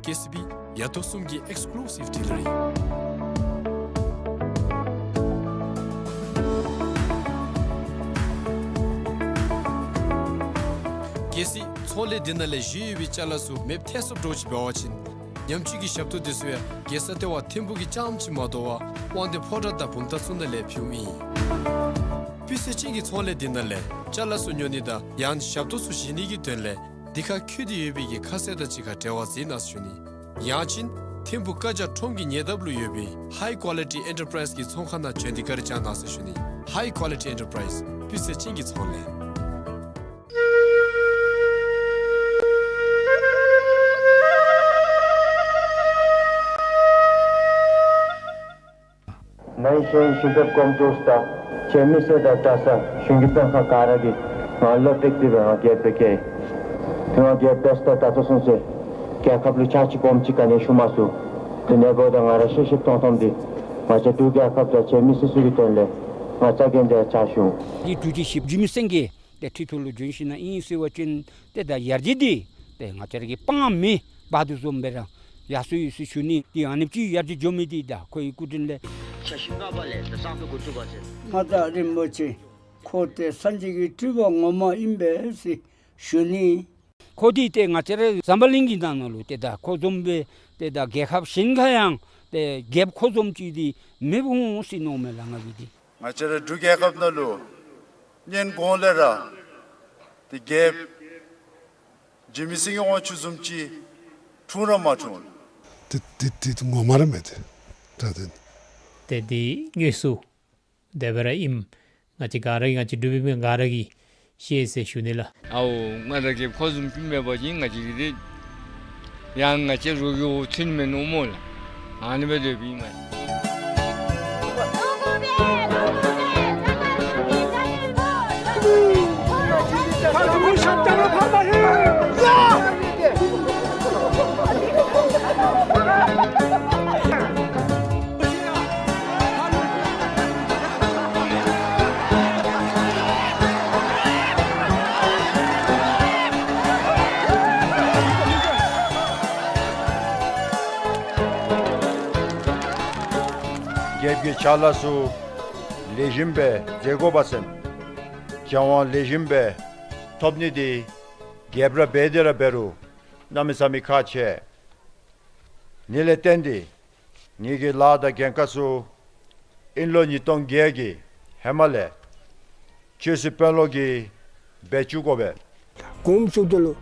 ཀེ་སི་བི་ཡ་ཏོ་གསུམ་གྱི་ཨེགསི་ཀུ་ལུ་སིབ་ཌི་ལར་ཨིན། གལ་སྲིད་ཚོང་ལས་འདི་ནང་ལས་བཞེས་ཡོད་པའི་ཅ་ལ་ཚུ་མེདཔ་ཐལ་སོངམ་འདྲཝ་ཅིག་འབད་བ་ཅིན་ཉམས་བཅོས་ཀྱི་ཞབས་ཏོག་དེ་ཚུ་ཡང་རྒྱལ་ས་ལྟེ་བ་ཐིམ་ཕུག་གི་རྐྱངམ་ཅིག་མ་དོ་བར་དབང་འདུས་ཕོ་བྲང་དང་བུམ་ཐང་ཚུ་ནང་ལས་ཕུལཝ་ཨིན། སྤུས་ཚད་ཅན་གྱི་ཚོང་ལས་འདི་ནང་ལས་ཅ་ལ་ཚུ་ཉོ་ནི་དང་ཡང་ཞབས་ཏོག་ཚུ་བཞེས་ནི་གི་དོན་ལས་འདི་ཁར་འཁོད་དེ་ཡོད་པའི་གི་ཁ་གསལ་དང་གཅིག་ཁར་འབྲེལ་བ་མཛད་གནང་ཟེར་ཞུ་ནི། ཡང་ཅིན་ཐིམ་ཕུག་བཀའ་རྒྱ་ཁྲོམ་གྱི་ཉེ་འདབས་ལུ་ཡོད་པའི་ཧའི་ཀོ་ལི་ཊི་ཨེན་ཊར་པ་རའིཛ་གི་ཚོང་ཁང་ནང་བྱོན་ཏེ་བཀའ་དྲིན་བསྐྱང་གནང་ཟེར་ཞུ་ནི། ཧའི་ཀོ་ལི་ཊི་ཨེན་ཊར་པ་རའིཛ་སྤུས་ཚད་ཅན་གྱི་ཚོང་ལས། ན་ཧིང་གཞེས་ནིང་ཞུ་འབདཝ་གོམས་འདྲིས་དང་ཁྱེད་མི་སེར་དང་གྲྭ་ཚང་གཞུང་གི་དཔོན་ཁག་ག་ར་གིས་ང་བློ་གཏད་དེ་སྦེ་ང་རྒྱལཔོ་སྦེ་བསྐོས། ང་རྒྱལཔོ་སྦེ་ད་ད་ལྟོ་ཚུན་ཚོད་རྒྱལ་ཁབ་ལུ་ཕྱག་ཕྱིད་སྦོམ་ཅིག་ག་ནི་ཞུ་མ་ཚུགས། དེ་ནང་འབདཝ་ད་ང་ར་ཤེས་ཤེསཔ་མཐོང་མཐོངམ་འདི་ང་བཅས་འབྲུག་རྒྱལ་ཁབ་དང་ཁྱེད་མི་སེར་ཚུ་གི་དོན་ལས་ང་རྩ་འགེངས་ཏེ་ཕྱག་ཞུ། འདི་འབྲུག་སྡེ་བཞི་འཇིགས་མེད་སེང་གེ་ཏེ་ཁྲི་ཐོག་ལུ་བྱོན་ཞིནམ་ལས་ཨིན་ཟེར་བ་ཅིན་ཏེ་ད་ཡར་རྒྱས་འདི་ཏེ་ང་བཅས་ར་གིས་སྤང་མི་འབག་དོ་བཟུམ་སྦེ་ར་ཡར་སོང་ཡི་ཟེར་ཞུ་ནི། ཏེ་ཨ་ནེམ་ཅིག་ཡར་རྒྱས་འགྱོ་མི་འདི་ད་ཁོ་གི་སྐུ་དྲིན་ལས། ཕྱག་ཕྱིད་གནང་བ་ལས་ད་གསང་སྟེ་འགོ་བཙུགས་པ་ཟེར། མངའ་བདག་རིན་པོ་ཆེ་ཁོ་ཏེ་སངས་རྒྱས་ཀྱི་སྤྲུལ་པ་ངོ་མ་ཨིན་པས་ཟེར་ཞུ་ནི། ཁོ་འདི་ཏེ་ང་བཅས་ར་འཛམ་བུ་གླིང་གི་ནང་ན་ལུ་ཏེ་ད་ཁོ་བཟུམ་སྦེ་ཏེ་ད་རྒྱལ་ཁབ་གཞན་ཁར་ཡང་ཏེ་རྒྱལཔོ་ཁོ་བཟུམ་ཅིག་འདི་མེདཔ་འོང་ཟེར་མནོཝ་མས་ལགས་ང་གིས་འདི། ང་བཅས་ར་འབྲུག་རྒྱལ་ཁབ་ནང་ལུ་སྔོན་གོང་ལས་ར་ཏེ་རྒྱལཔོ་འཇིགས་མེད་སེང་གེ་དབང་ཕྱུག་བཟུམ་ཅིག་འཁྲུངས་ར་མ་འཁྲུངས། ཏེ་ཏེ་ཏེ་ངོ་མ་ར་མེད་ཏེ། ད་ཏེ་ཏེ་འདི་དངོས་སུ་དེ་སྦེ་ར་ཨིནམ་ང་བཅས་ག་ར་གིས་ང་བཅས་འབྲུག་པའི་མི་ག་ར་གིས་ཤེས་ཟེར་ཞུ་ནི་ལགས། ཨའོ་ང་ར་རྒྱལཔོ་ཁོ་བཟུམ་ཅིག་མེད་པ་ཅིན་ང་བཅས་ཀྱི་འདི་ཡང་ང་བཅས་རོགས་ཀྱི་འོག་ཚུད་ནི་མས་མནོཝ་སྨོ་ལགས། ཨ་ནི་སྦེ་སྡོདཔ་ཨིན་མས། རྒྱལཔོ་གི་ཕྱག་ལཱ་ཚུ་ལེགས་ཤོམ་སྦེ་མཛད་དགོ་པ་ཟེར་བྱམས་དབང་ལེགས་ཤོམ་སྦེ་ཐོབ་ནི་འདི་རྒྱལཔོ་ར་འབད་དེ་ར་འབད་རུང་གནམ་མེད་ས་མེད་ཁག་ཆེ། ཨ་ནི་ལས་བརྟེན་ཏེ་ངེ་གི་ལཱ་དང་འགན་ཁག་ཚུ་དབྱིན་ལོ་ཉིས་སྟོང་བརྒྱད་ཀྱི་ཧེ་མ་ལས་ཆོས་སྲིད་དཔོན་སློབ་ཀྱིས་འབད་བཅུག་དགོ་པས། དགོངསམ་ཞུཝ་ད་ལུ་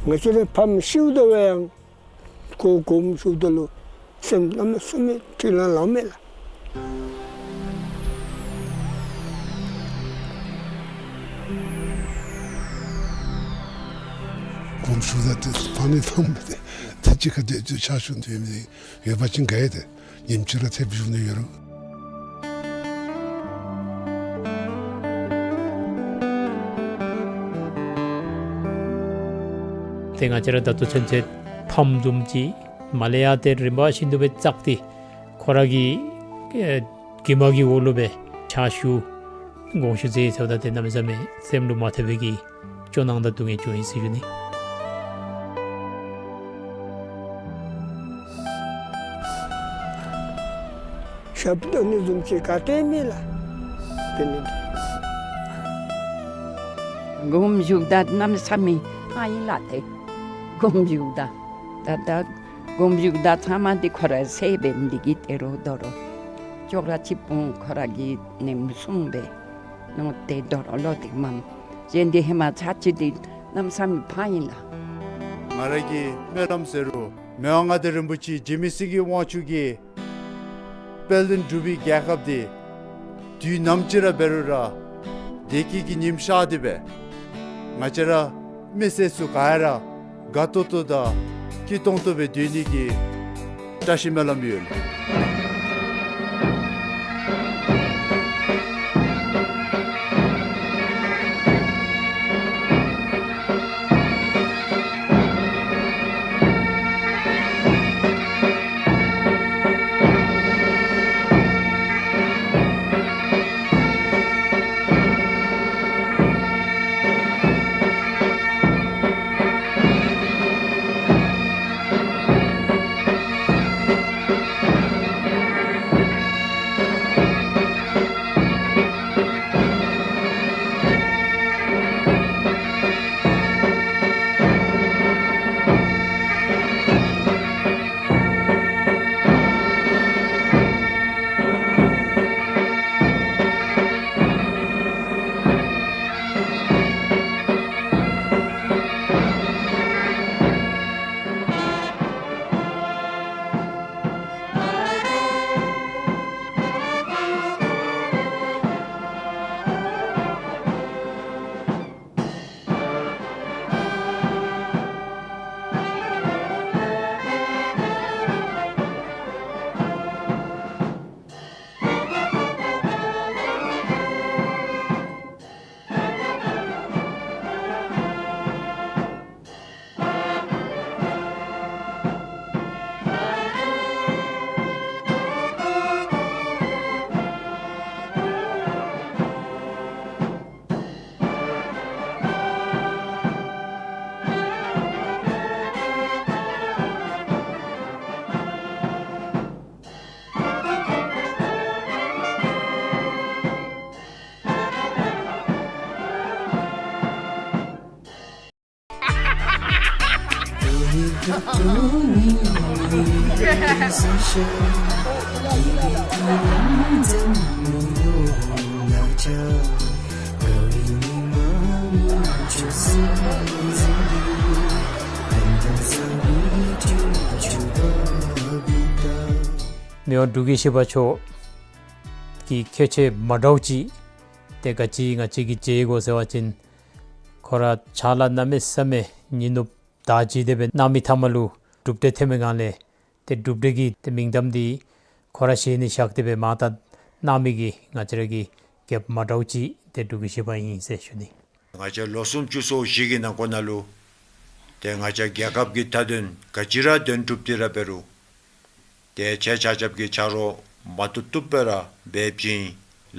ང་བཅས་རའི་ཕམ་ཤིཝ་ད་ལུ་ཡང་ཁོ་དགོངསམ་ཞུཝ་ད་ལུ་སེམས་གནམ་མེད་ས་མེད་འཁྲུལ་ལང་ལང་མས་ལགས། དགོངསམ་ཞུཝ་ད་ཏེ་ཕངས་ནི་ཕངས་མས་ཏེ། ཏེ་གཅིག་ཁར་ཏེ་ཕྱག་ཞུ་ནི་ཡོད་མི་ཡོད་པ་ཅིན་ག་ཡང་ཏེ་ཉིནམ་གཅིག་ར་ཐེབས་བཞུགས་ནི་ཡོད་རུང་། ཏེ་ང་བཅས་ར་ད་ལྟོ་ཚུན་ཚོད་ཕམ་བཟུམ་ཅིག་མར་ལས་ཡར་ཏེ་རིམ་པ་བཞིན་དུ་སྦེ་བཙགས་ཏེ་ཁོ་ར་གི་ཨེ་གྱིབ་མ་གི་འོག་ལུ་སྦེ་ཕྱག་ཞུ་དགོངས་ཞུ་མཛད་ཟེརཝ་ད་ཏེ་གནམ་མེད་ས་མེད་སེམས་ལུ་མ་ཐོབ་པའི་གི་སྐྱོ་སྣང་དང་སྡུག་བསྔལ་བྱུང་ཡི་ཟེར་ཞུ་ནི། ཞབས་ཏོག་ནི་བཟུམ་ཅིག་ག་ཏེ་མེད་ལགས། དེ་ནི་དགོངསམ་ཞུཝ་ད་གནམ་མེད་ས་མེད་ཕངས་ཡི་ལགས་ཏེ། དགོངསམ་ཞུཝ་ད་ད་ད་དགོངསམ་ཞུཝ་ད་ཚབ་མ་འདི་ཁོ་ར་སྲས་སྦེ་འདི་གིས་ཏེ་རོགས་དོ་རོགས་ཅོག་ར་གཅིགཔ་འོང་། ཁོ་ར་གིས་ནེམ་སྲུང་སྦེ་མནོ་སྟེ་དོ་རོགས་ལོ་དེ་མམ་གཞན་འདི་ཧེ་མ་ཚར་གཅིག་འདི་གནམ་མེད་ས་མེད་ཕངས་ཡི་ལགས། ང་ར་གི་སྨོན་ལམ་ཟེར་རུང་མི་དབང་མངའ་བདག་རིན་པོ་ཆེ་འཇིགས་མེད་སེང་གེ་དབང་ཕྱུག་གི་དཔལ་ལྡན་འབྲུག་པའི་རྒྱལ་ཁབ་འདི་དུས་ནམ་ཅིག་ར་འབད་རུང་ར་བདེ་སྐྱིད་ཀྱི་ཉིམ་ཤར་ཏེ་སྦེ་ང་བཅས་ར་མི་སེར་ཚུ་ག་ར་དགའ་ཏོག་ཏོ་དང་སྐྱིད་ཏོང་ཏོ་སྦེ་སྡོད་ནི་གི་བཀྲ་ཤིས་སྨོན་ལམ་ཡོད། མི་དབང་འབྲུག་རྒྱལ་བཞི་པ་མཆོག་གི་ཁྱད་ཆོས་མ་འདྲཝ་ཅིག་ཏེ་ག་ཅི་ང་བཅས་ཀྱིས་མཇལ་དགོ་ཟེར་བ་ཅིན་ཁོ་ར་ཕྱག་ལཱ་གནམ་མེད་ས་མེད་ཉིན་ནུབ་ད་ཅི་དེ་སྦེ་གནང་མི་ཐ་མ་ལུ་གྲུབ་འབྲས་ཐོན་མི་སྒང་ལས་ཏེ་གྲུབ་འབྲས་ཀྱི་ཏེ་མིང་གཏམ་འདི་ཁོ་ར་ཞལ་ནས་བཞག་སྟེ་སྦེ་མར་ད་གནང་མི་གི་ང་བཅས་ར་གི་རྒྱལཔོ་མ་འདྲཝ་ཅིག་ཏེ་འབྲུག་རྒྱལ་བཞི་པ་ཨིན་ཟེར་ཞུ་ནི། ང་བཅས་ལོ་སུམ་ཅུ་སོ་བཞི་གི་ནང་འཁོད་ནང་ལུ་ཏེ་ང་བཅས་རྒྱལ་ཁབ་ཀྱི་མཐའ་དོན་ག་ཅི་ར་དོན་གྲུབ་སྟེ་ར་འབད་རུང་ཏེ་ཁྱེད་ཆ་ཁྱབ་ཀྱི་ཆ་རོགས་མ་བཏུབ་བཏུབ་སྦེ་ར་འབད་བྱིན་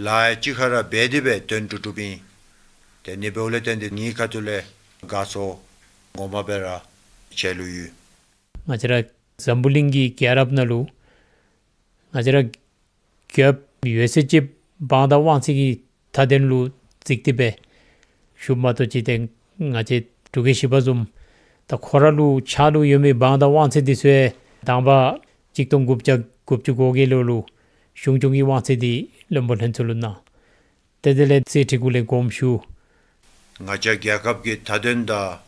ལཱ་ཡང་གཅིག་ཁར་ར་འབད་དེ་སྦེ་དོན་གྲུབ་གྲུབ་ཨིན། ཏེ་ཨ་ནི་འབདཝ་ལས་བརྟེན་ཏེ་ངེའི་ཁ་ཐུག་ལས་དགའ་ཚོར་ངོ་མ་སྦེ་ར་ཁྱེད་ལུ་ཡོད། ང་བཅས་ར་འཛམ་བུ་གླིང་གི་རྒྱལ་རབས་ནང་ལུ་ང་བཅས་ར་རྒྱལཔོ་ཡོད་ཚད་ཅིག་འབངས་དང་དབང་ཚད་ཀྱི་མཐའ་དོན་ལུ་བརྩིས་ཏེ་སྦེ་བཞུགས་མ་གཏོགས་ཅིག་ཏེ་ང་བཅས་འབྲུག་རྒྱལ་བཞི་པ་བཟུམ་ད་ཁོ་ར་ལུ་ཕྱག་ལུ་ཡོད་མི་འབངས་དང་དབང་ཚད་འདི་ཚུ་ཡང་དང་པ་གཅིག་སྟོང་དགུ་བརྒྱ་དགུ་བཅུ་གོ་བརྒྱད་ལོ་ལུ་གཞུང་སྐྱོང་གི་དབང་ཚད་འདི་བློན་པོ་ལྷན་ཚོགས་ལུ་གནང་། ཏེ་དེ་ལས་གསེར་ཁྲི་གུ་ལས་དགོངསམ་ཞུ། ང་བཅས་རྒྱལ་ཁབ་ཀྱི་མཐའ་དོན་དང་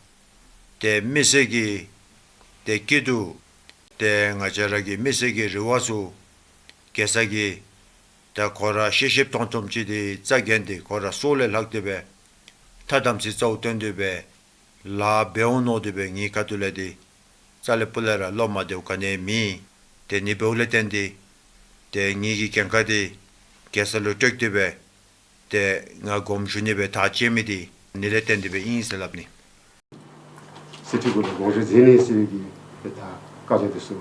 ཏེ་མི་སེར་གྱི་ཏེ་སྐྱིད་སྡུག་ཏེ་ང་བཅས་ར་གི་མི་སེར་གྱི་རེ་བ་ཚུ་རྒྱལ་ས་གིས་ད་ཁོ་ར་ཤེས་ཤེསཔ་མཐོང་མཐོངམ་ཅིག་འདི་རྩ་འགེངས་ཏེ་ཁོ་ར་སྲོག་ལས་ལྷག་སྟེ་སྦེ་ཐ་དམ་ཚིག་རྩ་བ་བཏོན་ཏེ་སྦེ་ལཱ་འབད་འོང་མནོ་སྟེ་སྦེ་ངེའི་ཁ་ཐུག་ལས་འདི་རྩ་ལས་སྤུ་ལས་ར་བློ་མ་བདེཝ་ག་ནི་ཡང་མེད། ཏེ་ཨ་ནི་འབདཝ་ལས་བརྟེན་ཏེ་ཏེ་ངེ་གི་འགན་ཁག་འདི་རྒྱལ་ས་ལུ་སྤྲོད་དེ་སྦེ་ཏེ་ང་དགོངསམ་ཞུ་ནི་སྦེ་ཐག་བཅད་མི་འདི་ཨ་ནི་ལས་བརྟེན་ཏེ་སྦེ་ཨིན་ཟེར་སླབ་ནི། གསེར་ཁྲི་གུ་ལས་དགོངས་ཞུ་མཛད་ནི་ཟེར་བའི་གི་ཏེ་ད་བཀའ་རྒྱ་འདི་ཚུ་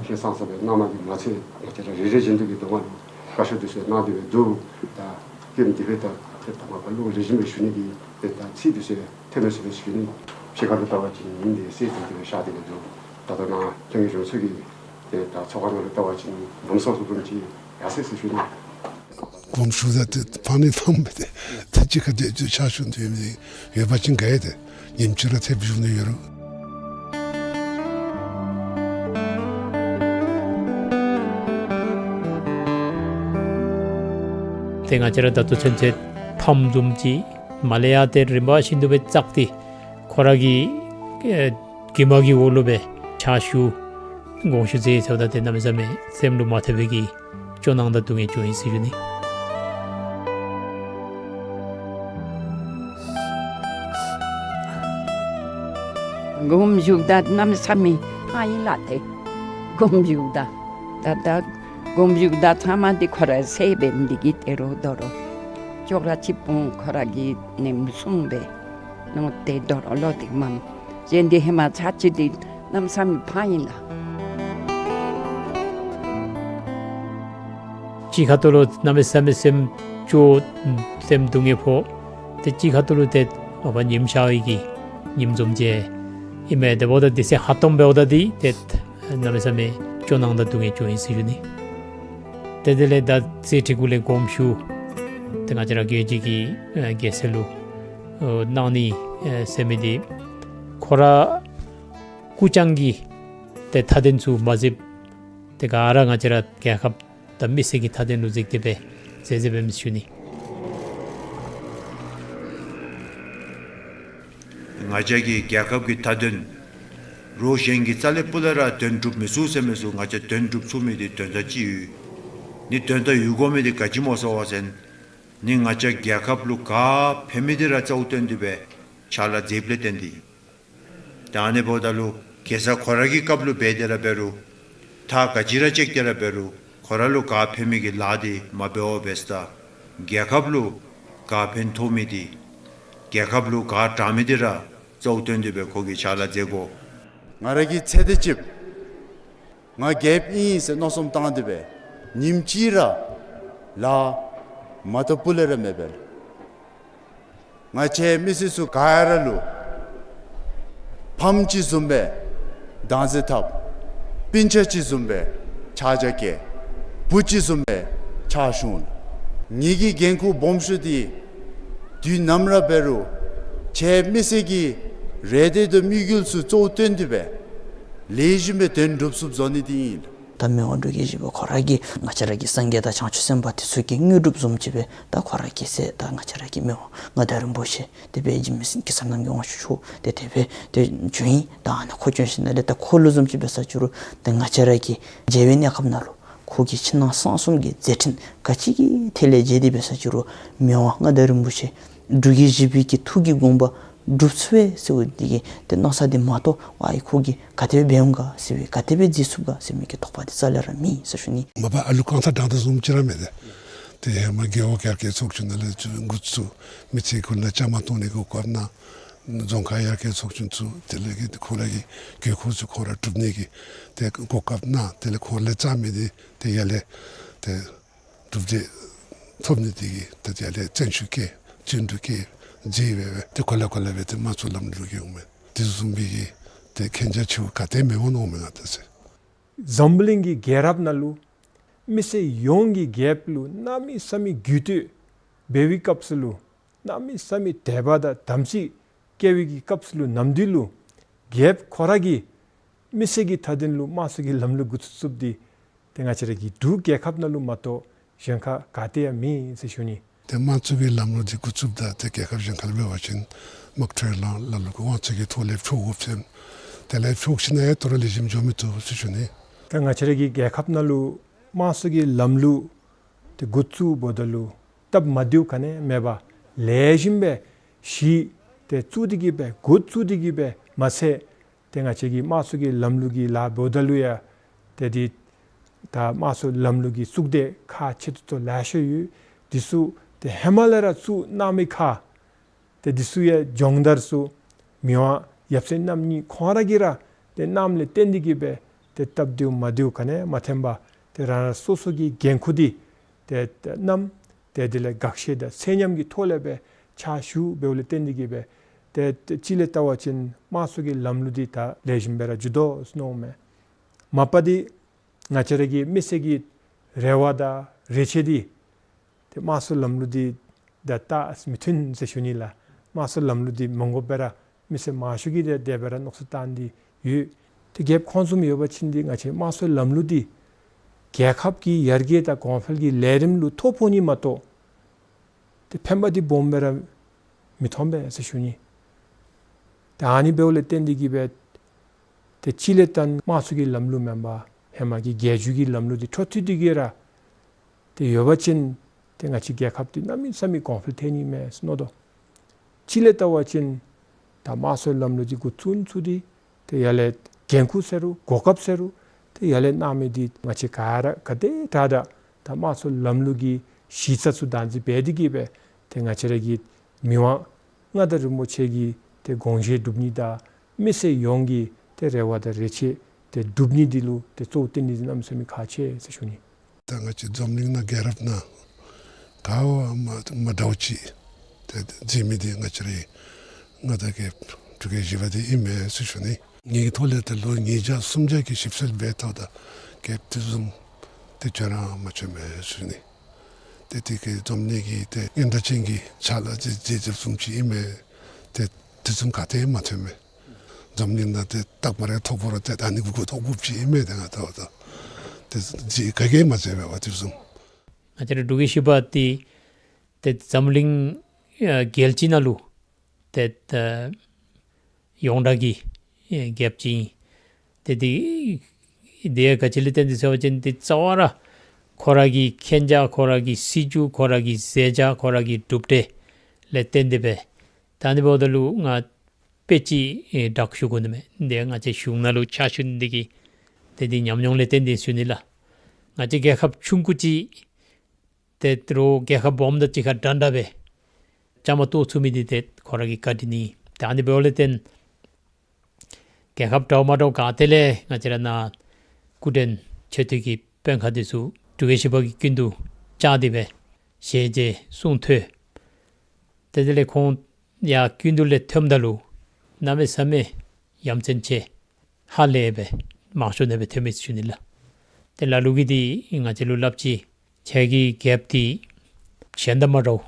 ཧིང་སངས་ས་སྦེ་གནང་མི་འདི་མ་ཚད་ང་བཅས་ར་རེ་རེ་བཞིན་དུ་གི་གདོང་ཁ་ལུ་བཀའ་ཤོག་འདི་ཚུ་གནང་སྟེ་སྦེ་འདུག། ད་ཀུན་འདི་སྦེ་ད་ཏེ་ད་མ་པ་ལུ་རེ་བཞིན་སྦེ་ཞུ་ནི་གི་ཏེ་ད་ཚིག་འདི་ཚུ་ཐོན་མི་ཚུ་ལུ་ཞུ་ནི། ཕྱི་ཁ་ལུ་བལྟ་བ་ཅིན་ཉིམ་འདི་སེར་ཙམ་ཅིག་སྦེ་ཤར་ཏེ་སྦེ་འདུག། ད་ལྟོ་ནཱ་ཁྱོད་ཀྱི་གཞུང་ཚོགས་ཀྱི་ཏེ་ད་ཚོགས་ཁང་ནང་ལུ་བལྟ་བ་ཅིན་ལམ་སང་ཚུ་བུམ་ཅིག་ཡར་སོང་ཟེར་ཞུ་ནི། དགོངསམ་ཞུ་ད་ཏེ་ཕངས་མི་ཕངས་མི་ཏེ་ད་གཅིག་ཁར་ཏེ་ཕྱག་ཞུ་ནི་ཡོད་མི་ཡོད་པ་ཅིན་ག་ཡེ་ཏེ་ཉིནམ་གཅིག་ར་ཐེབས་བཞུགས་ནི་ཡོད་རུང་། ཏེ་ང་བཅས་ར་ད་ལྟོ་ཚུན་ཚོད་ཕམ་བཟུམ་ཅིག་མར་ལས་ཡར་ཏེ་རིམ་པ་བཞིན་དུ་སྦེ་བཙགས་ཏེ་ཁོ་ར་གི་ཨེ་གྱིབ་མ་གི་འོག་ལུ་སྦེ་ཕྱག་ཞུ་དགོངསམ་ཞུ་མཛད་ཟེརཝ་ད་ཏེ་གནམ་མེད་ས་མེད་སེམས་ལུ་མ་ཐོབ་པའི་གི་སྐྱོ་སྣང་དང་སྡུག་བསྔལ་བྱུང་ཡི་ཟེར་ཞུ་ནི། དགོངསམ་ཞུཝ་ད་གནམ་མེད་ས་མེད་ཕངས་ཡི་ལགས་ཏེ། དགོངསམ་ཞུཝ་ད་ད་ད་དགོངསམ་ཞུཝ་ད་ཚབ་མ་འདི་ཁོ་ར་སྲས་སྦེ་འདི་གིས་ཏེ་རོགས་དོ་རོགས་ཅོག་ར་གཅིགཔ་འོང་ཁོ་ར་གིས་ནེམ་སྲུང་སྦེ་མནོ་སྟེ་དོ་རོགས་ལོ་དེ་མམ་གཞན་འདི་ཧེ་མ་ཚར་གཅིག་འདི་གནམ་མེད་ས་མེད་ཕངས་ཡི་ལགས། གཅིག་ཁ་ཐུག་ལུ་གནམ་མེད་ས་མེད་སེམས་སྐྱོ་སེམས་སྡུག་བསྔལ་ཕོག། ཏེ་གཅིག་ཁ་ཐུག་ལུ་ཏེ་མ་པ་ཉིམ་ཤར་བའི་གི་ཉིམ་བཟུམ་ཅིག་ཨིན་མས། དེ་འབདཝ་ད་དུས་ཚོད་ཧ་སྟོངམ་འབདཝ་ད་འདི་ཏེ་གནམ་མེད་ས་མེད་སྐྱོ་སྣང་དང་སྡུག་བསྔལ་བྱུང་ཡི་ཟེར་ཞུ་ནི། ཏེ་དེ་ལས་ད་གསེར་ཁྲི་གུ་ལས་དགོངསམ་ཞུ། ཏེ་ང་བཅས་ར་རྒྱལ་བརྒྱུད་ཀྱི་ཨེ་རྒྱལ་སྲས་ལུ་ཨེ་གནང་ནི་ཨེ་ཟེར་མི་འདི་ཁོ་ར་སྐུ་རྐྱང་གི་ཏེ་མཐའ་དོན་ཚུ་མ་གཟིགས་ཏེ་ག་ར་ང་བཅས་ར་རྒྱལ་ཁབ་དང་མི་སེར་གྱི་མཐའ་དོན་ལུ་གཟིགས་ཏེ་སྦེ་མཛད་མཛདཔ་ཨིནམ་ཞུ་ནི། ང་བཅས་ཀྱི་རྒྱལ་ཁབ་ཀྱི་མཐའ་དོན་རོགས་གཞན་གྱིས་རྩ་ལས་སྤུ་ལས་ར་དོན་གྲུབ་མི་ཚུགས་ཟེར་མི་ཚུགས། ང་བཅས་དོན་གྲུབ་ཚུགས་མི་འདི་དོན་དག་ཅིག་ཡོད། ནི་དོན་དག་ཡོད་དགོ་མི་འདི་ག་ཅི་སྨོ་ཟེར་བ་ཅིན་ནི་ང་བཅས་རྒྱལ་ཁབ་ལུ་ག་ཕན་མི་འདི་ར་རྩ་བ་བཏོན་ཏེ་སྦེ་ཕྱག་ལཱ་མཛདཔ་ལས་བརྟེན་ཏེ། ད་ཨ་ནི་འབདཝ་ད་ལུ་རྒྱལ་ས་ཁོ་ར་གི་སྐབས་ལུ་འབད་དེ་ར་འབད་རུང་ཐག་ག་ཅི་ར་བཅད་དེ་ར་འབད་རུང་ཁོ་ར་ལུ་ག་ཕན་མི་གི་ལཱ་འདི་མ་འབདཝ་འབད་ས་ད་རྒྱལ་ཁབ་ལུ་ག་ཕན་ཐོགས་མི་འདི་རྒྱལ་ཁབ་ལུ་ག་དྲང་མི་འདི་ར་རྩ་བ་བཏོན་ཏེ་སྦེ་ཁོ་གིས་ཕྱག་ལཱ་མཛད་དགོ། ང་ར་གིས་ཚེ་འདི་ཅིག་ང་རྒྱལཔོ་ཨིན་ཟེར་མནོ་བསམ་བཏང་སྟེ་སྦེ་ཉིནམ་གཅིག་ར་ལཱ་མ་བཏབ་པ་ལས་ར་མེད་པས། ང་བཅས་མི་སེར་ཚུ་ག་ཡ་ར་ལུ་ཕམ་ཅིག་བཟུམ་སྦེ་བདག་འཛིན་འཐབ། སྤུན་ཆ་ཅིག་བཟུམ་སྦེ་ཆ་བཞག་བཀལ། བུ་ཅིག་བཟུམ་སྦེ་ཕྱག་ཞུ་འོང་། ངེ་གི་འགན་ཁུར་སྦོམ་ཤོས་འདི་དུས་ནམ་ར་འབད་རུང་ང་བཅས་མི་སེར་གྱི་རེ་འདོད་དང་དམིགས་ཡུལ་ཚུ་གཙོ་བོ་བཏོན་ཏེ་སྦེ་ ལེགས་ཤོམ་སྦེ་དོན་འགྲུབ་ཚུགསཔ་བཟོ་ནི་འདི་ཨིན། ད་མི་དབང་འབྲུག་རྒྱལ་བཞི་པ་ཁོ་ར་གིས་ང་བཅས་ར་གི་སངས་རྒྱས་དང་བྱང་ཆུབ་སེམས་དཔའ་དེ་ཚུ་གི་དངོས་གྲུབ་བཟུམ་ཅིག་སྦེ་ད་ཁོ་ར་གིས་ཟེར་ད་ང་བཅས་ར་གི་མི་དབང་མངའ་བདག་རིན་པོ་ཆེ་དེ་སྦེ་འཇིགས་མེད་གེ་སར་རྣམ་རྒྱལ་དབང་ཕྱུག་མཆོག་དེ་དེ་སྦེ་དེ་བྱོན་ཡི། ད་ཨ་ནཱ་ཁོ་བྱོན་ཞིནམ་ལས་ད་ཁོ་ལུ་བཟུམ་ཅིག་འབད་ས་ཅིག་རུང་ད་ང་བཅས་ར་གི་རྒྱལ་བའི་གནས་སྐབས་ནང་ལུ་ཁོ་གིས་ཕྱི་ནང་གསང་གསུམ་གྱི་མཛད་འཕྲིན་ག་ཅི་གི་ཐད་ལས་མཇལ་ཏེ་འབད་ས་ཅིག་རུང་མི་དབང་མངའ་བདག་རིན་པོ་ཆེ་འབྲུག་རྒྱལ་བཞི་པའི་གི་ཐུགས་ཀྱི་དགོངས་པ་འགྲུབ་ཚུགས་པས་ཟེར་བ་འདི་གི་ཏེ་མནོ་ས་འདི་མ་གཏོགས་ཨའི་ཁོ་གིས་ག་དེ་སྦེ་འབད་འོང་ག་ཟེར་བའི་ག་དེ་སྦེ་མཛད་ཚུགས་ག་ཟེར་མི་གི་དོགས་པ་འདི་རྩ་ལས་ར་མེད་ཟེར་ཞུ་ནི། མ་པ་ཨ་ལུ་རྐང་ཚ་དྲང་ད་བཟུམ་ཅིག་ར་མེད་དེ། ཏེ་ཧེ་མ་རྒེད་འོག་རྒྱལ་ཁབ་ཀྱི་ཚོགས་ཆུང་ནང་ལས་འགོ་བཙུགས་མི་ཚེ་ཁོ་ལུ་བཅའ་མར་གཏོགས་ནི་གི་གོ་སྐབས་གནང་། རྫོང་ཁག་ཡར་རྒྱས་ཚོགས་ཆུང་བཙུགས། དེ་ལས་ཀྱི་ཁོ་ར་གི་དགོས་མཁོ་ཚུ་ཁོང་ར་སྒྲུབ་ནི་གི་ཏེ་གོ་སྐབས་གནང་། དེ་ལས་ཁོང་ལས་བརྩམས་མི་འདི་ཏེ་ཡར་ལས་ཏེ་གྲུབ་འབྲས་ཐོབ་ནི་དེ་གིས་ཏེ་ཡར་ལས་བརྩོན་ཤུགས་བསྐྱེད་བརྩོན་འགྲུས་བསྐྱེད་མཛད་སྦེ་སྦེ་ཏེ་གོ་ལ་གོ་ལ་སྦེ་ཏེ་དམངས་གཙོའི་ལམ་ལུགས་ཀྱི་འོང་མི་དེ་བཟུམ་སྦེ་གི་ཏེ་མཁྱེན་རྒྱ་ཆེཝ་ག་ཏེ་མི་འོང་མནོཝ་མས་ང་བལྟ་ཚེ། འཛམ་གླིང་གི་རྒྱལ་རབས་ནང་ལུ་མི་སེར་ཡོངས་ཀྱིས་རྒྱལཔོ་ལུ་གནམ་མེད་ས་མེད་གུས་བཏུད་འབད་བའི་སྐབས་སུ་ལུ་གནམ་མེད་ས་མེད་དད་པ་དང་དམ་ཚིག་སྐྱེ་བའི་གི་སྐབས་སུ་ལུ་ནམ་དུས་ལུ་རྒྱལཔོ་ཁོ་ར་གིས་མི་སེར་གྱི་མཐའ་དོན་ལུ་དམངས་གཙོ་གི་ལམ་ལུགས་འགོ་བཙུགས་ཚུགསཔ་འདི་ཏེ་ང་བཅས་ར་གི་འབྲུག་རྒྱལ་ཁབ་ནང་ལུ་མ་གཏོགས་གཞན་ཁར་ག་ཏེ་ཡང་མེད་ཟེར་ཞུ་ནི། ཏེ་དམངས་གཙོ་གི་ལམ་ལུགས་འདི་འགོ་བཙུགསཔ་ད་ཏེ་རྒྱལ་ཁབ་གཞན་ཁར་འབད་བ་ཅིན་དམག་འཁྲུག་ལང་ལ་ལུ་གི་དབང་ཚད་ཀྱི་ཐོག་ལས་འཕྲོག་དགོཔ་ཅིན་དེ་ལས་འཕྲོག་ཞིན་ན་ཡང་དོ་རུང་ལེགས་ཤོམ་འགྱོ་མི་བཏུབ་ཟེར་ཞུ་ནི། ད་ང་བཅས་ར་གི་རྒྱལ་ཁབ་ནང་ལུ་དམངས་གཙོ་གི་ལམ་ལུགས་ཏེ་འགོ་བཙུགས་འབདཝ་ད་ལུ་སྟབས་མ་བདེཝ་ག་ནི་ཡང་མེད་པར་ལེགས་ཤོམ་སྦེ་གཞི་ཏེ་བཙུགས་ཏེ་གི་སྦེ་འགོ་བཙུགས་ཏེ་གི་སྦེ་མ་ཚད་ཏེ་ང་བཅས་ཀྱི་དམངས་གཙོ་གི་ལམ་ལུགས་ཀྱི་ལཱ་འབདཝ་ད་ལུ་ཡང་ཏེ་འདི་ད་དམངས་གཙོ་ལམ་ལུགས་ཀྱི་གཙུག་སྡེ་ཁག་ཆེ་ཏོག་ཏོ་ལེ་ཤ་ཡོད། འདི་ཚུ་ཏེ་ཧེ་མ་ལས་ར་བཙུགས་གནང་མི་ཁག་ཏེ་འདི་ཚུ་ཡང་སྦྱོང་བརྡར་ཚུ་མི་དབང་ཡབ་སྲས་རྣམ་གཉིས་ཁོང་ར་གིས་ར་ཏེ་གནངམ་ལས་བརྟེན་ཏེ་གི་སྦེ་ཏེ་སྟབས་བདེཝ་མ་བདེཝ་ག་ནི་ཡང་མ་ཐོན་པར་ཏེ་རང་རང་སོ་སོ་གི་འགན་ཁུར་འདི་ཏེ་ཏེ་གནངམ་ཏེ་དེ་ལས་དགག་བཞག་དང་ཚད་མཉམ་གྱི་ཐོག་ལས་སྦེ་ཕྱག་ཞུ་འབདཝ་ལས་བརྟེན་ཏེ་གི་སྦེ་ཏེ་ཏེ་གཅིག་ལས་བལྟ་བ་ཅིན་དམངས་གཙོ་གི་ལམ་ལུགས་འདི་ད་ལེགས་ཤོམ་སྦེ་ར་འགྱོ་དོ་ཟེར་མནོཝ་མས། མ་པ་འདི་ང་བཅས་ར་གི་མི་སེར་གྱི་རེ་བ་དང་རེ་ཆེ་འདི་ཏེ་དམངས་གཙོའི་ལམ་ལུགས་འདི་དང་ཏག་ཏག་མི་མཐུན་ཟེར་ཞུ་ནི་ལགས། དམངས་གཙོའི་ལམ་ལུགས་འདི་མ་དགོཔ་སྦེ་ར་མི་སེར་མང་ཤོས་ཀྱིས་ཏེ་དེ་སྦེ་ར་མནོ་བསམ་བཏང་སྟེ་ཡོད། ཏེ་རྒྱལཔོ་ཁོང་བཟུམ་ཡོད་པ་ཅིན་འདི་ང་བཅས་དམངས་གཙོའི་ལམ་ལུགས་འདི་རྒྱལ་ཁབ་ཀྱི་ཡར་རྒྱས་དང་གོང་འཕེལ་གྱི་ལས་རིམ་ལུ་ཐོ་ཕོག་ནི་མ་གཏོགས་ཏེ་ཕན་པ་འདི་སྦོམ་སྦེ་ར་མི་མཐོང་པས་ཟེར་ཞུ་ནི། ཏེ་ཨ་ནི་འབདཝ་ལས་བརྟེན་ཏེ་གི་སྦེ་ཏེ་གཅིག་ལས་བལྟ་ན་དམངས་གཙོ་གི་ལམ་ལུགས་མེན་པར་ཧེ་མ་གི་རྒྱལ་བརྒྱུད་ཀྱི་ལམ་ལུགས་འདི་འཕྲོ་མཐུད་དེ་གི་ར་ཏེ་ཡོད་པ་ཅིན་ཏེ་ང་བཅས་རྒྱལ་ཁབ་འདི་གནམ་མེད་ས་མེད་གོང་འཕེལ་ཐལ་ནི་མས་ཟེར་མནོ་དོ། གཅིག་ལས་བལྟ་བ་ཅིན་ད་དམངས་གཙོའི་ལམ་ལུགས་འདི་འགོ་བཙུགས་ཚུགས་འདི་ཏེ་ཡར་ལས་འགན་ཁུར་ཟེར་རུང་གོ་སྐབས་ཟེར་རུང་ཏེ་ཡར་ལས་གནང་མི་འདི་ང་བཅས་ག་ར་ག་དེ་དྲག་དྲག་ད་དམངས་གཙོའི་ལམ་ལུགས་ཀྱི་གཞི་རྩ་ཚུ་བདག་འཛིན་འབད་དེ་གི་སྦེ་ཏེ་ང་བཅས་ར་གི་མི་དབང་མངའ་བདག་རིན་པོ་ཆེ་གི་ཏེ་དགོངས་བཞེད་སྒྲུབ་ནི་དང་མི་སེར་ཡོངས་ཀྱི་ཏེ་རེ་བ་དང་རེ་ཆེ་ཏེ་སྒྲུབ་ནི་འདི་ལུ་ཏེ་གཙོ་བོ་བཏོན་ནི་འདི་གནམ་མེད་ས་མེད་ཁག་ཆེ་ཟེར་ཞུ་ནི། ད་ང་བཅས་འཛམ་གླིང་ནང་རྒྱལ་རབས་ནང་ག་བ་མ་མ་འདྲཝ་ཅིག་ཏེ་མཛད་མི་འདི་ང་བཅས་རའི་མངའ་བདག་རྒྱལཔོ་འབྲུག་རྒྱལ་བཞི་པ་འདི་ཨིན་མས་ཟེར་ཞུ་ནི། ངེ་གི་ཐོག་ལས་ད་ལོ་ཉིས་བརྒྱ་སུམ་བརྒྱ་གི་ཞིབ་འཚོལ་འབད་ཐོག་ད་རྒྱལཔོ་དེ་བཟུམ་ཏེ་བྱོན་ར་མ་བྱོན་མས་ཟེར་ཞུ་ནི། ཏེ་དེ་གི་འཛམ་གླིང་གི་ཏེ་སྙན་གྲགས་ཅན་གྱི་ཕྱག་ལཱ་མཛད་མཛད་མཛདཔ་བཟུམ་ཅིག་ཨིན་མས། ཏེ་དེ་བཟུམ་ག་ཏེ་མ་ཐོན་མས། འཛམ་གླིང་ནང་ཏེ་རྟག་པ་རེ་ཐོབ་པོ་ར་ཏེ་ད་ཨ་ནི་གུ་གུ་ཐོབ་དགོཔ་ཅིག་ཨིན་མས། ཏེ་ང་ལྟ་བ་ད་ཏེ་མཛད་ག་གིས་མ་མཛད་པས་པ་དེ་བཟུམ། ང་བཅས་ར་འབྲུག་རྒྱལ་བཞི་པ་འདི་ཏེ་འཛམ་གླིང་ཨ་རྒྱལ་སྤྱི་ནང་ལུ་ཏེ་ཨ་ཡོངས་གྲགས་ཀྱི་ཨེ་རྒྱལཔོ་ཅིག་ཨིན། ཏེ་འདི་འདི་ཡང་ག་ཅི་ལས་བརྟེན་ཏེ་ཟེར་བ་ཅིན་འདི་རྩ་བ་ར་ཁོ་ར་གི་མཁྱེན་རྒྱ་ཁོ་ར་གི་སྲིད་བྱུས་ཁོ་ར་གི་མཛད་བྱ་ཁོ་ར་གི་གྲུབ་འབྲས་ལས་བརྟེན་ཏེ་སྦེ་ད་ཨ་ནི་འབདཝ་ད་ལུ་ང་དཔེ་ཅིག་ཨེ་བསྒྲགས་ཞུ་དགོ་ནི་མས། འདི་ང་བཅས་གཞུང་ནང་ལུ་ཕྱག་ཞུ་ནི་འདི་གིས་ཏེ་འདི་ཉམས་མྱོང་ལས་བརྟེན་ཏེ་ཞུ་ནི་ལགས། ང་བཅས་རྒྱལ་ཁབ་ཆུང་ཀུ་ཅིག་ཏེ་རོགས་རྒྱལ་ཁབ་སྦོམ་དང་གཅིག་ཁར་འདྲན་འདྲ་སྦེ་བཅའ་མར་གཏོགས་ཚུགས་མི་འདི་ཏེ་ཁོ་ར་གི་བཀའ་དྲིན་ཨིན། ཏེ་ཨ་ནི་འབདཝ་ལས་བརྟེན་རྒྱལ་ཁབ་འདྲཝ་མ་འདྲཝ་ག་ཏེ་ལས་ང་བཅས་ར་ནཱ་སྐུ་མགྲོན་ཆེ་བསྟོད་ཀྱི་དཔོན་ཁག་འདི་ཚུ་འབྲུག་རྒྱལ་བཞི་པ་གི་སྐུ་མདུན་བཅར་ཏེ་སྦེ་ཞལ་མཇལ་གསུང་ཐོས། ཏེ་དེ་ལས་ཁོང་ཡར་སྐུ་མདུན་ལས་ཐོནམ་ད་ལུ་གནམ་མེད་ས་མེད་ཡ་མཚན་ཆེ། ཧ་ལས་སྦེ་མང་ཤོས་ནང་སྦེ་ཐོན་མི་ཟེར་ཞུ་ནི་ལགས། ཏེ་ལ་ལུ་གིས་འདི་ང་བཅས་ལུ་སླབ་ཅི། ཁྱེད་ཀྱི་རྒྱལཔོ་འདི་གཞན་དང་མ་འདྲཝ་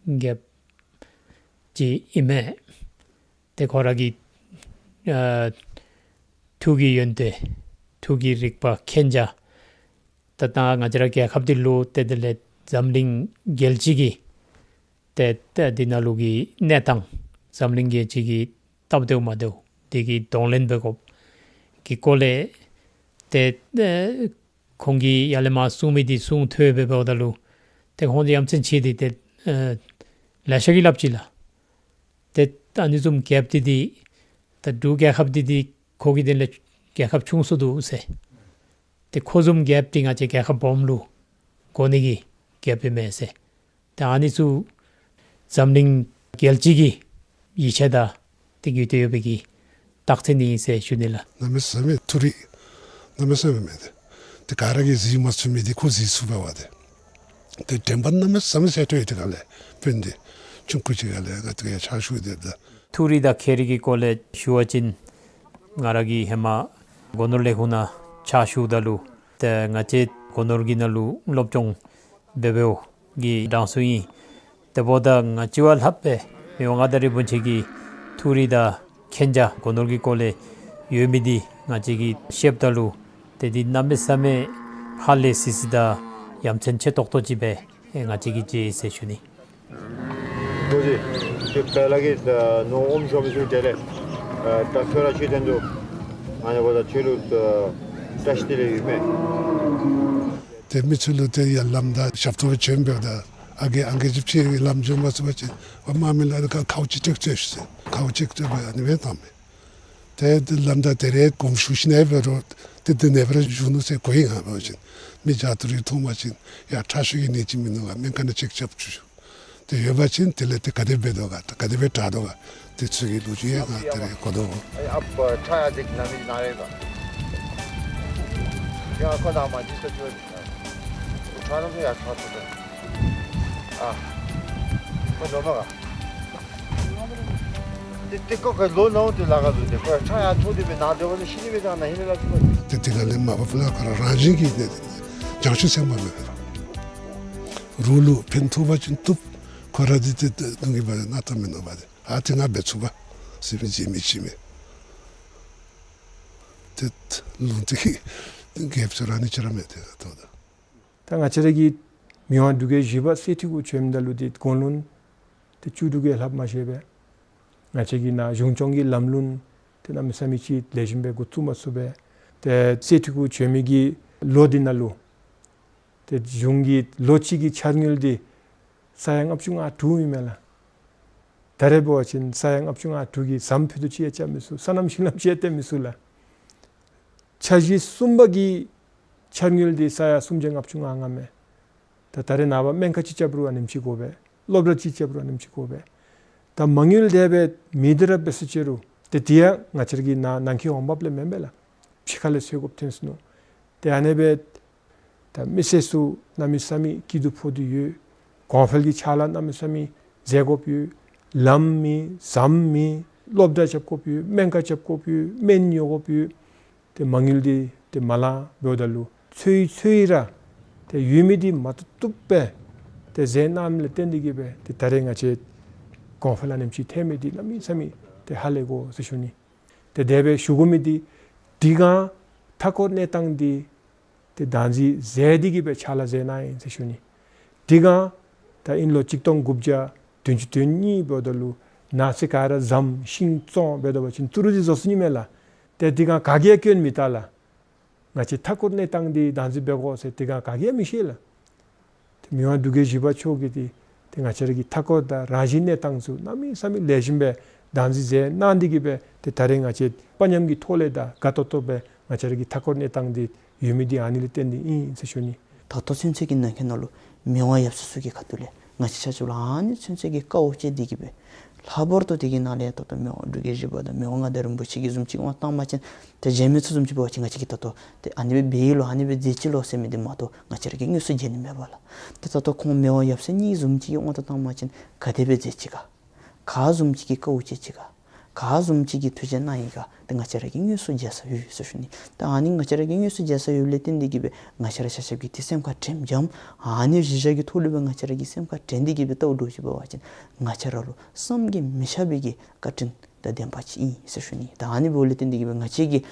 རྒྱལཔོ་ཅིག་ཨིན་མས། ཏེ་ཁོ་ར་གི་ཨ་ ཐུགས་ཀྱི་ཡོན་ཏན་ཐུགས་ཀྱི་རིག་པ་མཁྱེན་རྒྱ། ད་ད་ང་བཅས་ར་རྒྱལ་ཁབ་འདི་ལུ་ཏེ་དེ་ལས་འཛམ་གླིང་རྒྱལ་སྤྱི་གི་ཏེ་ཏེ་འདི་ནང་ལུ་གི་གནས་སྟངས་འཛམ་གླིང་རྒྱལ་སྤྱི་གི་སྟབས་བདེཝ་མ་བདེཝ་འདི་གི་གདོང་ལེན་འབད་དགོཔ་གི་སྐོར་ལས་ཏེ་ཨེ་ཁོང་གིས་ཡར་ལས་མར་གསུང་མི་འདི་གསུང་ཐོས་འབད་འབདཝ་ད་ལུ་ཏེ་ཁོང་གིས་ཡ་མཚན་ཆེ་སྟེ་ཏེ་ཨེ་ལེ་ཤ་གིས་སླབ་ཅི་ལགས། ཏེ་ཨ་ནི་བཟུམ་རྒྱལཔོ་འདི་འདི་ད་འབྲུག་རྒྱལ་ཁབ་འདི་འདི་ཁོ་གི་དོན་ལས་རྒྱལ་ཁབ་ཆུང་སུ་འདུག་ཟེར། ཏེ་ཁོ་བཟུམ་རྒྱལཔོ་འདི་ང་བཅས་རྒྱལ་ཁབ་སྦོམ་ལུ་དགོ་ནི་གི་རྒྱལཔོ་ཨིན་མས་ཟེར། ཏེ་ཨ་ནི་ཚུ་འཛམ་གླིང་རྒྱལ་སྤྱི་གི་ཡིད་ཆེས་དང་ཏེ་རྒྱུས་ཏེ་ཡོད་པའི་གི་རྟགས་མཚན་ཨིན་ཟེར་ཞུ་ནི་ལགས། གནམ་མེད་ས་མེད་མཐོ་རིས་གནམ་མེད་ས་མེད་མེད་དེ། ཏེ་ག་ར་གིས་གཟིགས་མ་ཚུགས་མི་འདི་ཁོ་གཟིགས་ཚུགས་པས་པ་ཏེ། ཏེ་དྲན་པ་གནམ་མེད་ས་མེད་གསལ་ཏོག་ཏོ་ཡོད། དེ་ག་ལས་དཔོན་འདི་ཆུང་ཀུ་ཅིག་ག་ལས་ང་ཏེ་ཡར་ཕྱག་ཞུ་སྟེ་ད། མཐོ་རིས་དང་ཁྱད་རིག་གི་སྐོར་ལས་ཞུ་བ་ཅིན་ང་ར་གིས་ཧེ་མ་སྒོ་ནོར་ལས་ཁུངས་ནང་ཕྱག་ཞུཝ་ད་ལུ་ཏེ་ང་བཅས་སྒོ་ནོར་གྱི་ནང་ལུ་སློབ་སྦྱོང་འབད་འབདཝ་གི་གྲངས་སུ་ཨིན། དེ་འབདཝ་ད་ང་བཅས་བ་ལྷག་པའི་མི་དབང་མངའ་བདག་རིན་པོ་ཆེ་གི་མཐོ་རིས་དང་མཁྱེན་རྒྱ་སྒོ་ནོར་གྱི་སྐོར་ལས་ཡོད་མི་འདི་ང་བཅས་ཀྱིས་ཤེསཔ་ད་ལུ་ཏེ་འདི་གནམ་མེད་ས་མེད་ཧ་ལས་སི་སི་དང་ཡ་མཚན་ཆེ་ཏོག་ཏོ་ཅིག་སྦེ་ང་བཅས་ཀྱིས་མཇལ་ཡི་ཟེར་ཞུ་ནི། ཨ་ནི་སྦེ་ལགས་ཀྱིས་ནོར་ཨོམ་ཤོར་མི་ཚུ་དེ་ལས་ད་ཁྱོད་ར་ཁྱོད་དོན་དུ་ཨ་ནི་འབདཝ་ད་ཁྱོད་ལུ་བཀྲ་ཤིས་བདེ་ལེགས་ཡོད་མས། ཏེ་མི་ཚུ་ལུ་ཏེ་ཡར་ལམ་དང་ཞབས་ཏོག་བྱོན་འབདཝ་ད་ཨ་རྒས་ཨང་རྒས་ཅིག་ཕྱད་ལམ་བྱོན་མ་ཚུགས་པ་ཅིན་ཨོ་མ་མི་ལ་ཁ་ཁཝ་ཅིག་སྤྲོད་སྤྲོད་ཟེར་ཁཝ་ཅིག་སྤྲོད་སྦེ་ཨ་ནི་སྦེ་བཏངམ་མས། ཏེ་ལམ་དང་དེ་རེ་གོམ་ཞུ་ཞིནམ་ལས་འབད་རུང་ཏེ་འདི་ནེ་སྦེ་ར་བཞུགས་ནུག་ཟེར་གོ་ཡི། ང་འབད་བ་ཅིན་མི་བརྒྱ་དང་དྲུག་མཐོང་པ་ཅིན་ཡར་ཁྲག་ཤུགས་ཀྱི་ནད་ཅིག་མིན་ནུག་ག། སྨན་ཁང་ནང་ཅེཀ་རྐྱབ་བཅུག་ཞུ། ཏེ་ཡོད་པ་ཅིན་དེ་ལས་ཏེ་ག་དེ་འབད་དོ་ག་ག་དེ་སྦེ་དྲག་དོ་ག་དེ་ཚུ་གི་ལོ་རྒྱུས་ཡང་ང་ད་རེས་གོ་དོ། ཨ་ཁྲག་ཡང་ཅིག་ན་མི་ན་རེ་ག་ཡང་ཁོ་ན་མ་ཅིག་ས་ཅོ་ཁྲག་ན་ཡང་ཁྲག་ཐོབ་དོ། ཨ་ཁོ་ནོར་མ་ག། ཏེ་ཏེ་ཁོ་གི་ལོ་ནང་དུ་ལཱ་ཁག་འདུག། ཏེ་ཁོ་ཁྲག་ཡང་ཐོབ་སྟེ་སྦེ་ནཱ་སྡོད་པ་ནི་ཤི་ནི་སྦེ་ད་ནཱ་ཧེ་ལས་ལཱ་ཅིག་པ། ཏེ་དེ་ག་ལས་མ་པ་ཕུ་ལ་ཁོ་ར་རང་བཞིན་གྱིས་ཏེ་བྱང་ཆུབ་སེམས་དཔའ་སྦེ་འབད་རུང་རོགས་ལུ་ཕན་ཐོགས་པ་ཅིན་བཏུབ། ཁོ་ར་འདི་ཏེ་ཏེ་གདོང་གི་བ་ན་ཐོ་མེད་ནོ་བ་ཏེ་ཨ་ཏེ་ང་འབད་ཚུགས་པ་ཟེར་མི་ཅིག་མི་ཅིག་མས། ཏེ་ལུང་ཏེ་རྒྱལཔོ་ཚུ་ར་ནི་ཅིག་ར་མེད་དེ་ད་ལྟོ་ད། ད་ང་བཅས་ར་གི་མི་དབང་འབྲུག་རྒྱལ་བཞི་པ་གསེར་ཁྲི་གུ་བྱོནམ་ད་ལུ་ཏེ་དགུང་ལོ་ཏེ་བཅུ་དྲུག་གིས་ལྷག་མ་ཤེས་པས། ང་བཅས་ཀྱི་ནཱ་གཞུང་སྐྱོང་གི་ལམ་ལུགས་ཏེ་གནམ་མེད་ས་མེད་ཅིག་ལེགས་ཤོམ་སྦེ་འགོ་བཙུགས་མ་ཚུགས་པས། ཏེ་གསེར་ཁྲི་གུ་བྱོན་མི་གི་ལོ་འདི་ནང་ལུ་ཏེ་གཞུང་གི་ལོ་གཅིག་གི་འཆར་དངུལ་འདི་ས་ཡ་ལྔ་བཅུ་ང་དྲུག་ཨིན་མས་ལགས། ད་རེས་འབད་བ་ཅིན་ས་ཡ་ལྔ་བཅུ་ང་དྲུག་གིས་ཟམ་ཕུད་རྡོག་ཅིག་ཡང་རྐྱབ་མི་ཚུགས། སོ་ནམ་ཤིང་ལམ་ཅིག་ཡང་བཏོན་མི་ཚུགས་ལགས། འཆར་གཞི་གསུམ་པ་གི་འཆར་དངུལ་འདི་ས་ཡ་སུམ་བརྒྱ་ལྔ་བཅུ་ང་ལྔ་མས། ད་ད་རེས་ནངས་པ་སྨན་ཁང་ཅིག་རྐྱབ་རུང་ཨ་ནེམ་ཅིག་དགོ་པས། སློབ་གྲྭ་ཅིག་རྐྱབ་རུང་ཨ་ནེམ་ཅིག་དགོ་པས། ད་མ་དངུལ་དེ་སྦེ་མེད་དེ་ར་འབད་ཟེར་ཅི་རུང་ཏེ་དེ་ཡང་ང་བཅས་ར་གི་ནཱ་ནང་འཁོད་འོང་འབབ་ལས་མེན་པས་ལགས། ཕྱི་ཁ་ལས་འཚོལ་དགོཔ་ཐོན་སོ་ནུག། ཏེ་ཨ་ནི་སྦེ་ད་མི་སེར་ཚུ་གནམ་མེད་ས་མེད་སྐྱིད་སྡུག་ཕོག་སྟེ་ཡོད། གོང་འཕེལ་གྱི་ཕྱག་ལཱ་གནམ་མེད་ས་མེད་མཛད་དགོཔ་ཡོད། ལམ་མེད་ཟམ་མེད། སློབ་གྲྭ་རྐྱབ་དགོཔ་ཡོད། སྨན་ཁང་རྐྱབ་དགོཔ་ཡོད། སྨན་ཉོ་དགོཔ་ཡོད། ཏེ་མ་དངུལ་འདི་ཏེ་མ་ལང་འབདཝ་ད་ལུ་འཚོལ་འཚོལ་ར་ཏེ་ཡོད་མི་འདི་མ་བཏུབ་བཏུབ་སྦེ་ཏེ་མཛད་གནངམ་ལས་བརྟེན་ཏེ་གིས་སྦེ་ཏེ་ད་རེས་ང་བཅས་གོང་འཕེལ་ཨ་ནེམ་ཅིག་ཐོན་མི་འདི་གནམ་མེད་ས་མེད་ཏེ་ཧ་ལས་དགོ་ཟེར་ཞུ་ནི། ཏེ་དེ་སྦེ་ཞུ་དགོ་མི་འདི་དེ་སྒང་མཐའ་འཁོར་གནས་སྟངས་འདི་ཏེ་བདག་འཛིན་མཛད་དེ་གིས་སྦེ་ཕྱག་ལཱ་མཛད་གནང་ཡི་ཟེར་ཞུ་ནི། དེ་སྒང་ད་དབྱིན་ལོ་གཅིག་སྟོང་དགུ་བརྒྱ་བདུན་ཅུ་དོན་གཉིས་འབདཝ་ད་ལུ་ནཱ་ཚེ་ག་ར་ཟམ་ཤིང་བཙོང་འབདཝ་ད་བ་ཅིན་ཏི་རུ་འདི་བཟོ་ཚུགས་ནི་མས་ལགས། ཏེ་དེ་སྒང་ག་གིས་ཡང་སྐྱོན་མི་བལྟ་ལགས། ང་བཅས་མཐའ་འཁོར་གནས་སྟངས་འདི་བདག་འཛིན་འབད་དགོ་ཟེར་དེ་སྒང་ག་གིས་ཡང་མི་བཤད་ལགས། ཏེ་མི་དབང་འབྲུག་རྒྱལ་བཞི་པ་མཆོག་གིས་ཏེ་ཏེ་ང་བཅས་ར་གི་མཐའ་འཁོར་དང་རང་བཞིན་གནས་སྟངས་ཚུ་གནམ་མེད་ས་མེད་ལེགས་ཤོམ་སྦེ་བདག་འཛིན་མཛད་གནང་སྟེ་གིས་སྦེ་ཏེ་ད་རེས་ང་བཅས་དཔའ་ཉམས་ཀྱི་ཐོག་ལས་དང་དགའ་ཏོག་ཏོ་སྦེ་ང་བཅས་ར་གི་མཐའ་འཁོར་གནས་སྟངས་འདི་ཡོད་མི་འདི་ཨ་ནི་ལས་བརྟེན་ཏེ་ཨིན་ཟེར་ཞུ་ནི། ད་ལྟོ་ཚུན་ཚོད་ཀྱི་ནང་འཁོད་ནང་ལུ་མི་དབང་ཡབ་སྲས་ཚུ་གི་ཁ་ཐུག་ལས་ང་བཅས་ཆ་ཁྱབ་ལུ་ཨ་ནི་ཚུན་ཚོད་ཀྱི་དཀའཝ་སྤྱད་དེ་གིས་སྦེ་ལྷག་པར་དུ་དེ་གི་ནང་ལས་ད་ལྟོ་མི་དབང་འབྲུག་རྒྱལ་བཞི་པ་དང་མི་དབང་མངའ་བདག་རིན་པོ་ཆེ་གི་བཟུམ་ཅིག་དབང་བཏང་པ་ཅིན་ཏེ་མཇལ་མི་ཚུ་བཟུམ་ཅིག་འབད་བ་ཅིན་ང་བཅས་ཀྱིས་ད་ལྟོ་ཏེ་ཨ་ནི་སྦེ་འབད་ཡི་ལོ་ཨ་ནི་སྦེ་མཛད་ཅི་ལོ་ཟེར་མི་འདི་མ་གཏོགས་ང་བཅས་ར་གིས་དངོས་སུ་མཇལ་ནི་མེད་པས་ལགས། ཏེ་ད་ལྟོ་ཁོང་མི་དབང་ཡབ་སྲས་གཉིས་བཟུམ་ཅིག་གི་དབང་དུ་བཏང་པ་ཅིན་ག་དེ་སྦེ་མཛད་ཅི་ག། ག་བཟུམ་ཅིག་གི་དཀའཝ་སྤྱད་ཅི་ག། ག་བཟུམ་ཅིག་གི་ཐུགས་རྗེ་གནང་ཡི་ག། ཏེ་ང་བཅས་ར་གིས་དངོས་སུ་མཇལ་ས་ཡོད་ཟེར་ཞུ་ནི། ད་ཨ་ནི་ང་བཅས་ར་གིས་དངོས་སུ་མཇལ་ས་ཡོདཔ་ལས་བརྟེན་ཏེ་གིས་སྦེ་ང་བཅས་ར་ཆ་ཁྱབ་ཀྱིས་ཏེ་སེམས་ཁར་དྲན་འཇམ། ཨ་ནི་གཞི་བཞག་གི་ཐོག་ལུ་སྦེ་ང་བཅས་ར་གིས་སེམས་ཁར་དྲན་ཏེ་གིས་སྦེ་ལྟཝ་འདྲཝ་ཅིག་འབད་བ་ཅིན་ང་བཅས་ར་ལུ་བསམ་གྱིས་མི་ཁྱབ་པའི་གི་བཀའ་དྲིན་དང་བདེན་པ་ཅིག་ཨིན་ཟེར་ཞུ་ནི། ད་ཨ་ནི་འབདཝ་ལས་བརྟེན་ཏེ་གིས་སྦེ་ང་བཅས་ཀྱིས་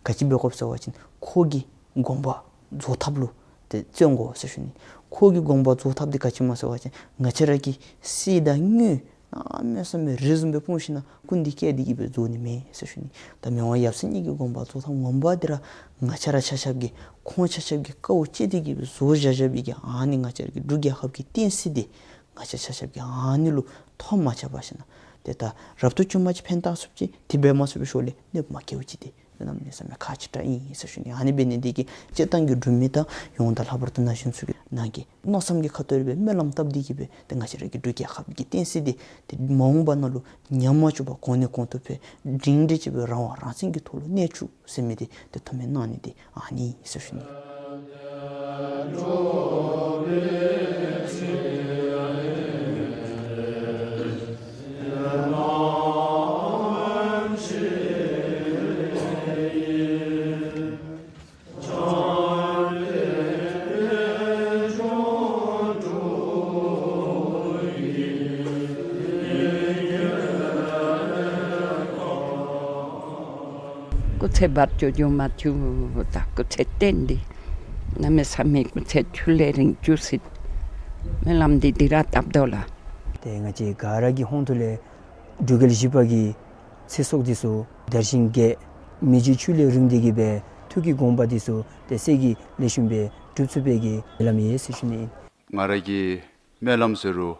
ག་ཅི་འབད་དགོཔ་ཟེར་བ་ཅིན་ཁོ་གི་དགོངས་པ་རྫོགས་ཐབས་ལུ་ཏེ་བརྩོན་དགོ་ཟེར་ཞུ་ནི། ཁོ་གི་དགོངས་པ་རྫོགས་ཐབས་འདི་ག་ཅི་སྨོ་ཟེར་བ་ཅིན་ང་བཅས་ར་གི་གསེར་དང་དངུལ་གནམ་མེད་ས་མེད་རི་བཟུམ་སྦེ་སྤུངས་ཞིན་ན་སྐུ་འདི་བཀལ་ཏེ་གི་སྦེ་རྫོགས་ནི་མེད་ཟེར་ཞུ་ནི། ད་མི་དབང་ཡབ་སྲས་གཉིས་ཀྱི་དགོངས་པ་རྫོགས་ཐབས་ངོ་མ་འདི་ར་ང་བཅས་ར་ཆ་ཁྱབ་ཀྱིས་ཁོང་ཆ་ཁྱབ་ཀྱིས་དཀའཝ་སྤྱད་དེ་གི་སྦེ་བཟོ་བཞག་བཞགཔ་གི་ཨ་ནི་ང་བཅས་ར་གི་འབྲུག་རྒྱལ་ཁབ་ཀྱི་བསྟན་སྲིད་འདི་ང་བཅས་ཆ་ཁྱབ་ཀྱིས་ཨ་ནི་ལུ་ཐོ་མ་ཆག་པར་ཞིན་ན་ཏེ་ད་རབ་ཏུ་བྱུང་བ་ཅིན་ཕན་བཏགས་ཚུགསཔ་ཅིག་དེ་འབད་མ་ཚུགས་པའི་ཤུལ་ལས་གནོདཔ་མ་བཀལཝ་ཅིག་འདི་གནམ་མེད་ས་མེད་ཁག་ཆེ་དྲགས་ཨིན་ཟེར་ཞུ་ནི། ཨ་ནི་འབད་ནི་འདི་གིས་སྤྱིར་བཏང་གི་འབྲུག་མི་དང་ཡོངས་དང་ལྷག་པར་དུ་ན་གཞོན་ཚུ་གིས་ནང་གི་མནོ་བསམ་གྱི་ཁ་ཐུག་ལས་སྦེ་སྨོན་ལམ་བཏབ་སྟེ་གི་སྦེ་ཏེ་ང་བཅས་ར་གི་འབྲུག་རྒྱལ་ཁབ་ཀྱི་བསྟན་སྲིད་འདི་ཏེ་མ་འོངས་པ་ནང་ལུ་ཉམས་མ་བཅུག་པར་གོང་ནས་གོང་དུ་འཕེལ་སྒྲིང་སྒྲི་ཅིག་སྦེ་རང་དབང་རང་བཙན་གྱི་ཐོག་ལུ་གནས་བཅུག་ཟེར་མི་འདི་ཏེ་ཐུགས་སྨོན་གནང་ནི་འདི་ཨ་ནི་ཟེར་ཞུ་ནི། སྐུ་ཚེ་བར་ཆད་འབྱུང་མ་བཅུག། ད་སྐུ་ཚེ་བརྟན་ཏེ་གནམ་མེད་ས་མེད་སྐུ་ཚེ་ཁྱོན་ལས་རིང་བཅུག་ཟེར་སྨོན་ལམ་འདི་འདི་ར་བཏབ་དོ་ལགས། ཏེ་ང་བཅས་ག་ར་གི་ཧོངས་ཐུག་ལས་འབྲུག་རྒྱལ་བཞི་པ་གི་ཚེ་སྲོག་འདི་ཚུ་དར་ཞིང་རྒྱས། མི་རྗེ་ཁྱོན་ལས་རིང་སྟེ་གི་སྦེ་ཐུགས་ཀྱི་དགོངས་པ་འདི་ཚུ་ཏེ་གསེར་གྱི་ལེགས་ཤོམ་སྦེ་འགྲུབ་ཚུགས་པའི་གི་སྨོན་ལམ་ཡོད་ཟེར་ཞུ་ནི། ང་ར་གི་སྨོན་ལམ་ཟེར་རུང་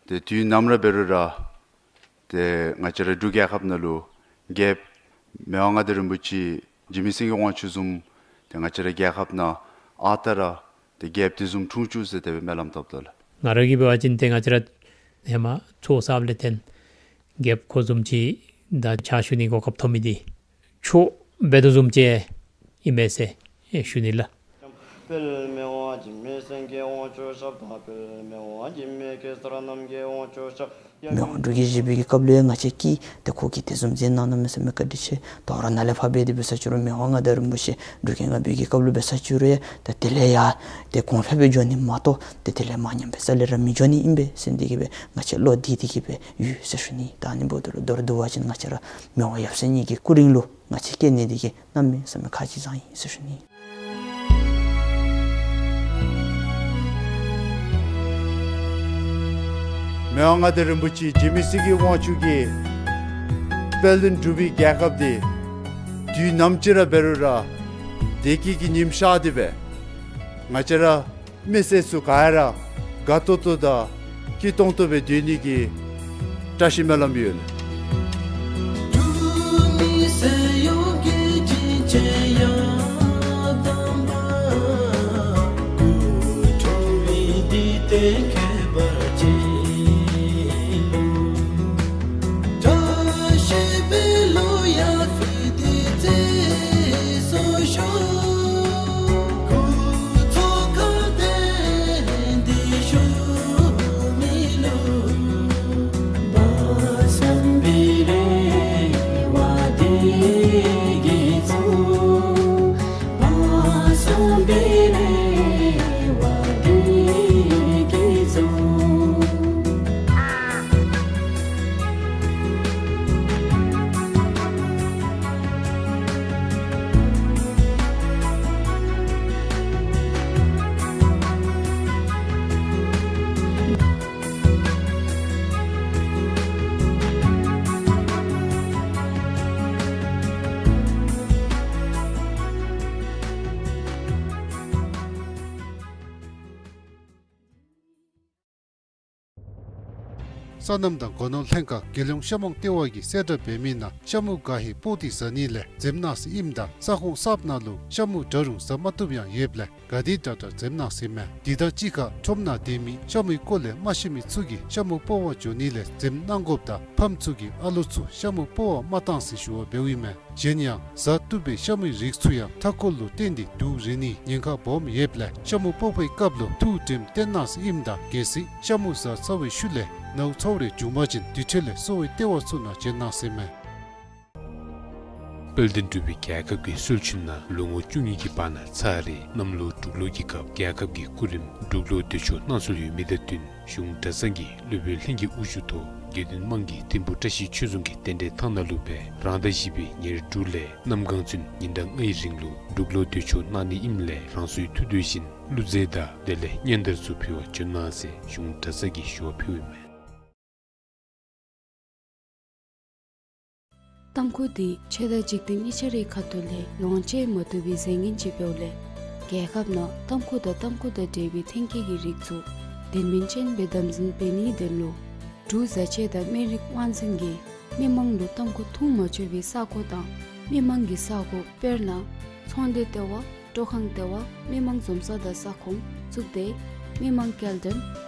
ཏེ་དུས་ནམ་ར་འབད་རུང་ར་ཏེ་ང་བཅས་ར་འབྲུག་རྒྱལ་ཁབ་ནང་ལུ་རྒྱལཔོ་མི་དབང་མངའ་བདག་རིན་པོ་ཆེ་འཇིགས་མེད་སེང་གེ་དབང་ཕྱུག་བཟུམ་ཏེ་ང་བཅས་ར་རྒྱལ་ཁབ་ནང་ཨ་རྟག་ར་ཏེ་རྒྱལཔོ་དེ་བཟུམ་འཁྲུངས་བཅུག་ཟེར་དེ་སྦེ་སྨོན་ལམ་བཏབ་དོ་ལགས། ང་ར་གིས་འབད་བ་ཅིན་ཏེ་ང་བཅས་ར་ཧེ་མ་ཚོགས་གསརཔ་ལས་བརྟེན་རྒྱལཔོ་ཁོ་བཟུམ་ཅིག་དང་ཕྱག་ཞུ་ནི་གོ་སྐབས་ཐོབ་མི་འདི་མཆོག་འབད་དོ་བཟུམ་ཅིག་ཨིན་མས་ཟེར་ཞུ་ནི་ལགས། དཔལ་མི་དབང་འཇིགས་མེད་སེང་གེ་དབང་ཕྱུག་ཞབས་དང་། དཔལ་མི་དབང་འཇིགས་མེད་གེ་སར་རྣམ་རྒྱལ་དབང་ཕྱུག་ཞབས། མི་དབང་འབྲུག་རྒྱལ་བཞི་པའི་གི་སྐབས་ལུ་ཡང་ང་བཅས་ཀྱིས་ཏེ་ཁོ་གིས་དེ་བཟུམ་མཛད་གནང་གནངམ་མས་ཟེར་མི་བཀའ་དྲིན་ཆེ། དོ་རུང་ནཱ་ལས་ཕར་འབད་དེ་འབད་ས་ཅི་རུང་མི་དབང་མངའ་བདག་རིན་པོ་ཆེ་འབྲུག་རྒྱལ་ལྔ་པའི་གི་སྐབས་ལུ་འབད་ས་ཅི་རུང་ཡང་ཏེ་དེ་ལས་ཡར་ཏེ་གོང་འཕེལ་སྦེ་འགྱོ་ནི་མ་གཏོགས་ཏེ་དེ་ལས་མར་ཉམས་པའི་ས་ལས་ར་མི་འགྱོ་ནི་ཨིན་པས་ཟེར་འདི་གིས་སྦེ་ང་བཅས་བློ་གཏད་དེ་གི་སྦེ་ཡོད་ཟེར་ཞུ་ནི། ད་ཨ་ནི་འབདཝ་ད་ལུ་མདོར་བསྡུ་བ་ཅིན་ང་བཅས་ར་མི་དབང་ཡབ་སྲས་གཉིས་ཀྱི་སྐུ་རིང་ལུ་ང་བཅས་སྐྱེ་གནས་འདི་གིས་གནམ་མེད་ས་མེད་ཁག་ཆེ་ཙང་ཨིན་ཟེར་ཞུ་ནི། མི་དབང་མངའ་བདག་རིན་པོ་ཆེ་འཇིགས་མེད་སེང་གེ་དབང་ཕྱུག་གི་དཔལ་ལྡན་འབྲུག་པའི་རྒྱལ་ཁབ་འདི་དུས་ནམ་ཅིག་ར་འབད་རུང་ར་བདེ་སྐྱིད་ཀྱི་ཉིམ་ཤར་ཏེ་སྦེ་ང་བཅས་ར་མི་སེར་ཚུ་ག་ར་དགའ་ཏོག་ཏོ་དང་སྐྱིད་ཏོང་ཏོ་སྦེ་སྡོད་ནི་གི་བཀྲ་ཤིས་སྨོན་ལམ་ཡོད། སོ་ནམ་དང་སྒོ་ནོར་ལྷན་ཁག་རྒྱལ་ཡོངས་ཤ་མོང་ལྟེ་བ་གིས་གསལ་བསྒྲགས་འབད་མི་ནང་ཤ་མུ་ག་ཧེ་སྤོག་སྟེ་ཟ་ནི་ལས་འཛེམ་གནང་ཟེར་ཨིནམ་ད་ས་ཁོངས་གསརཔ་ནང་ལུ་ཤ་མུ་འདྲ་རུང་ཟ་མ་བཏུབ་ཡང་ཡོདཔ་ལས་ག་དེ་དྲག་དྲག་འཛེམ་གནང་ཟེར་མས། དེ་དང་གཅིག་ཁར་ཁྲོམ་ནང་སྡོད་མི་ཤ་མུའི་སྐོར་ལས་མ་ཤེས་མི་ཚུ་གིས་ཤ་མུ་སྤོག་པར་འགྱོ་ནི་ལས་འཛེམ་གནང་དགོཔ་དང་ཕམ་ཚུ་གིས་ཨ་ལོ་ཚུ་ཤ་མུ་སྤོག་པར་མ་གཏང་ཟེར་ཞུ་བ་འབདཝ་ཨིན་མས། གཞན་ཡང་ཟ་བཏུབ་པའི་ཤ་མུའི་རིགས་ཚུ་ཡང་མཐའ་འཁོར་ལུ་བརྟེན་ཏེ་དུག་རེག་ནིའི་ཉེན་ཁ་སྦོམ་ཡོདཔ་ལས་ཤ་མུ་སྤོག་པའི་སྐབས་ལུ་ཐུགས་དྲནམ་བཏོན་གནང་ཟེར་ཨིནམ་ད་གལ་སྲིད་ཤ་མུ་ཟ་ཚར་བའི་ཤུལ་ལས་ནཝ་ཚཝ་རེ་བྱུང་པ་ཅིན་དེ་འཕྲལ་ལས་གསོ་བའི་ལྟེ་བ་ཚུ་ནང་བྱོན་གནང་ཟེར་མས། དཔལ་ལྡན་འབྲུག་པའི་རྒྱལ་ཁབ་ཀྱི་སྲོལ་རྒྱུན་ནང་ལོ་ངོ་བཅུ་གཉིས་ཀྱི་བར་ན་ཚར་རེ་གནམ་ལོ་འབྲུག་ལོ་གི་སྐབས་རྒྱལ་ཁབ་ཀྱི་སྐུ་རིམ་འབྲུག་ལོ་འདི་ཆོག་གནང་སྲོལ་ཡོད་མི་དང་བསྟུན་གཞུང་གྲྭ་ཚང་གི་སློབ་དཔོན་ལྷན་རྒྱས་དབུ་བཞུགས་ཐོག་ དགེ་འདུན་དམངས་ཀྱིས་ཐིམ་ཕུ་བཀྲ་ཤིས་ཆོས་གྲོང་གི་རྟེན་འབྲེལ་ཐང་ནང་ལུ་སྦེ་རང་ཟླ་བཞི་པའི་ཉེར་དྲུག་ལས་གནམ་གང་ཚུན་ཉིན་གྲངས་ལྔའི་རིང་ལུ་འབྲུག་ལོ་དུས་མཆོད་གནང་ནི་ཨིནམ་ལས་རང་སོའི་ཐུགས་འདོད་བཞིན་བླུག་རྫས་དང་དེ་ལས་སྙན་དར་ཚུ་ཕུལ་བར་བྱོན་གནང་ཟེར་གཞུང་གྲྭ་ཚང་གིས་ཞུ་བ་ཕུལཝ་ཨིན་མས། ཏམ་ཁུ་འདི་ཆོས་དང་འཇིག་རྟེན་གཉིས་ཆ་རའི་ཁ་ཐུག་ལས་ཡོངས་བཅད་མ་བཏུབ་པའི་རྫས་ངན་ཅིག་འབདཝ་ལས་རྒྱལ་ཁབ་ནང་ཏམ་ཁུ་དང་ཏམ་ཁུ་དང་འབྲེལ་བའི་ཐོན་སྐྱེད་ཀྱི་རིགས་ཚུ་དོན་སྨིན་ཅན་སྦེ་དམ་འཛིན་འབད་ནིའི་དོན་ལུ་འབྲུག་བཟའ་ཆས་དང་སྨན་རིགས་དབང་འཛིན་གྱིས་མི་མང་ལུ་ཏམ་ཁུ་འཐུང་མ་ཆོག་པའི་ས་གོ་དང་མི་མང་གི་ས་གོ་དཔེར་ན་ཚོང་སྡེ་ལྟེ་བ། སྤྲོ་ཁང་ལྟེ་བ། མི་མང་འཛོམས་ས་དང་ས་ཁོངས་གཙུག་སྡེ། མི་མང་སྐྱེལ་འདྲེན།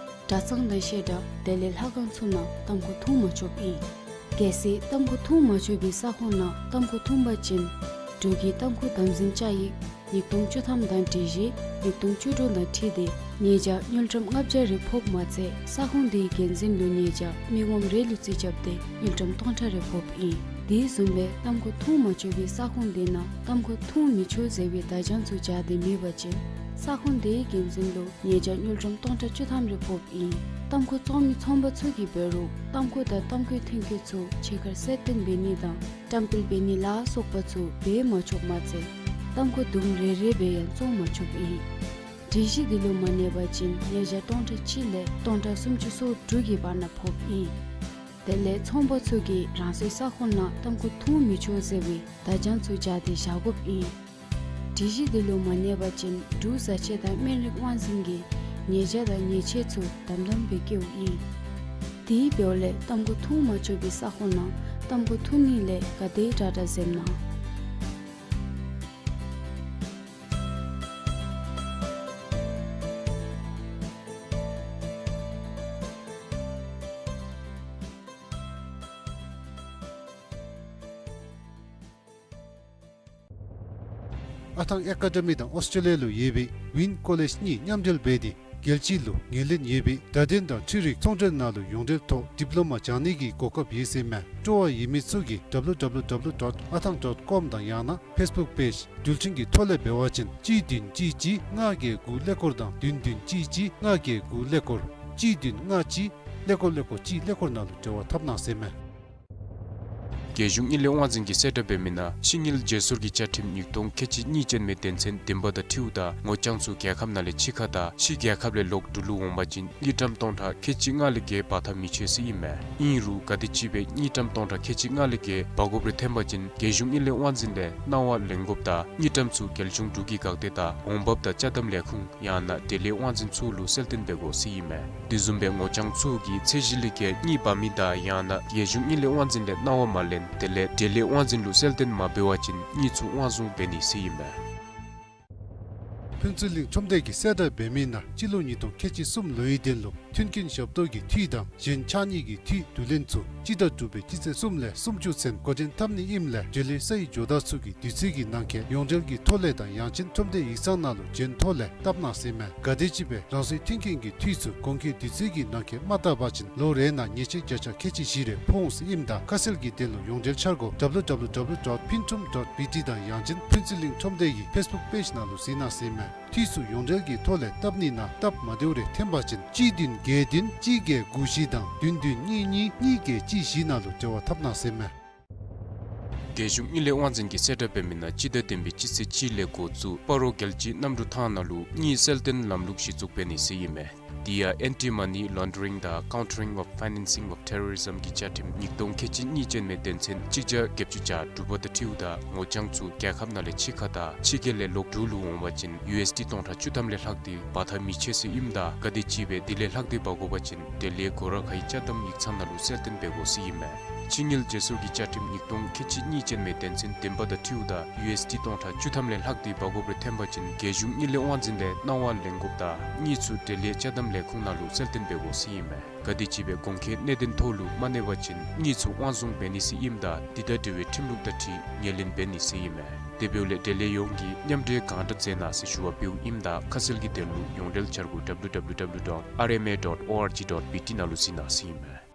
གྲྭ་ཚང་དང་བཤད་གྲྭ་དེ་ལས་ལྷ་ཁང་ཚུ་ནང་ཏམ་ཁུ་འཐུང་མ་ཆོགཔ་ཨིན། གལ་སྲིད་ཏམ་ཁུ་འཐུང་མ་ཆོག་པའི་ས་ཁོངས་ནང་ཏམ་ཁུ་འཐུང་པ་ཅིན་འབྲུག་གི་ཏམ་ཁུ་དམ་འཛིན་བཅའ་ཡིག་ཉིས་སྟོང་བཅུ་ཐམ་དང་སྒྲིག་གཞི་ཉིས་སྟོང་བཅུ་དྲུག་དང་འཁྲིལ་ཏེ་ཉེས་བྱ་དངུལ་ཀྲམ་ལྔ་བརྒྱ་རེ་ཕོགཔ་མ་ཚད་ས་ཁོངས་དེའི་འགན་འཛིན་ལུ་ཉེས་བྱ་མི་ངོམ་རེ་ལུ་རྩིས་རྐྱབ་སྟེ་དངུལ་ཀྲམ་སྟོང་ཕྲག་རེ་ཕོགཔ་ཨིན། དེ་བཟུམ་སྦེ་ཏམ་ཁུ་འཐུང་མ་ཆོག་པའི་ས་ཁོངས་དེ་ནང་ཏམ་ཁུ་འཐུང་མི་ཆོག་ཟེར་བའི་བརྡ་བྱང་ཚུ་སྦྱར་ཏེ་མེད་པ་ཅིན་ས་ཁོངས་དེའི་འགན་འཛིན་ལུ་ཉེས་བྱ་དངུལ་ཀྲམ་སྟོང་ཕྲག་བཅུ་ཐམ་རེ་ཕོགཔ་ཨིན། ཏམ་ཁུ་བཙོང་མི་ཚོང་པ་ཚུ་གིས་འབད་རུང་ཏམ་ཁུ་དང་ཏམ་ཁུའི་ཐོན་སྐྱེད་ཚུ་ཕྱི་ཁར་གསལ་སྟོན་འབད་ནི་དང་བཀྲམ་སྤེལ་འབད་ནི་ལ་སོགས་པ་ཚུ་འབད་མ་ཆོགཔ་མ་ཚད་ཏམ་ཁུ་དུམ་རེ་རེ་སྦེ་ཡང་བཙོང་མ་ཆོགཔ་ཨིན། སྒྲིག་གཞི་དེ་ལུ་མ་གནས་པ་ཅིན་ཉེས་བྱ་སྟོང་ཕྲག་གཅིག་ལས་སྟོང་ཕྲག་སུམ་ཅུ་སོ་དྲུག་གི་བར་ན་ཕོགཔ་ཨིན། དེ་ལས་ཚོང་པ་ཚུ་གིས་རང་སོའི་ས་ཁོངས་ནང་ཏམ་ཁུ་འཐུང་མི་ཆོག་ཟེར་བའི་བརྡ་བྱང་ཚུ་སྦྱར་ཏེ་བཞག་དགོཔ་ཨིན། སྒྲིག་གཞི་དེ་ལུ་མ་གནས་པ་ཅིན་འབྲུག་བཟའ་ཆས་དང་སྨན་རིགས་དབང་འཛིན་གྱིས་ཉེས་བྱ་དང་ཉེས་ཆད་ཚུ་དམ་དམ་སྦེ་བཀལཝ་ཨིན། དེ་འབདཝ་ལས་ཏམ་ཁུ་འཐུང་མ་ཆོག་པའི་ས་ཁོངས་ནང་ཏམ་ཁུ་འཐུང་ནི་ལས་ག་དེ་དྲག་དྲག་འཛེམ་གནང་། ཨ་ཐང་ཨེ་ཀ་ཌ་མི་དང་ཨོསི་ཊྲེ་ལི་ཡ་ལུ་ཡོད་པའི་ཝིན་ཀོ་ལེཇ་གཉིས་མཉམ་འབྲེལ་འབད་དེ་རྒྱལ་སྤྱི་ལུ་ངོས་ལེན་ཡོད་པའི་བརྡ་དོན་དང་འཕྲུལ་རིག་ཚོང་འབྲེལ་ནང་ལུ་ཡོངས་འབྲེལ་ཐོག་ཌིབ་ལོ་མ་སྦྱང་ནི་གི་གོ་སྐབས་ཡོད་ཟེར་མས། སྤྲོ་བ་ཡོད་མི་ཚུ་གིས་ཌབ་ལུ་ཌབ་ལུ་ཌབ་ལུ་ཌོཊ་ཨ་ཐང་ཌོཊ་ཀོམ་དང་ཡང་ན་ཕེསི་བུཀ་པེཇ་འགྲུལ་འཕྲིན་གྱི་ཐོག་ལས་འབད་བ་ཅིན་གཅིག་བདུན་གཅིག་གཅིག་ལྔ་བརྒྱད་དགུ་ཀླད་ཀོར་དང་བདུན་བདུན་གཅིག་གཅིག་ལྔ་བརྒྱད་དགུ་ཀླད་ཀོར་གཅིག་བདུན་ལྔ་གཅིག་ཀླད་ཀོར་ཀླད་ཀོར་གཅིག་ཀླད་ཀོར་ནང་ལུ་འབྲེལ་བ་འཐབ་གནང་ཟེར་མས། རྒྱལ་གཞུང་དངུལ་ལས་དབང་འཛིན་གྱིས་གསལ་བསྒྲགས་འབད་མི་ནང་ཕྱི་དངུལ་བརྗེ་སོར་གྱི་བཅའ་ཁྲིམས་ཉིས་སྟོང་ཁལ་གཅིག་གཉིས་ཅན་མའི་དོན་ཚན་བདུན་པ་དང་འཁྲིལཝ་ད་ངོ་རྐྱང་ཚུ་རྒྱལ་ཁབ་ནང་ལས་ཕྱི་ཁ་དང་ཕྱི་རྒྱལ་ཁབ་ལས་ལོག་འབྲུག་ལུ་འོང་པ་ཅིན་དངུལ་ཀྲམ་སྟོང་ཕྲག་ཁལ་གཅིག་ལྔ་ལས་བརྒལ་འབག་འཐབ་མི་ཆོག་ཟེར་ཨིན་མས། ཨིན་རུང་ག་དེམ་ཅིག་སྦེ་དངུལ་ཀྲམ་སྟོང་ཕྲག་ཁལ་གཅིག་ལྔ་ལས་བརྒལ་འབག་དགོཔ་རེ་ཐོན་པ་ཅིན་རྒྱལ་གཞུང་དངུལ་ལས་དབང་འཛིན་ལས་གནང་བ་ལེན་དགོཔ་དང་དངུལ་ཀྲམ་ཚུ་རྒྱལ་གཞུང་འབྲུག་གི་འགག་སྡེ་དང་འོང་འབབ་དང་ཅ་དམ་ལས་ཁུངས་ཡང་ན་འབྲེལ་ཡོད་དབང་འཛིན་ཚུ་ལུ་གསལ་སྟོན་འབད་དགོ་ཟེར་ཨིན་མས། དེ་བཟུམ་སྦེ་ངོ་རྐྱང་ཚུ་གིས་ཚད་གཞི་ལས་བརྒལ་དངུལ་འབག་མི་དང་ཡང་ན་རྒྱལ་གཞུང་དངུལ་ལས་དབང་འཛིན་ལས་གནང་བ་མ་ལེན་དེ་ལས་འབྲེལ་ཡོད་དབང་འཛིན་ལུ་གསལ་སྟོན་མ་འབད་བ་ཅིན་དངུལ་ཚུ་དབང་བཟུང་འབད་ནི་ཟེར་ཨིན་མས། ཕུན་ཚོགས་གླིང་ཁྲོམ་སྡེ་གིས་གསལ་བསྒྲགས་འབད་མི་ནང་སྤྱི་ལོ་ཉིས་སྟོང་ཁལ་གཅིག་གསུམ་ལོའི་དོན་ལུ་མཐུན་རྐྱེན་ཞབས་ཏོག་གི་འཐུས་དང་གཞན་ཕྱགས་སྙིགས་ཀྱི་འཐུས་བསྡུ་ལེན་ཚུ་སྤྱི་ཟླ་དྲུག་པའི་སྤྱི་ཚེས་གསུམ་ལས་སུམ་ཅུ་ཚུན་འགོ་འདྲེན་འཐབ་ནི་ཨིནམ་ལས་འབྲེལ་ཡོད་སའི་ཇོ་བདག་ཚུ་གིས་དུས་ཚོད་ཀྱི་ནང་འཁོད་ཡོངས་འབྲེལ་གྱི་ཐོག་ལས་དང་ཡང་ཅིན་ཁྲོམ་སྡེ་ཡིག་ཚང་ནང་ལུ་འབྱོན་ཐོག་ལས་བཏབ་གནང་ཟེར་མས། ག་དེམ་ཅིག་སྦེ་རང་སོའི་མཐུན་རྐྱེན་གྱི་འཐུས་ཚུ་གོང་འཁོད་དུས་ཚོད་ཀྱི་ནང་འཁོད་མ་བཏབ་པ་ཅིན་ལོ་རེ་ནང་ཉེས་ཆད་བརྒྱ་ཆ་ཁལ་གཅིག་བཞི་རེ་ཕོག་འོང་ཟེར་ཨིནམ་ད་ཁ་གསལ་གྱི་དོན་ལུ་ཡོངས་འབྲེལ་འཆར་སྒོ་ཌབ་ལུ་ཌབ་ལུ་ཌབ་ལུ་ཌོཊ་ཕིན་ཀྲུམ་ཌོཊ་བི་ཊི་དང་ཡང་ཅིན་ཕུན་ཚོགས་གླིང་ཁྲོམ་སྡེ་གི་ཕེསི་བུཀ་པེཇ་ནང་ལུ་གཟིགས་གནང་ཟེར་མས། འཐུས་ཚུ་ཡོངས་འབྲེལ་གྱི་ཐོག་ལས་བཏབ་ནི་ནང་སྟབས་མ་བདེཝ་རེ་ཐོན་པ་ཅིན་གཅིག་བདུན་བརྒྱད་བདུན་གཅིག་བརྒྱད་དགུ་བཞི་དང་བདུན་བདུན་གཉིས་གཉིས་གཉིས་བརྒྱད་གཅིག་བཞི་ནང་ལུ་འབྲེལ་བ་འཐབ་གནང་ཟེར་མས། རྒྱལ་གཞུང་དངུལ་ལས་དབང་འཛིན་གྱིས་གསལ་བསྒྲགས་འབད་མི་ནང་སྤྱི་ཟླ་བདུན་པའི་སྤྱི་ཚེས་གཅིག་ལས་འགོ་བཙུགས་སྤ་རོ་རྒྱལ་སྤྱིའི་གནམ་གྲུ་ཐང་ནང་ལུ་དངུལ་གསལ་སྟོན་ལམ་ལུགས་གཞི་བཙུགས་འབད་ནི་ཟེར་ཨིན་མས། དེ་ཡང་Anti-Money Laundering དང་Countering of Financing of Terrorism གྱི་བཅའ་ཁྲིམས་ཉིས་སྟོང་ཁལ་གཅིག་གཉིས་ཅན་མའི་དོན་ཚན་གཅིག་བརྒྱ་བརྒྱད་ཅུ་གྱ་དྲུག་པ་དང་འཁྲིལཝ་ད་ངོ་རྐྱང་ཚུ་རྒྱལ་ཁབ་ནང་ལས་ཕྱི་ཁ་དང་ཕྱི་རྒྱལ་ལས་ལོག་འབྲུག་ལུ་འོང་པ་ཅིན་ཡུ་ཨེསི་ཌི་སྟོང་ཕྲག་བཅུ་ཐམ་ལས་ལྷག་སྟེ་འབག་འཐབ་མི་ཆོག་ཟེར་ཨིནམ་ད་ག་དེམ་ཅིག་སྦེ་དེ་ལས་ལྷག་སྟེ་འབག་དགོ་པ་ཅིན་འབྲེལ་ཡོད་སྒོ་ར་ཁའི་ཅ་དམ་ཡིག་ཚང་ནང་ལུ་གསལ་སྟོན་འབད་དགོ་ཟེར་ཨིན་མས། ཕྱི་དངུལ་བརྗེ་སོར་གྱི་བཅའ་ཁྲིམས་ཉིས་སྟོང་ཁལ་གཅིག་གཉིས་ཅན་མའི་དོན་ཚན་བདུན་པ་དང་འཁྲིལཝ་ད་ཡུ་ཨེསི་ཌི་སྟོང་ཕྲག་བཅུ་ཐམ་ལས་ལྷག་སྟེ་འབག་དགོཔ་རེ་ཐོན་པ་ཅིན་རྒྱལ་གཞུང་དངུལ་ལས་དབང་འཛིན་ལས་གནང་བ་ལེན་དགོཔ་དང་དངུལ་ཚུ་འབྲེལ་ཡོད་ཅ་དམ་ལས་ཁུངས་ནང་ལུ་གསལ་སྟོན་འབད་དགོ་ཟེར་ཨིན་མས། ག་དེམ་ཅིག་སྦེ་གོང་འཁོད་གནད་དོན་ཐོག་ལུ་མ་གནས་པ་ཅིན་དངུལ་ཚུ་དབང་བཟུང་འབད་ནི་ཟེར་ཨིནམ་ད་དེ་དང་འབྲེལ་བའི་ཁྲིམས་ལུགས་དང་འཁྲིལ་ངོས་ལེན་འབད་ནི་ཟེར་ཨིན་མས། དེ་འབདཝ་ལས་འབྲེལ་ཡོད་ཡོངས་ཀྱིས་མཉམ་འབྲེལ་གང་དྲག་མཛད་གནང་ཟེར་ཞུ་བ་ཕུལཝ་ཨིནམ་ད་ཁ་གསལ་གྱི་དོན་ལུ་ཡོངས་འབྲེལ་འཆར་སྒོ་W W W dot R M A dot O R G dot B T ནང་ལུ་གཟིགས་གནང་ཟེར་ཨིན་མས།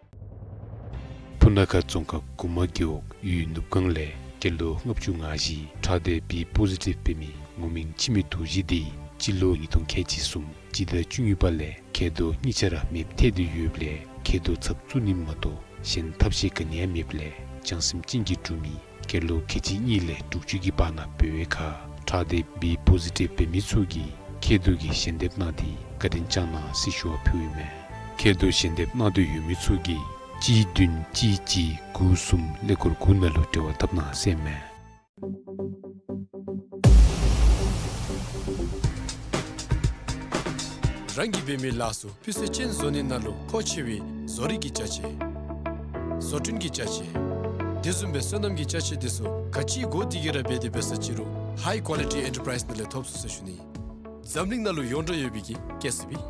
སྤུ་ན་ཁ་རྫོང་ཁག་གུ་མ་རྒེད་འོག་ཡུལ་ནུབ་སྒང་ལས་སྐྱེས་ལོ་ལྔ་བཅུ་ང་བཞི་ཁྲག་ལྡན་བི་པོ་ཟི་ཊིབ་འབད་མི་ངོ་མིང་འཆི་མེད་རྡོ་རྗེ་འདི་སྤྱི་ལོ་ཉིས་སྟོང་ཁལ་གཅིག་གསུམ་སྤྱི་ཟླ་བཅུ་གཉིས་པ་ལས་མཁལ་རྡོག་གཉིས་ཆ་ར་མེདཔ་ཐལ་ཏེ་ཡོདཔ་ལས་མཁལ་རྡོག་ཚབ་བཙུགས་ནི་མ་གཏོགས་ གཞན་ཐབས་ཤེས་ག་ནི་ཡང་མེདཔ་ལས་བྱང་སེམས་ཅན་གྱིས་གྲུབ་མི་སྐྱེས་ལོ་ཁལ་གཅིག་གཉིས་ལས་དྲུག་ཅུ་གི་བར་ན་འབད་བའི་ཁར་ཁྲག་འདི་བི་པོ་ཟི་ཊིབ་འབད་མི་ཚུ་གིས་མཁལ་རྡོག་གི་ཞལ་འདེབས་གནང་སྟེ་བཀའ་དྲིན་བསྐྱངས་གནང་ཟེར་ཞུ་བ་ཕུལཝ་ཨིན་མས། མཁལ་རྡོག་ཞལ་འདེབས་གནང་འདོད་ཡོད་མི་ཚུ་གིས་གཅིག་བདུན་གཅིག་གཅིག་དགུ་གསུམ་ཀླད་ཀོར་དགུ་ནང་ལུ་འབྲེལ་བ་འཐབ་གནང་ཟེར་ཨིན་མས། རང་གིས་འབད་མི་ལཱ་ཚུ་སྤུས་ཚད་ཅན་བཟོ་ནི་ནང་ལུ་མཁོ་ཆེ་བའི་བཟོ་རིག་གི་ཅ་ཆས། བཟོ་སྐྲུན་གྱི་ཅ་ཆས། དེ་བཟུམ་སྦེ་སོ་ནམ་གྱི་ཅ་ཆས་དེ་ཚུ་ག་ཅི་དགོ་དེ་གི་ར་འབད་དེ་འབད་ས་ཅི་རུང་High Quality Enterprise ནང་ལས་ཐོབ་ཚུགས་ཟེར་ཞུ་ནི། འཛམ་གླིང་ནང་ལུ་ཡོངས་གྲགས་ཡོད་པའི་གི་ཀེ་སི་བི།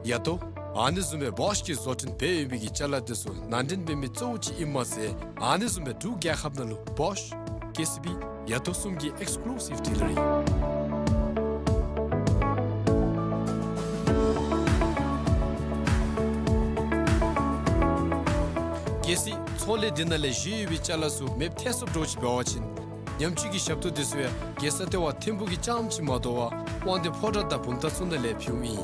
ཡ་ཏོ། ཨ་ནི་བཟུམ་སྦེ་བོཤ་གིས་བཟོ་སྐྲུན་འབད་ཡོད་པའི་གི་ཅ་ལ་དེ་ཚུ་ནང་འདྲེན་འབད་མི་གཙོ་བོ་ཅིག་ཨིནམ་མ་ཚད་ཨ་ནི་བཟུམ་སྦེ་འབྲུག་རྒྱལ་ཁབ་ནང་ལུ་བོཤ། ཀེ་སི་བི། ཡ་ཏོ་གསུམ་གྱི་ཨེགསི་ཀུ་ལུ་སིབ་ཌི་ལར་ཨིན། གལ་སྲིད་ཚོང་ལས་འདི་ནང་ལས་བཞེས་ཡོད་པའི་ཅ་ལ་ཚུ་མེདཔ་ཐལ་སོངམ་འདྲཝ་ཅིག་འབད་བ་ཅིན་ཉམས་བཅོས་ཀྱི་ཞབས་ཏོག་དེ་ཚུ་ཡང་རྒྱལ་ས་ལྟེ་བ་ཐིམ་ཕུག་གི་རྐྱངམ་ཅིག་མ་དོ་བར་དབང་འདུས་ཕོ་བྲང་དང་བུམ་ཐང་ཚུ་ནང་ལས་ཕུལཝ་ཨིན།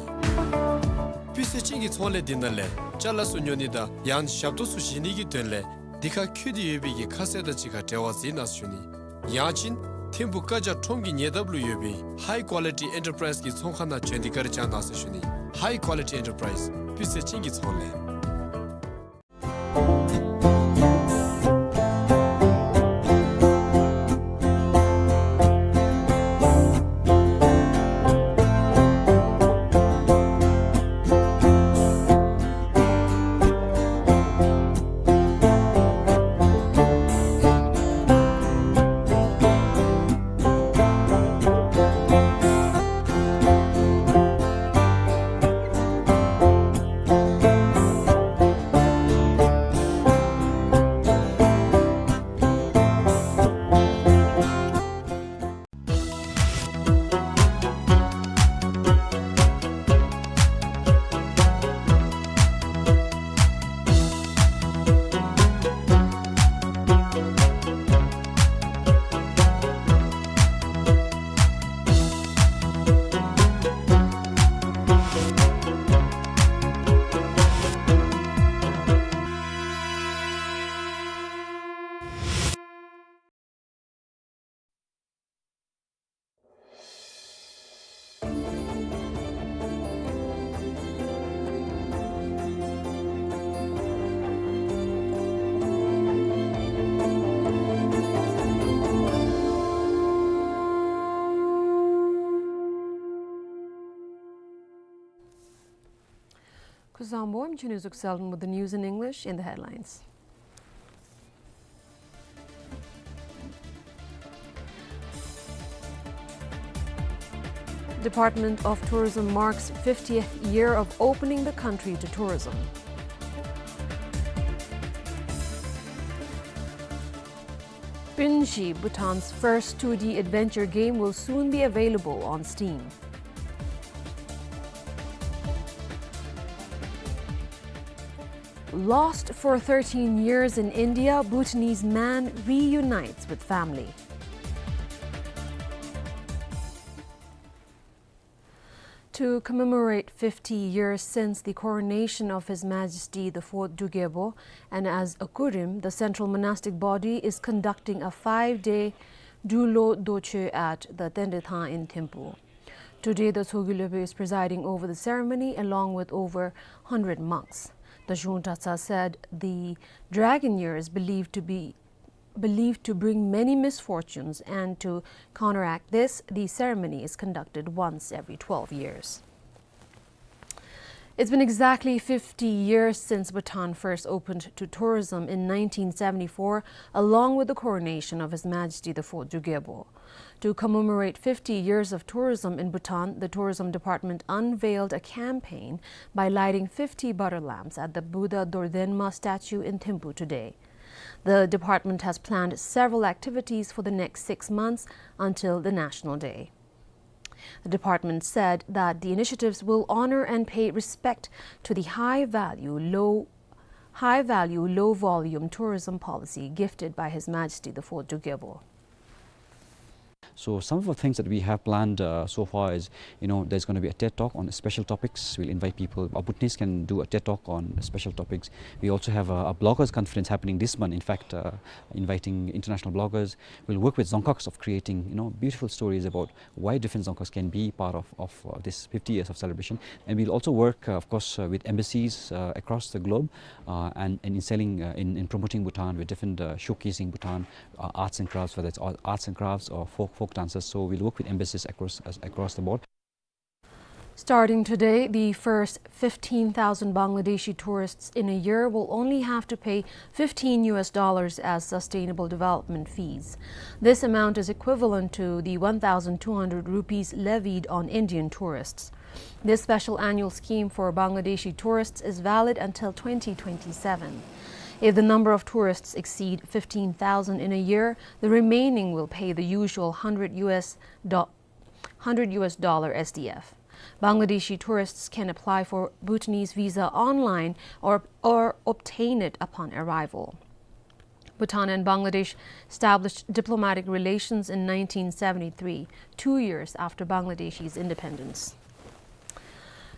སྤུས་ཚད་ཅན་གྱི་ཚོང་ལས་འདི་ནང་ལས་ཅ་ལ་ཚུ་ཉོ་ནི་དང་ཡང་ཞབས་ཏོག་ཚུ་བཞེས་ནི་གི་དོན་ལས་འདི་ཁར་བཀོད་དེ་ཡོད་པའི་གི་ཁ་གསལ་དང་གཅིག་ཁར་འབྲེལ་བ་མཛད་གནང་ཟེར་ཞུ་ནི། ཡང་ཅིན་ཐིམ་ཕུག་བཀའ་རྒྱ་ཁྲོམ་གྱི་ཉེ་འདབས་ལུ་ཡོད་པའི་High Quality Enterprise གི་ཚོང་ཁང་ནང་བྱོན་ཏེ་བཀའ་དྲིན་བསྐྱང་གནང་ཟེར་ཞུ་ནི། High Quality Enterprise སྤུས་ཚད་ཅན་གྱི་ཚོང་ལས། སྐུ་གཟུགས་བཟང་པོ། I'm Chinizuk Selden with the news in English in the headlines. Department of Tourism marks fiftieth year of opening the country to tourism. Pinshi, Bhutan's first two D adventure game, will soon be available on Steam. Lost for thirteen years in India, Bhutanese man reunites with family. To commemorate fifty years since the coronation of His Majesty the Fourth Drugebo, and as a kurim, the Central Monastic Body is conducting a five-day Druglo Docho at the Tendetang in Thimphu. Today, the Tshogyi Lhobe is presiding over the ceremony along with over hundred monks. The Zhung Dratsa said the dragon year is believed to be, believed to bring many misfortunes, and to counteract this, the ceremony is conducted once every twelve years. It's been exactly fifty years since Bhutan first opened to tourism in nineteen seventy-four, along with the coronation of His Majesty the Fourth Drugebo. To commemorate fifty years of tourism in Bhutan, the Tourism Department unveiled a campaign by lighting fifty butter lamps at the Buddha Dordenma statue in Thimphu today. The department has planned several activities for the next six months until the National Day. The department said that the initiatives will honor and pay respect to the high value, low, high value, low volume tourism policy gifted by His Majesty the Fourth Drugebo. So some of the things that we have planned, uh, so far is, you know, there's gonna be a TED Talk on special topics. We'll invite people. Our Bhutanese can do a TED Talk on special topics. We also have a, a bloggers conference happening this month. In fact, uh, inviting international bloggers. We'll work with Dzongkhags of creating, you know, beautiful stories about why different Dzongkhags can be part of, of, uh, this fifty years of celebration. And we'll also work, uh, of course, uh, with embassies, uh, across the globe, uh, and, and in selling, uh, in, in promoting Bhutan with different, uh, showcasing Bhutan, uh, arts and crafts, whether it's ar-, arts and crafts or folk, folk dances. So we'll work with embassies across, as, across the board. Starting today, the first fifteen thousand Bangladeshi tourists in a year will only have to pay fifteen U S dollars as sustainable development fees. This amount is equivalent to the one thousand two hundred rupees levied on Indian tourists. This special annual scheme for Bangladeshi tourists is valid until twenty twenty-seven. If the number of tourists exceed fifteen thousand in a year, the remaining will pay the usual hundred U S do-, hundred U S dollar S D F. Bangladeshi tourists can apply for Bhutanese visa online or, or obtain it upon arrival. Bhutan and Bangladesh established diplomatic relations in nineteen seventy-three, two years after Bangladesh's independence.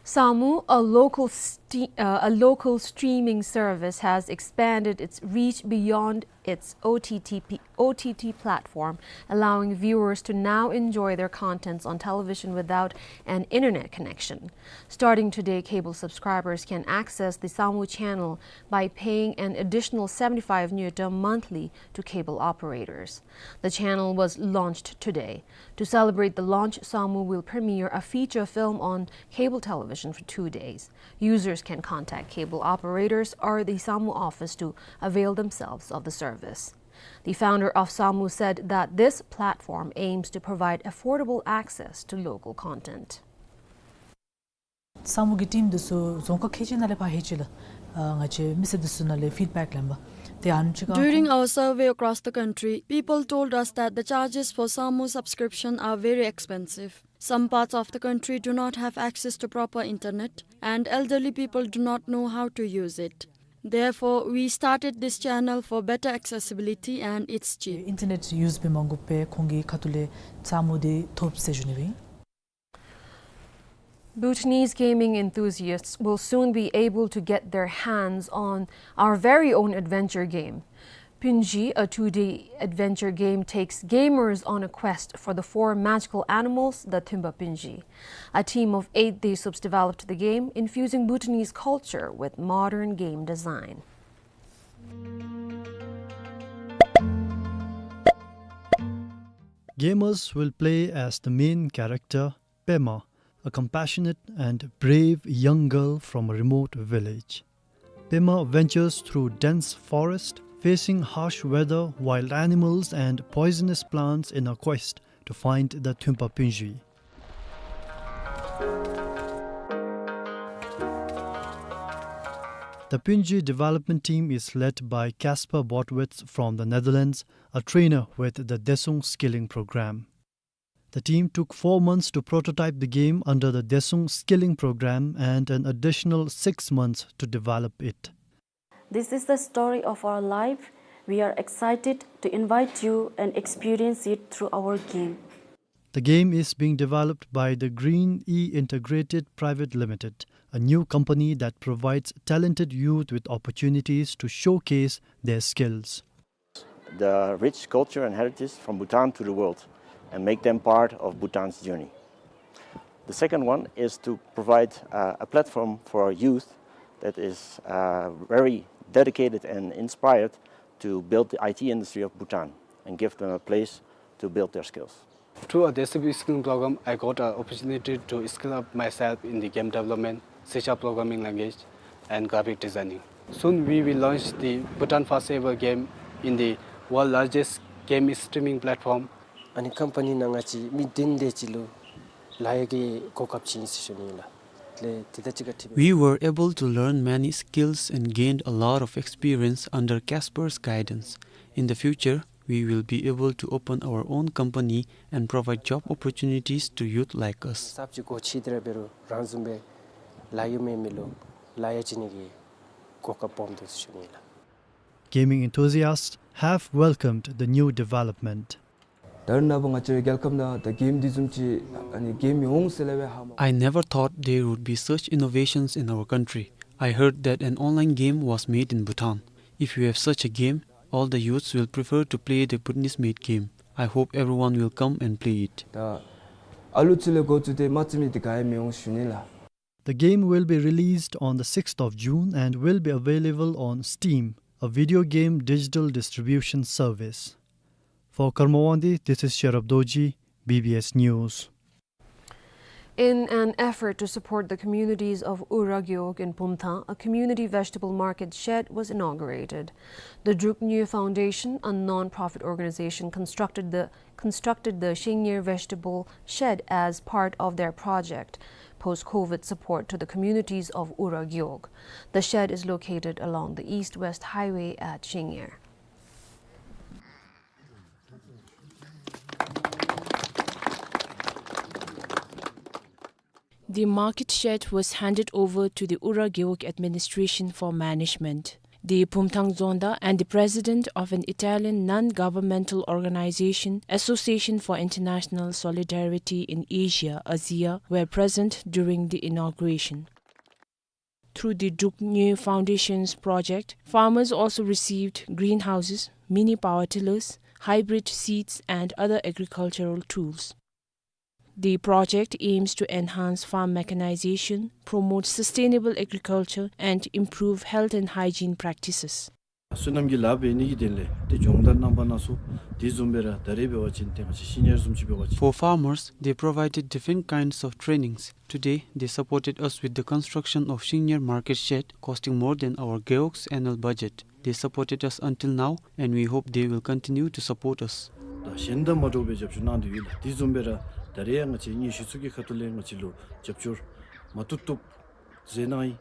Samu, a local sti-, uh, a local streaming service, has expanded its reach beyond its O T T P, O T T platform, allowing viewers to now enjoy their contents on television without an internet connection. Starting today, cable subscribers can access the Samu channel by paying an additional seventy-five ngultrum monthly to cable operators. The channel was launched today. To celebrate the launch, Samu will premiere a feature film on cable television for two days. Users can contact cable operators or the Samu office to avail themselves of the service. The founder of Samu said that this platform aims to provide affordable access to local content. ས་མུ་གི་ཊིམ་འདི་ཚུ་རྫོང་ཁག་ཁལ་གཅིག་ནང་ལས་ཕར་ལྷོད་ཅི་ལགས། ཨ་ང་བཅས་མི་སེར་འདི་ཚུ་ནང་ལས་ཕིཌ་བེཀ་ལེན་པ། ཏེ་ཨ་ནི་ཅིག་ཁར། During our survey across the country, people told us that the charges for Samu subscription are very expensive. Some parts of the country do not have access to proper internet, and elderly people do not know how to use it. Therefore, we started this channel for better accessibility and it's cheap. ཨིན་ཊར་ནེཊ་ཡུཛ་འབད་མ་དགོ་པར་ཁོང་གི་ཁ་ཐུག་ལས་ས་མུ་འདི་ཐོབ་ཟེར་ཞུ་ནི་སྦེ་ཨིན། Bhutanese gaming enthusiasts will soon be able to get their hands on our very own adventure game. Pinji, a two-day adventure game, takes gamers on a quest for the four magical animals, the Thunpa Pinji. A team of eight Desuups developed the game, infusing Bhutanese culture with modern game design. Gamers will play as the main character, Pema, a compassionate and brave young girl from a remote village. Pema ventures through dense forest, facing harsh weather, wild animals, and poisonous plants in her quest to find the Thunpa Pinji. The Pinji development team is led by Casper Botwets from the Netherlands, a trainer with the Desung Skilling Program. The team took four months to prototype the game under the Desung Skilling Program and an additional six months to develop it. This is the story of our life. We are excited to invite you and experience it through our game. The game is being developed by the Green E Integrated Private Limited, a new company that provides talented youth with opportunities to showcase their skills. The rich culture and heritage from Bhutan to the world and make them part of Bhutan's journey. The second one is to provide, uh, a platform for our youth that is, uh, very dedicated and inspired to build the I T industry of Bhutan and give them a place to build their skills. Through a Desuup skilling program, I got an opportunity to skill up myself in the game development, C sharp programming language, and graphic designing. Soon we will launch the Bhutan first ever game in the world largest game streaming platform. ཨ་ནི་ཀམ་པ་ནི་ནང་ང་བཅས་མི་བདུན་དེ་ཅིག་ལུ་ལཱ་གཡོག་གི་གོ་སྐབས་ཅིག་ཨིན་ཟེར་ཞུ་ནི་ལགས། ལས་དེ་དང་གཅིག་ཁར་འཁྲིལ་བའི། We were able to learn many skills and gained a lot of experience under Casper's guidance. In the future, we will be able to open our own company and provide job opportunities to youth like us. གསརཔ་ཅིག་སྒོ་ཕྱེ་སྟེ་ར་འབད་རུང་རང་བཟུམ་སྦེ་ལཱ་གཡོག་མེད་མི་ལུ་ལཱ་གཡོག་བྱིན་ནི་གི་གོ་སྐབས་སྦོམ་འདུག་ཟེར་ཞུ་ནི་ལགས། Gaming enthusiasts have welcomed the new development. ད་རེས་ནངས་པ་ང་བཅས་རའི་རྒྱལ་ཁབ་ནང་ད་གེམ་འདི་བཟུམ་ཅིག་ཨ་ནི་གེམ་ཡོང་ཟེར་སླབ་པའི་ཧ་མ། I never thought there would be such innovations in our country. I heard that an online game was made in Bhutan. If you have such a game, all the youths will prefer to play the Bhutanese-made game. I hope everyone will come and play it. ད་ཨ་ལུ་ཚུ་ལས་འགོ་བཙུགས་ཏེ་མ་བརྩི་མི་འདི་ག་ཡང་མི་འོང་ཞུ་ནི་ལགས། The game will be released on the sixth of June and will be available on Steam, a video game digital distribution service. For Karmawangdi, this is Sherab Dorji, B B S News. In an effort to support the communities of Ura Gewog in Pumthang, a community vegetable market shed was inaugurated. The Druk Nyo Foundation, a non-profit organization, constructed the constructed the Shingnyer vegetable shed as part of their project, post-COVID support to the communities of Ura Gewog. The shed is located along the East-West Highway at Shingnyer. The market shed was handed over to the Ura Gewog administration for management. The Pumthang Zonda and the president of an Italian non-governmental organization, Association for International Solidarity in Asia, ASIA, were present during the inauguration. Through the Druk Nyo Foundation's project, farmers also received greenhouses, mini power tillers, hybrid seeds, and other agricultural tools. The project aims to enhance farm mechanization, promote sustainable agriculture, and improve health and hygiene practices. བསོད་ནམས་ཀྱི་ལཱ་འབད་ནི་གི་དོན་ལས་ཏེ་སྦྱོང་བརྡར་གནང་པ་གནང་སོ། དེ་བཟུམ་སྦེ་ར་ད་རེས་འབད་བ་ཅིན་ཏེ་ང་བཅས་ཤིང་ཉར་བཟུམ་ཅིག་འབད་བ་ཅིན། For farmers, they provided different kinds of trainings. Today, they supported us with the construction of Shingnyer market shed, costing more than our gewog's annual budget. They supported us until now, and we hope they will continue to support us. ད་གཞན་དང་མ་འདྲཝ་སྦེ་རྒྱབ་སྐྱོར་གནང་སྟེ་ཡོད་ལགས། དེ་བཟུམ་སྦེ་ར་ད་རེས་ཡང་ང་བཅས་ངེའི་གཞི་ཚུ་གི་ཁ་ཐུག་ལས་ང་བཅས་ལུ་རྒྱབ་སྐྱོར་མ་བཏུབ་བཏུབ་མཛད་གནང་ཡི།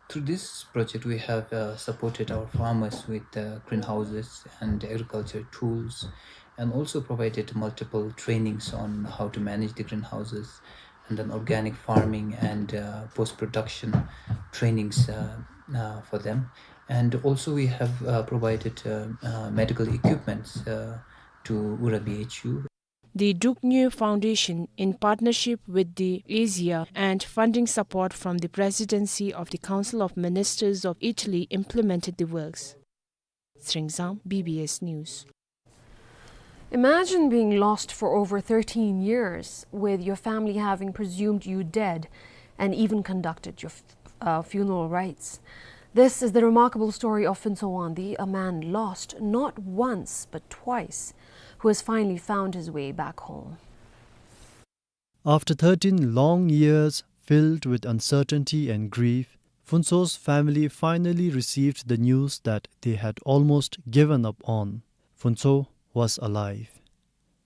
Through this project, we have, uh, supported our farmers with, uh, greenhouses and agriculture tools, and also provided multiple trainings on how to manage the greenhouses, and then organic farming and, uh, post-production trainings, uh, uh, for them. And also we have, uh, provided, uh, uh, medical equipments, uh, to Ura B H U. The Druk Nyo Foundation, in partnership with the ASIA and funding support from the Presidency of the Council of Ministers of Italy, implemented the works. Sringzang, B B S News. Imagine being lost for over thirteen years, with your family having presumed you dead and even conducted your f-, uh, funeral rites. This is the remarkable story of Phuntsho Wangdi, a man lost not once but twice, who has finally found his way back home. After thirteen long years filled with uncertainty and grief, Phuntsho's family finally received the news that they had almost given up on. Phuntsho was alive.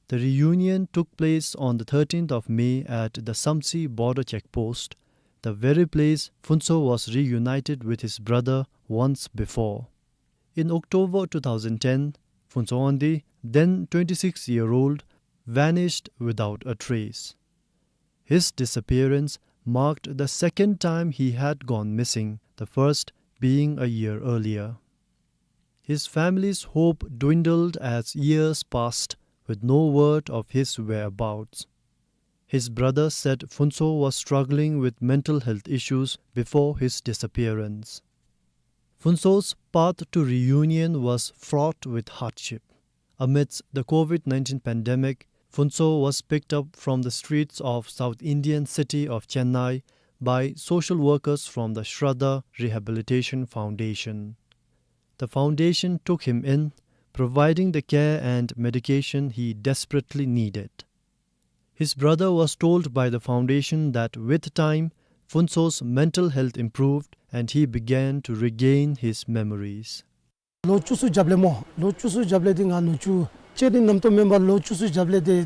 The reunion took place on the thirteenth of May at the Samtse border checkpost, the very place Phuntsho was reunited with his brother once before. In October two thousand ten, Phuntsho Wangdi, then twenty-six-year-old, vanished without a trace. His disappearance marked the second time he had gone missing, the first being a year earlier. His family's hope dwindled as years passed, with no word of his whereabouts. His brother said Phuntsho was struggling with mental health issues before his disappearance. Phuntsho's path to reunion was fraught with hardship. Amidst the COVID nineteen pandemic, Phuntsho was picked up from the streets of South Indian city of Chennai by social workers from the Shraddha Rehabilitation Foundation. The foundation took him in, providing the care and medication he desperately needed. His brother was told by the foundation that with time, Phuntsho's mental health improved and he began to regain his memories. ལོ་བཅུ་གསུམ་རྒྱབ་ལས་སྨོ། ལོ་བཅུ་གསུམ་རྒྱབ་ལས་འདི་ང་ནུ་གཅུང་ཅིག་ནི་རྣམ་རྟོག་མེད་པར་ལོ་བཅུ་གསུམ་རྒྱབ་ལས་འདི་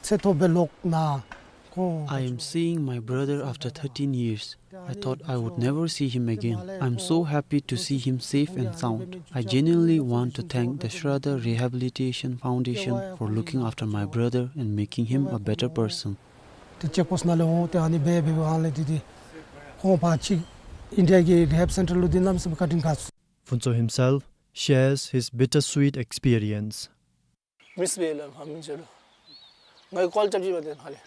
ཚེ་ཐོབ་པའི་ལོག་ན་ཁོང་། I am seeing my brother after thirteen years. I thought I would never see him again. I'm so happy to see him safe and sound. I genuinely want to thank the Shraddha Rehabilitation Foundation for looking after my brother and making him a better person. ཏེ་ཅེཀ་པོསཊ་ནང་ལས་འོང་སྟེ་ཨ་ནི་འབད་འབད་བའི་ཧོང་ལས་འདི་འདི་ཁོང་ཕར་ཅིག་ཨིན་ཌི་ཡ་གི་རི་ཧེབ་སེན་ཊར་ལུ་འདི་གནམ་མེད་ས་མེད་བཀའ་དྲིན་དགའ་སོ། Phuntsho himself shares his bittersweet experience. Miss བྱེད་ལ་ཧ་མི་ཅོ་རུང་། ང་གིས་ཀོལ་རྐྱབ་ཅི་པ་དེ་ཧ་ལས།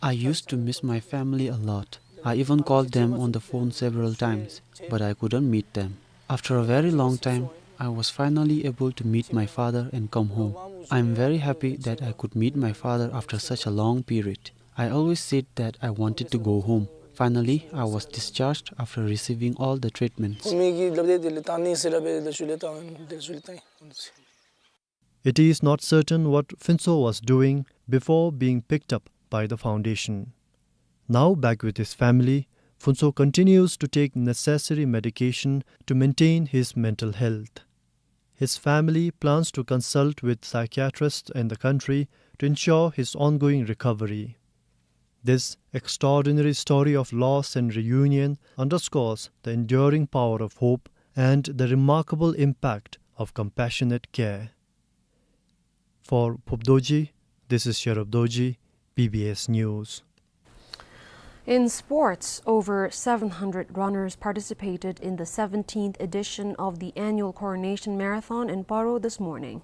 I used to miss my family a lot. I even called them on the phone several times, but I couldn't meet them. After a very long time, I was finally able to meet my father and come home. I am very happy that I could meet my father after such a long period. I always said that I wanted to go home. Finally, I was discharged after receiving all the treatments. ཁོ་མི་གིས་ལབ་དེ་དེ་ལས་བཏང་ནི་ཟེར་ར་བས་དེ་ལས་ཞུ་ལས་བཏང་དེ་ལས་ཞུ་ལས་བཏང་། It is not certain what Phuntsho was doing before being picked up by the foundation. Now back with his family, Phuntsho continues to take necessary medication to maintain his mental health. His family plans to consult with psychiatrists in the country to ensure his ongoing recovery. This extraordinary story of loss and reunion underscores the enduring power of hope and the remarkable impact of compassionate care. For Phub Dorji, this is Sherub Dorji, B B S News. In sports, over seven hundred runners participated in the seventeenth edition of the annual Coronation Marathon in Paro this morning.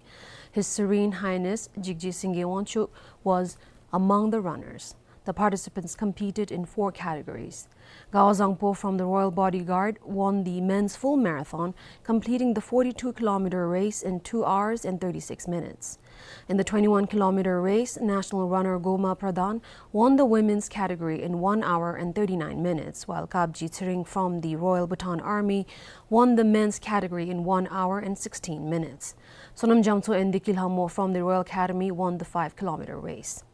His Serene Highness Jigje Singye Wangchuck was among the runners. The participants competed in four categories. Gawa Zangpo from the Royal Bodyguard won the men's full marathon, completing the forty-two kilometer race in two hours and thirty-six minutes. In the twenty-one kilometer race, national runner Goma Pradhan won the women's category in one hour and thirty-nine minutes, while Kabji Tsering from the Royal Bhutan Army won the men's category in one hour and sixteen minutes. Sonam Jamtso and Diki Lhamo from the Royal Academy won the five kilometer race.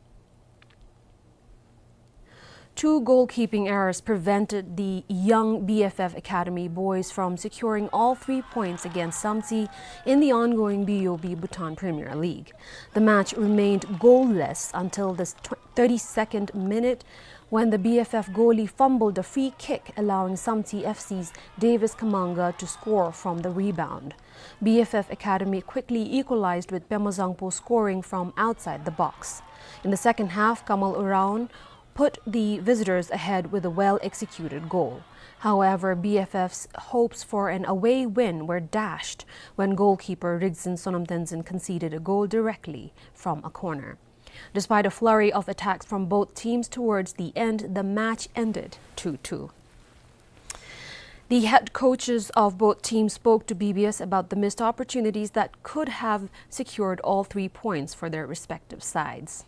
Two goalkeeping errors prevented the young B F F Academy boys from securing all three points against Samtse in the ongoing B O B Bhutan Premier League. The match remained goalless until the tw-, thirty-second minute, when the B F F goalie fumbled a free kick, allowing Samtse F C's Davis Kamanga to score from the rebound. B F F Academy quickly equalized with Pema Zangpo scoring from outside the box. In the second half, Kamal Uraon put the visitors ahead with a well-executed goal. However, B F F's hopes for an away win were dashed when goalkeeper Rigzin Sonam Tenzin conceded a goal directly from a corner. Despite a flurry of attacks from both teams towards the end, the match ended two two. The head coaches of both teams spoke to B B S about the missed opportunities that could have secured all three points for their respective sides.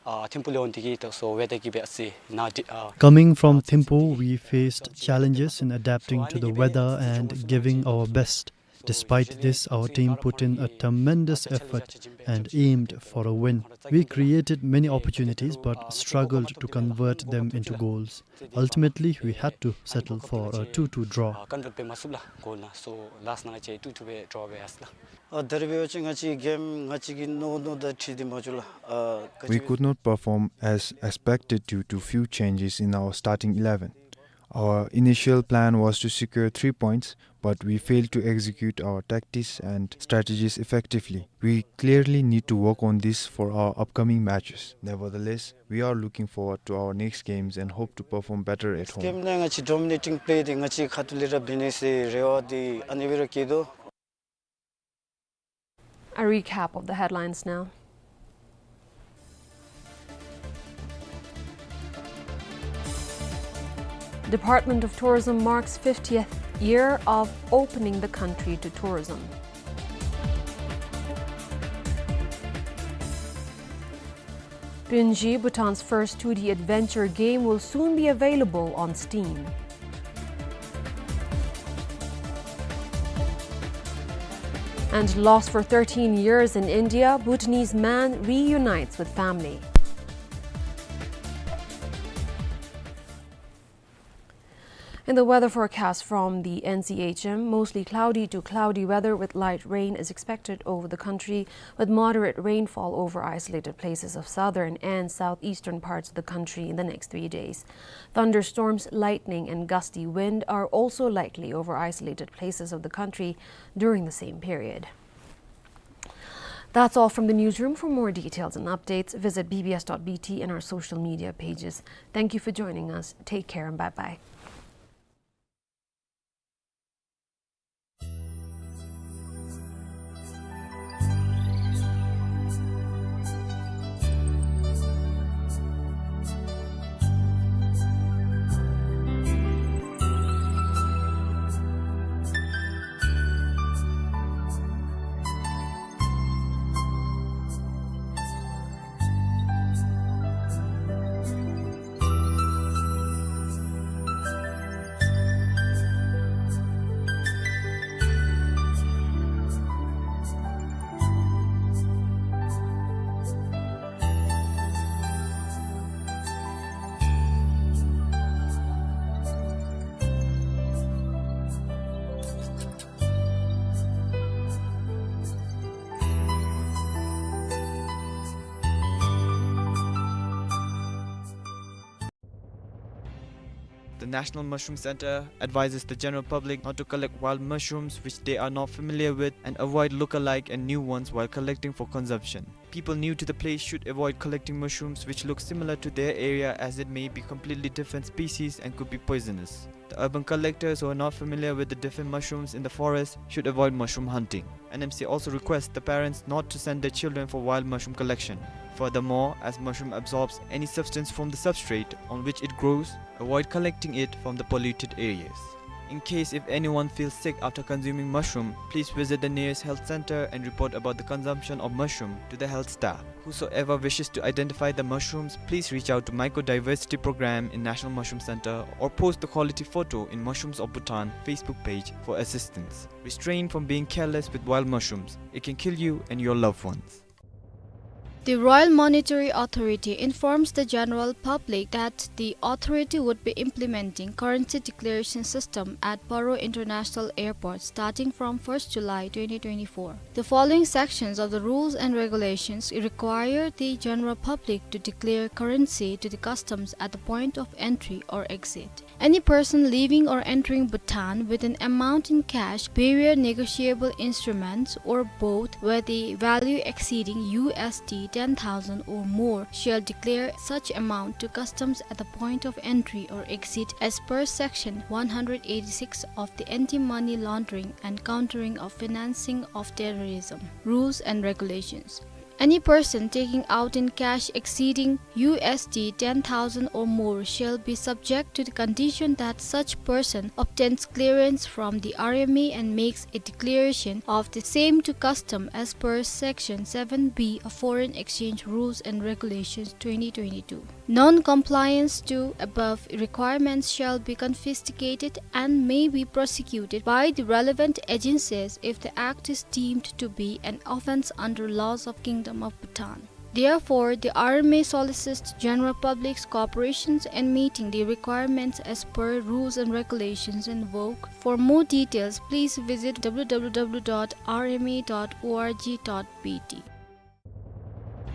ཨ་ཐིམ་ཕུ་ལས་འོང་དེ་གིས་ད་སོ་ཝེ་དར་གྱི་བེ་སི་ན་དི་ཨ། Coming from Thimphu, we faced challenges in adapting to the weather and giving our best. Despite this, our team put in a tremendous effort and aimed for a win. We created many opportunities but struggled to convert them into goals. Ultimately, we had to settle for a two two draw. ཨ་ཀོན་ཊོལ་འབད་མ་ཚུགས་ལགས་གོལ་ནང་། སོ་ལཱསཊ་ནང་ང་བཅས་ཊུ་ཊུ་སྦེ་ཌོ་འབད་ཡར་སོ་ལགས། ཨ་ད་རིས་འབད་བ་ཅིན་ང་བཅས་གེམ་ང་བཅས་ཀྱིས་མནོ་མནོཝ་དང་འཁྲིལ་ཏེ་མ་བྱུང་ལགས། ཨ་ག་ཅི། We could not perform as expected due to few changes in our starting eleven. Our initial plan was to secure three points, but we failed to execute our tactics and strategies effectively. We clearly need to work on this for our upcoming matches. Nevertheless, we are looking forward to our next games and hope to perform better at home. གེམ་ནང་ང་བཅས་ཌོ་མི་ནེ་ཊིང་པེ་ལེ་འདི་ང་བཅས་ཁ་ཐུག་ལས་ར་འབད་ནི་ཟེར་རེ་བ་འདི་ཨ་ནི་སྦེ་ར་བསྐྱེད་དོ། A recap of the headlines now. Department of Tourism marks fiftieth year of opening the country to tourism. Punji, Bhutan's first two D adventure game, will soon be available on Steam. And lost for thirteen years in India, Bhutanese man reunites with family. In the weather forecast from the N C H M, mostly cloudy to cloudy weather with light rain is expected over the country, with moderate rainfall over isolated places of southern and southeastern parts of the country in the next three days. Thunderstorms, lightning, and gusty wind are also likely over isolated places of the country during the same period. That's all from the newsroom. For more details and updates, visit B B S dot B T and our social media pages. Thank you for joining us. Take care and bye-bye. National Mushroom Center advises the general public not to collect wild mushrooms which they are not familiar with and avoid look-alike and new ones while collecting for consumption. People new to the place should avoid collecting mushrooms which look similar to their area, as it may be completely different species and could be poisonous. The urban collectors who are not familiar with the different mushrooms in the forest should avoid mushroom hunting. N M C also requests the parents not to send their children for wild mushroom collection. Furthermore, as mushroom absorbs any substance from the substrate on which it grows, avoid collecting it from the polluted areas. In case if anyone feels sick after consuming mushroom, please visit the nearest health center and report about the consumption of mushroom to the health staff. Whosoever wishes to identify the mushrooms, please reach out to Mycodiversity Program in National Mushroom Center or post the quality photo in Mushrooms of Bhutan Facebook page for assistance. Restrain from being careless with wild mushrooms. It can kill you and your loved ones. The Royal Monetary Authority informs the general public that the authority would be implementing currency declaration system at Paro International Airport starting from first July twenty twenty-four. The following sections of the rules and regulations require the general public to declare currency to the customs at the point of entry or exit. Any person leaving or entering Bhutan with an amount in cash, bearer negotiable instruments, or both where the value exceeding U S D ten thousand or more shall declare such amount to customs at the point of entry or exit as per section one hundred eighty-six of the Anti-Money Laundering and Countering of Financing of Terrorism Rules and Regulations. Any person taking out in cash exceeding U S D ten thousand or more shall be subject to the condition that such person obtains clearance from the R M A and makes a declaration of the same to custom as per section seven B of Foreign Exchange Rules and Regulations twenty twenty-two. Non-compliance to above requirements shall be confiscated and may be prosecuted by the relevant agencies if the act is deemed to be an offence under laws of Kingdom of Bhutan. Therefore, the R M A solicits general public's cooperation in meeting the requirements as per rules and regulations in vogue. For more details, please visit W W W dot R M A dot org dot B T.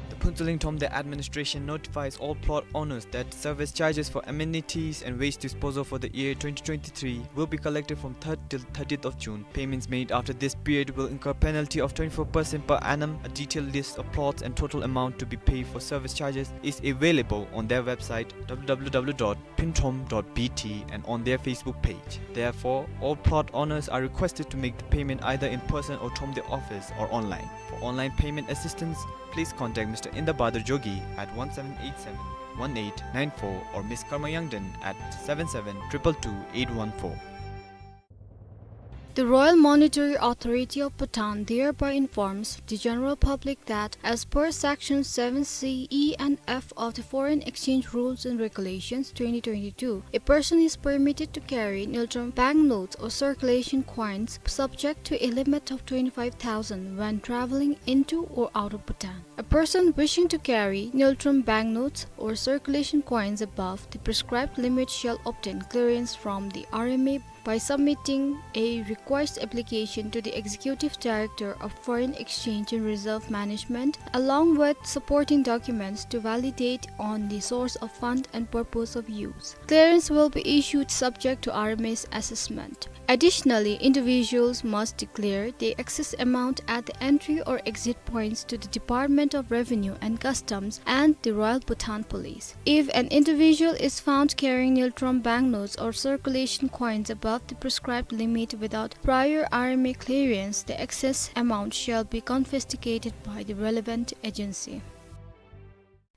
The Phuentsholing Thromde administration notifies all plot owners that service charges for amenities and waste disposal for the year twenty twenty-three will be collected from third till thirtieth of June. Payments made after this period will incur penalty of twenty-four percent per annum. A detailed list of plots and total amount to be paid for service charges is available on their website, W W W dot phuenthromde dot B T, and on their Facebook page. Therefore, all plot owners are requested to make the payment either in person or Thromde office or online. For online payment assistance, please contact Mister Indabadur Jogi at one seven eight seven, one eight nine four or Miss Karma Yangden at seven seven triple two eight one four. The Royal Monetary Authority of Bhutan thereby informs the general public that, as per Section seven C E and F of the Foreign Exchange Rules and Regulations twenty twenty-two, a person is permitted to carry Ngultrum banknotes or circulation coins subject to a limit of twenty-five thousand when travelling into or out of Bhutan. A person wishing to carry Ngultrum banknotes or circulation coins above the prescribed limit shall obtain clearance from the R M A by submitting a request application to the Executive Director of Foreign Exchange and Reserve Management, along with supporting documents to validate on the source of fund and purpose of use. Clearance will be issued subject to R M A's assessment. Additionally, individuals must declare the excess amount at the entry or exit points to the Department of Revenue and Customs and the Royal Bhutan Police. If an individual is found carrying Ngultrum banknotes or circulation coins above the prescribed limit without prior R M A clearance, the excess amount shall be confiscated by the relevant agency.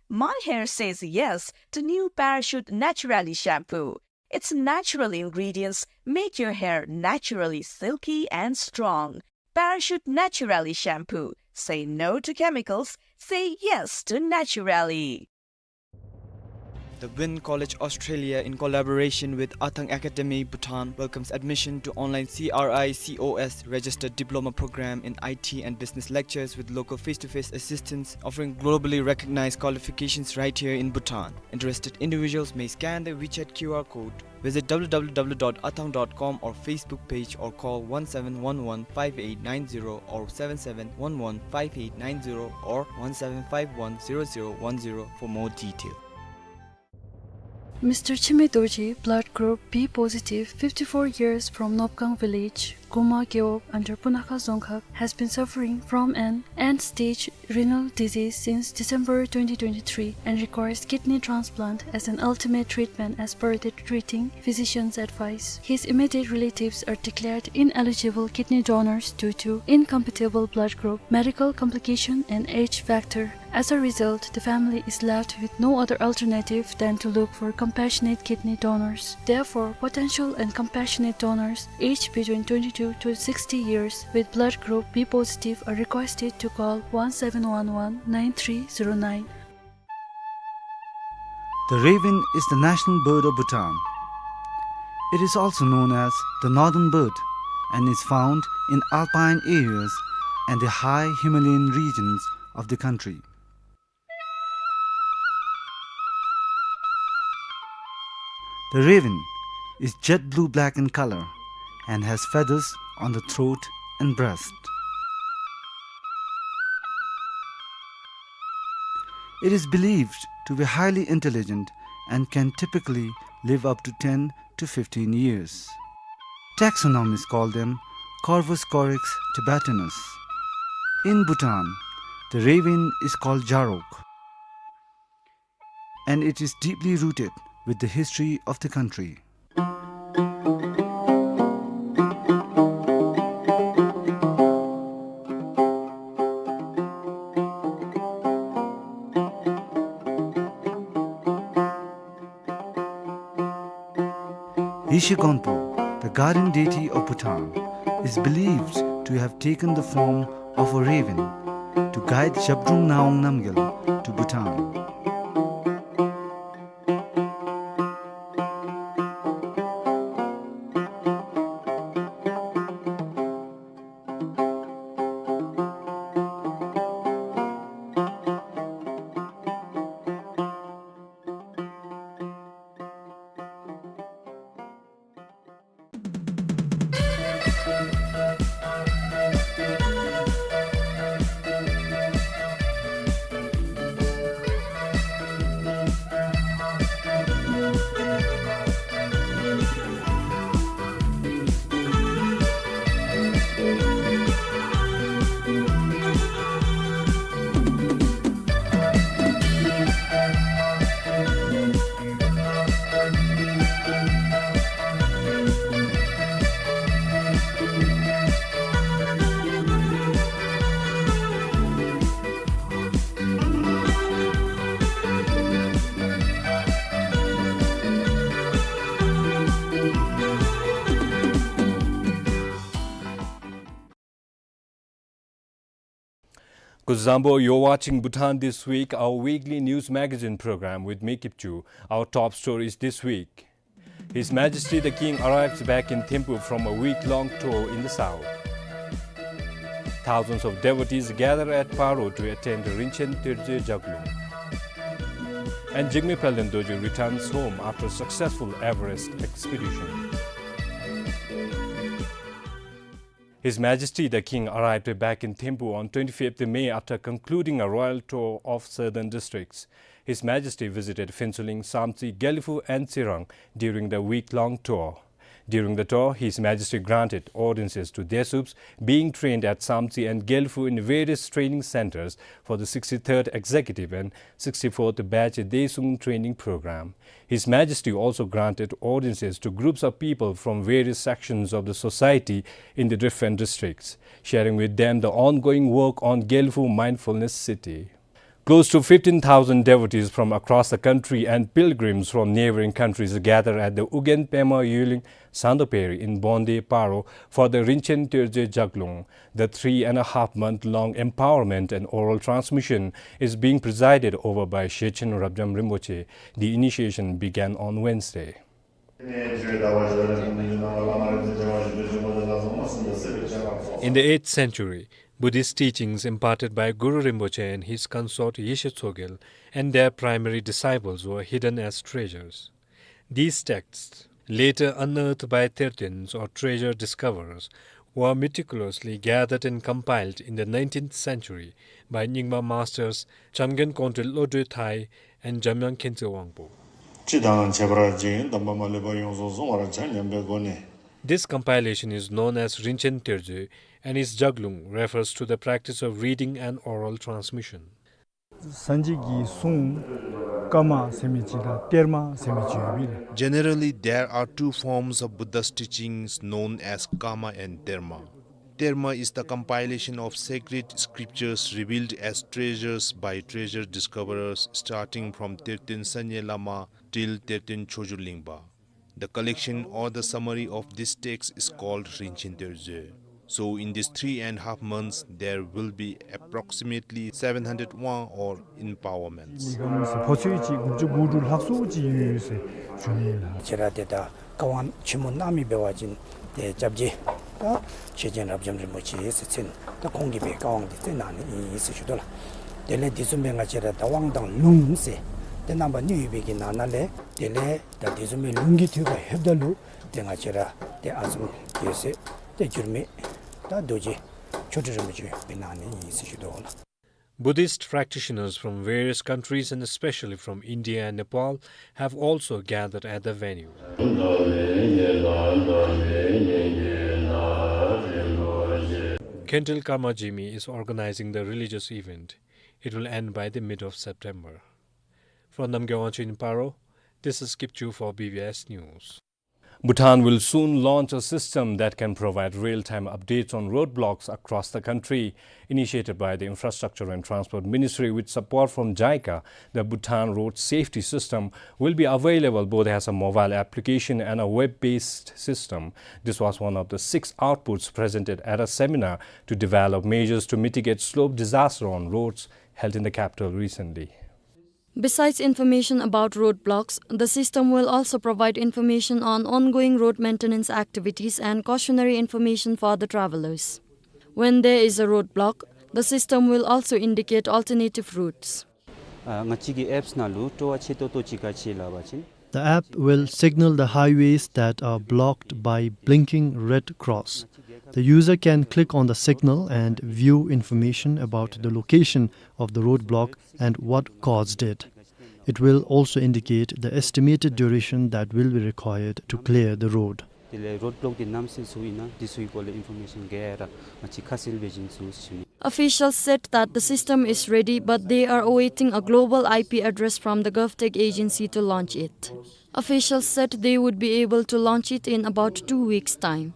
My hair says yes to new Parachute Naturally shampoo. Its natural ingredients make your hair naturally silky and strong. Parachute Naturally shampoo. Say no to chemicals. Say yes to naturally. The Wynn College Australia, in collaboration with Athang Academy Bhutan, welcomes admission to online C R I C O S registered diploma program in I T and business lectures with local face-to-face assistance, offering globally recognized qualifications right here in Bhutan. Interested individuals may scan the WeChat Q R code, visit W W W dot athang dot com or Facebook page, or call one seven one one five eight nine zero or seven seven one one five eight nine zero or one seven five one zero zero one zero for more detail. Mister Chime Dorji, blood group B positive, fifty-four years, from Nopkang village, Guma Gewog, under Punakha Dzongkhag, has been suffering from an end-stage renal disease since December twenty twenty-three and requires kidney transplant as an ultimate treatment as per the treating physician's advice. His immediate relatives are declared ineligible kidney donors due to incompatible blood group, medical complication, and age factor. As a result, the family is left with no other alternative than to look for compassionate kidney donors. Therefore, potential and compassionate donors aged between twenty-two to sixty years with blood group B positive are requested to call one seven one one nine three zero nine. The raven is the national bird of Bhutan. It is also known as the northern bird and is found in alpine areas and the high Himalayan regions of the country. The raven is jet blue-black in color and has feathers on the throat and breast. It is believed to be highly intelligent and can typically live up to ten to fifteen years. Taxonomists call them Corvus corax tibetanus. In Bhutan, the raven is called jarok, and it is deeply rooted with the history of the country. Yeshe Gonpo, the guardian deity of Bhutan, is believed to have taken the form of a raven to guide Zhabdrung Ngawang Namgyal to Bhutan. Kuzuzangpo, you're watching Bhutan This Week, our weekly news magazine program with me, Kipchu. Our top stories this week. His Majesty the King arrives back in Thimphu from a week-long tour in the south. Thousands of devotees gather at Paro to attend the Rinchen Terje Jaglung. And Jigme Palden Dorji returns home after a successful Everest expedition. His Majesty the King arrived back in Thimphu on twenty-fifth May after concluding a royal tour of southern districts. His Majesty visited Phuentsholing, Samtse, Gelephu and Tsirang during the week-long tour. During the tour, His Majesty granted audiences to Desuups being trained at Samtse and Gelephu in various training centers for the sixty-third Executive and sixty-fourth Batch Desuung Training Program. His Majesty also granted audiences to groups of people from various sections of the society in the different districts, sharing with them the ongoing work on Gelephu Mindfulness City. Close to fifteen thousand devotees from across the country and pilgrims from neighboring countries gather at the Ugyen Pema Yoleng Sangdo Pheri in Bonde, Paro for the Rinchen Terje Jaglung. The three and a half month long empowerment and oral transmission is being presided over by Shechen Rabjam Rinpoche. The initiation began on Wednesday. In the eighth century, Buddhist teachings imparted by Guru Rinpoche and his consort Yeshe Tsogyal and their primary disciples were hidden as treasures. These texts, later unearthed by Thertens or treasure discoverers, were meticulously gathered and compiled in the nineteenth century by Nyingma masters Jamgen Kongtrul Lodroi Thai and Jamyang Khyentse Wangpo. སྤྱི་དང་ཁྱད་པར་ཅན་དམ་པ་མ་ལུས་པ་ཡོངས་སུ་བཟུང་བར་བྱ་སྙམ་པའི་སྒོ་ནས། This compilation is known as Rinchen Terzo and is Jaglung, refers to the practice of reading and oral transmission. སངས་རྒྱས་ཀྱི་གསུང་ཀ་མ་ཟེར་མི་ཅིག་དང་ཏེར་མ་ཟེར་མི་ཅིག་ཡོད་པས། Generally, there are two forms of Buddha's teachings known as Kama and Terma. Terma is the compilation of sacred scriptures revealed as treasures by treasure discoverers, starting from Terten Sanye Lama till Terten Choju Lingpa. The collection or the summary of this text is called Rinchen Terzo. So, in these three and a half months, there will be approximately seven hundred won or empowerments. ལས་ཀ་མི་སེར་ཕོ་ཚོད་ཅིག་དགུ་བཅུ་གོ་དྲུག་ལྷག་སུ་ཅིག་ཡོད་ཟེར་ཞུ་ནི་ལགས། ཁྱེད་ར་དེ་ད་བཀའ་དབང་ཆེན་མོ་གནང་མི་འབད་བ་ཅིན་ཏེ་སྐྱབས་རྗེ་ད་ཤེར་ཕྱིན་རབ་འབྱམས་རིན་པོ་ཆེ་ཟེར་མཚན་ད་ཁོང་གིས་སྦེ་བཀའ་དབང་དེ་སྩལ་གནང་ནི་ཨིན་ཟེར་ཞུ་དོ་ལགས། དེ་ལས་དེ་བཟུམ་སྦེ་ང་བཅས་ར་ད་དབང་དང་ལུང་ཟེར་ཏེ་རྣམ་པ་གཉིས་ཡོད་པའི་གི་ནང་ན་ལས་དེ་ལས་ད་དེ་བཟུམ་སྦེ་ལུང་གི་ཐོག་ཁར་ལྷོདཔ་ད་ལུ་ཏེ་ང་བཅས་ར་ཏེ་ཨ་ཙུམ་རྒྱལ་སྲས་ཏེ་འགྱུར་མེད་ད་རྡོ་རྗེ་མཆོག་སྤྲུལ་རིན་པོ་ཆེ་སྦེ་གནང་ནི་ཨིན་ཟེར་ཞུ་དོ་ལགས། Buddhist practitioners from various countries and especially from India and Nepal have also gathered at the venue. Khentrel Karma Jigme is organizing the religious event. It will end by the mid of September. From Namgay Wangchuk in Paro, this is Kipchu for B B S News. Bhutan will soon launch a system that can provide real-time updates on roadblocks across the country. Initiated by the Infrastructure and Transport Ministry with support from JICA, the Bhutan Road Safety System will be available both as a mobile application and a web-based system. This was one of the six outputs presented at a seminar to develop measures to mitigate slope disaster on roads held in the capital recently. Besides information about roadblocks, the system will also provide information on ongoing road maintenance activities and cautionary information for the travelers. When there is a roadblock, the system will also indicate alternative routes. ཨ་ང་བཅས་ཀྱི་ཨེཔསི་ནང་ལུ་སྤྲོ་བ་ཆེ་ཏོག་ཏོ་ཅིག་ག་ཅི་སླབ་པ་ཅིན། The app will signal the highways that are blocked by blinking red cross. The user can click on the signal and view information about the location of the roadblock and what caused it. It will also indicate the estimated duration that will be required to clear the road. དེ་ལས་རོཌ་བློཀ་འདི་ནམ་སེལ་ཚུགས་ཨིན་ན་འདི་ཚུ་གི་སྐོར་ལས་ཨིན་ཕོར་མེ་ཤཱན་ག་ར་ང་བཅས་ཁ་གསལ་སྦེ་བྱིན་ཚུགས་ཟེར་ཞུ་ནི། Officials said that the system is ready, but they are awaiting a global I P address from the GovTech agency to launch it. Officials said they would be able to launch it in about two weeks' time.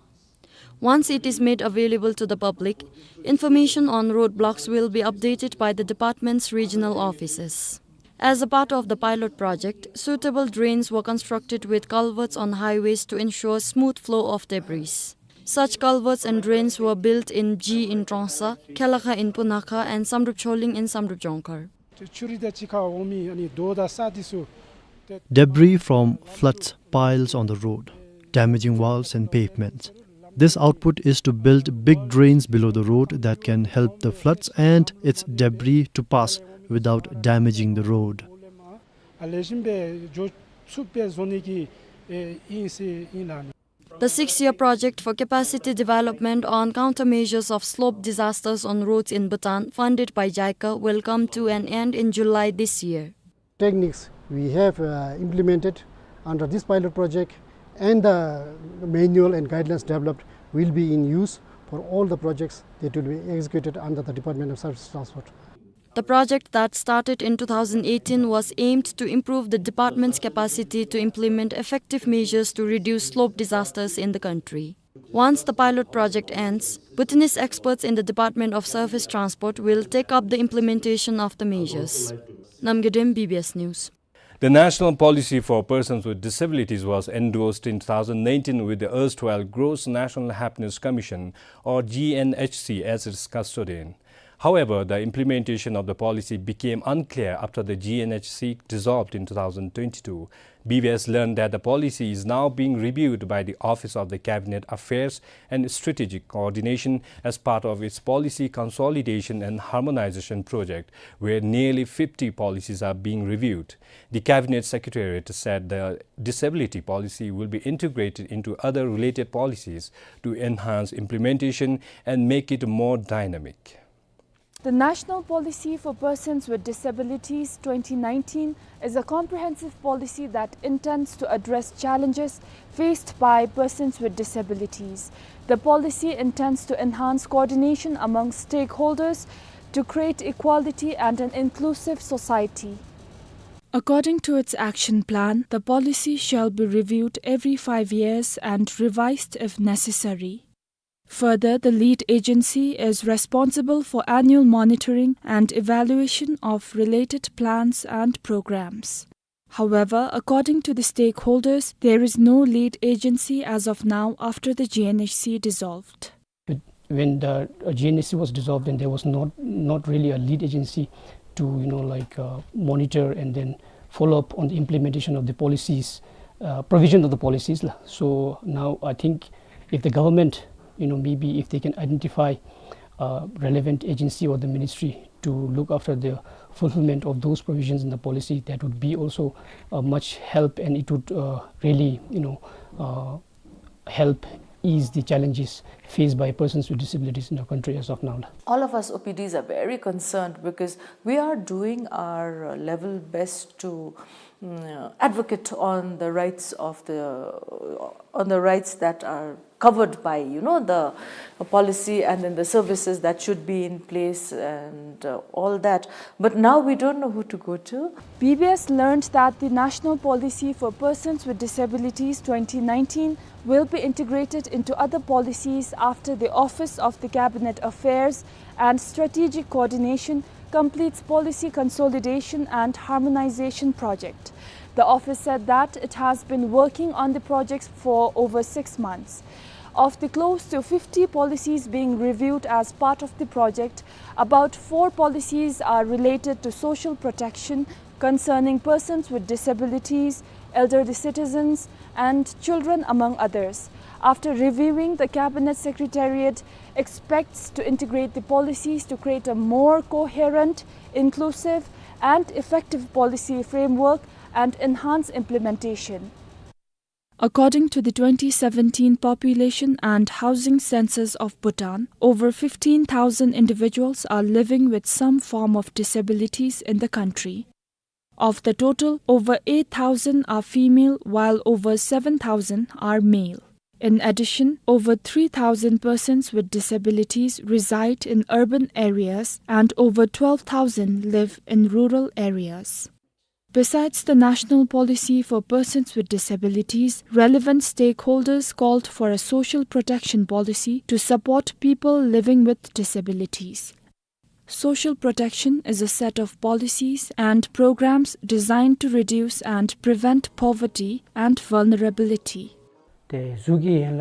Once it is made available to the public, information on roadblocks will be updated by the department's regional offices. As a part of the pilot project, suitable drains were constructed with culverts on highways to ensure smooth flow of debris. Such culverts and drains were built in Ji in Trongsa, Khelakha in Punakha, and Samdrup Choling in Samdrup Jongkhar. ཆུ་རུད་དང་གཅིག་ཁར་འོང་མི་ཨ་ནི་རྡོ་དང་ས་འདི་ཚུ། Debris from floods piles on the road, damaging walls and pavements. This output is to build big drains below the road that can help the floods and its debris to pass without damaging the road. ཨ་ལེགས་ཤོམ་སྦེ་འགྱོ་ཚུགསཔ་སྦེ་བཟོ་ནི་གི་ཨིན་ཟེར་ཨིན་ལགས། The six-year project for capacity development on countermeasures of slope disasters on roads in Bhutan, funded by JICA, will come to an end in July this year. Techniques we have, uh, implemented under this pilot project and the manual and guidelines developed will be in use for all the projects that will be executed under the Department of Surface Transport. The project that started in two thousand eighteen was aimed to improve the department's capacity to implement effective measures to reduce slope disasters in the country. Once the pilot project ends, Bhutanese experts in the Department of Surface Transport will take up the implementation of the measures. Namgay Dem, B B S News. The National Policy for Persons with Disabilities was endorsed in two thousand nineteen with the erstwhile Gross National Happiness Commission, or G N H C, as its custodian. However, the implementation of the policy became unclear after the G N H C dissolved in two thousand twenty-two. B B S learned that the policy is now being reviewed by the Office of the Cabinet Affairs and Strategic Coordination as part of its policy consolidation and harmonization project, where nearly fifty policies are being reviewed. The Cabinet Secretariat said the disability policy will be integrated into other related policies to enhance implementation and make it more dynamic. The National Policy for Persons with Disabilities twenty nineteen is a comprehensive policy that intends to address challenges faced by persons with disabilities. The policy intends to enhance coordination among stakeholders to create equality and an inclusive society. According to its action plan, the policy shall be reviewed every five years and revised if necessary. Further, the lead agency is responsible for annual monitoring and evaluation of related plans and programs. However, according to the stakeholders, there is no lead agency as of now after the G N H C dissolved. When the, uh, G N H C was dissolved, and there was not, not really a lead agency to, you know, like, uh, monitor and then follow up on the implementation of the policies, uh, provision of the policies la. So now I think if the government, you know, maybe if they can identify, uh, relevant agency or the ministry to look after the fulfillment of those provisions in the policy, that would be also a much help, and it would, uh, really, you know, uh, help ease the challenges faced by persons with disabilities in our country as of now. All of us O P Ds are very concerned because we are doing our, uh, level best to, mm, advocate on the rights of the, on the rights that are covered by, you know, the policy and then the services that should be in place and, uh, all that. But now we don't know who to go to. B B S learned that the National Policy for Persons with Disabilities twenty nineteen will be integrated into other policies after the Office of the Cabinet Affairs and Strategic Coordination completes policy consolidation and harmonization project. The office said that it has been working on the project for over six months. Of the close to fifty policies being reviewed as part of the project, about four policies are related to social protection concerning persons with disabilities, elderly citizens, and children, among others. After reviewing, the Cabinet Secretariat expects to integrate the policies to create a more coherent, inclusive, and effective policy framework and enhance implementation. According to the twenty seventeen Population and Housing Census of Bhutan, over fifteen thousand individuals are living with some form of disabilities in the country. Of the total, over eight thousand are female, while over seven thousand are male. In addition, over three thousand persons with disabilities reside in urban areas and over twelve thousand live in rural areas. Besides the national policy for persons with disabilities, relevant stakeholders called for a social protection policy to support people living with disabilities. Social protection is a set of policies and programs designed to reduce and prevent poverty and vulnerability.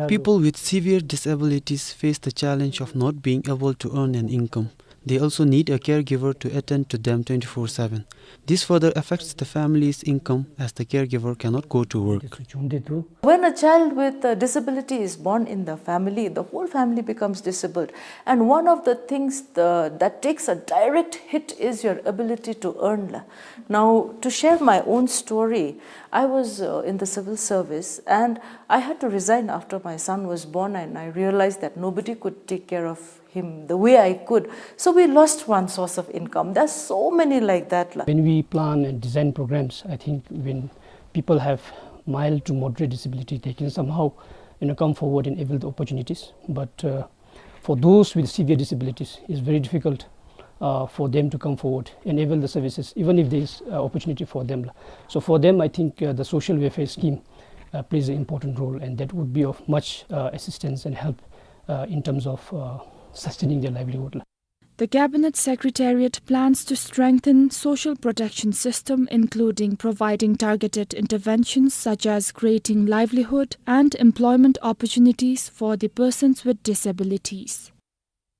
People with severe disabilities face the challenge of not being able to earn an income. They also need a caregiver to attend to them twenty-four seven. This further affects the family's income as the caregiver cannot go to work. When a child with a disability is born in the family, the whole family becomes disabled. And one of the things the, that takes a direct hit is your ability to earn la. Now, to share my own story, I was, uh, in the civil service and I had to resign after my son was born, and I realized that nobody could take care of him the way I could. So we lost one source of income. There's so many like that la. When we plan and design programs, I think when people have mild to moderate disability, they can somehow, you know, come forward and avail the opportunities. But, uh, for those with severe disabilities, it's very difficult, uh, for them to come forward and avail the services, even if there is, uh, opportunity for them la. So for them, I think, uh, the social welfare scheme, uh, plays an important role, and that would be of much, uh, assistance and help, uh, in terms of, uh, sustaining their livelihood la. The Cabinet Secretariat plans to strengthen social protection system, including providing targeted interventions such as creating livelihood and employment opportunities for the persons with disabilities.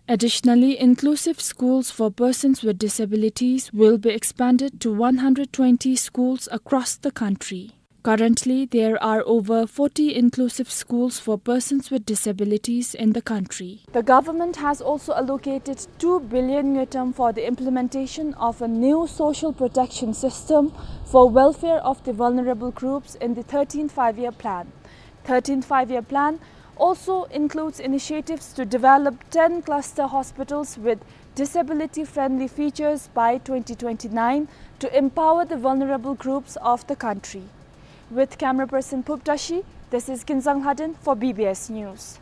Additionally, inclusive schools for persons with disabilities will be expanded to one hundred twenty schools across the country. Currently, there are over forty inclusive schools for persons with disabilities in the country. The government has also allocated two billion ngultrum for the implementation of a new social protection system for welfare of the vulnerable groups in the thirteenth Five-Year Plan. Thirteenth Five-Year Plan Also includes initiatives to develop ten cluster hospitals with disability-friendly features by twenty twenty-nine to empower the vulnerable groups of the country. With camera person Phub Tashi, this is Kinzang Lhaden for B B S News.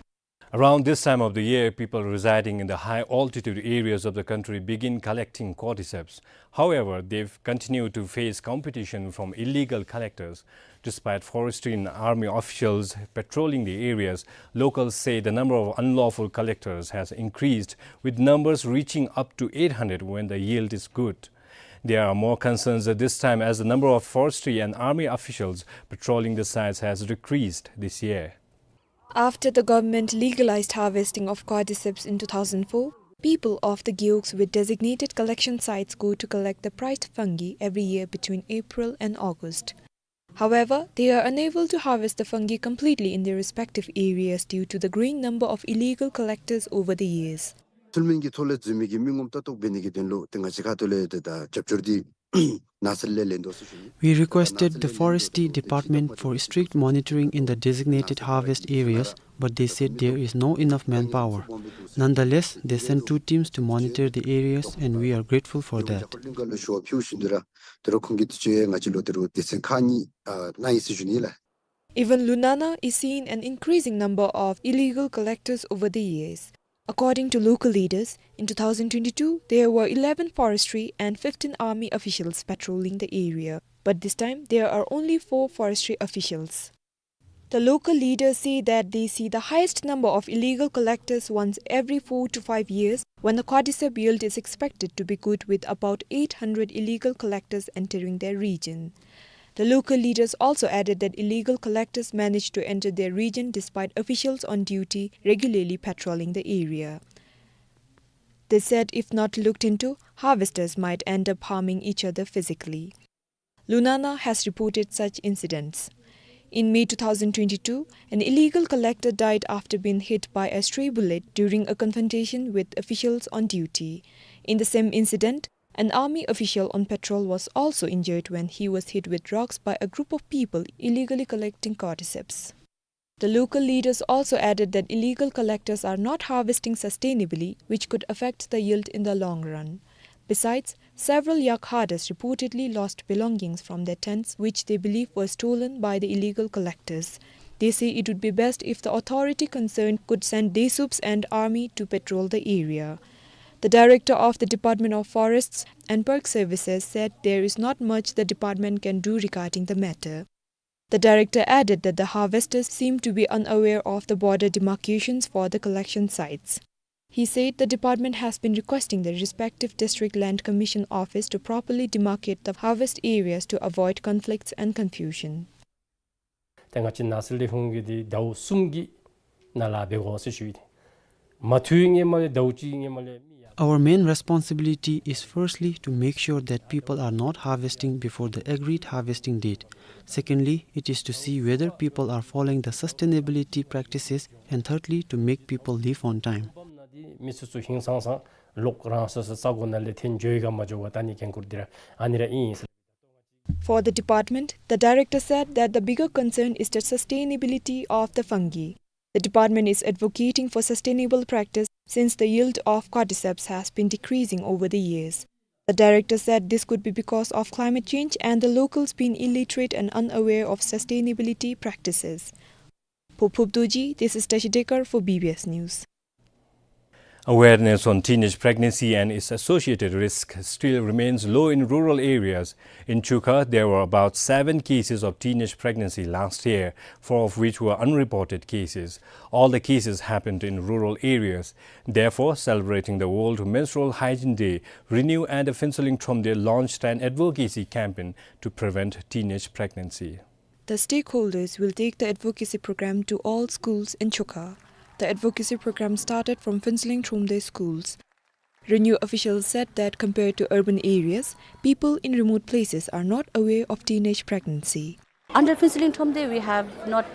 Around this time of the year, people residing in the high altitude areas of the country begin collecting cordyceps. However, they've continued to face competition from illegal collectors. Despite forestry and army officials patrolling the areas, locals say the number of unlawful collectors has increased, with numbers reaching up to eight hundred when the yield is good. There are more concerns at this time, as the number of forestry and army officials patrolling the sites has decreased this year. After the government legalized harvesting of cordyceps in two thousand four, people of the Gewog with designated collection sites go to collect the prized fungi every year between April and August. However, they are unable to harvest the fungi completely in their respective areas due to the growing number of illegal collectors over the years. ཚུལ་མིན་གྱི་ཐོག་ལས་འཛུལ་མི་གི་མི་ངོམ་ལྟ་རྟོག་འབད་ནི་གི་དོན་ལུ་ཏེ་ང་བཅས་ཁ་ཐུག་ལས་ཏེ་ད་རྒྱབ་སྐྱོར་འདི་ནཱ་ཟེར་ལས་ལེན་དོ་ཟེར་ཞུ་ནི། We requested the Forestry Department for strict monitoring in the designated harvest areas, but they said there is no enough manpower. Nonetheless, they sent two teams to monitor the areas, and we are grateful for that. ཏེ་རོགས་ཁོང་གིས་ཏེ་ང་བཅས་ལུ་ཏེ་རོགས་སྡེ་ཚན་ཁག་གཉིས་ཨ་གནང་ཡི་ཟེར་ཞུ་ནི་ལགས། Even Lunana is seeing an increasing number of illegal collectors over the years. According to local leaders, in two thousand twenty-two, there were eleven forestry and fifteen army officials patrolling the area, but this time there are only four forestry officials. The local leaders say that they see the highest number of illegal collectors once every four to five years, when the cordyceps yield is expected to be good, with about eight hundred illegal collectors entering their region. The local leaders also added that illegal collectors managed to enter their region despite officials on duty regularly patrolling the area. They said if not looked into, harvesters might end up harming each other physically. Lunana has reported such incidents. In May two thousand twenty-two, an illegal collector died after being hit by a stray bullet during a confrontation with officials on duty. In the same incident, an army official on patrol was also injured when he was hit with rocks by a group of people illegally collecting cordyceps. The local leaders also added that illegal collectors are not harvesting sustainably, which could affect the yield in the long run. Besides, several yak herders reportedly lost belongings from their tents, which they believe were stolen by the illegal collectors. They say it would be best if the authority concerned could send DESUPs and army to patrol the area. The director of the Department of Forests and Park Services said there is not much the department can do regarding the matter. The director added that the harvesters seem to be unaware of the border demarcations for the collection sites. He said the department has been requesting the respective district land commission office to properly demarcate the harvest areas to avoid conflicts and confusion. ཏེ་ང་བཅས་ནཱ་ཟེར་ལས་ལྷུང་གི་འདི་ཟླཝ་གསུམ་གྱི་ནང་ལས་འབད་དགོ་ཟེར་ཞུ་ཡི། མ་འཐུས་ངེས་མ་ལས་ཟླཝ་གཅིག་ངེས་མ་ལས་མི་ཡ། Our main responsibility is firstly to make sure that people are not harvesting before the agreed harvesting date. Secondly, it is to see whether people are following the sustainability practices, and thirdly, to make people leave on time. མི་སོ་སོ་ཧིང་སངས་སངས་ལོག་རང་སོ་སོ་ས་གོ་ནང་ལས་འཐོན་འགྱོ་ཡི་ག་མ་འགྱོ་ག་ལྟ་ནི་འགན་ཁུར་འདི་ར་ཨ་ནི་ར་ཨིན་ཟེར། For the department, the director said that the bigger concern is the sustainability of the fungi. The department is advocating for sustainable practice since the yield of cordyceps has been decreasing over the years. The director said this could be because of climate change and the locals being illiterate and unaware of sustainability practices. For Phub Dorji, this is Tashi Dekar for B B S News. Awareness on teenage pregnancy and its associated risk still remains low in rural areas. In Chukha, there were about seven cases of teenage pregnancy last year, four of which were unreported cases. All the cases happened in rural areas. Therefore, celebrating the World Menstrual Hygiene Day, RENEW and the Phuentsholing Thromde launched an advocacy campaign to prevent teenage pregnancy. The stakeholders will take the advocacy program to all schools in Chukha. The advocacy program started from Phuentsholing Thromde schools. RENEW officials said that compared to urban areas, people in remote places are not aware of teenage pregnancy. Under Phuentsholing Thromde, we have not,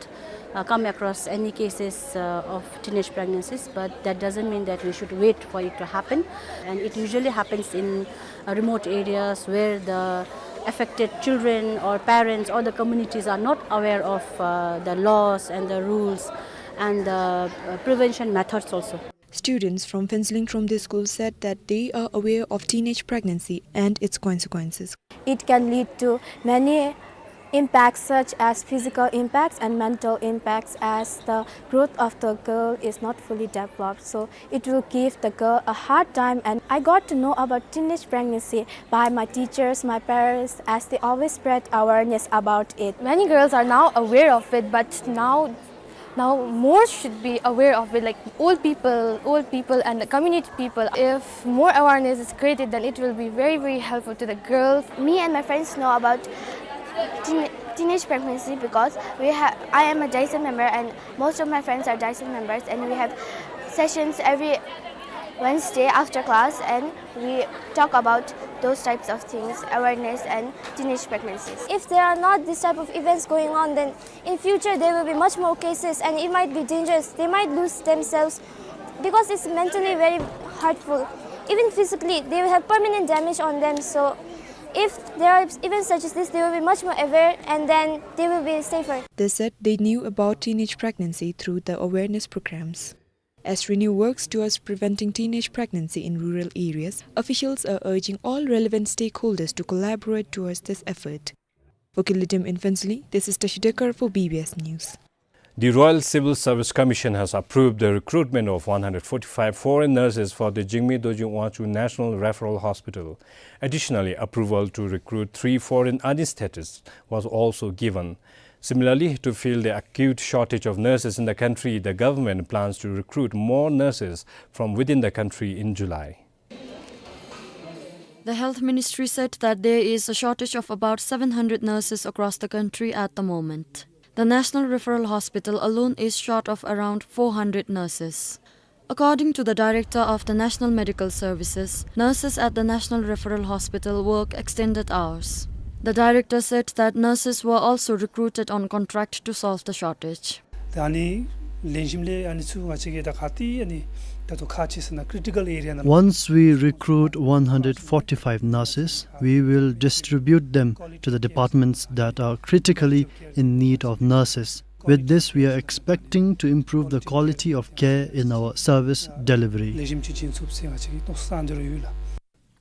uh, come across any cases, uh, of teenage pregnancies, but that doesn't mean that we should wait for it to happen. And it usually happens in, uh, remote areas where the affected children or parents or the communities are not aware of, uh, the laws and the rules. and the, uh, prevention methods also. Students from Phuentsholing Thromde School said that they are aware of teenage pregnancy and its consequences. It can lead to many impacts such as physical impacts and mental impacts, as the growth of the girl is not fully developed. So it will give the girl a hard time, and I got to know about teenage pregnancy by my teachers, my parents, as they always spread awareness about it. Many girls are now aware of it, but now now more should be aware of it, like old people, old people and the community people. If more awareness is created, then it will be very, very helpful to the girls. Me and my friends know about teen-, teenage pregnancy because we have, I am a DISEN member and most of my friends are DISEN members, and we have sessions every Wednesday after class, and we talk about those types of things, awareness and teenage pregnancies. If there are not this type of events going on, then in future there will be much more cases and it might be dangerous. They might lose themselves because it's mentally very hurtful. Even physically, they will have permanent damage on them. So if there are events such as this, they will be much more aware and then they will be safer. They said they knew about teenage pregnancy through the awareness programs. As RENEW works towards preventing teenage pregnancy in rural areas, officials are urging all relevant stakeholders to collaborate towards this effort. For Kilitim in Phuentsholing, this is Tashi Dekar for B B S News. The Royal Civil Service Commission has approved the recruitment of one hundred forty-five foreign nurses for the Jigme Dorji Wangchuck National Referral Hospital. Additionally, approval to recruit three foreign anesthetists was also given. Similarly, to fill the acute shortage of nurses in the country, the government plans to recruit more nurses from within the country in July. The Health Ministry said that there is a shortage of about seven hundred nurses across the country at the moment. The National Referral Hospital alone is short of around four hundred nurses. According to the director of the National Medical Services, nurses at the National Referral Hospital work extended hours. The director said that nurses were also recruited on contract to solve the shortage. ད་ཨ་ནི་ལེན་ཞིནམ་ལས་ཨ་ནི་ཚུ་ང་བཅས་ཀྱིས་ད་ག་ཏེ་ཨ་ནི་ད་ལྟོ་ཁག་ཆེ་ཟེར་ན་critical area ནང་། Once we recruit one hundred forty-five nurses, we will distribute them to the departments that are critically in need of nurses. With this, we are expecting to improve the quality of care in our service delivery. ལེགས་ཤོམ་ཅིག་བྱིན་ཚུགས་ཟེར་ང་བཅས་ཀྱིས་མནོ་བསམ་འདི་རུ་ཡོད་ལགས།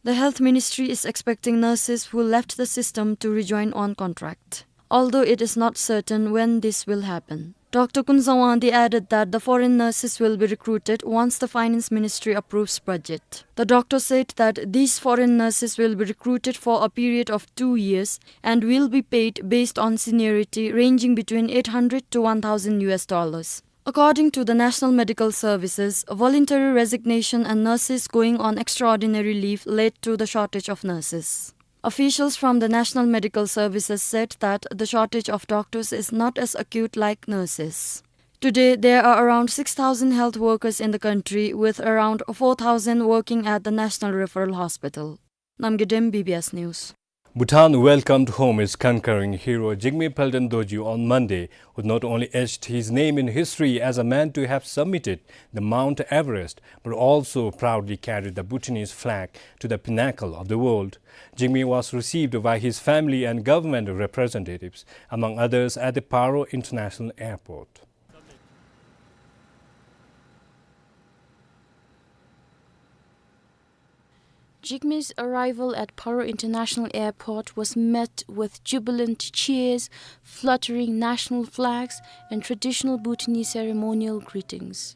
The Health Ministry is expecting nurses who left the system to rejoin on contract, although it is not certain when this will happen. Doctor Kunzawangdi added that the foreign nurses will be recruited once the Finance Ministry approves budget. The doctor said that these foreign nurses will be recruited for a period of two years and will be paid based on seniority, ranging between eight hundred to one thousand U S dollars. According to the National Medical Services, voluntary resignation and nurses going on extraordinary leave led to the shortage of nurses. Officials from the National Medical Services said that the shortage of doctors is not as acute like nurses. Today, there are around six thousand health workers in the country, with around four thousand working at the National Referral Hospital. Namgay Dem, B B S News. Bhutan welcomed home its conquering hero Jigme Palden Dorji on Monday, who not only etched his name in history as a man to have summited the Mount Everest, but also proudly carried the Bhutanese flag to the pinnacle of the world. Jigme was received by his family and government representatives, among others, at the Paro International Airport. Jigme's arrival at Paro International Airport was met with jubilant cheers, fluttering national flags, and traditional Bhutanese ceremonial greetings.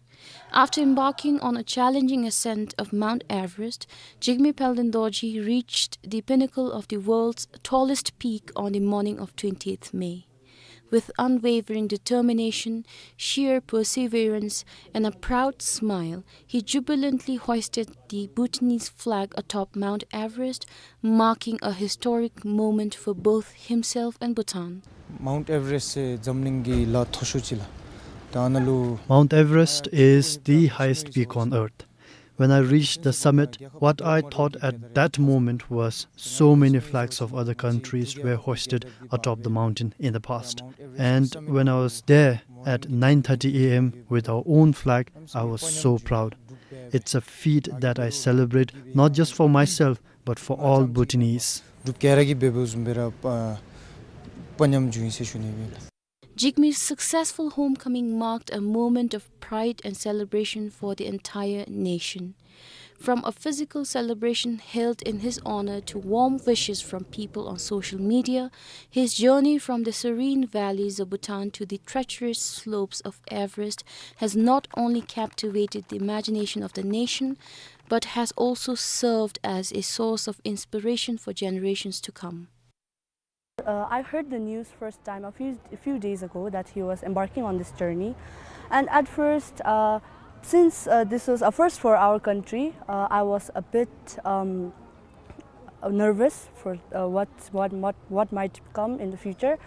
After embarking on a challenging ascent of Mount Everest, Jigme Palden Dorji reached the pinnacle of the world's tallest peak on the morning of twentieth May. With unwavering determination, sheer perseverance, and a proud smile, he jubilantly hoisted the Bhutanese flag atop Mount Everest, marking a historic moment for both himself and Bhutan. Mount Everest འཛམ་གླིང་གི་ལ་མཐོ་ཤོས་ཅིག་ལགས། ད་ཨ་ནཱ་ལུ། Mount Everest is the highest peak on earth. When I reached the summit, what I thought at that moment was so many flags of other countries were hoisted atop the mountain in the past. And when I was there at nine thirty A M with our own flag, I was so proud. It's a feat that I celebrate not just for myself, but for all Bhutanese. འབྲུག་རྒྱལ་ར་གིས་འབད་འབདཝ་བཟུམ་སྦེ་ར་ཨ་དཔའ་ཉམས་བྱུང་ཡི་ཟེར་ཞུ་ནི་ཨིན་ལགས། Jigme's successful homecoming marked a moment of pride and celebration for the entire nation. From a physical celebration held in his honor to warm wishes from people on social media, his journey from the serene valleys of Bhutan to the treacherous slopes of Everest has not only captivated the imagination of the nation, but has also served as a source of inspiration for generations to come. Uh, I heard the news first time a few, a few days ago that he was embarking on this journey. And at first, uh, since, uh, this was a first for our country, uh, I was a bit, um, nervous for, uh, what, what, what, what might come in the future.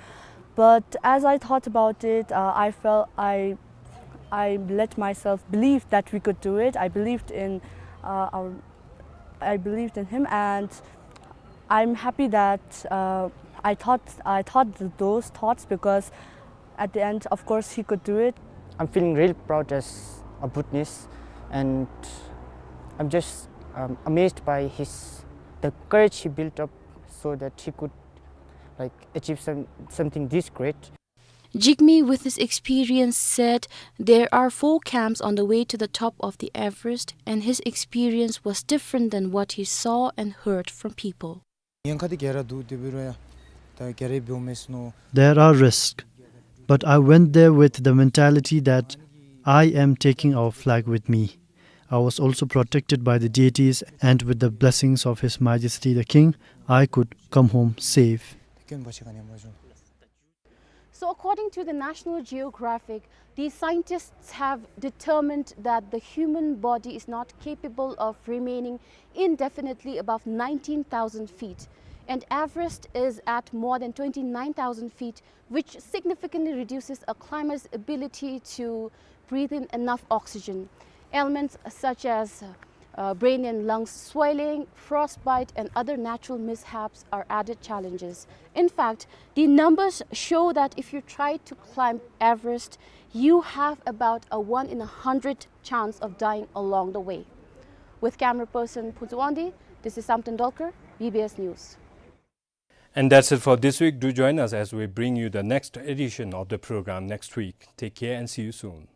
But as I thought about it, uh, I felt I, I let myself believe that we could do it. I believed in, uh, our, I believed in him, and I'm happy that, uh, I thought, I thought th-, those thoughts, because at the end, of course, he could do it. I'm feeling really proud as a Bhutanese, and I'm just, um, amazed by his, the courage he built up so that he could, like, achieve some, something this great. Jigme, with his experience, said there are four camps on the way to the top of the Everest, and his experience was different than what he saw and heard from people. There are risks, but I went there with the mentality that I am taking our flag with me. I was also protected by the deities, and with the blessings of His Majesty the King, I could come home safe. So, according to the National Geographic, the scientists have determined that the human body is not capable of remaining indefinitely above nineteen thousand feet, and Everest is at more than twenty-nine thousand feet, which significantly reduces a climber's ability to breathe in enough oxygen. Ailments such as, uh, brain and lungs swelling, frostbite, and other natural mishaps are added challenges. In fact, the numbers show that if you try to climb Everest, you have about a one in a hundred chance of dying along the way. With camera person Phuntsho Wangdi, this is Samten Dolkar, B B S News. And that's it for this week. Do join us as we bring you the next edition of the program next week. Take care and see you soon.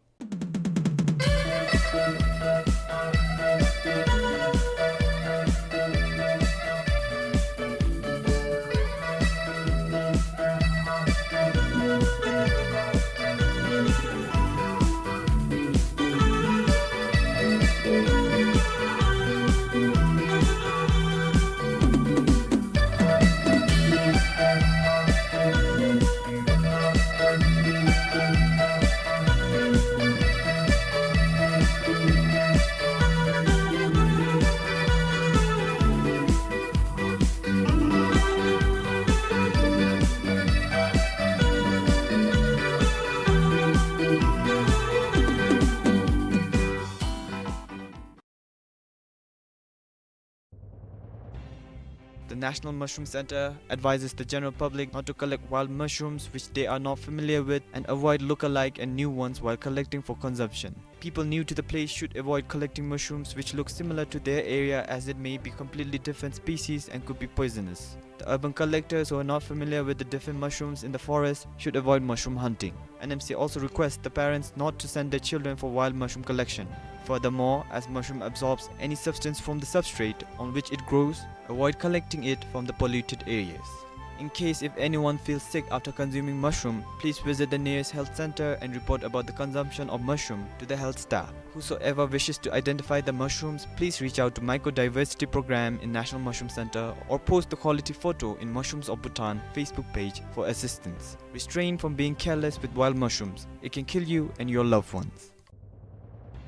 The National Mushroom Center advises the general public not to collect wild mushrooms which they are not familiar with and avoid look-alike and new ones while collecting for consumption. People new to the place should avoid collecting mushrooms which look similar to their area, as it may be completely different species and could be poisonous. The urban collectors who are not familiar with the different mushrooms in the forest should avoid mushroom hunting. N M C also requests the parents not to send their children for wild mushroom collection. Furthermore, as mushroom absorbs any substance from the substrate on which it grows, avoid collecting it from the polluted areas. In case if anyone feels sick after consuming mushroom, please visit the nearest health center and report about the consumption of mushroom to the health staff. Whosoever wishes to identify the mushrooms, please reach out to Mycodiversity Program in National Mushroom Center or post the quality photo in Mushrooms of Bhutan Facebook page for assistance. Restrain from being careless with wild mushrooms. It can kill you and your loved ones.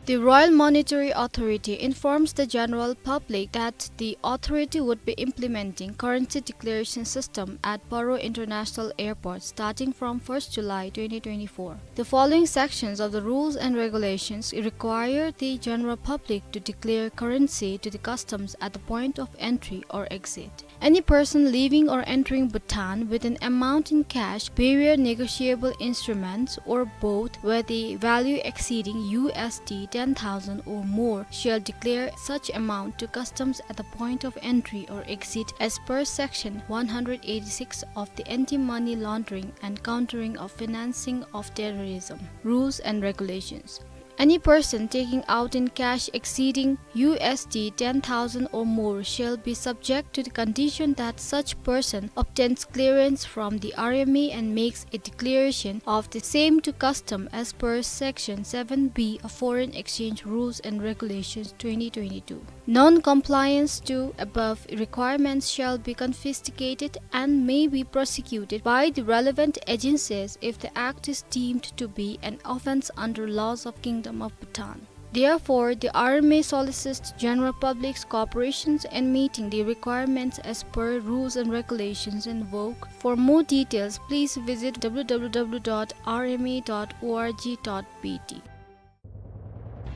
The Royal Monetary Authority informs the general public that the authority would be implementing currency declaration system at Paro International Airport starting from first July twenty twenty-four. The following sections of the rules and regulations require the general public to declare currency to the customs at the point of entry or exit. Any person leaving or entering Bhutan with an amount in cash, bearer negotiable instruments, or both, where the value exceeding U S D ten thousand or more shall declare such amount to customs at the point of entry or exit as per section one hundred eighty-six of the Anti-Money Laundering and Countering of Financing of Terrorism rules and regulations. Any person taking out in cash exceeding U S D ten thousand or more shall be subject to the condition that such person obtains clearance from the R M A and makes a declaration of the same to custom as per section seven B of Foreign Exchange Rules and Regulations twenty twenty-two. Non-compliance to above requirements shall be confiscated and may be prosecuted by the relevant agencies if the act is deemed to be an offence under laws of Kingdom of Bhutan. Therefore, the R M A solicits general public's cooperation in meeting the requirements as per rules and regulations in vogue. For more details, please visit W W W dot R M A dot org dot B T.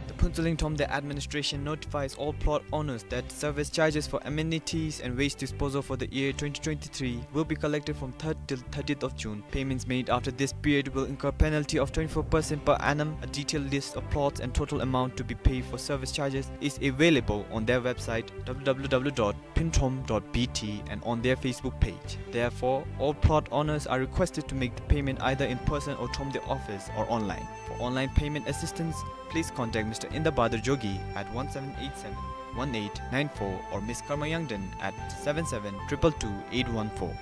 The Phuentsholing Thromde administration notifies all plot owners that service charges for amenities and waste disposal for the year twenty twenty-three will be collected from third till thirtieth of June. Payments made after this period will incur penalty of twenty-four percent per annum. A detailed list of plots and total amount to be paid for service charges is available on their website, W W W dot phuenthromde dot B T, and on their Facebook page. Therefore, all plot owners are requested to make the payment either in person or Thromde office or online. For online payment assistance, please contact Mister Indabadur Jogi at one seven eight seven, one eight nine four or Miss Karma Yangden at seven seven triple two eight one four.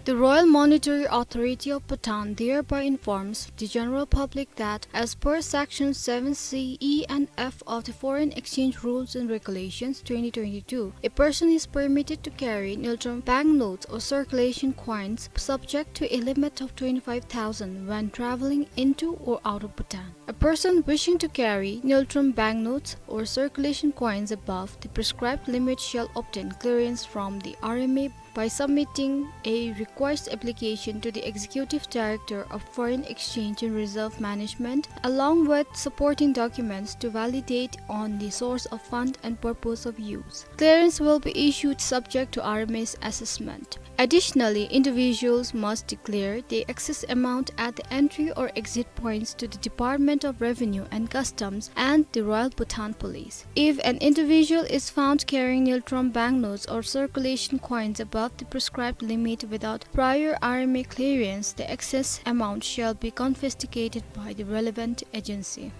The Royal Monetary Authority of Bhutan thereby informs the general public that, as per Section seven C E and F of the Foreign Exchange Rules and Regulations twenty twenty-two, a person is permitted to carry Ngultrum banknotes or circulation coins subject to a limit of twenty-five thousand when travelling into or out of Bhutan. A person wishing to carry Ngultrum banknotes or circulation coins above the prescribed limit shall obtain clearance from the R M A by submitting a request application to the Executive Director of Foreign Exchange and Reserve Management, along with supporting documents to validate on the source of fund and purpose of use. Clearance will be issued subject to R M A's assessment. Additionally, individuals must declare the excess amount at the entry or exit points to the Department of Revenue and Customs and the Royal Bhutan Police. If an individual is found carrying Ngultrum banknotes or circulation coins above the prescribed limit without prior R M A clearance, the excess amount shall be confiscated by the relevant agency.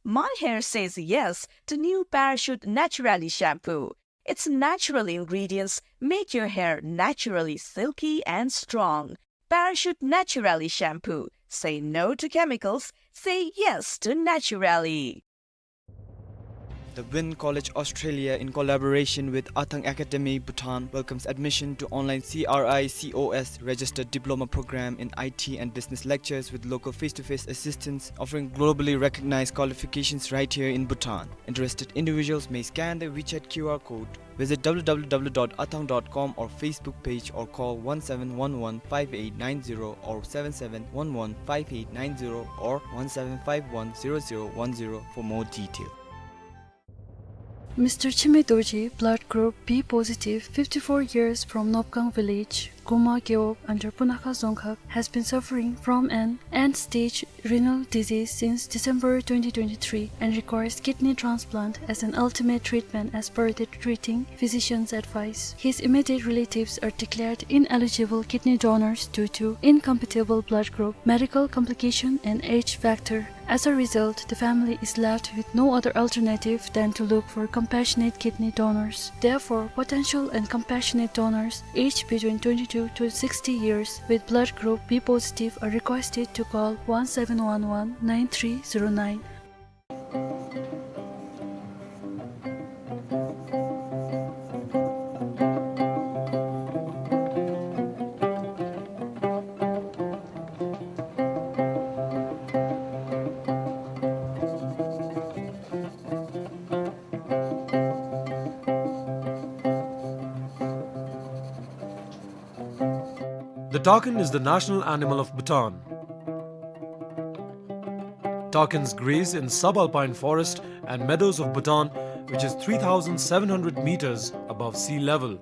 My hair says yes to new Parachute Naturally shampoo. Its natural ingredients make your hair naturally silky and strong. Parachute Naturally shampoo. Say no to chemicals. Say yes to Naturally. The Wynn College Australia, in collaboration with Athang Academy Bhutan, welcomes admission to online C R I C O S registered diploma program in I T and business lectures with local face-to-face assistance, offering globally recognized qualifications right here in Bhutan. Interested individuals may scan the WeChat Q R code, visit W W W dot athang dot com or Facebook page, or call one seven one one five eight nine zero or seven seven one one five eight nine zero or one seven five one zero zero one zero for more detail. Mister Chime Dorji, blood group B positive, fifty-four years, from Nopkang village, Guma Gewog under Punakha Dzongkhag, has been suffering from an end-stage renal disease since December twenty twenty-three and requires kidney transplant as an ultimate treatment as per the treating physician's advice. His immediate relatives are declared ineligible kidney donors due to incompatible blood group, medical complication and age factor. As a result, the family is left with no other alternative than to look for compassionate kidney donors. Therefore, potential and compassionate donors aged between twenty-two to sixty years with blood group B positive are requested to call one seven one one nine three zero nine. The takin is the national animal of Bhutan. Takins graze in subalpine forest and meadows of Bhutan, which is three thousand seven hundred meters above sea level.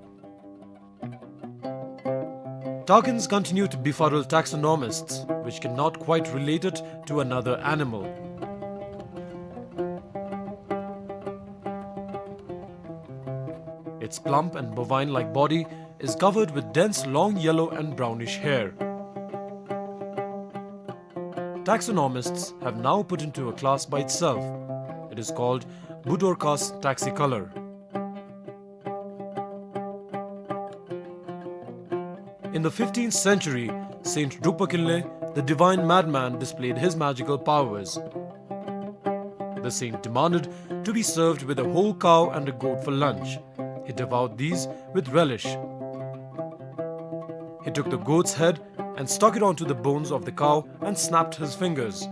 Takins continue to befuddle taxonomists, which cannot quite relate it to another animal. Its plump and bovine-like body is covered with dense long yellow and brownish hair. Taxonomists have now put into a class by itself. It is called Budorcas taxicolor. In the fifteenth century, Saint Drukpa Kinley, the divine madman, displayed his magical powers. The saint demanded to be served with a whole cow and a goat for lunch. He devoured these with relish. He took the goat's head and stuck it onto the bones of the cow and snapped his fingers.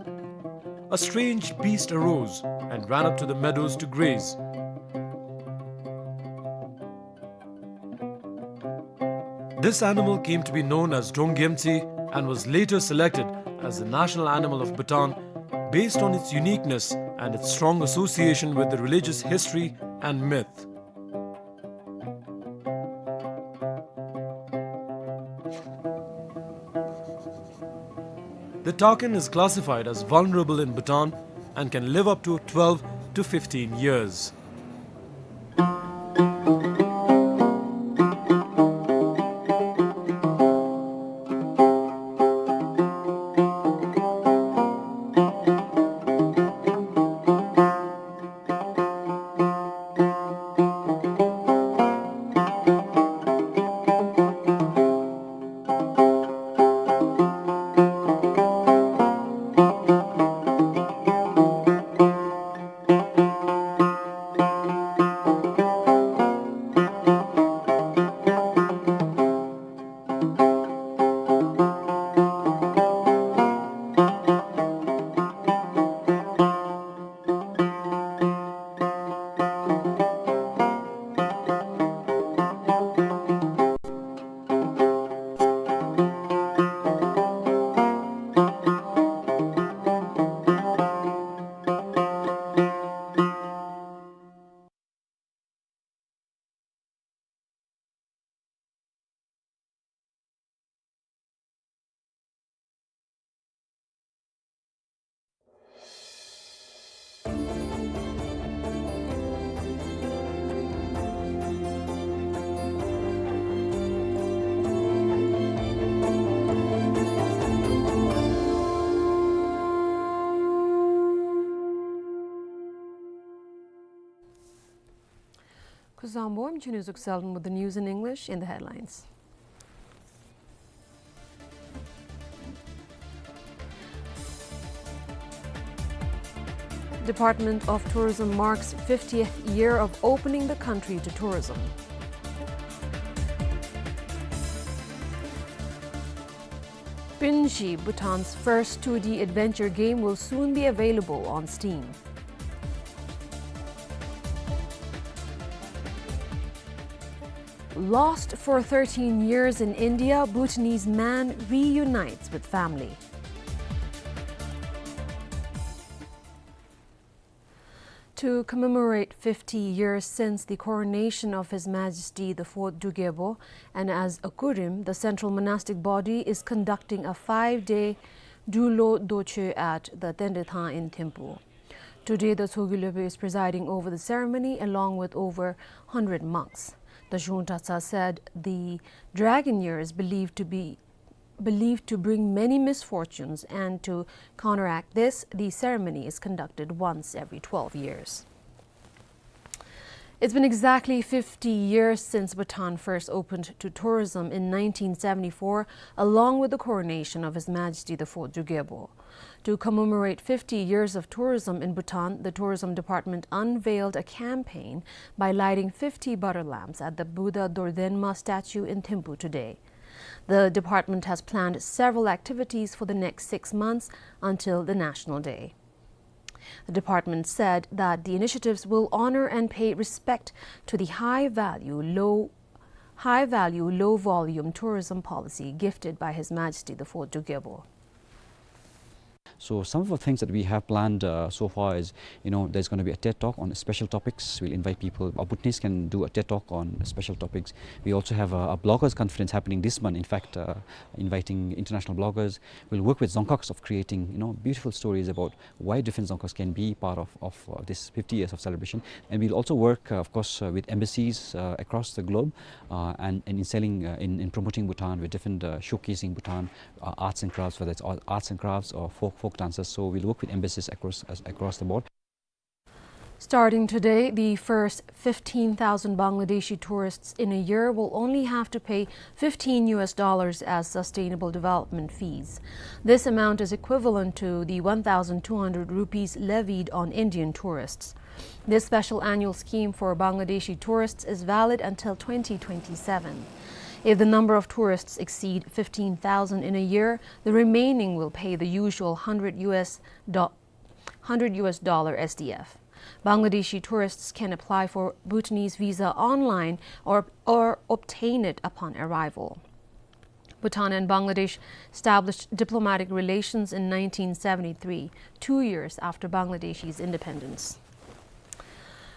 A strange beast arose and ran up to the meadows to graze. This animal came to be known as Dronggemtsi and was later selected as the national animal of Bhutan based on its uniqueness and its strong association with the religious history and myth. The takin is classified as vulnerable in Bhutan and can live up to twelve to fifteen years. Kuzuzangpo, ཨམ་ཆི་ནེ་ཟུག་སལ་མུ་the news in English in the headlines. Department of Tourism marks fiftieth year of opening the country to tourism. Pinshi, Bhutan's first two D adventure game, will soon be available on Steam. Lost for thirteen years in India, Bhutanese man reunites with family. To commemorate fifty years since the coronation of His Majesty the Fourth Druk Gyalpo, and as a kurim, the Central Monastic Body is conducting a five-day Drulo Docho at the Tendrathang in Thimphu. Today, the Tshogkyu Lodpo is presiding over the ceremony along with over hundred monks. The Zhung Dratshang said the dragon year is believed to be, believed to bring many misfortunes, and to counteract this, the ceremony is conducted once every twelve years. It's been exactly fifty years since Bhutan first opened to tourism in nineteen seventy-four, along with the coronation of His Majesty the Fourth Druk Gyalpo. To commemorate fifty years of tourism in Bhutan, the Tourism Department unveiled a campaign by lighting fifty butter lamps at the Buddha Dordenma statue in Thimphu today. The department has planned several activities for the next six months until the National Day. The department said that the initiatives will honor and pay respect to the high value, low, high value, low volume tourism policy gifted by His Majesty the Fourth Druk Gyalpo. So some of the things that we have planned, uh, so far is, you know, there's gonna be a TED Talk on special topics. We'll invite people. Our Bhutanese can do a TED Talk on special topics. We also have a, a bloggers conference happening this month, in fact, uh, inviting international bloggers. We'll work with Dzongkhags of creating, you know, beautiful stories about why different Dzongkhags can be part of, of, uh, this fifty years of celebration. And we'll also work, uh, of course, uh, with embassies, uh, across the globe, uh, and, and in selling, uh, in, in promoting Bhutan with different, uh, showcasing Bhutan, uh, arts and crafts, whether it's ar-, arts and crafts or folk, folk dances. So we'll work with embassies across, as, across the board. Starting today, the first fifteen thousand Bangladeshi tourists in a year will only have to pay fifteen U S dollars as sustainable development fees. This amount is equivalent to the one thousand two hundred rupees levied on Indian tourists. This special annual scheme for Bangladeshi tourists is valid until twenty twenty-seven. If the number of tourists exceed fifteen thousand in a year, the remaining will pay the usual hundred U S do-, hundred U S dollar S D F. Bangladeshi tourists can apply for Bhutanese visa online or, or obtain it upon arrival. Bhutan and Bangladesh established diplomatic relations in nineteen seventy-three, two years after Bangladesh's independence.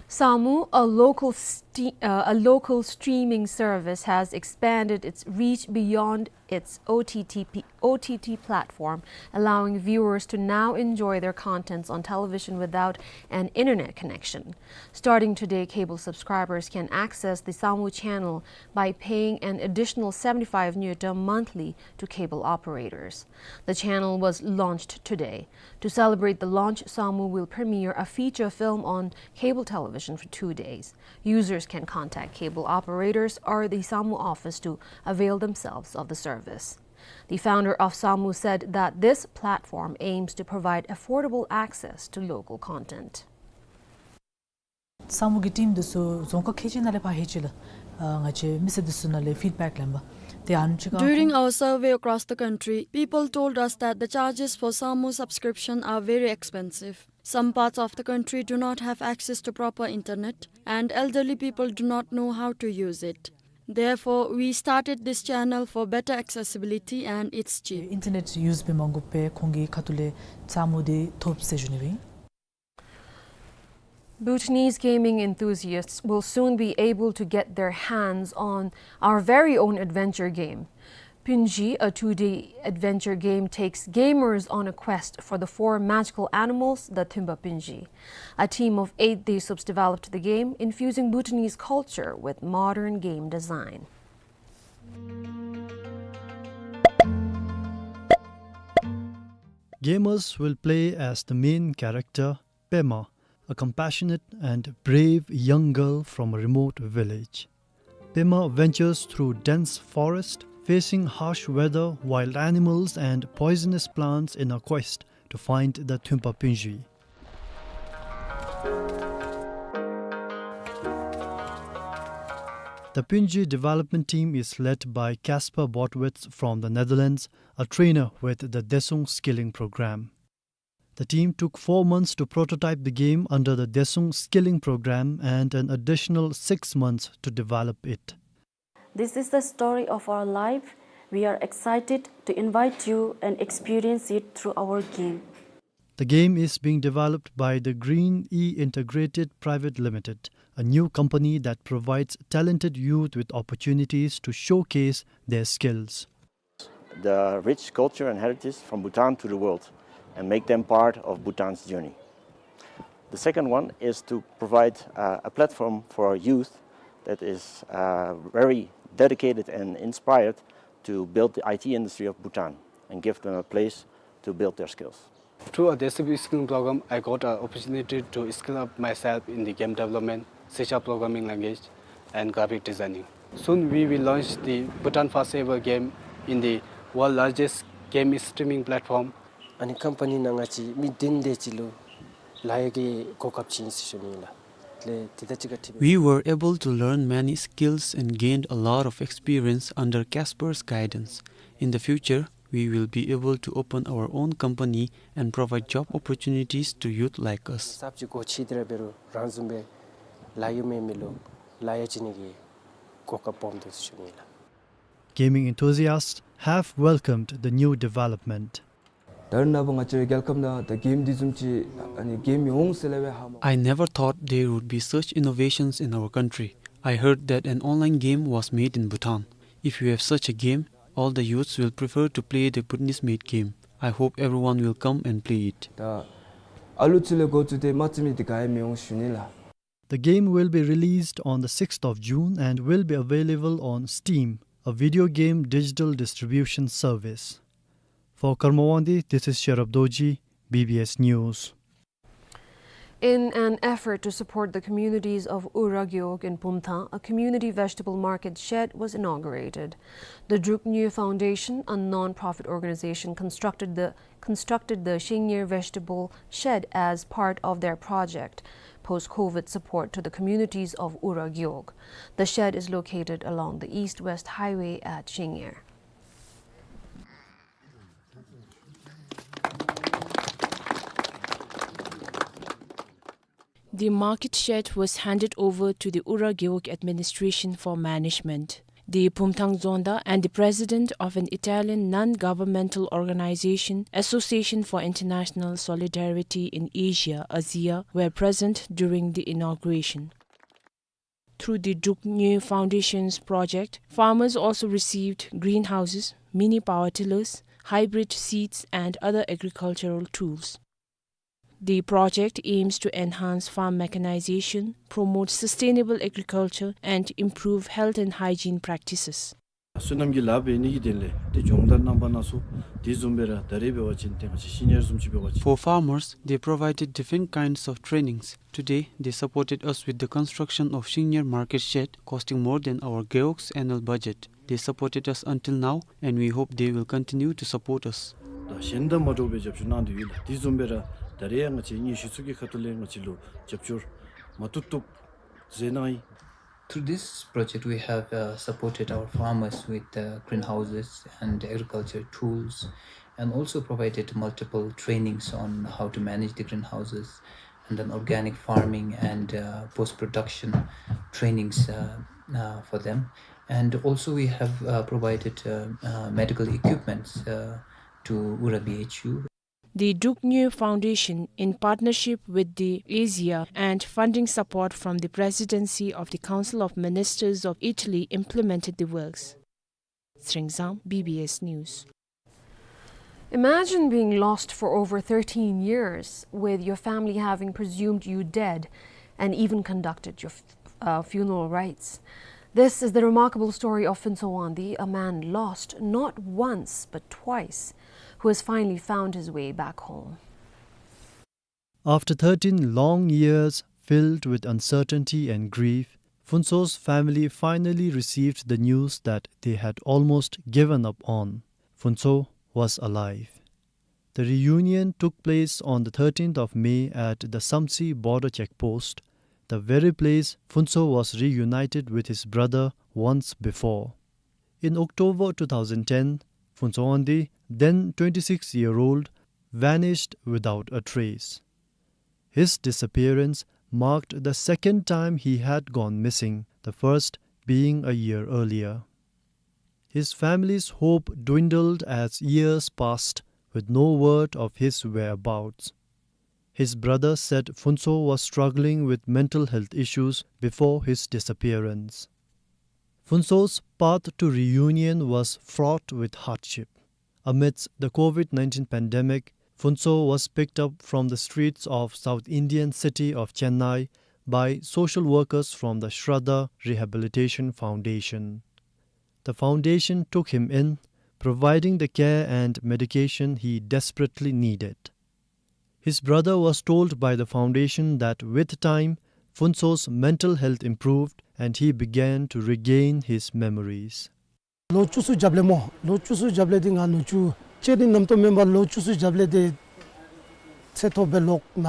Samu, a local sti-, uh, a local streaming service, has expanded its reach beyond its O T T P, O T T platform, allowing viewers to now enjoy their contents on television without an internet connection. Starting today, cable subscribers can access the Samu channel by paying an additional seventy-five ngultrum monthly to cable operators. The channel was launched today. To celebrate the launch, Samu will premiere a feature film on cable television for two days. Users can contact cable operators or the Samu office to avail themselves of the service. The founder of Samu said that this platform aims to provide affordable access to local content. ས་མུ་གི་ཊིམ་འདི་ཚུ་རྫོང་ཁག་ཁལ་གཅིག་ནང་ལས་ཕར་ལྷོད་ཅི་ལགས། ཨ་ང་བཅས་མི་སེར་འདི་ཚུ་ནང་ལས་ཕིཌ་བེཀ་ལེན་པ། ཏེ་ཨ་ནི་ཅིག་ཁར། During our survey across the country, people told us that the charges for Samu subscription are very expensive. Some parts of the country do not have access to proper internet, and elderly people do not know how to use it. Therefore, we started this channel for better accessibility and it's cheap. ཨིན་ཊར་ནེཊ་ཡུཛ་འབད་མ་དགོ་པར་ཁོང་གི་ཁ་ཐུག་ལས་ས་མུ་འདི་ཐོབ་ཟེར་ཞུ་ནི་སྦེ་ཨིན། Bhutanese gaming enthusiasts will soon be able to get their hands on our very own adventure game. Pinji, a two-day adventure game, takes gamers on a quest for the four magical animals, the Thunpa Pinji. A team of eight Desuups developed the game, infusing Bhutanese culture with modern game design. Gamers will play as the main character, Pema, a compassionate and brave young girl from a remote village. Pema ventures through dense forest, facing harsh weather, wild animals, and poisonous plants in her quest to find the Thunpa Pinji. The Pinji development team is led by Casper Botwitz from the Netherlands, a trainer with the Desung Skilling Program. The team took four months to prototype the game under the Desung Skilling Program and an additional six months to develop it. This is the story of our life. We are excited to invite you and experience it through our game. The game is being developed by the Green E Integrated Private Limited, a new company that provides talented youth with opportunities to showcase their skills. The rich culture and heritage from Bhutan to the world and make them part of Bhutan's journey. The second one is to provide, uh, a platform for our youth that is, uh, very dedicated and inspired to build the I T industry of Bhutan and give them a place to build their skills. Through a Desuup skilling program, I got an opportunity to skill up myself in the game development, C sharp programming language, and graphic designing. Soon we will launch the Bhutan first ever game in the world largest game streaming platform. ཨ་ནི་ཀམ་པ་ནི་ནང་ང་བཅས་མི་བདུན་དེ་ཅིག་ལུ་ལཱ་གཡོག་གི་གོ་སྐབས་ཅིག་ཨིན་ཟེར་ཞུ་ནི་ལགས། ལས་དེ་དང་གཅིག་ཁར་འཁྲིལ་བའི། We were able to learn many skills and gained a lot of experience under Casper's guidance. In the future, we will be able to open our own company and provide job opportunities to youth like us. གསརཔ་ཅིག་སྒོ་ཕྱེ་སྟེ་ར་འབད་རུང་རང་བཟུམ་སྦེ་ལཱ་གཡོག་མེད་མི་ལུ་ལཱ་གཡོག་བྱིན་ནི་གི་གོ་སྐབས་སྦོམ་འདུག་ཟེར་ཞུ་ནི་ལགས། Gaming enthusiasts have welcomed the new development. ད་རེས་ནངས་པ་ང་བཅས་རའི་རྒྱལ་ཁབ་ནང་ད་གེམ་འདི་བཟུམ་ཅིག་ཨ་ནི་གེམ་ཡོང་ཟེར་སླབ་པའི་ཧ་མ། I never thought there would be such innovations in our country. I heard that an online game was made in Bhutan. If you have such a game, all the youths will prefer to play the Bhutanese-made game. I hope everyone will come and play it. ད་ཨ་ལུ་ཚུ་ལས་འགོ་བཙུགས་ཏེ་མ་བརྩི་མི་འདི་ག་ཡང་མི་འོང་ཞུ་ནི་ལགས། The game will be released on the sixth of June and will be available on Steam, a video game digital distribution service. For Karmawangdi, this is Sherab Dorji, B B S News. In an effort to support the communities of Ura Gewog in Pumthang, a community vegetable market shed was inaugurated. The Druk Nyo Foundation, a non-profit organization, constructed the constructed the Shingnir vegetable shed as part of their project, post-COVID support to the communities of Ura Gewog. The shed is located along the East-West Highway at Shingnir. The market shed was handed over to the Ura Gewog administration for management. The Pumthang Zonda and the president of an Italian non-governmental organization, Association for International Solidarity in Asia, ASIA, were present during the inauguration. Through the Druk Nyo Foundation's project, farmers also received greenhouses, mini power tillers, hybrid seeds, and other agricultural tools. The project aims to enhance farm mechanization, promote sustainable agriculture, and improve health and hygiene practices. བསོད་ནམས་ཀྱི་ལཱ་འབད་ནི་གི་དོན་ལས་ཏེ་སྦྱོང་བརྡར་གནང་པ་གནང་སོ། དེ་བཟུམ་སྦེ་ར་ད་རེས་འབད་བ་ཅིན་ཏེ་ང་བཅས་ཤིང་ཉར་བཟུམ་ཅིག་འབད་བ་ཅིན། For farmers, they provided different kinds of trainings. Today, they supported us with the construction of Shingnir market shed, costing more than our Gewog's annual budget. They supported us until now, and we hope they will continue to support us. ད་གཞན་དང་མ་འདྲཝ་སྦེ་རྒྱབ་སྐྱོར་གནང་སྟེ་ཡོད་ལགས། དེ་བཟུམ་སྦེ་ར་ད་རེས་ཡང་ང་བཅས་ངེའི་གཞི་ཚུ་གི་ཁ་ཐུག་ལས་ང་བཅས་ལུ་རྒྱབ་སྐྱོར་མ་བཏུབ་བཏུབ་མཛད་གནང་ཡི། Through this project, we have, uh, supported our farmers with, uh, greenhouses and agriculture tools, and also provided multiple trainings on how to manage the greenhouses, and then organic farming and, uh, post-production trainings, uh, uh, for them. And also we have, uh, provided, uh, uh, medical equipments, uh, to Ura B H U. The Druk Nyo Foundation, in partnership with the ASIA and funding support from the Presidency of the Council of Ministers of Italy, implemented the works. Sringzang, B B S News. Imagine being lost for over thirteen years, with your family having presumed you dead and even conducted your f-, uh, funeral rites. This is the remarkable story of Phuntsho Wangdi, a man lost not once but twice, who has finally found his way back home. After thirteen long years filled with uncertainty and grief, Phuntsho's family finally received the news that they had almost given up on. Phuntsho was alive. The reunion took place on the thirteenth of May at the Samtse border checkpost, the very place Phuntsho was reunited with his brother once before. In October two thousand ten, Phuntsho Wangdi, then twenty-six-year-old, vanished without a trace. His disappearance marked the second time he had gone missing, the first being a year earlier. His family's hope dwindled as years passed, with no word of his whereabouts. His brother said Phuntsho was struggling with mental health issues before his disappearance. Phuntsho's path to reunion was fraught with hardship. Amidst the COVID nineteen pandemic, Phuntsho was picked up from the streets of South Indian city of Chennai by social workers from the Shraddha Rehabilitation Foundation. The foundation took him in, providing the care and medication he desperately needed. His brother was told by the foundation that with time, Phuntsho's mental health improved and he began to regain his memories. ལོ་བཅུ་གསུམ་རྒྱབ་ལས་སྨོ། ལོ་བཅུ་གསུམ་རྒྱབ་ལས་འདི་ང་ནུ་གཅུང་གཅེས་འཛིན་རྣམ་རྟོག་མེན་པར་ལོ་བཅུ་གསུམ་རྒྱབ་ལས་འདི་ཚེ་ཐོབ་སྦེ་ལོག་ན་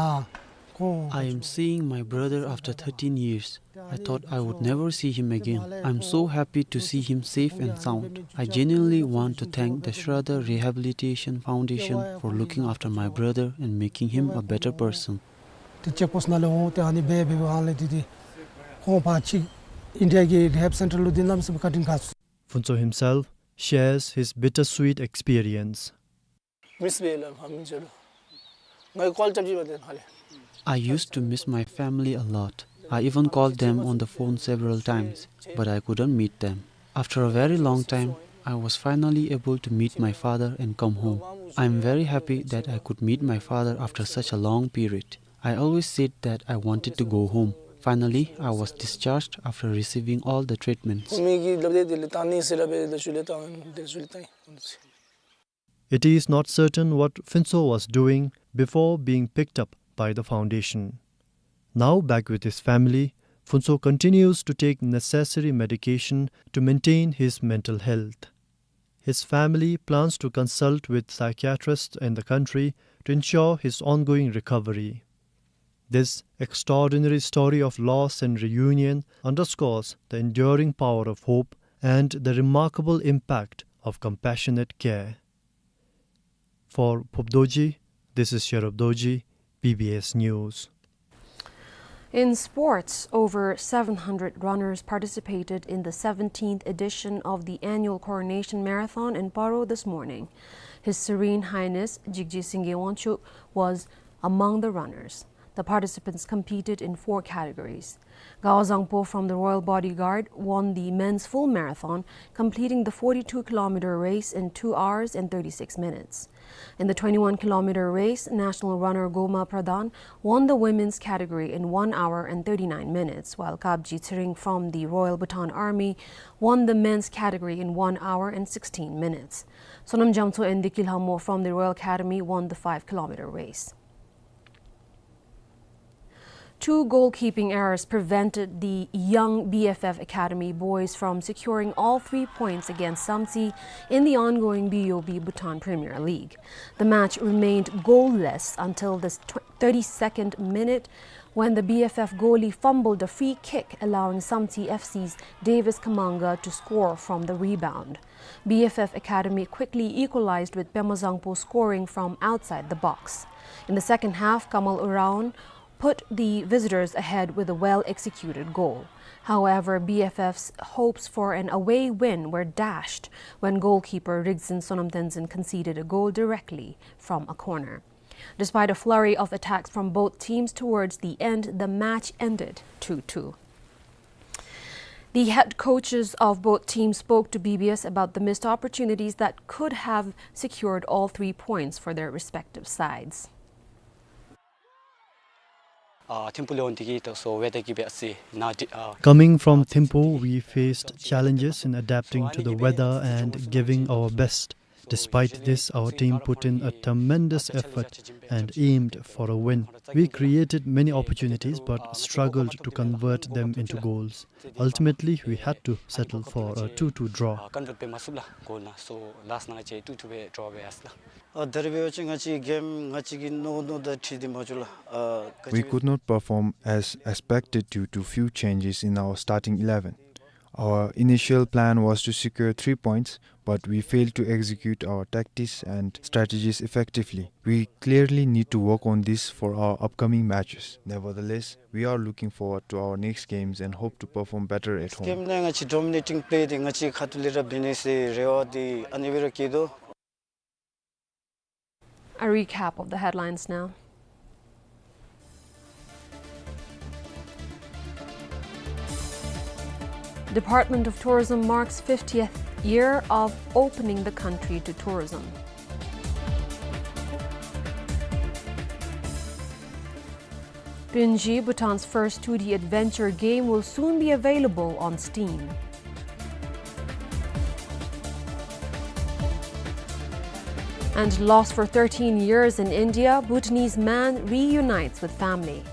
ཁོང་། I am seeing my brother after thirteen years. I thought I would never see him again. I'm so happy to see him safe and sound. I genuinely want to thank the Shraddha Rehabilitation Foundation for looking after my brother and making him a better person. ཏེ་ཅེཀ་པོསཊ་ནང་ལས་འོང་སྟེ་ཨ་ནི་འབད་འབད་བའི་ཧ་ལས་འདི་འདི་ཁོང་ཕར་ཅིག་ཨིན་ཌི་ཡ་གི་རི་ཧེབ་སེན་ཊར་ལུ་འདི་གནམ་མེད་ས་མེད་བཀའ་དྲིན་དགའ་སོ། Phuntsho himself shares his bittersweet experience. Miss བྱེད་ལ་མ་མི་ཅོ་ལོ། ང་ཀོལ་རྐྱབ་ཅི་མ་དེ་ཧ་ལེ། I used to miss my family a lot. I even called them on the phone several times, but I couldn't meet them. After a very long time, I was finally able to meet my father and come home. I am very happy that I could meet my father after such a long period. I always said that I wanted to go home. Finally, I was discharged after receiving all the treatments. ཁོ་མི་གིས་ལབ་དེ་དེ་ལས་བཏང་ནི་ཟེར་ར་བས་དེ་ཚུ་ལས་བཏང་དེ་ཚུ་ལས་བཏང་། It is not certain what Phuntsho was doing before being picked up by the foundation. Now back with his family, Phuntsho continues to take necessary medication to maintain his mental health. His family plans to consult with psychiatrists in the country to ensure his ongoing recovery. This extraordinary story of loss and reunion underscores the enduring power of hope and the remarkable impact of compassionate care. For Phub Dorji, this is Sherub Dorji, B B S News. In sports, over seven hundred runners participated in the seventeenth edition of the annual Coronation Marathon in Paro this morning. His Serene Highness Jigje Singye Wangchuck was among the runners. The participants competed in four categories. Gao Zangpo from the Royal Bodyguard won the men's full marathon, completing the forty-two kilometer race in two hours and thirty-six minutes. In the twenty-one kilometer race, national runner Goma Pradhan won the women's category in one hour and thirty-nine minutes, while Kapji Tshering from the Royal Bhutan Army won the men's category in one hour and sixteen minutes. Sonam Jamtso and Diki Lhamo from the Royal Academy won the five kilometer race. Two goalkeeping errors prevented the young B F F Academy boys from securing all three points against Samtse in the ongoing B O B Bhutan Premier League. The match remained goalless until the tw-, thirty-second minute, when the B F F goalie fumbled a free kick, allowing Samtse F C's Davis Kamanga to score from the rebound. B F F Academy quickly equalized with Pema Zangpo scoring from outside the box. In the second half, Kamal Uraon put the visitors ahead with a well-executed goal. However, B F F's hopes for an away win were dashed when goalkeeper Rigzin Sonam Tenzin conceded a goal directly from a corner. Despite a flurry of attacks from both teams towards the end, the match ended two two. The head coaches of both teams spoke to B B S about the missed opportunities that could have secured all three points for their respective sides. ཨ་ཐིམ་ཕུ་ལུ་འོང་དེ་གིས་ད་སོ་ཝེ་དར་གིས་སྦེ་ཨ་སི་ན་དི་ཨ། Coming from Thimphu, we faced challenges in adapting to the weather and giving our best. Despite this, our team put in a tremendous effort and aimed for a win. We created many opportunities but struggled to convert them into goals. Ultimately, we had to settle for a two two draw. ཨ་ཀོན་ཝརཊ་འབད་མ་ཚུགས་ལགས་གོལ་ནང་། སོ་ལཱསཊ་ནང་ང་བཅས་ཊུ་ཊུ་སྦེ་ཌོ་སྦེ་ཡར་སོ་ཡི་ལགས། ཨ་ད་རིས་འབད་བ་ཅིན་ང་བཅས་གེམ་ང་བཅས་ཀྱིས་མནོ་མནོཝ་དང་འཁྲིལ་ཏེ་མ་བྱུང་ལགས། ཨ་ག་We ཅི་could not perform as expected due to few changes in our starting eleven. Our initial plan was to secure three points, but we failed to execute our tactics and strategies effectively. We clearly need to work on this for our upcoming matches. Nevertheless, we are looking forward to our next games and hope to perform better at home. གེམ་ནང་ང་བཅས་ཌོ་མི་ནེ་ཊིང་པེ་ལེ་འདི་ང་བཅས་ཁ་ཐུག་ལས་ར་འབད་ནི་ཟེར་རེ་བ་འདི་ཨ་ནི་སྦེ་ར་བསྐྱེད་དོ། A recap of the headlines now. Department of Tourism marks fiftieth year of opening the country to tourism. Punji, Bhutan's first two D adventure game, will soon be available on Steam. And lost for thirteen years in India, Bhutanese man reunites with family.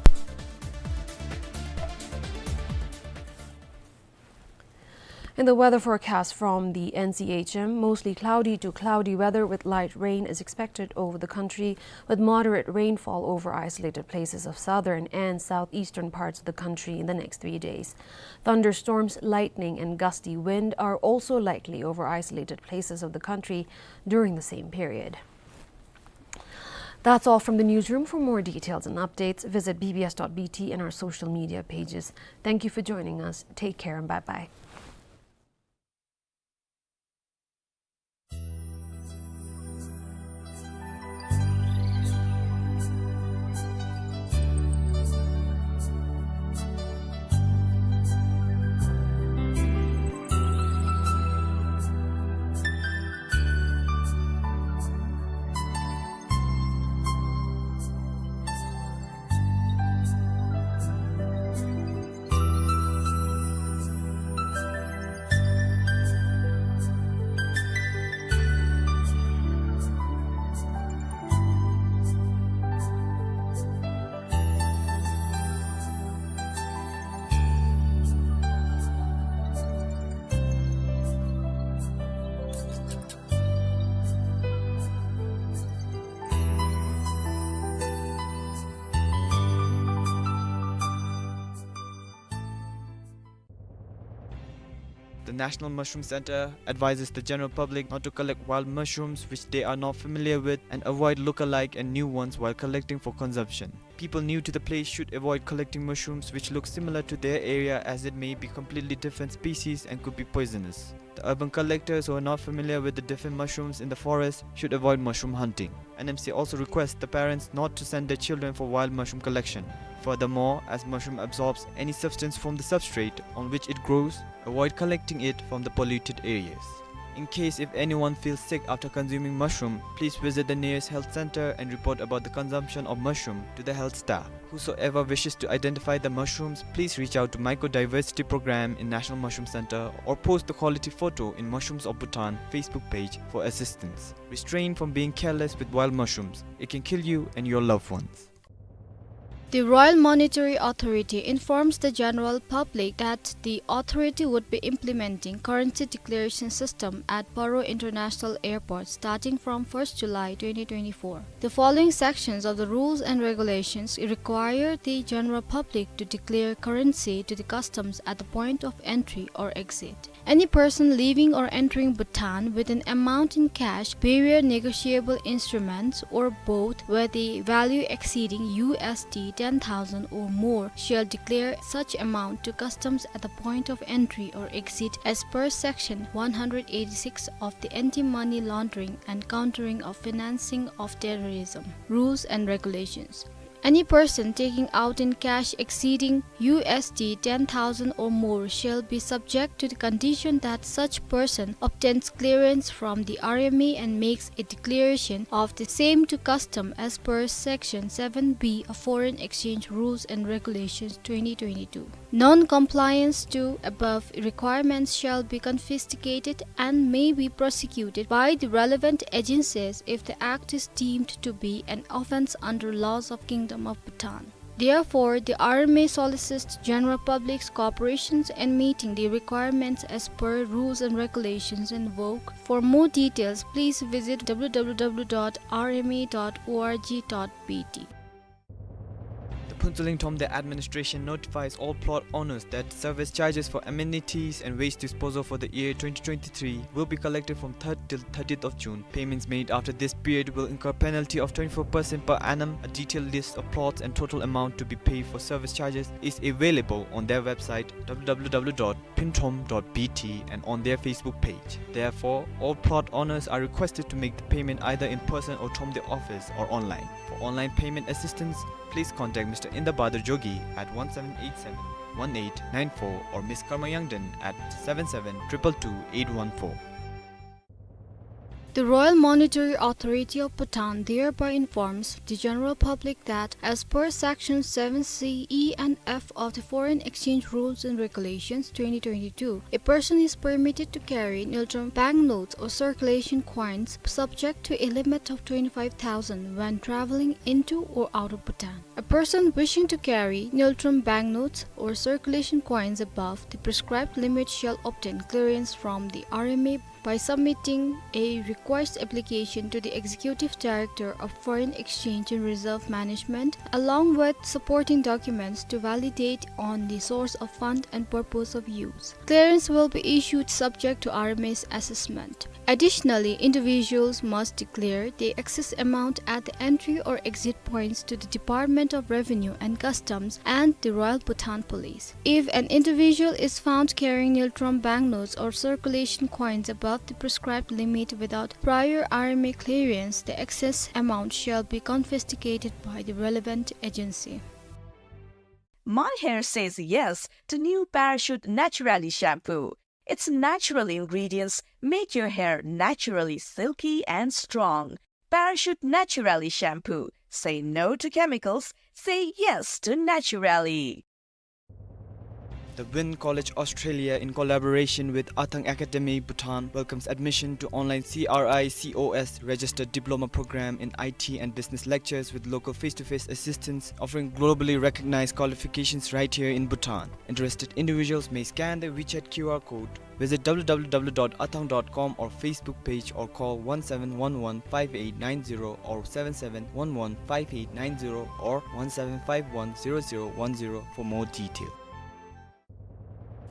In the weather forecast from the N C H M, mostly cloudy to cloudy weather with light rain is expected over the country, with moderate rainfall over isolated places of southern and southeastern parts of the country in the next three days. Thunderstorms, lightning, and gusty wind are also likely over isolated places of the country during the same period. That's all from the newsroom. For more details and updates, visit B B S dot B T and our social media pages. Thank you for joining us. Take care and bye-bye. The National Mushroom Center advises the general public not to collect wild mushrooms which they are not familiar with and avoid look-alike and new ones while collecting for consumption. People new to the place should avoid collecting mushrooms which look similar to their area, as it may be completely different species and could be poisonous. The urban collectors who are not familiar with the different mushrooms in the forest should avoid mushroom hunting. N M C also requests the parents not to send their children for wild mushroom collection. Furthermore, as mushroom absorbs any substance from the substrate on which it grows, avoid collecting it from the polluted areas. In case if anyone feels sick after consuming mushroom, please visit the nearest health center and report about the consumption of mushroom to the health staff. Whosoever wishes to identify the mushrooms, please reach out to Mycodiversity Program in National Mushroom Center or post the quality photo in Mushrooms of Bhutan Facebook page for assistance. Restrain from being careless with wild mushrooms. It can kill you and your loved ones. The Royal Monetary Authority informs the general public that the authority would be implementing currency declaration system at Paro International Airport starting from first July twenty twenty-four. The following sections of the rules and regulations require the general public to declare currency to the customs at the point of entry or exit. Any person leaving or entering Bhutan with an amount in cash, bearer negotiable instruments, or both where the value exceeding U S D ten thousand or more shall declare such amount to customs at the point of entry or exit as per section one hundred eighty-six of the Anti-Money Laundering and Countering of Financing of Terrorism Rules and Regulations. Any person taking out in cash exceeding U S D ten thousand or more shall be subject to the condition that such person obtains clearance from the R M A and makes a declaration of the same to custom as per section seven B of Foreign Exchange Rules and Regulations twenty twenty-two. Non-compliance to above requirements shall be confiscated and may be prosecuted by the relevant agencies if the act is deemed to be an offence under laws of Kingdom of Bhutan. Therefore, the R M A solicits general public's cooperation in meeting the requirements as per rules and regulations in vogue. For more details, please visit W W W dot R M A dot org dot B T. The Phuentsholing Thromde administration notifies all plot owners that service charges for amenities and waste disposal for the year twenty twenty-three will be collected from third till thirtieth of June. Payments made after this period will incur penalty of twenty-four percent per annum. A detailed list of plots and total amount to be paid for service charges is available on their website, W W W dot phuenthromde dot B T, and on their Facebook page. Therefore, all plot owners are requested to make the payment either in person or Thromde office or online. For online payment assistance, please contact Mister Indabahadur Jogi at one seven eight seven, one eight nine four or Miss Karma Yangden at seven seven triple two eight one four. The Royal Monetary Authority of Bhutan thereby informs the general public that, as per Section seven C E and F of the Foreign Exchange Rules and Regulations twenty twenty-two, a person is permitted to carry ngultrum banknotes or circulation coins subject to a limit of twenty-five thousand when travelling into or out of Bhutan. A person wishing to carry ngultrum banknotes or circulation coins above the prescribed limit shall obtain clearance from the R M A by submitting a request application to the Executive Director of Foreign Exchange and Reserve Management, along with supporting documents to validate on the source of fund and purpose of use. Clearance will be issued subject to R M A's assessment. Additionally, individuals must declare the excess amount at the entry or exit points to the Department of Revenue and Customs and the Royal Bhutan Police. If an individual is found carrying ngultrum banknotes or circulation coins above the prescribed limit without prior R M A clearance, the excess amount shall be confiscated by the relevant agency. My hair says yes to new Parachute Naturally shampoo. Its natural ingredients make your hair naturally silky and strong. Parachute Naturally shampoo. Say no to chemicals. Say yes to naturally. The Wynn College Australia, in collaboration with Athang Academy Bhutan, welcomes admission to online C R I C O S registered diploma program in I T and business lectures with local face-to-face assistance, offering globally recognized qualifications right here in Bhutan. Interested individuals may scan the WeChat Q R code, visit W W W dot athang dot com or Facebook page, or call one seven one one five eight nine zero or seven seven one one five eight nine zero or one seven five one zero zero one zero for more detail.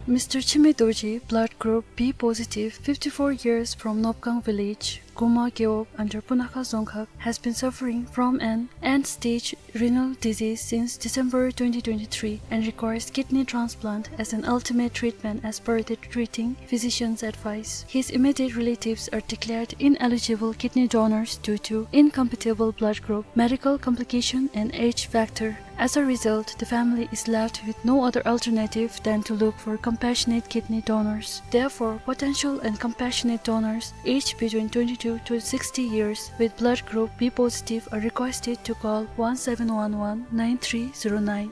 Mister Chime Dorji, blood group B positive, fifty-four years, from Nopkang village, Guma Gewog, under Punakha Dzongkhag, has been suffering from an end-stage renal disease since December twenty twenty-three and requires kidney transplant as an ultimate treatment as per the treating physician's advice. His immediate relatives are declared ineligible kidney donors due to incompatible blood group, medical complication, and age factor. As a result, the family is left with no other alternative than to look for compassionate kidney donors. Therefore, potential and compassionate donors aged between twenty-two to sixty years with blood group B positive are requested to call one seven one one nine three zero nine.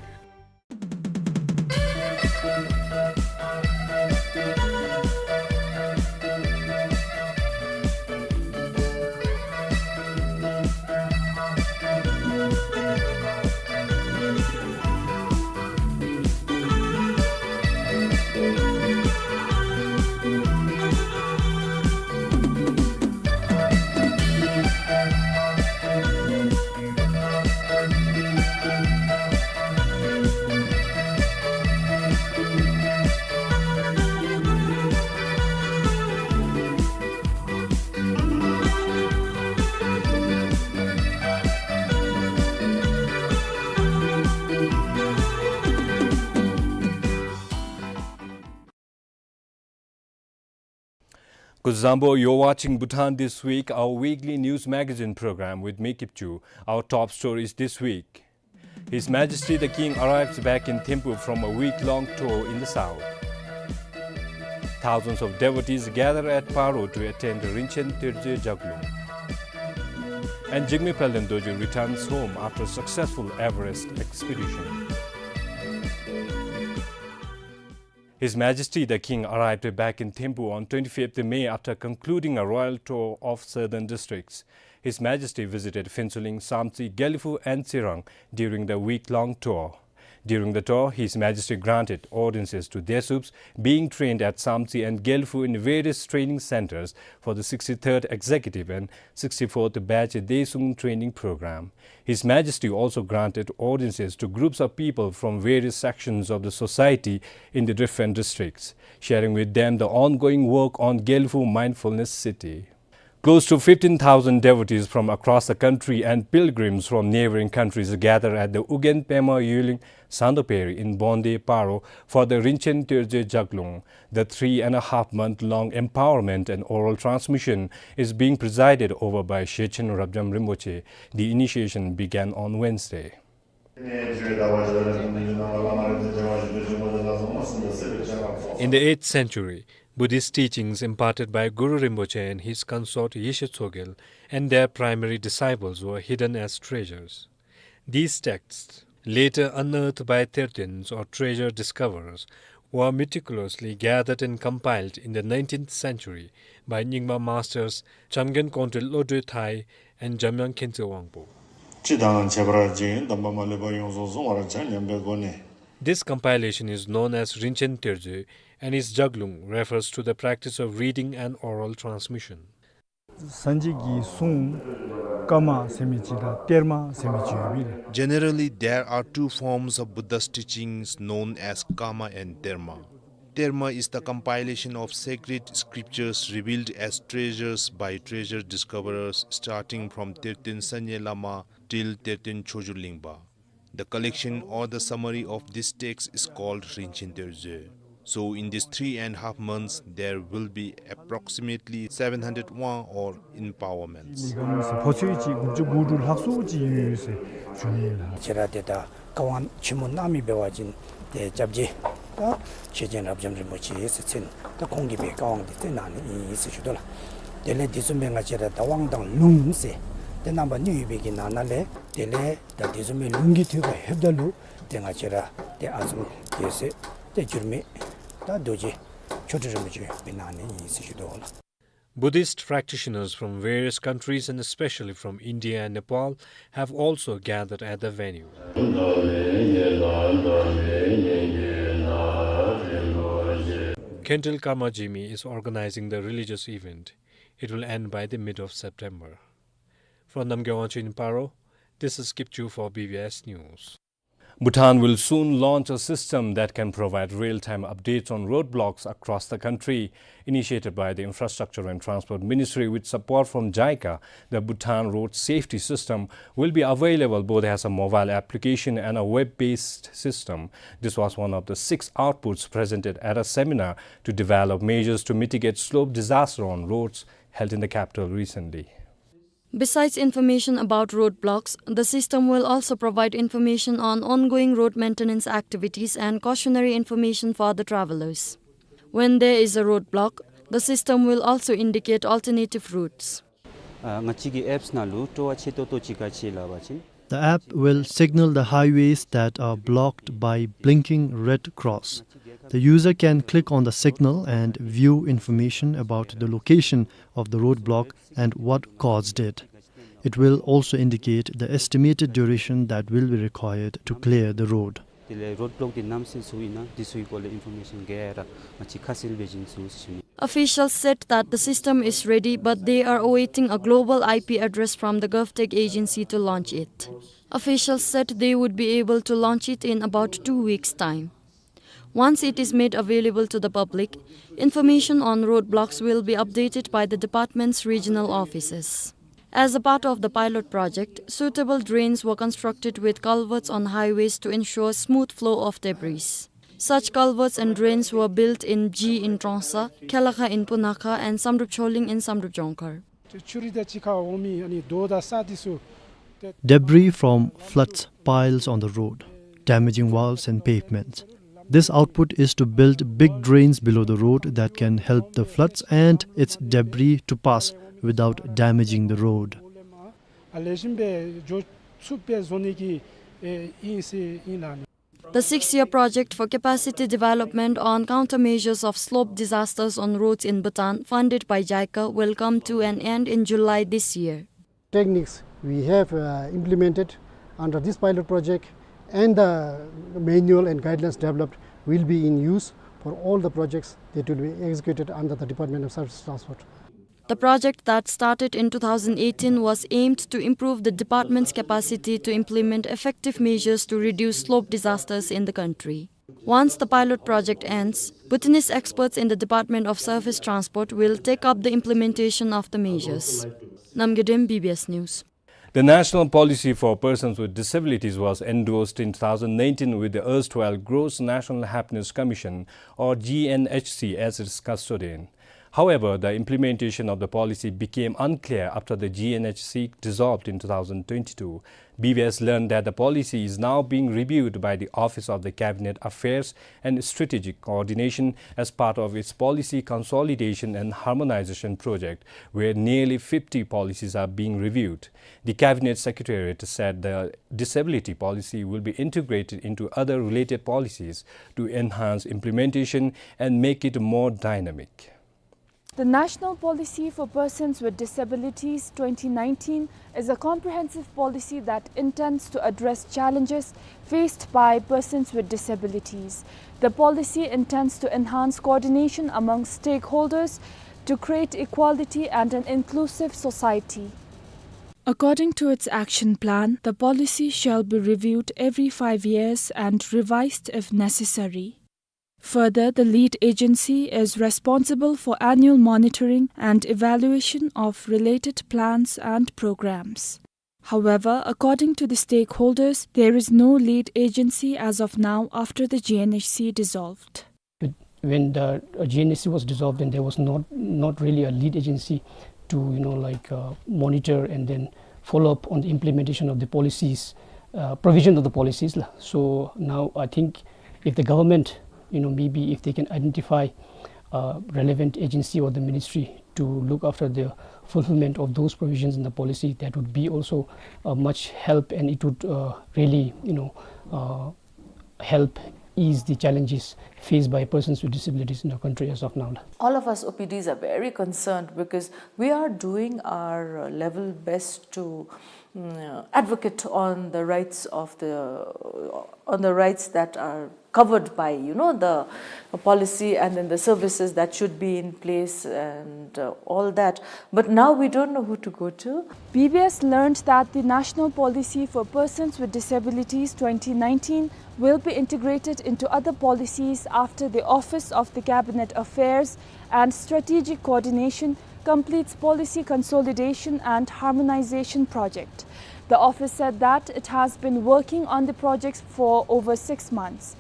Kuzuzangpo, you're watching Bhutan This Week, our weekly news magazine program with me, Kipchu. Our top stories this week. His Majesty the King arrives back in Thimphu from a week-long tour in the south. Thousands of devotees gather at Paro to attend Rinchen Terje Jaglung. And Jigme Palden Dorji returns home after successful Everest expedition. His Majesty the King arrived back in Thimphu on twenty-fifth May after concluding a royal tour of southern districts. His Majesty visited Phuentsholing, Samtse, Gelephu and Tsirang during the week-long tour. During the tour, His Majesty granted audiences to Desuups being trained at Samtse and Gelephu in various training centers for the sixty-third Executive and sixty-fourth Batch Desuung Training Program. His Majesty also granted audiences to groups of people from various sections of the society in the different districts, sharing with them the ongoing work on Gelephu Mindfulness City. Close to fifteen thousand devotees from across the country and pilgrims from neighboring countries gather at the Ugyen Pema Yulin Sangdo Pheri in Bonde, Paro for the Rinchen Terje Jaglung. The three and a half month long empowerment and oral transmission is being presided over by Shechen Rabjam Rinpoche. The initiation began on Wednesday. In the eighth century, Buddhist teachings imparted by Guru Rinpoche and his consort Yeshe Tsogyal and their primary disciples were hidden as treasures. These texts, later unearthed by Tertens or treasure discoverers, were meticulously gathered and compiled in the nineteenth century by Nyingma masters Chamgyen Kongtrul Lodroi Thai and Jamyang Khyentse Wangpo. སྤྱི་དང་ཁྱད་པར་ཅན་དམ་པ་མ་ལུས་པ་ཡོངས་སུ་བཟུང་བར་བྱ་སྙམ་པའི་སྒོ་ནས། This compilation is known as Rinchen Terje, and its Jaglung refers to the practice of reading and oral transmission. སངས་རྒྱས་ཀྱི་གསུང་ཀ་མ་ཟེར་མི་ཅིག་དང་ཏེར་མ་ཟེར་མི་ཅིག་ཡོད་པས། Generally, there are two forms of Buddha's teachings known as Kama and Terma. Terma is the compilation of sacred scriptures revealed as treasures by treasure discoverers, starting from Terten Sanye Lama till Terten Chogyur Lingpa. The collection or the summary of this text is called Rinchen Terje. So in these three and a half months, there will be approximately seven hundred wang or empowerments. ལས་ཀ་མི་སེར་ཕོ་ཚོད་ཅིག་དགུ་བཅུ་གོ་དྲུག་ལྷག་སུ་ཅིག་ཡོད་ཟེར་ཞུ་ནི་ལགས། ཁྱེད་ར་དེ་ད་བཀའ་དབང་ཆེན་མོ་གནང་མི་འབད་བ་ཅིན་ཏེ་སྐྱབས་རྗེ་ད་ཤེར་ཕྱིན་རབ་འབྱམས་རིན་པོ་ཆེ་ཟེར་མཚན་ད་ཁོང་གིས་སྦེ་བཀའ་དབང་འདི་སྩལ་གནང་ནི་ཨིན་ཟེར་ཞུ་དོ་ལགས། དེ་ལས་དེ་བཟུམ་སྦེ་ང་བཅས་ར་ད་དབང་དང་ལུང་ཟེར་ཏེ་རྣམ་པ་གཉིས་ཡོད་པའི་གི་ནང་ན་ལས་དེ་ལས་ད་དེ་བཟུམ་མའི་ལུང་གི་ཐོས་པ་ལྷོདཔ་ད་ལུ་ཏེ་ང་བཅས་ར་ཏེ་ཨ་ཙུམ་རྒྱལ་སྲས་ཏེ་འགྱུར་མེད་ད་རྡོ་རྗེ་མཆོག་སྤྲུལ་རིན་པོ་ཆེ་སྦེ་གནང་ནི་ཨིན་ཟེར་ཞུ་དོ་ལགས། Buddhist practitioners from various countries and especially from India and Nepal have also gathered at the venue. Khentrul Karma Jigme is organizing the religious event. It will end by the mid of September. From Namgyal Wangchuk in Paro, this is Kipchu for B B S News. Bhutan will soon launch a system that can provide real-time updates on roadblocks across the country. Initiated by the Infrastructure and Transport Ministry with support from JICA, the Bhutan Road Safety System will be available both as a mobile application and a web-based system. This was one of the six outputs presented at a seminar to develop measures to mitigate slope disaster on roads held in the capital recently. Besides information about roadblocks, the system will also provide information on ongoing road maintenance activities and cautionary information for the travelers. When there is a roadblock, the system will also indicate alternative routes. ཨ་ང་བཅས་ཀྱི་ཨེཔསི་ནང་ལུ་སྤྲོ་བ་ཆེ་ཏོག་ཏོ་ཅིག་ག་ཅི་སླབ་པ་ཅིན། The app will signal the highways that are blocked by blinking red cross. The user can click on the signal and view information about the location of the roadblock and what caused it. It will also indicate the estimated duration that will be required to clear the road. དེ་ལས་རོཌ་བློག་འདི་ནམ་ཚུན་ཚུགས་ཨིན་ན་འདི་ཚུ་གི་སྐོར་ལས་ཨིན་ཕོར་མེ་ཤཱན་ག་ར་ང་བཅས་ཁ་གསལ་སྦེ་བྱིན་ཚུགས་ཟེར་ཞུ་ནི། Officials said that the system is ready, but they are awaiting a global I P address from the GovTech agency to launch it. Officials said they would be able to launch it in about two weeks' time. Once it is made available to the public, information on roadblocks will be updated by the department's regional offices. As a part of the pilot project, suitable drains were constructed with culverts on highways to ensure smooth flow of debris. Such culverts and drains were built in Ji in Trongsa, Kelaga in Punakha, and Samdrup Choling in Samdrup Jongkhar. Debris from floods piles on the road, damaging walls and pavements. This output is to build big drains below the road that can help the floods and its debris to pass without damaging the road. The six-year project for capacity development on countermeasures of slope disasters on roads in Bhutan, funded by JICA, will come to an end in July this year. Techniques we have, uh, implemented under this pilot project and the manual and guidelines developed will be in use for all the projects that will be executed under the Department of Surface Transport. The project that started in two thousand eighteen was aimed to improve the department's capacity to implement effective measures to reduce slope disasters in the country. Once the pilot project ends, Bhutanese experts in the Department of Surface Transport will take up the implementation of the measures. Namgay Dem, B B S News. The National Policy for Persons with Disabilities was endorsed in two thousand nineteen with the erstwhile Gross National Happiness Commission, or G N H C, as its custodian. However, the implementation of the policy became unclear after the G N H C dissolved in two thousand twenty-two. B B S learned that the policy is now being reviewed by the Office of the Cabinet Affairs and Strategic Coordination as part of its policy consolidation and harmonization project, where nearly fifty policies are being reviewed. The Cabinet Secretariat said the disability policy will be integrated into other related policies to enhance implementation and make it more dynamic. The National Policy for Persons with Disabilities twenty nineteen is a comprehensive policy that intends to address challenges faced by persons with disabilities. The policy intends to enhance coordination among stakeholders to create equality and an inclusive society. According to its action plan, the policy shall be reviewed every five years and revised if necessary. Further, the lead agency is responsible for annual monitoring and evaluation of related plans and programs. However, according to the stakeholders, there is no lead agency as of now after the G N H C dissolved. When the, uh, G N H C was dissolved, then there was not, not really a lead agency to, you know, like, uh, monitor and then follow up on the implementation of the policies, uh, provision of the policies la. So now I think if the government, you know, maybe if they can identify, uh, relevant agency or the ministry to look after the fulfillment of those provisions in the policy, that would be also a much help, and it would, uh, really, you know, uh, help ease the challenges faced by persons with disabilities in our country as of now. All of us O P Ds are very concerned because we are doing our, uh, level best to, mm, advocate on the rights of the, on the rights that are covered by, you know, the policy and then the services that should be in place and, uh, all that. But now we don't know who to go to. B B S learned that the National Policy for Persons with Disabilities twenty nineteen will be integrated into other policies after the Office of the Cabinet Affairs and Strategic Coordination completes policy consolidation and harmonization project. The office said that it has been working on the project for over six months.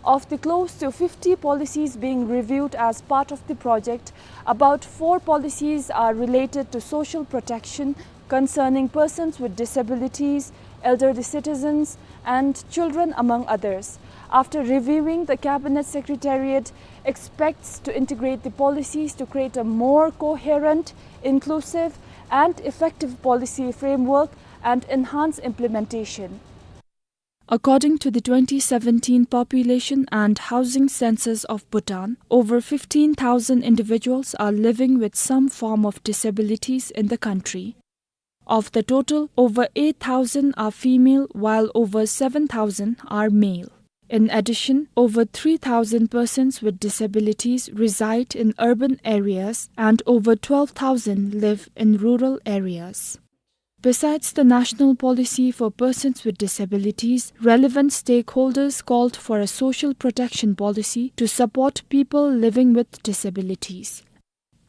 Of the close to fifty policies being reviewed as part of the project, about four policies are related to social protection concerning persons with disabilities, elderly citizens, and children, among others. After reviewing, the Cabinet Secretariat expects to integrate the policies to create a more coherent, inclusive, and effective policy framework and enhance implementation. According to the twenty seventeen Population and Housing Census of Bhutan, over fifteen thousand individuals are living with some form of disabilities in the country. Of the total, over eight thousand are female, while over seven thousand are male. In addition, over three thousand persons with disabilities reside in urban areas and over twelve thousand live in rural areas. Besides the National Policy for Persons with Disabilities, relevant stakeholders called for a social protection policy to support people living with disabilities.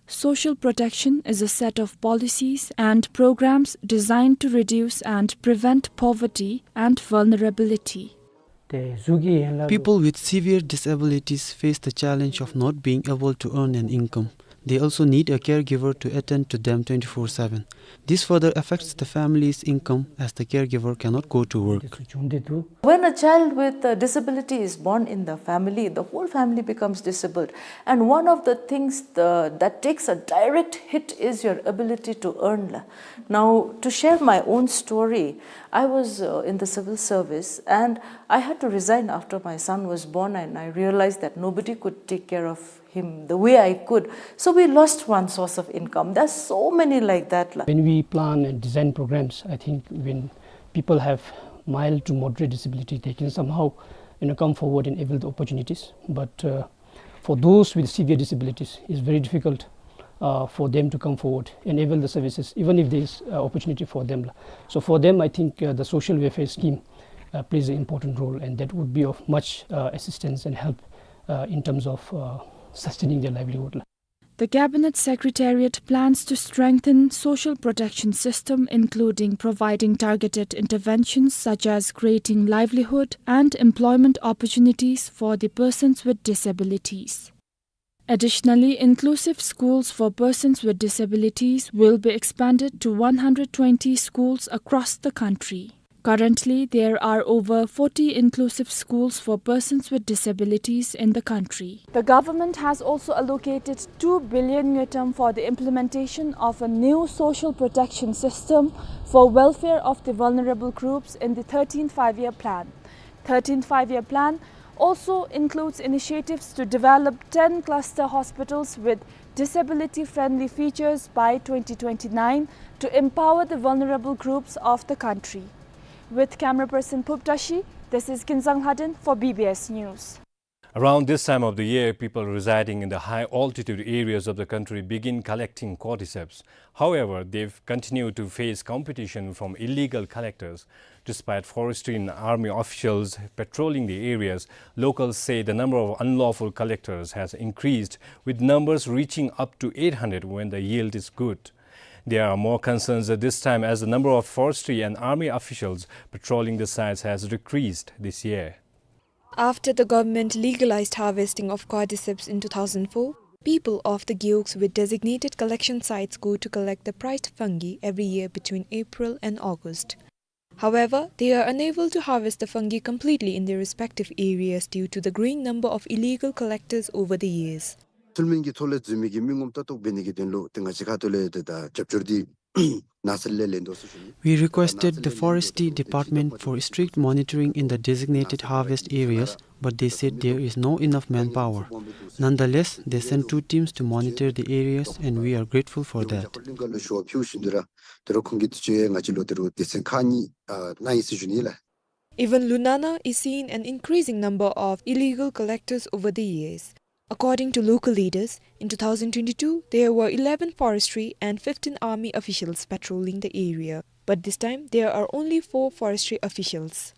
Social protection is a set of policies and programs designed to reduce and prevent poverty and vulnerability. People with severe disabilities face the challenge of not being able to earn an income. They also need a caregiver to attend to them twenty-four seven. This further affects the family's income as the caregiver cannot go to work. When a child with a disability is born in the family, the whole family becomes disabled. And one of the things the, that takes a direct hit is your ability to earn. Now, to share my own story, I was, uh, in the civil service and I had to resign after my son was born, and I realized that nobody could take care of him the way I could. So we lost one source of income. There's so many like that, la. When we plan and design programs, I think when people have mild to moderate disability, they can somehow, you know, come forward and avail the opportunities. But, uh, for those with severe disabilities, it's very difficult, uh, for them to come forward and avail the services, even if there is, uh, opportunity for them. So for them, I think, uh, the social welfare scheme, uh, plays an important role, and that would be of much, uh, assistance and help, uh, in terms of, uh, sustaining their livelihood. The Cabinet Secretariat plans to strengthen social protection system, including providing targeted interventions such as creating livelihood and employment opportunities for the persons with disabilities. Additionally, inclusive schools for persons with disabilities will be expanded to one hundred twenty schools across the country. Currently, there are over forty inclusive schools for persons with disabilities in the country. The government has also allocated two billion ngultrum for the implementation of a new social protection system for welfare of the vulnerable groups in the thirteenth Five-Year Plan. Thirteenth Five-Year Plan also includes initiatives to develop ten cluster hospitals with disability-friendly features by twenty twenty-nine to empower the vulnerable groups of the country. With camera person Phub Tashi, this is Kinzang Lhaden for B B S News. Around this time of the year, people residing in the high altitude areas of the country begin collecting cordyceps. However, they've continued to face competition from illegal collectors. Despite forestry and army officials patrolling the areas, locals say the number of unlawful collectors has increased, with numbers reaching up to eight hundred when the yield is good. There are more concerns at this time as the number of forestry and army officials patrolling the sites has decreased this year. After the government legalized harvesting of cordyceps in two thousand four, people of the Gewog with designated collection sites go to collect the prized fungi every year between April and August. However, they are unable to harvest the fungi completely in their respective areas due to the growing number of illegal collectors over the years. ཚུལ་མིན་གྱི་ཐོག་ལས་འཛུལ་མི་གི་མི་ངོམ་ལྟ་རྟོག་འབད་ནི་གི་དོན་ལུ་ཏེ་ང་བཅས་ཁ་ཐུག་ལས་ཏེ་ད་རྒྱབ་སྐྱོར་འདི་ ནགས་ཚལ་ལས་ལེན་དོ་ཟེར་ཞུ་ནི། We requested the forestry department for strict monitoring in the designated harvest areas, but they said there is no enough manpower. Nonetheless, they sent two teams to monitor the areas, and we are grateful for that. Even Lunana is seeing an increasing number of illegal collectors over the years. According to local leaders, in two thousand twenty-two, there were eleven forestry and fifteen army officials patrolling the area. But this time, there are only four forestry officials.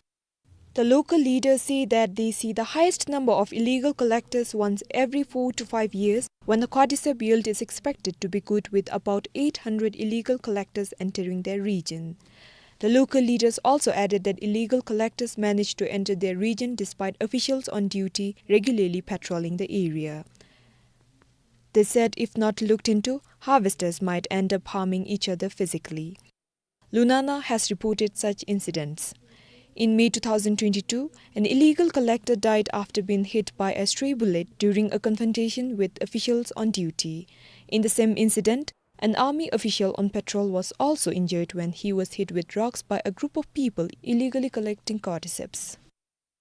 The local leaders say that they see the highest number of illegal collectors once every four to five years, when the cordyceps yield is expected to be good, with about eight hundred illegal collectors entering their region. The local leaders also added that illegal collectors manage to enter their region despite officials on duty regularly patrolling the area. They said if not looked into, harvesters might end up harming each other physically. Lunana has reported such incidents. In May two thousand twenty-two, an illegal collector died after being hit by a stray bullet during a confrontation with officials on duty. In the same incident, an army official on patrol was also injured when he was hit with rocks by a group of people illegally collecting cordyceps.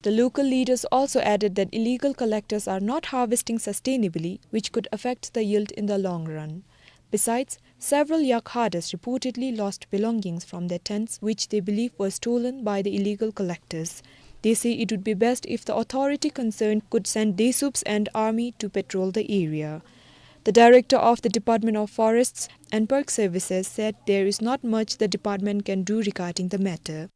The local leaders also added that illegal collectors are not harvesting sustainably, which could affect the yield in the long run. Besides, several yak herders reportedly lost belongings from their tents, which they believe were stolen by the illegal collectors. They say it would be best if the authority concerned could send DESUPs and army to patrol the area. The director of the Department of Forests and Park Services said there is not much the department can do regarding the matter.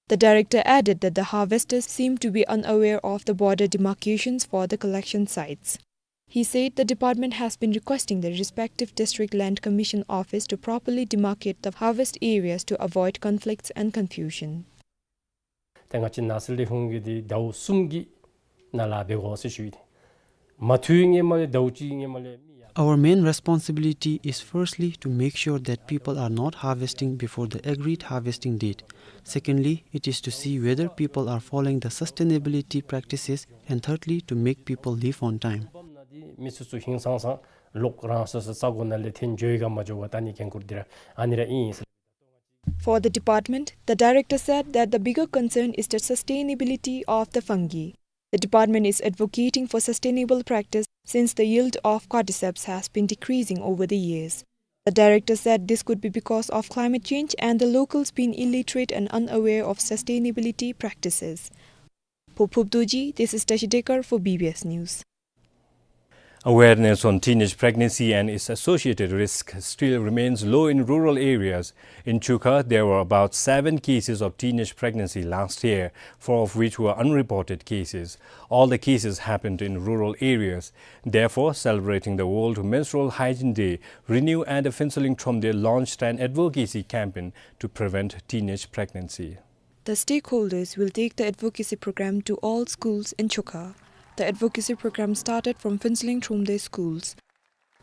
The director added that the harvesters seem to be unaware of the border demarcations for the collection sites. He said the department has been requesting the respective district land commission office to properly demarcate the harvest areas to avoid conflicts and confusion. ཏེ་ང་བཅས་ནགས་ཚལ་ལས་ཁུངས་ཀྱིས་འདི་ཟླཝ་གསུམ་གྱི་ནང་ལས་འབད་དགོ་ཟེར་ཞུ་ཡི། མ་ཐུབ་ནི་མ་ལས་ཟླཝ་གཅིག་ནི་མ་ལས་མི་ཡ། Our main responsibility is firstly to make sure that people are not harvesting before the agreed harvesting date. Secondly, it is to see whether people are following the sustainability practices, and thirdly, to make people leave on time. མི་སོ་སོ་ཧིང་སངས་སངས་ལོག་རང་སོ་སོ་ས་གོ་ནང་ལས་འཐོན་འགྱོ་ཡི་ག་མ་འགྱོ་ག་ད་ནི་འགན་ཁུར་འདི་ར་ཨ་ནི་ར་ཨིན་ཟེར། For the department, the director said that the bigger concern is the sustainability of the fungi. The department is advocating for sustainable practice since the yield of cordyceps has been decreasing over the years. The director said this could be because of climate change and the locals being illiterate and unaware of sustainability practices. For Phub Dorji, this is Tashi Dekar for B B S News. Awareness on teenage pregnancy and its associated risk still remains low in rural areas. In Chukha, there were about seven cases of teenage pregnancy last year, four of which were unreported cases. All the cases happened in rural areas. Therefore, celebrating the World Menstrual Hygiene Day, RENEW and the Phuentsholing Thromde launched an advocacy campaign to prevent teenage pregnancy. The stakeholders will take the advocacy program to all schools in Chukha. The advocacy program started from Phuentsholing Thromde schools.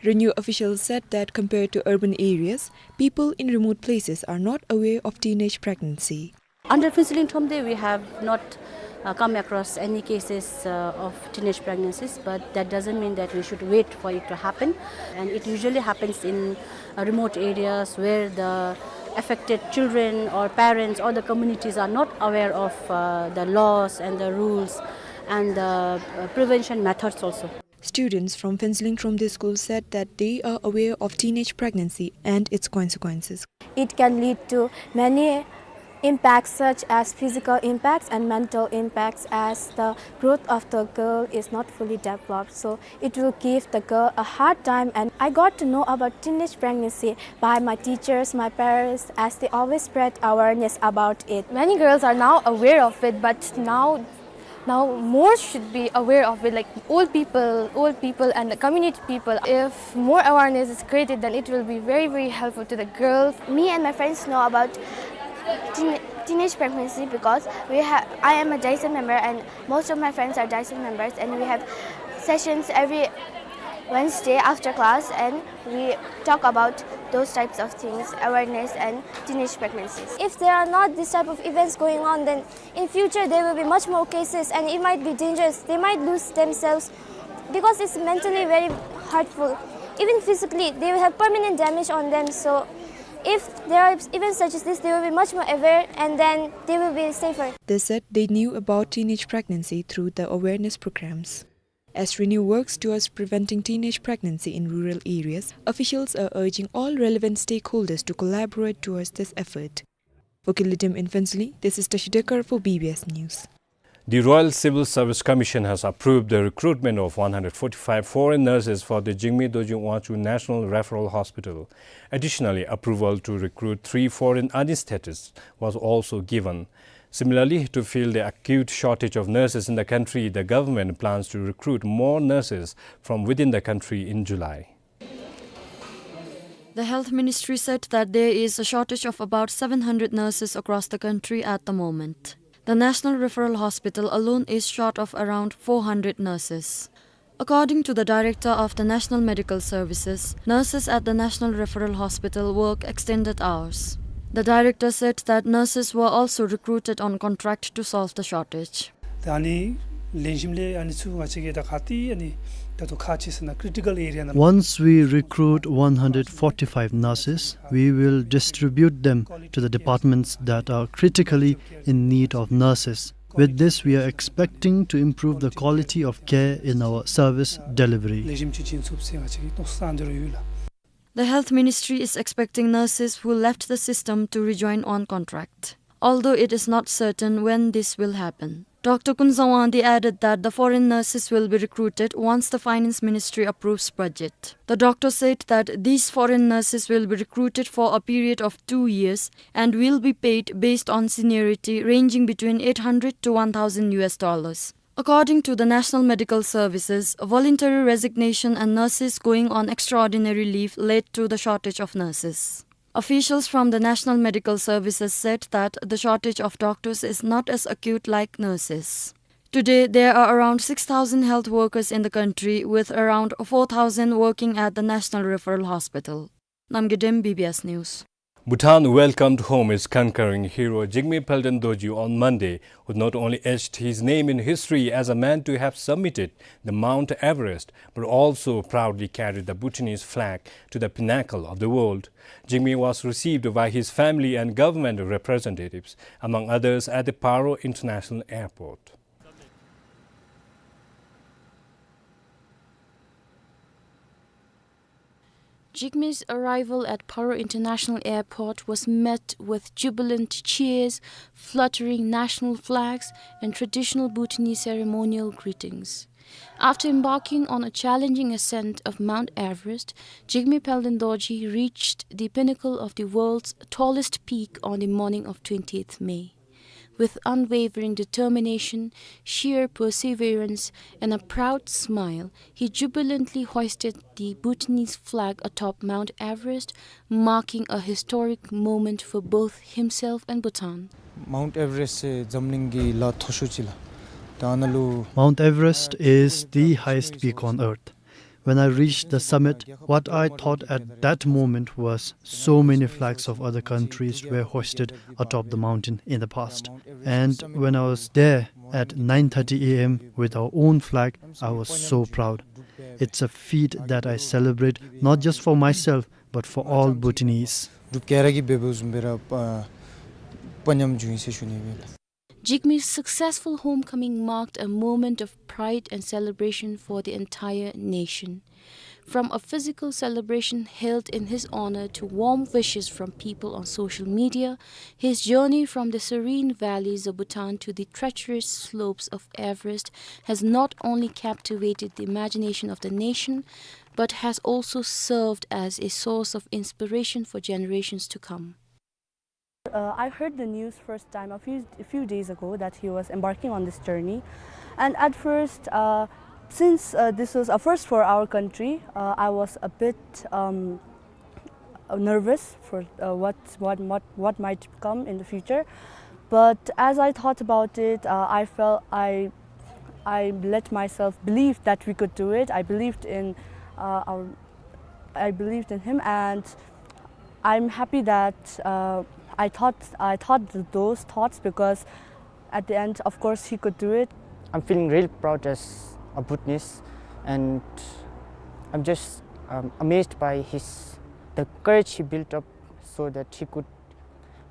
RENEW officials said that compared to urban areas, people in remote places are not aware of teenage pregnancy. Under Phuentsholing Thromde, we have not, uh, come across any cases, uh, of teenage pregnancies, but that doesn't mean that we should wait for it to happen. And it usually happens in, uh, remote areas where the affected children or parents or the communities are not aware of, uh, the laws and the rules and the, uh, prevention methods also. Students from Phuentsholing Thromde School said that they are aware of teenage pregnancy and its consequences. It can lead to many impacts such as physical impacts and mental impacts, as the growth of the girl is not fully developed. So it will give the girl a hard time, and I got to know about teenage pregnancy by my teachers, my parents, as they always spread awareness about it. Many girls are now aware of it, but now now more should be aware of it, like old people, old people and the community people. If more awareness is created, then it will be very, very helpful to the girls. Me and my friends know about teen-, teenage pregnancy because we ha-, I am a DISEN member and most of my friends are DISEN members, and we have sessions every Wednesday after class, and we talk about those types of things, awareness and teenage pregnancies. If there are not these type of events going on, then in future there will be much more cases and it might be dangerous. They might lose themselves because it's mentally very hurtful. Even physically, they will have permanent damage on them. So If there are events such as this, they will be much more aware and then they will be safer. They said they knew about teenage pregnancy through the awareness programs. As RENEW works towards preventing teenage pregnancy in rural areas, officials are urging all relevant stakeholders to collaborate towards this effort. For Killitim in Phuentsholing, this is Tashi Dekar for B B S News. The Royal Civil Service Commission has approved the recruitment of one hundred forty-five foreign nurses for the Jigme Dorji Wangchuck National Referral Hospital. Additionally, approval to recruit three foreign anesthetists was also given. Similarly, to fill the acute shortage of nurses in the country, the government plans to recruit more nurses from within the country in July. The Health Ministry said that there is a shortage of about seven hundred nurses across the country at the moment. The National Referral Hospital alone is short of around four hundred nurses. According to the director of the National Medical Services, nurses at the National Referral Hospital work extended hours. The director said that nurses were also recruited on contract to solve the shortage. ད་ཨ་ནི་ལེན་ཞིནམ་ལས་ཨ་ནི་ཚུ་ང་བཅས་ཀྱིས་ད་ག་ཏེ་ཨ་ནི་ད་ལྟོ་ཁག་ཆེ་ཟེར་ན་ཀི་རི་ཊི་ཀལ་ཨེ་རི་ཡ་ནང་། Once we recruit one hundred forty-five nurses, we will distribute them to the departments that are critically in need of nurses. With this, we are expecting to improve the quality of care in our service delivery. ལེགས་ཤོམ་ཅིག་བྱིན་ཚུགས་ཟེར་ང་བཅས་ཀྱིས་མནོ་བསམ་འདི་རུ་ཡོད་ལགས། The Health Ministry is expecting nurses who left the system to rejoin on contract, although it is not certain when this will happen. Doctor Kunzawangdi added that the foreign nurses will be recruited once the Finance Ministry approves budget. The doctor said that these foreign nurses will be recruited for a period of two years and will be paid based on seniority, ranging between eight hundred to one thousand U S dollars. According to the National Medical Services, voluntary resignation and nurses going on extraordinary leave led to the shortage of nurses. Officials from the National Medical Services said that the shortage of doctors is not as acute like nurses. Today, there are around six thousand health workers in the country, with around four thousand working at the National Referral Hospital. Namgay Dem, B B S News. Bhutan welcomed home its conquering hero Jigme Palden Dorji on Monday, who not only etched his name in history as a man to have summited the Mount Everest, but also proudly carried the Bhutanese flag to the pinnacle of the world. Jigme was received by his family and government representatives, among others at the Paro International Airport. Jigme's arrival at Paro International Airport was met with jubilant cheers, fluttering national flags, and traditional Bhutanese ceremonial greetings. After embarking on a challenging ascent of Mount Everest, Jigme Palden Dorji reached the pinnacle of the world's tallest peak on the morning of twentieth May. With unwavering determination, sheer perseverance, and a proud smile, he jubilantly hoisted the Bhutanese flag atop Mount Everest, marking a historic moment for both himself and Bhutan. Mount Everest འཛམ་གླིང་གི་ལ་མཐོ་ཤོས་ཅིག་ལགས། ད་ཨ་ནཱ་ལུ། Mount Everest is the highest peak on earth. When I reached the summit, what I thought at that moment was so many flags of other countries were hoisted atop the mountain in the past. And when I was there at nine thirty A M with our own flag, I was so proud. It's a feat that I celebrate not just for myself, but for all Bhutanese. འབྲུག་རྒྱལ་ར་གིས་འབད་འབདཝ་བཟུམ་སྦེ་ར་ཨ་དཔའ་ཉམས་བྱུང་ཡི་ཟེར་ཞུ་ནི་ཨིན་ལགས། Jigme's successful homecoming marked a moment of pride and celebration for the entire nation. From a physical celebration held in his honor to warm wishes from people on social media, his journey from the serene valleys of Bhutan to the treacherous slopes of Everest has not only captivated the imagination of the nation, but has also served as a source of inspiration for generations to come. Uh, I heard the news first time a few, a few days ago that he was embarking on this journey. And at first, uh, since, uh, this was a first for our country, uh, I was a bit, um, uh, nervous for, uh, what, what, what, what might come in the future. But as I thought about it, uh, I felt I, I let myself believe that we could do it. I believed in, uh, our, I believed in him, and I'm happy that, uh, I thought, I thought th-, those thoughts, because at the end, of course, he could do it. I'm feeling really proud as a Bhutanese, and I'm just, um, amazed by his, the courage he built up So that he could,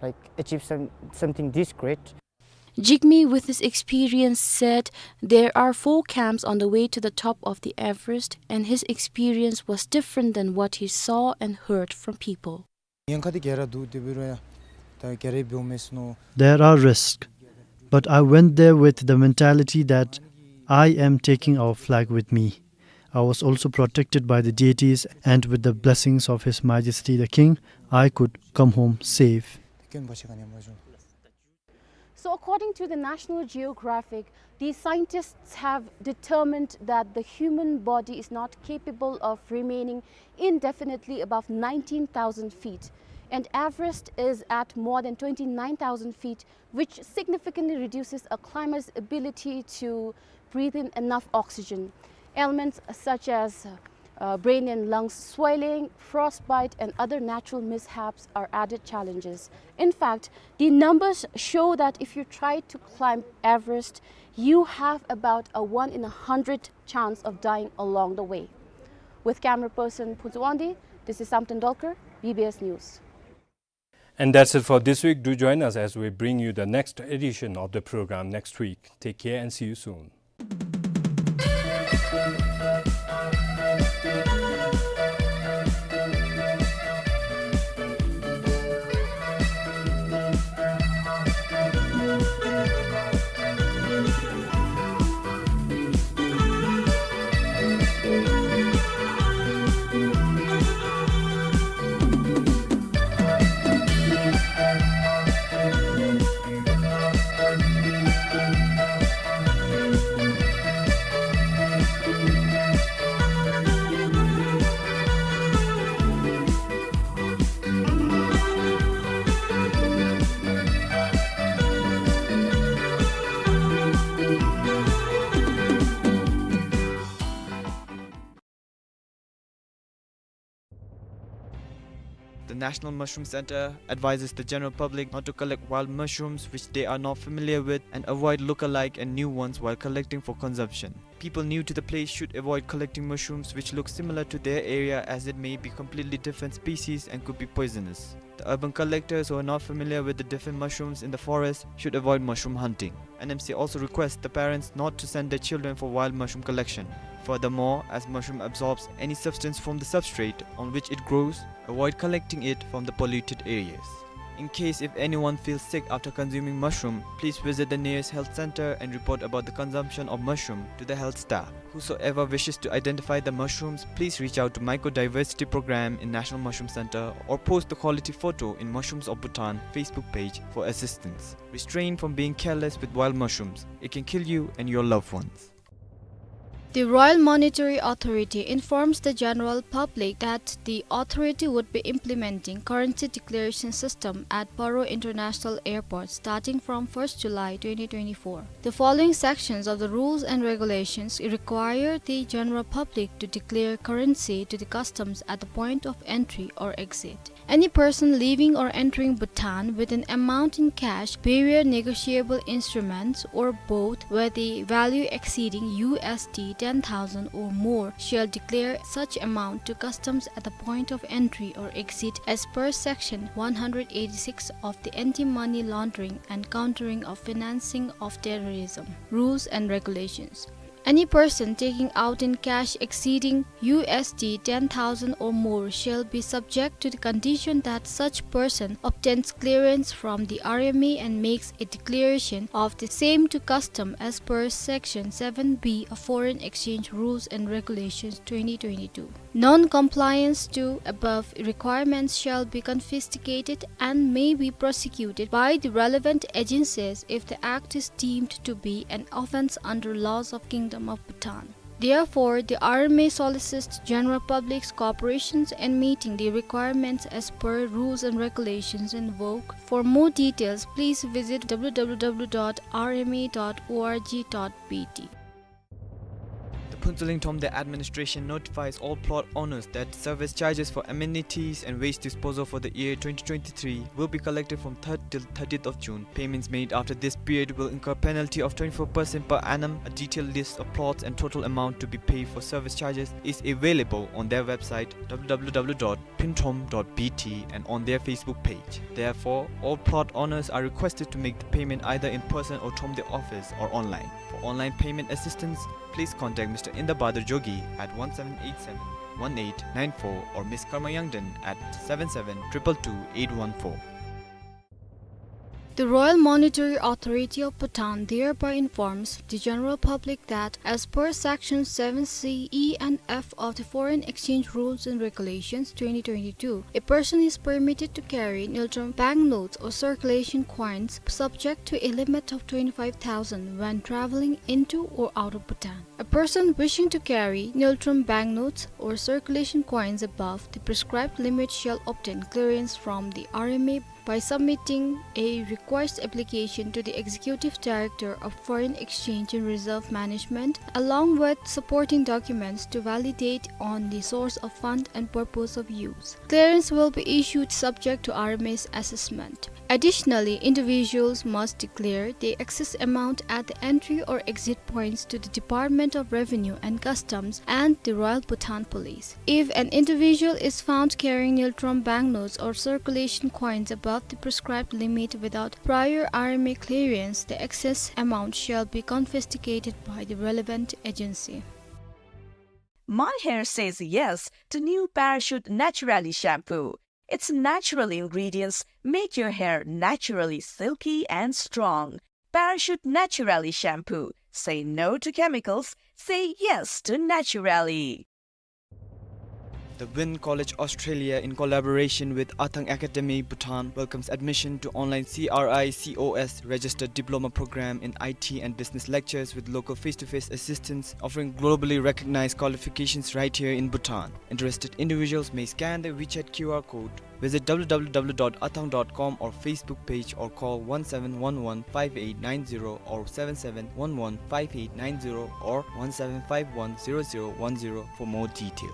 like, achieve some, something this great. Jigme, with his experience, said there are four camps on the way to the top of the Everest, and his experience was different than what he saw and heard from people. There are risks, but I went there with the mentality that I am taking our flag with me. I was also protected by the deities, and with the blessings of His Majesty the King, I could come home safe. So, according to the National Geographic, the scientists have determined that the human body is not capable of remaining indefinitely above nineteen thousand feet, and Everest is at more than twenty-nine thousand feet, which significantly reduces a climber's ability to breathe in enough oxygen. Ailments such as, uh, brain and lungs swelling, frostbite, and other natural mishaps are added challenges. In fact, the numbers show that if you try to climb Everest, you have about a one in a hundred chance of dying along the way. With camera person Phuntsho Wangdi, this is Samten Dolkar, B B S News. And that's it for this week. Do join us as we bring you the next edition of the program next week. Take care and see you soon. The National Mushroom Center advises the general public not to collect wild mushrooms which they are not familiar with and avoid look-alike and new ones while collecting for consumption. People new to the place should avoid collecting mushrooms which look similar to their area, as it may be completely different species and could be poisonous. The urban collectors who are not familiar with the different mushrooms in the forest should avoid mushroom hunting. N M C also requests the parents not to send their children for wild mushroom collection. Furthermore, as mushroom absorbs any substance from the substrate on which it grows, avoid collecting it from the polluted areas. In case if anyone feels sick after consuming mushroom, please visit the nearest health center and report about the consumption of mushroom to the health staff. Whosoever wishes to identify the mushrooms, please reach out to Mycodiversity Program in National Mushroom Center or post the quality photo in Mushrooms of Bhutan Facebook page for assistance. Restrain from being careless with wild mushrooms. It can kill you and your loved ones. The Royal Monetary Authority informs the general public that the authority would be implementing currency declaration system at Paro International Airport starting from first July twenty twenty-four. The following sections of the rules and regulations require the general public to declare currency to the customs at the point of entry or exit. Any person leaving or entering Bhutan with an amount in cash, bearer negotiable instruments, or both where the value exceeding U S D ten thousand or more shall declare such amount to customs at the point of entry or exit as per section one hundred eighty-six of the Anti-Money Laundering and Countering of Financing of Terrorism rules and regulations. Any person taking out in cash exceeding U S D ten thousand or more shall be subject to the condition that such person obtains clearance from the R M A and makes a declaration of the same to custom as per section seven B of Foreign Exchange Rules and Regulations twenty twenty-two. Non-compliance to above requirements shall be confiscated and may be prosecuted by the relevant agencies if the act is deemed to be an offence under laws of Kingdom of Bhutan. Therefore, the R M A solicits general public's cooperation in meeting the requirements as per rules and regulations in vogue. For more details, please visit W W W dot R M A dot org dot B T. The Phuentsholing Thromde administration notifies all plot owners that service charges for amenities and waste disposal for the year twenty twenty-three will be collected from third till thirtieth of June. Payments made after this period will incur penalty of twenty-four percent per annum. A detailed list of plots and total amount to be paid for service charges is available on their website, w w w dot phuentrom dot b t, and on their Facebook page. Therefore, all plot owners are requested to make the payment either in person or Thromde office or online. For online payment assistance, please contact Mister Indabadur Jogi at one seven eight seven, one eight nine four or Miss Karma Yangden at seven seven triple two eight one four. The Royal Monetary Authority of Bhutan thereby informs the general public that, as per Section seven C E and F of the Foreign Exchange Rules and Regulations twenty twenty-two, a person is permitted to carry ngultrum banknotes or circulation coins subject to a limit of twenty-five thousand when traveling into or out of Bhutan. A person wishing to carry ngultrum banknotes or circulation coins above the prescribed limit shall obtain clearance from the R M A by submitting a request application to the Executive Director of Foreign Exchange and Reserve Management, along with supporting documents to validate on the source of fund and purpose of use. Clearance will be issued subject to R M A's assessment. Additionally, individuals must declare the excess amount at the entry or exit points to the Department of Revenue and Customs and the Royal Bhutan Police. If an individual is found carrying ngultrum banknotes or circulation coins above the prescribed limit without prior R M A clearance, the excess amount shall be confiscated by the relevant agency. My hair says yes to new Parachute Naturally shampoo. Its natural ingredients make your hair naturally silky and strong. Parachute Naturally shampoo. Say no to chemicals. Say yes to Naturally. The Wynn College Australia, in collaboration with Athang Academy Bhutan, welcomes admission to online C R I C O S registered diploma program in I T and business lectures with local face-to-face assistance, offering globally recognized qualifications right here in Bhutan. Interested individuals may scan the WeChat Q R code, visit w w w dot athang dot com or Facebook page, or call one seven one one five eight nine zero or seven seven one one five eight nine zero or one seven five one zero zero one zero for more detail.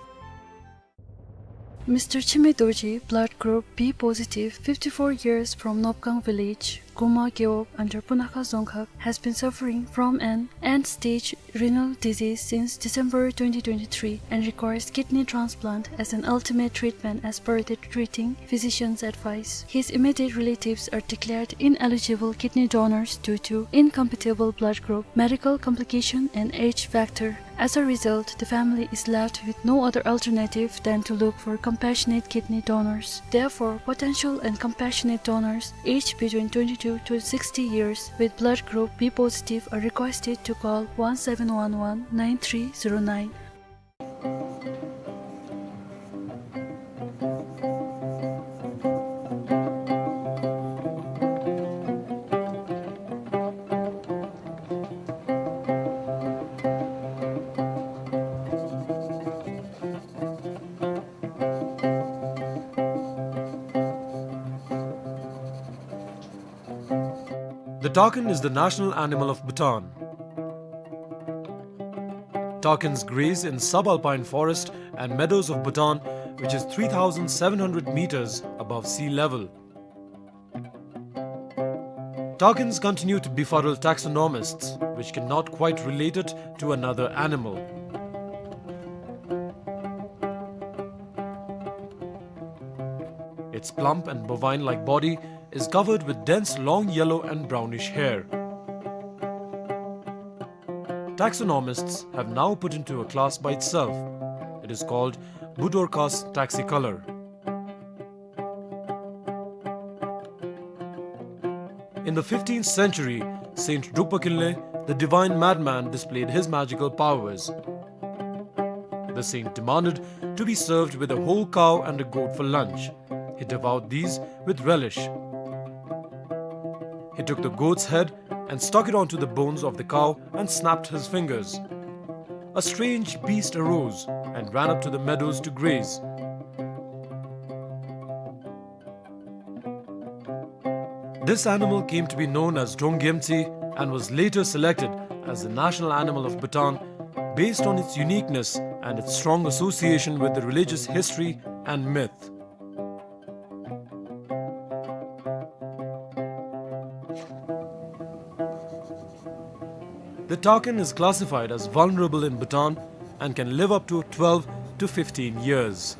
Mister Chime Dorji, blood group B positive, fifty-four years, from Nopkang village, Guma Gewog under Punakha Dzongkhag, has been suffering from an end-stage renal disease since December twenty twenty-three and requires kidney transplant as an ultimate treatment as per the treating physician's advice. His immediate relatives are declared ineligible kidney donors due to incompatible blood group, medical complication and age factor. As a result, the family is left with no other alternative than to look for compassionate kidney donors. Therefore, potential and compassionate donors aged between twenty-two to sixty years with blood group B positive are requested to call one seven one one nine three zero nine. The takin is the national animal of Bhutan. Takins graze in subalpine forest and meadows of Bhutan, which is three thousand seven hundred meters above sea level. Takins continue to befuddle taxonomists, which cannot quite relate it to another animal. Its plump and bovine-like body is covered with dense long yellow and brownish hair. Taxonomists have now put into a class by itself. It is called Budorcas taxicolor. In the fifteenth century, Saint Drukpa Kinley, the divine madman, displayed his magical powers. The saint demanded to be served with a whole cow and a goat for lunch. He devoured these with relish. He took the goat's head and stuck it onto the bones of the cow and snapped his fingers. A strange beast arose and ran up to the meadows to graze. This animal came to be known as Donggyemtsi and was later selected as the national animal of Bhutan based on its uniqueness and its strong association with the religious history and myth. The takin is classified as vulnerable in Bhutan and can live up to twelve to fifteen years.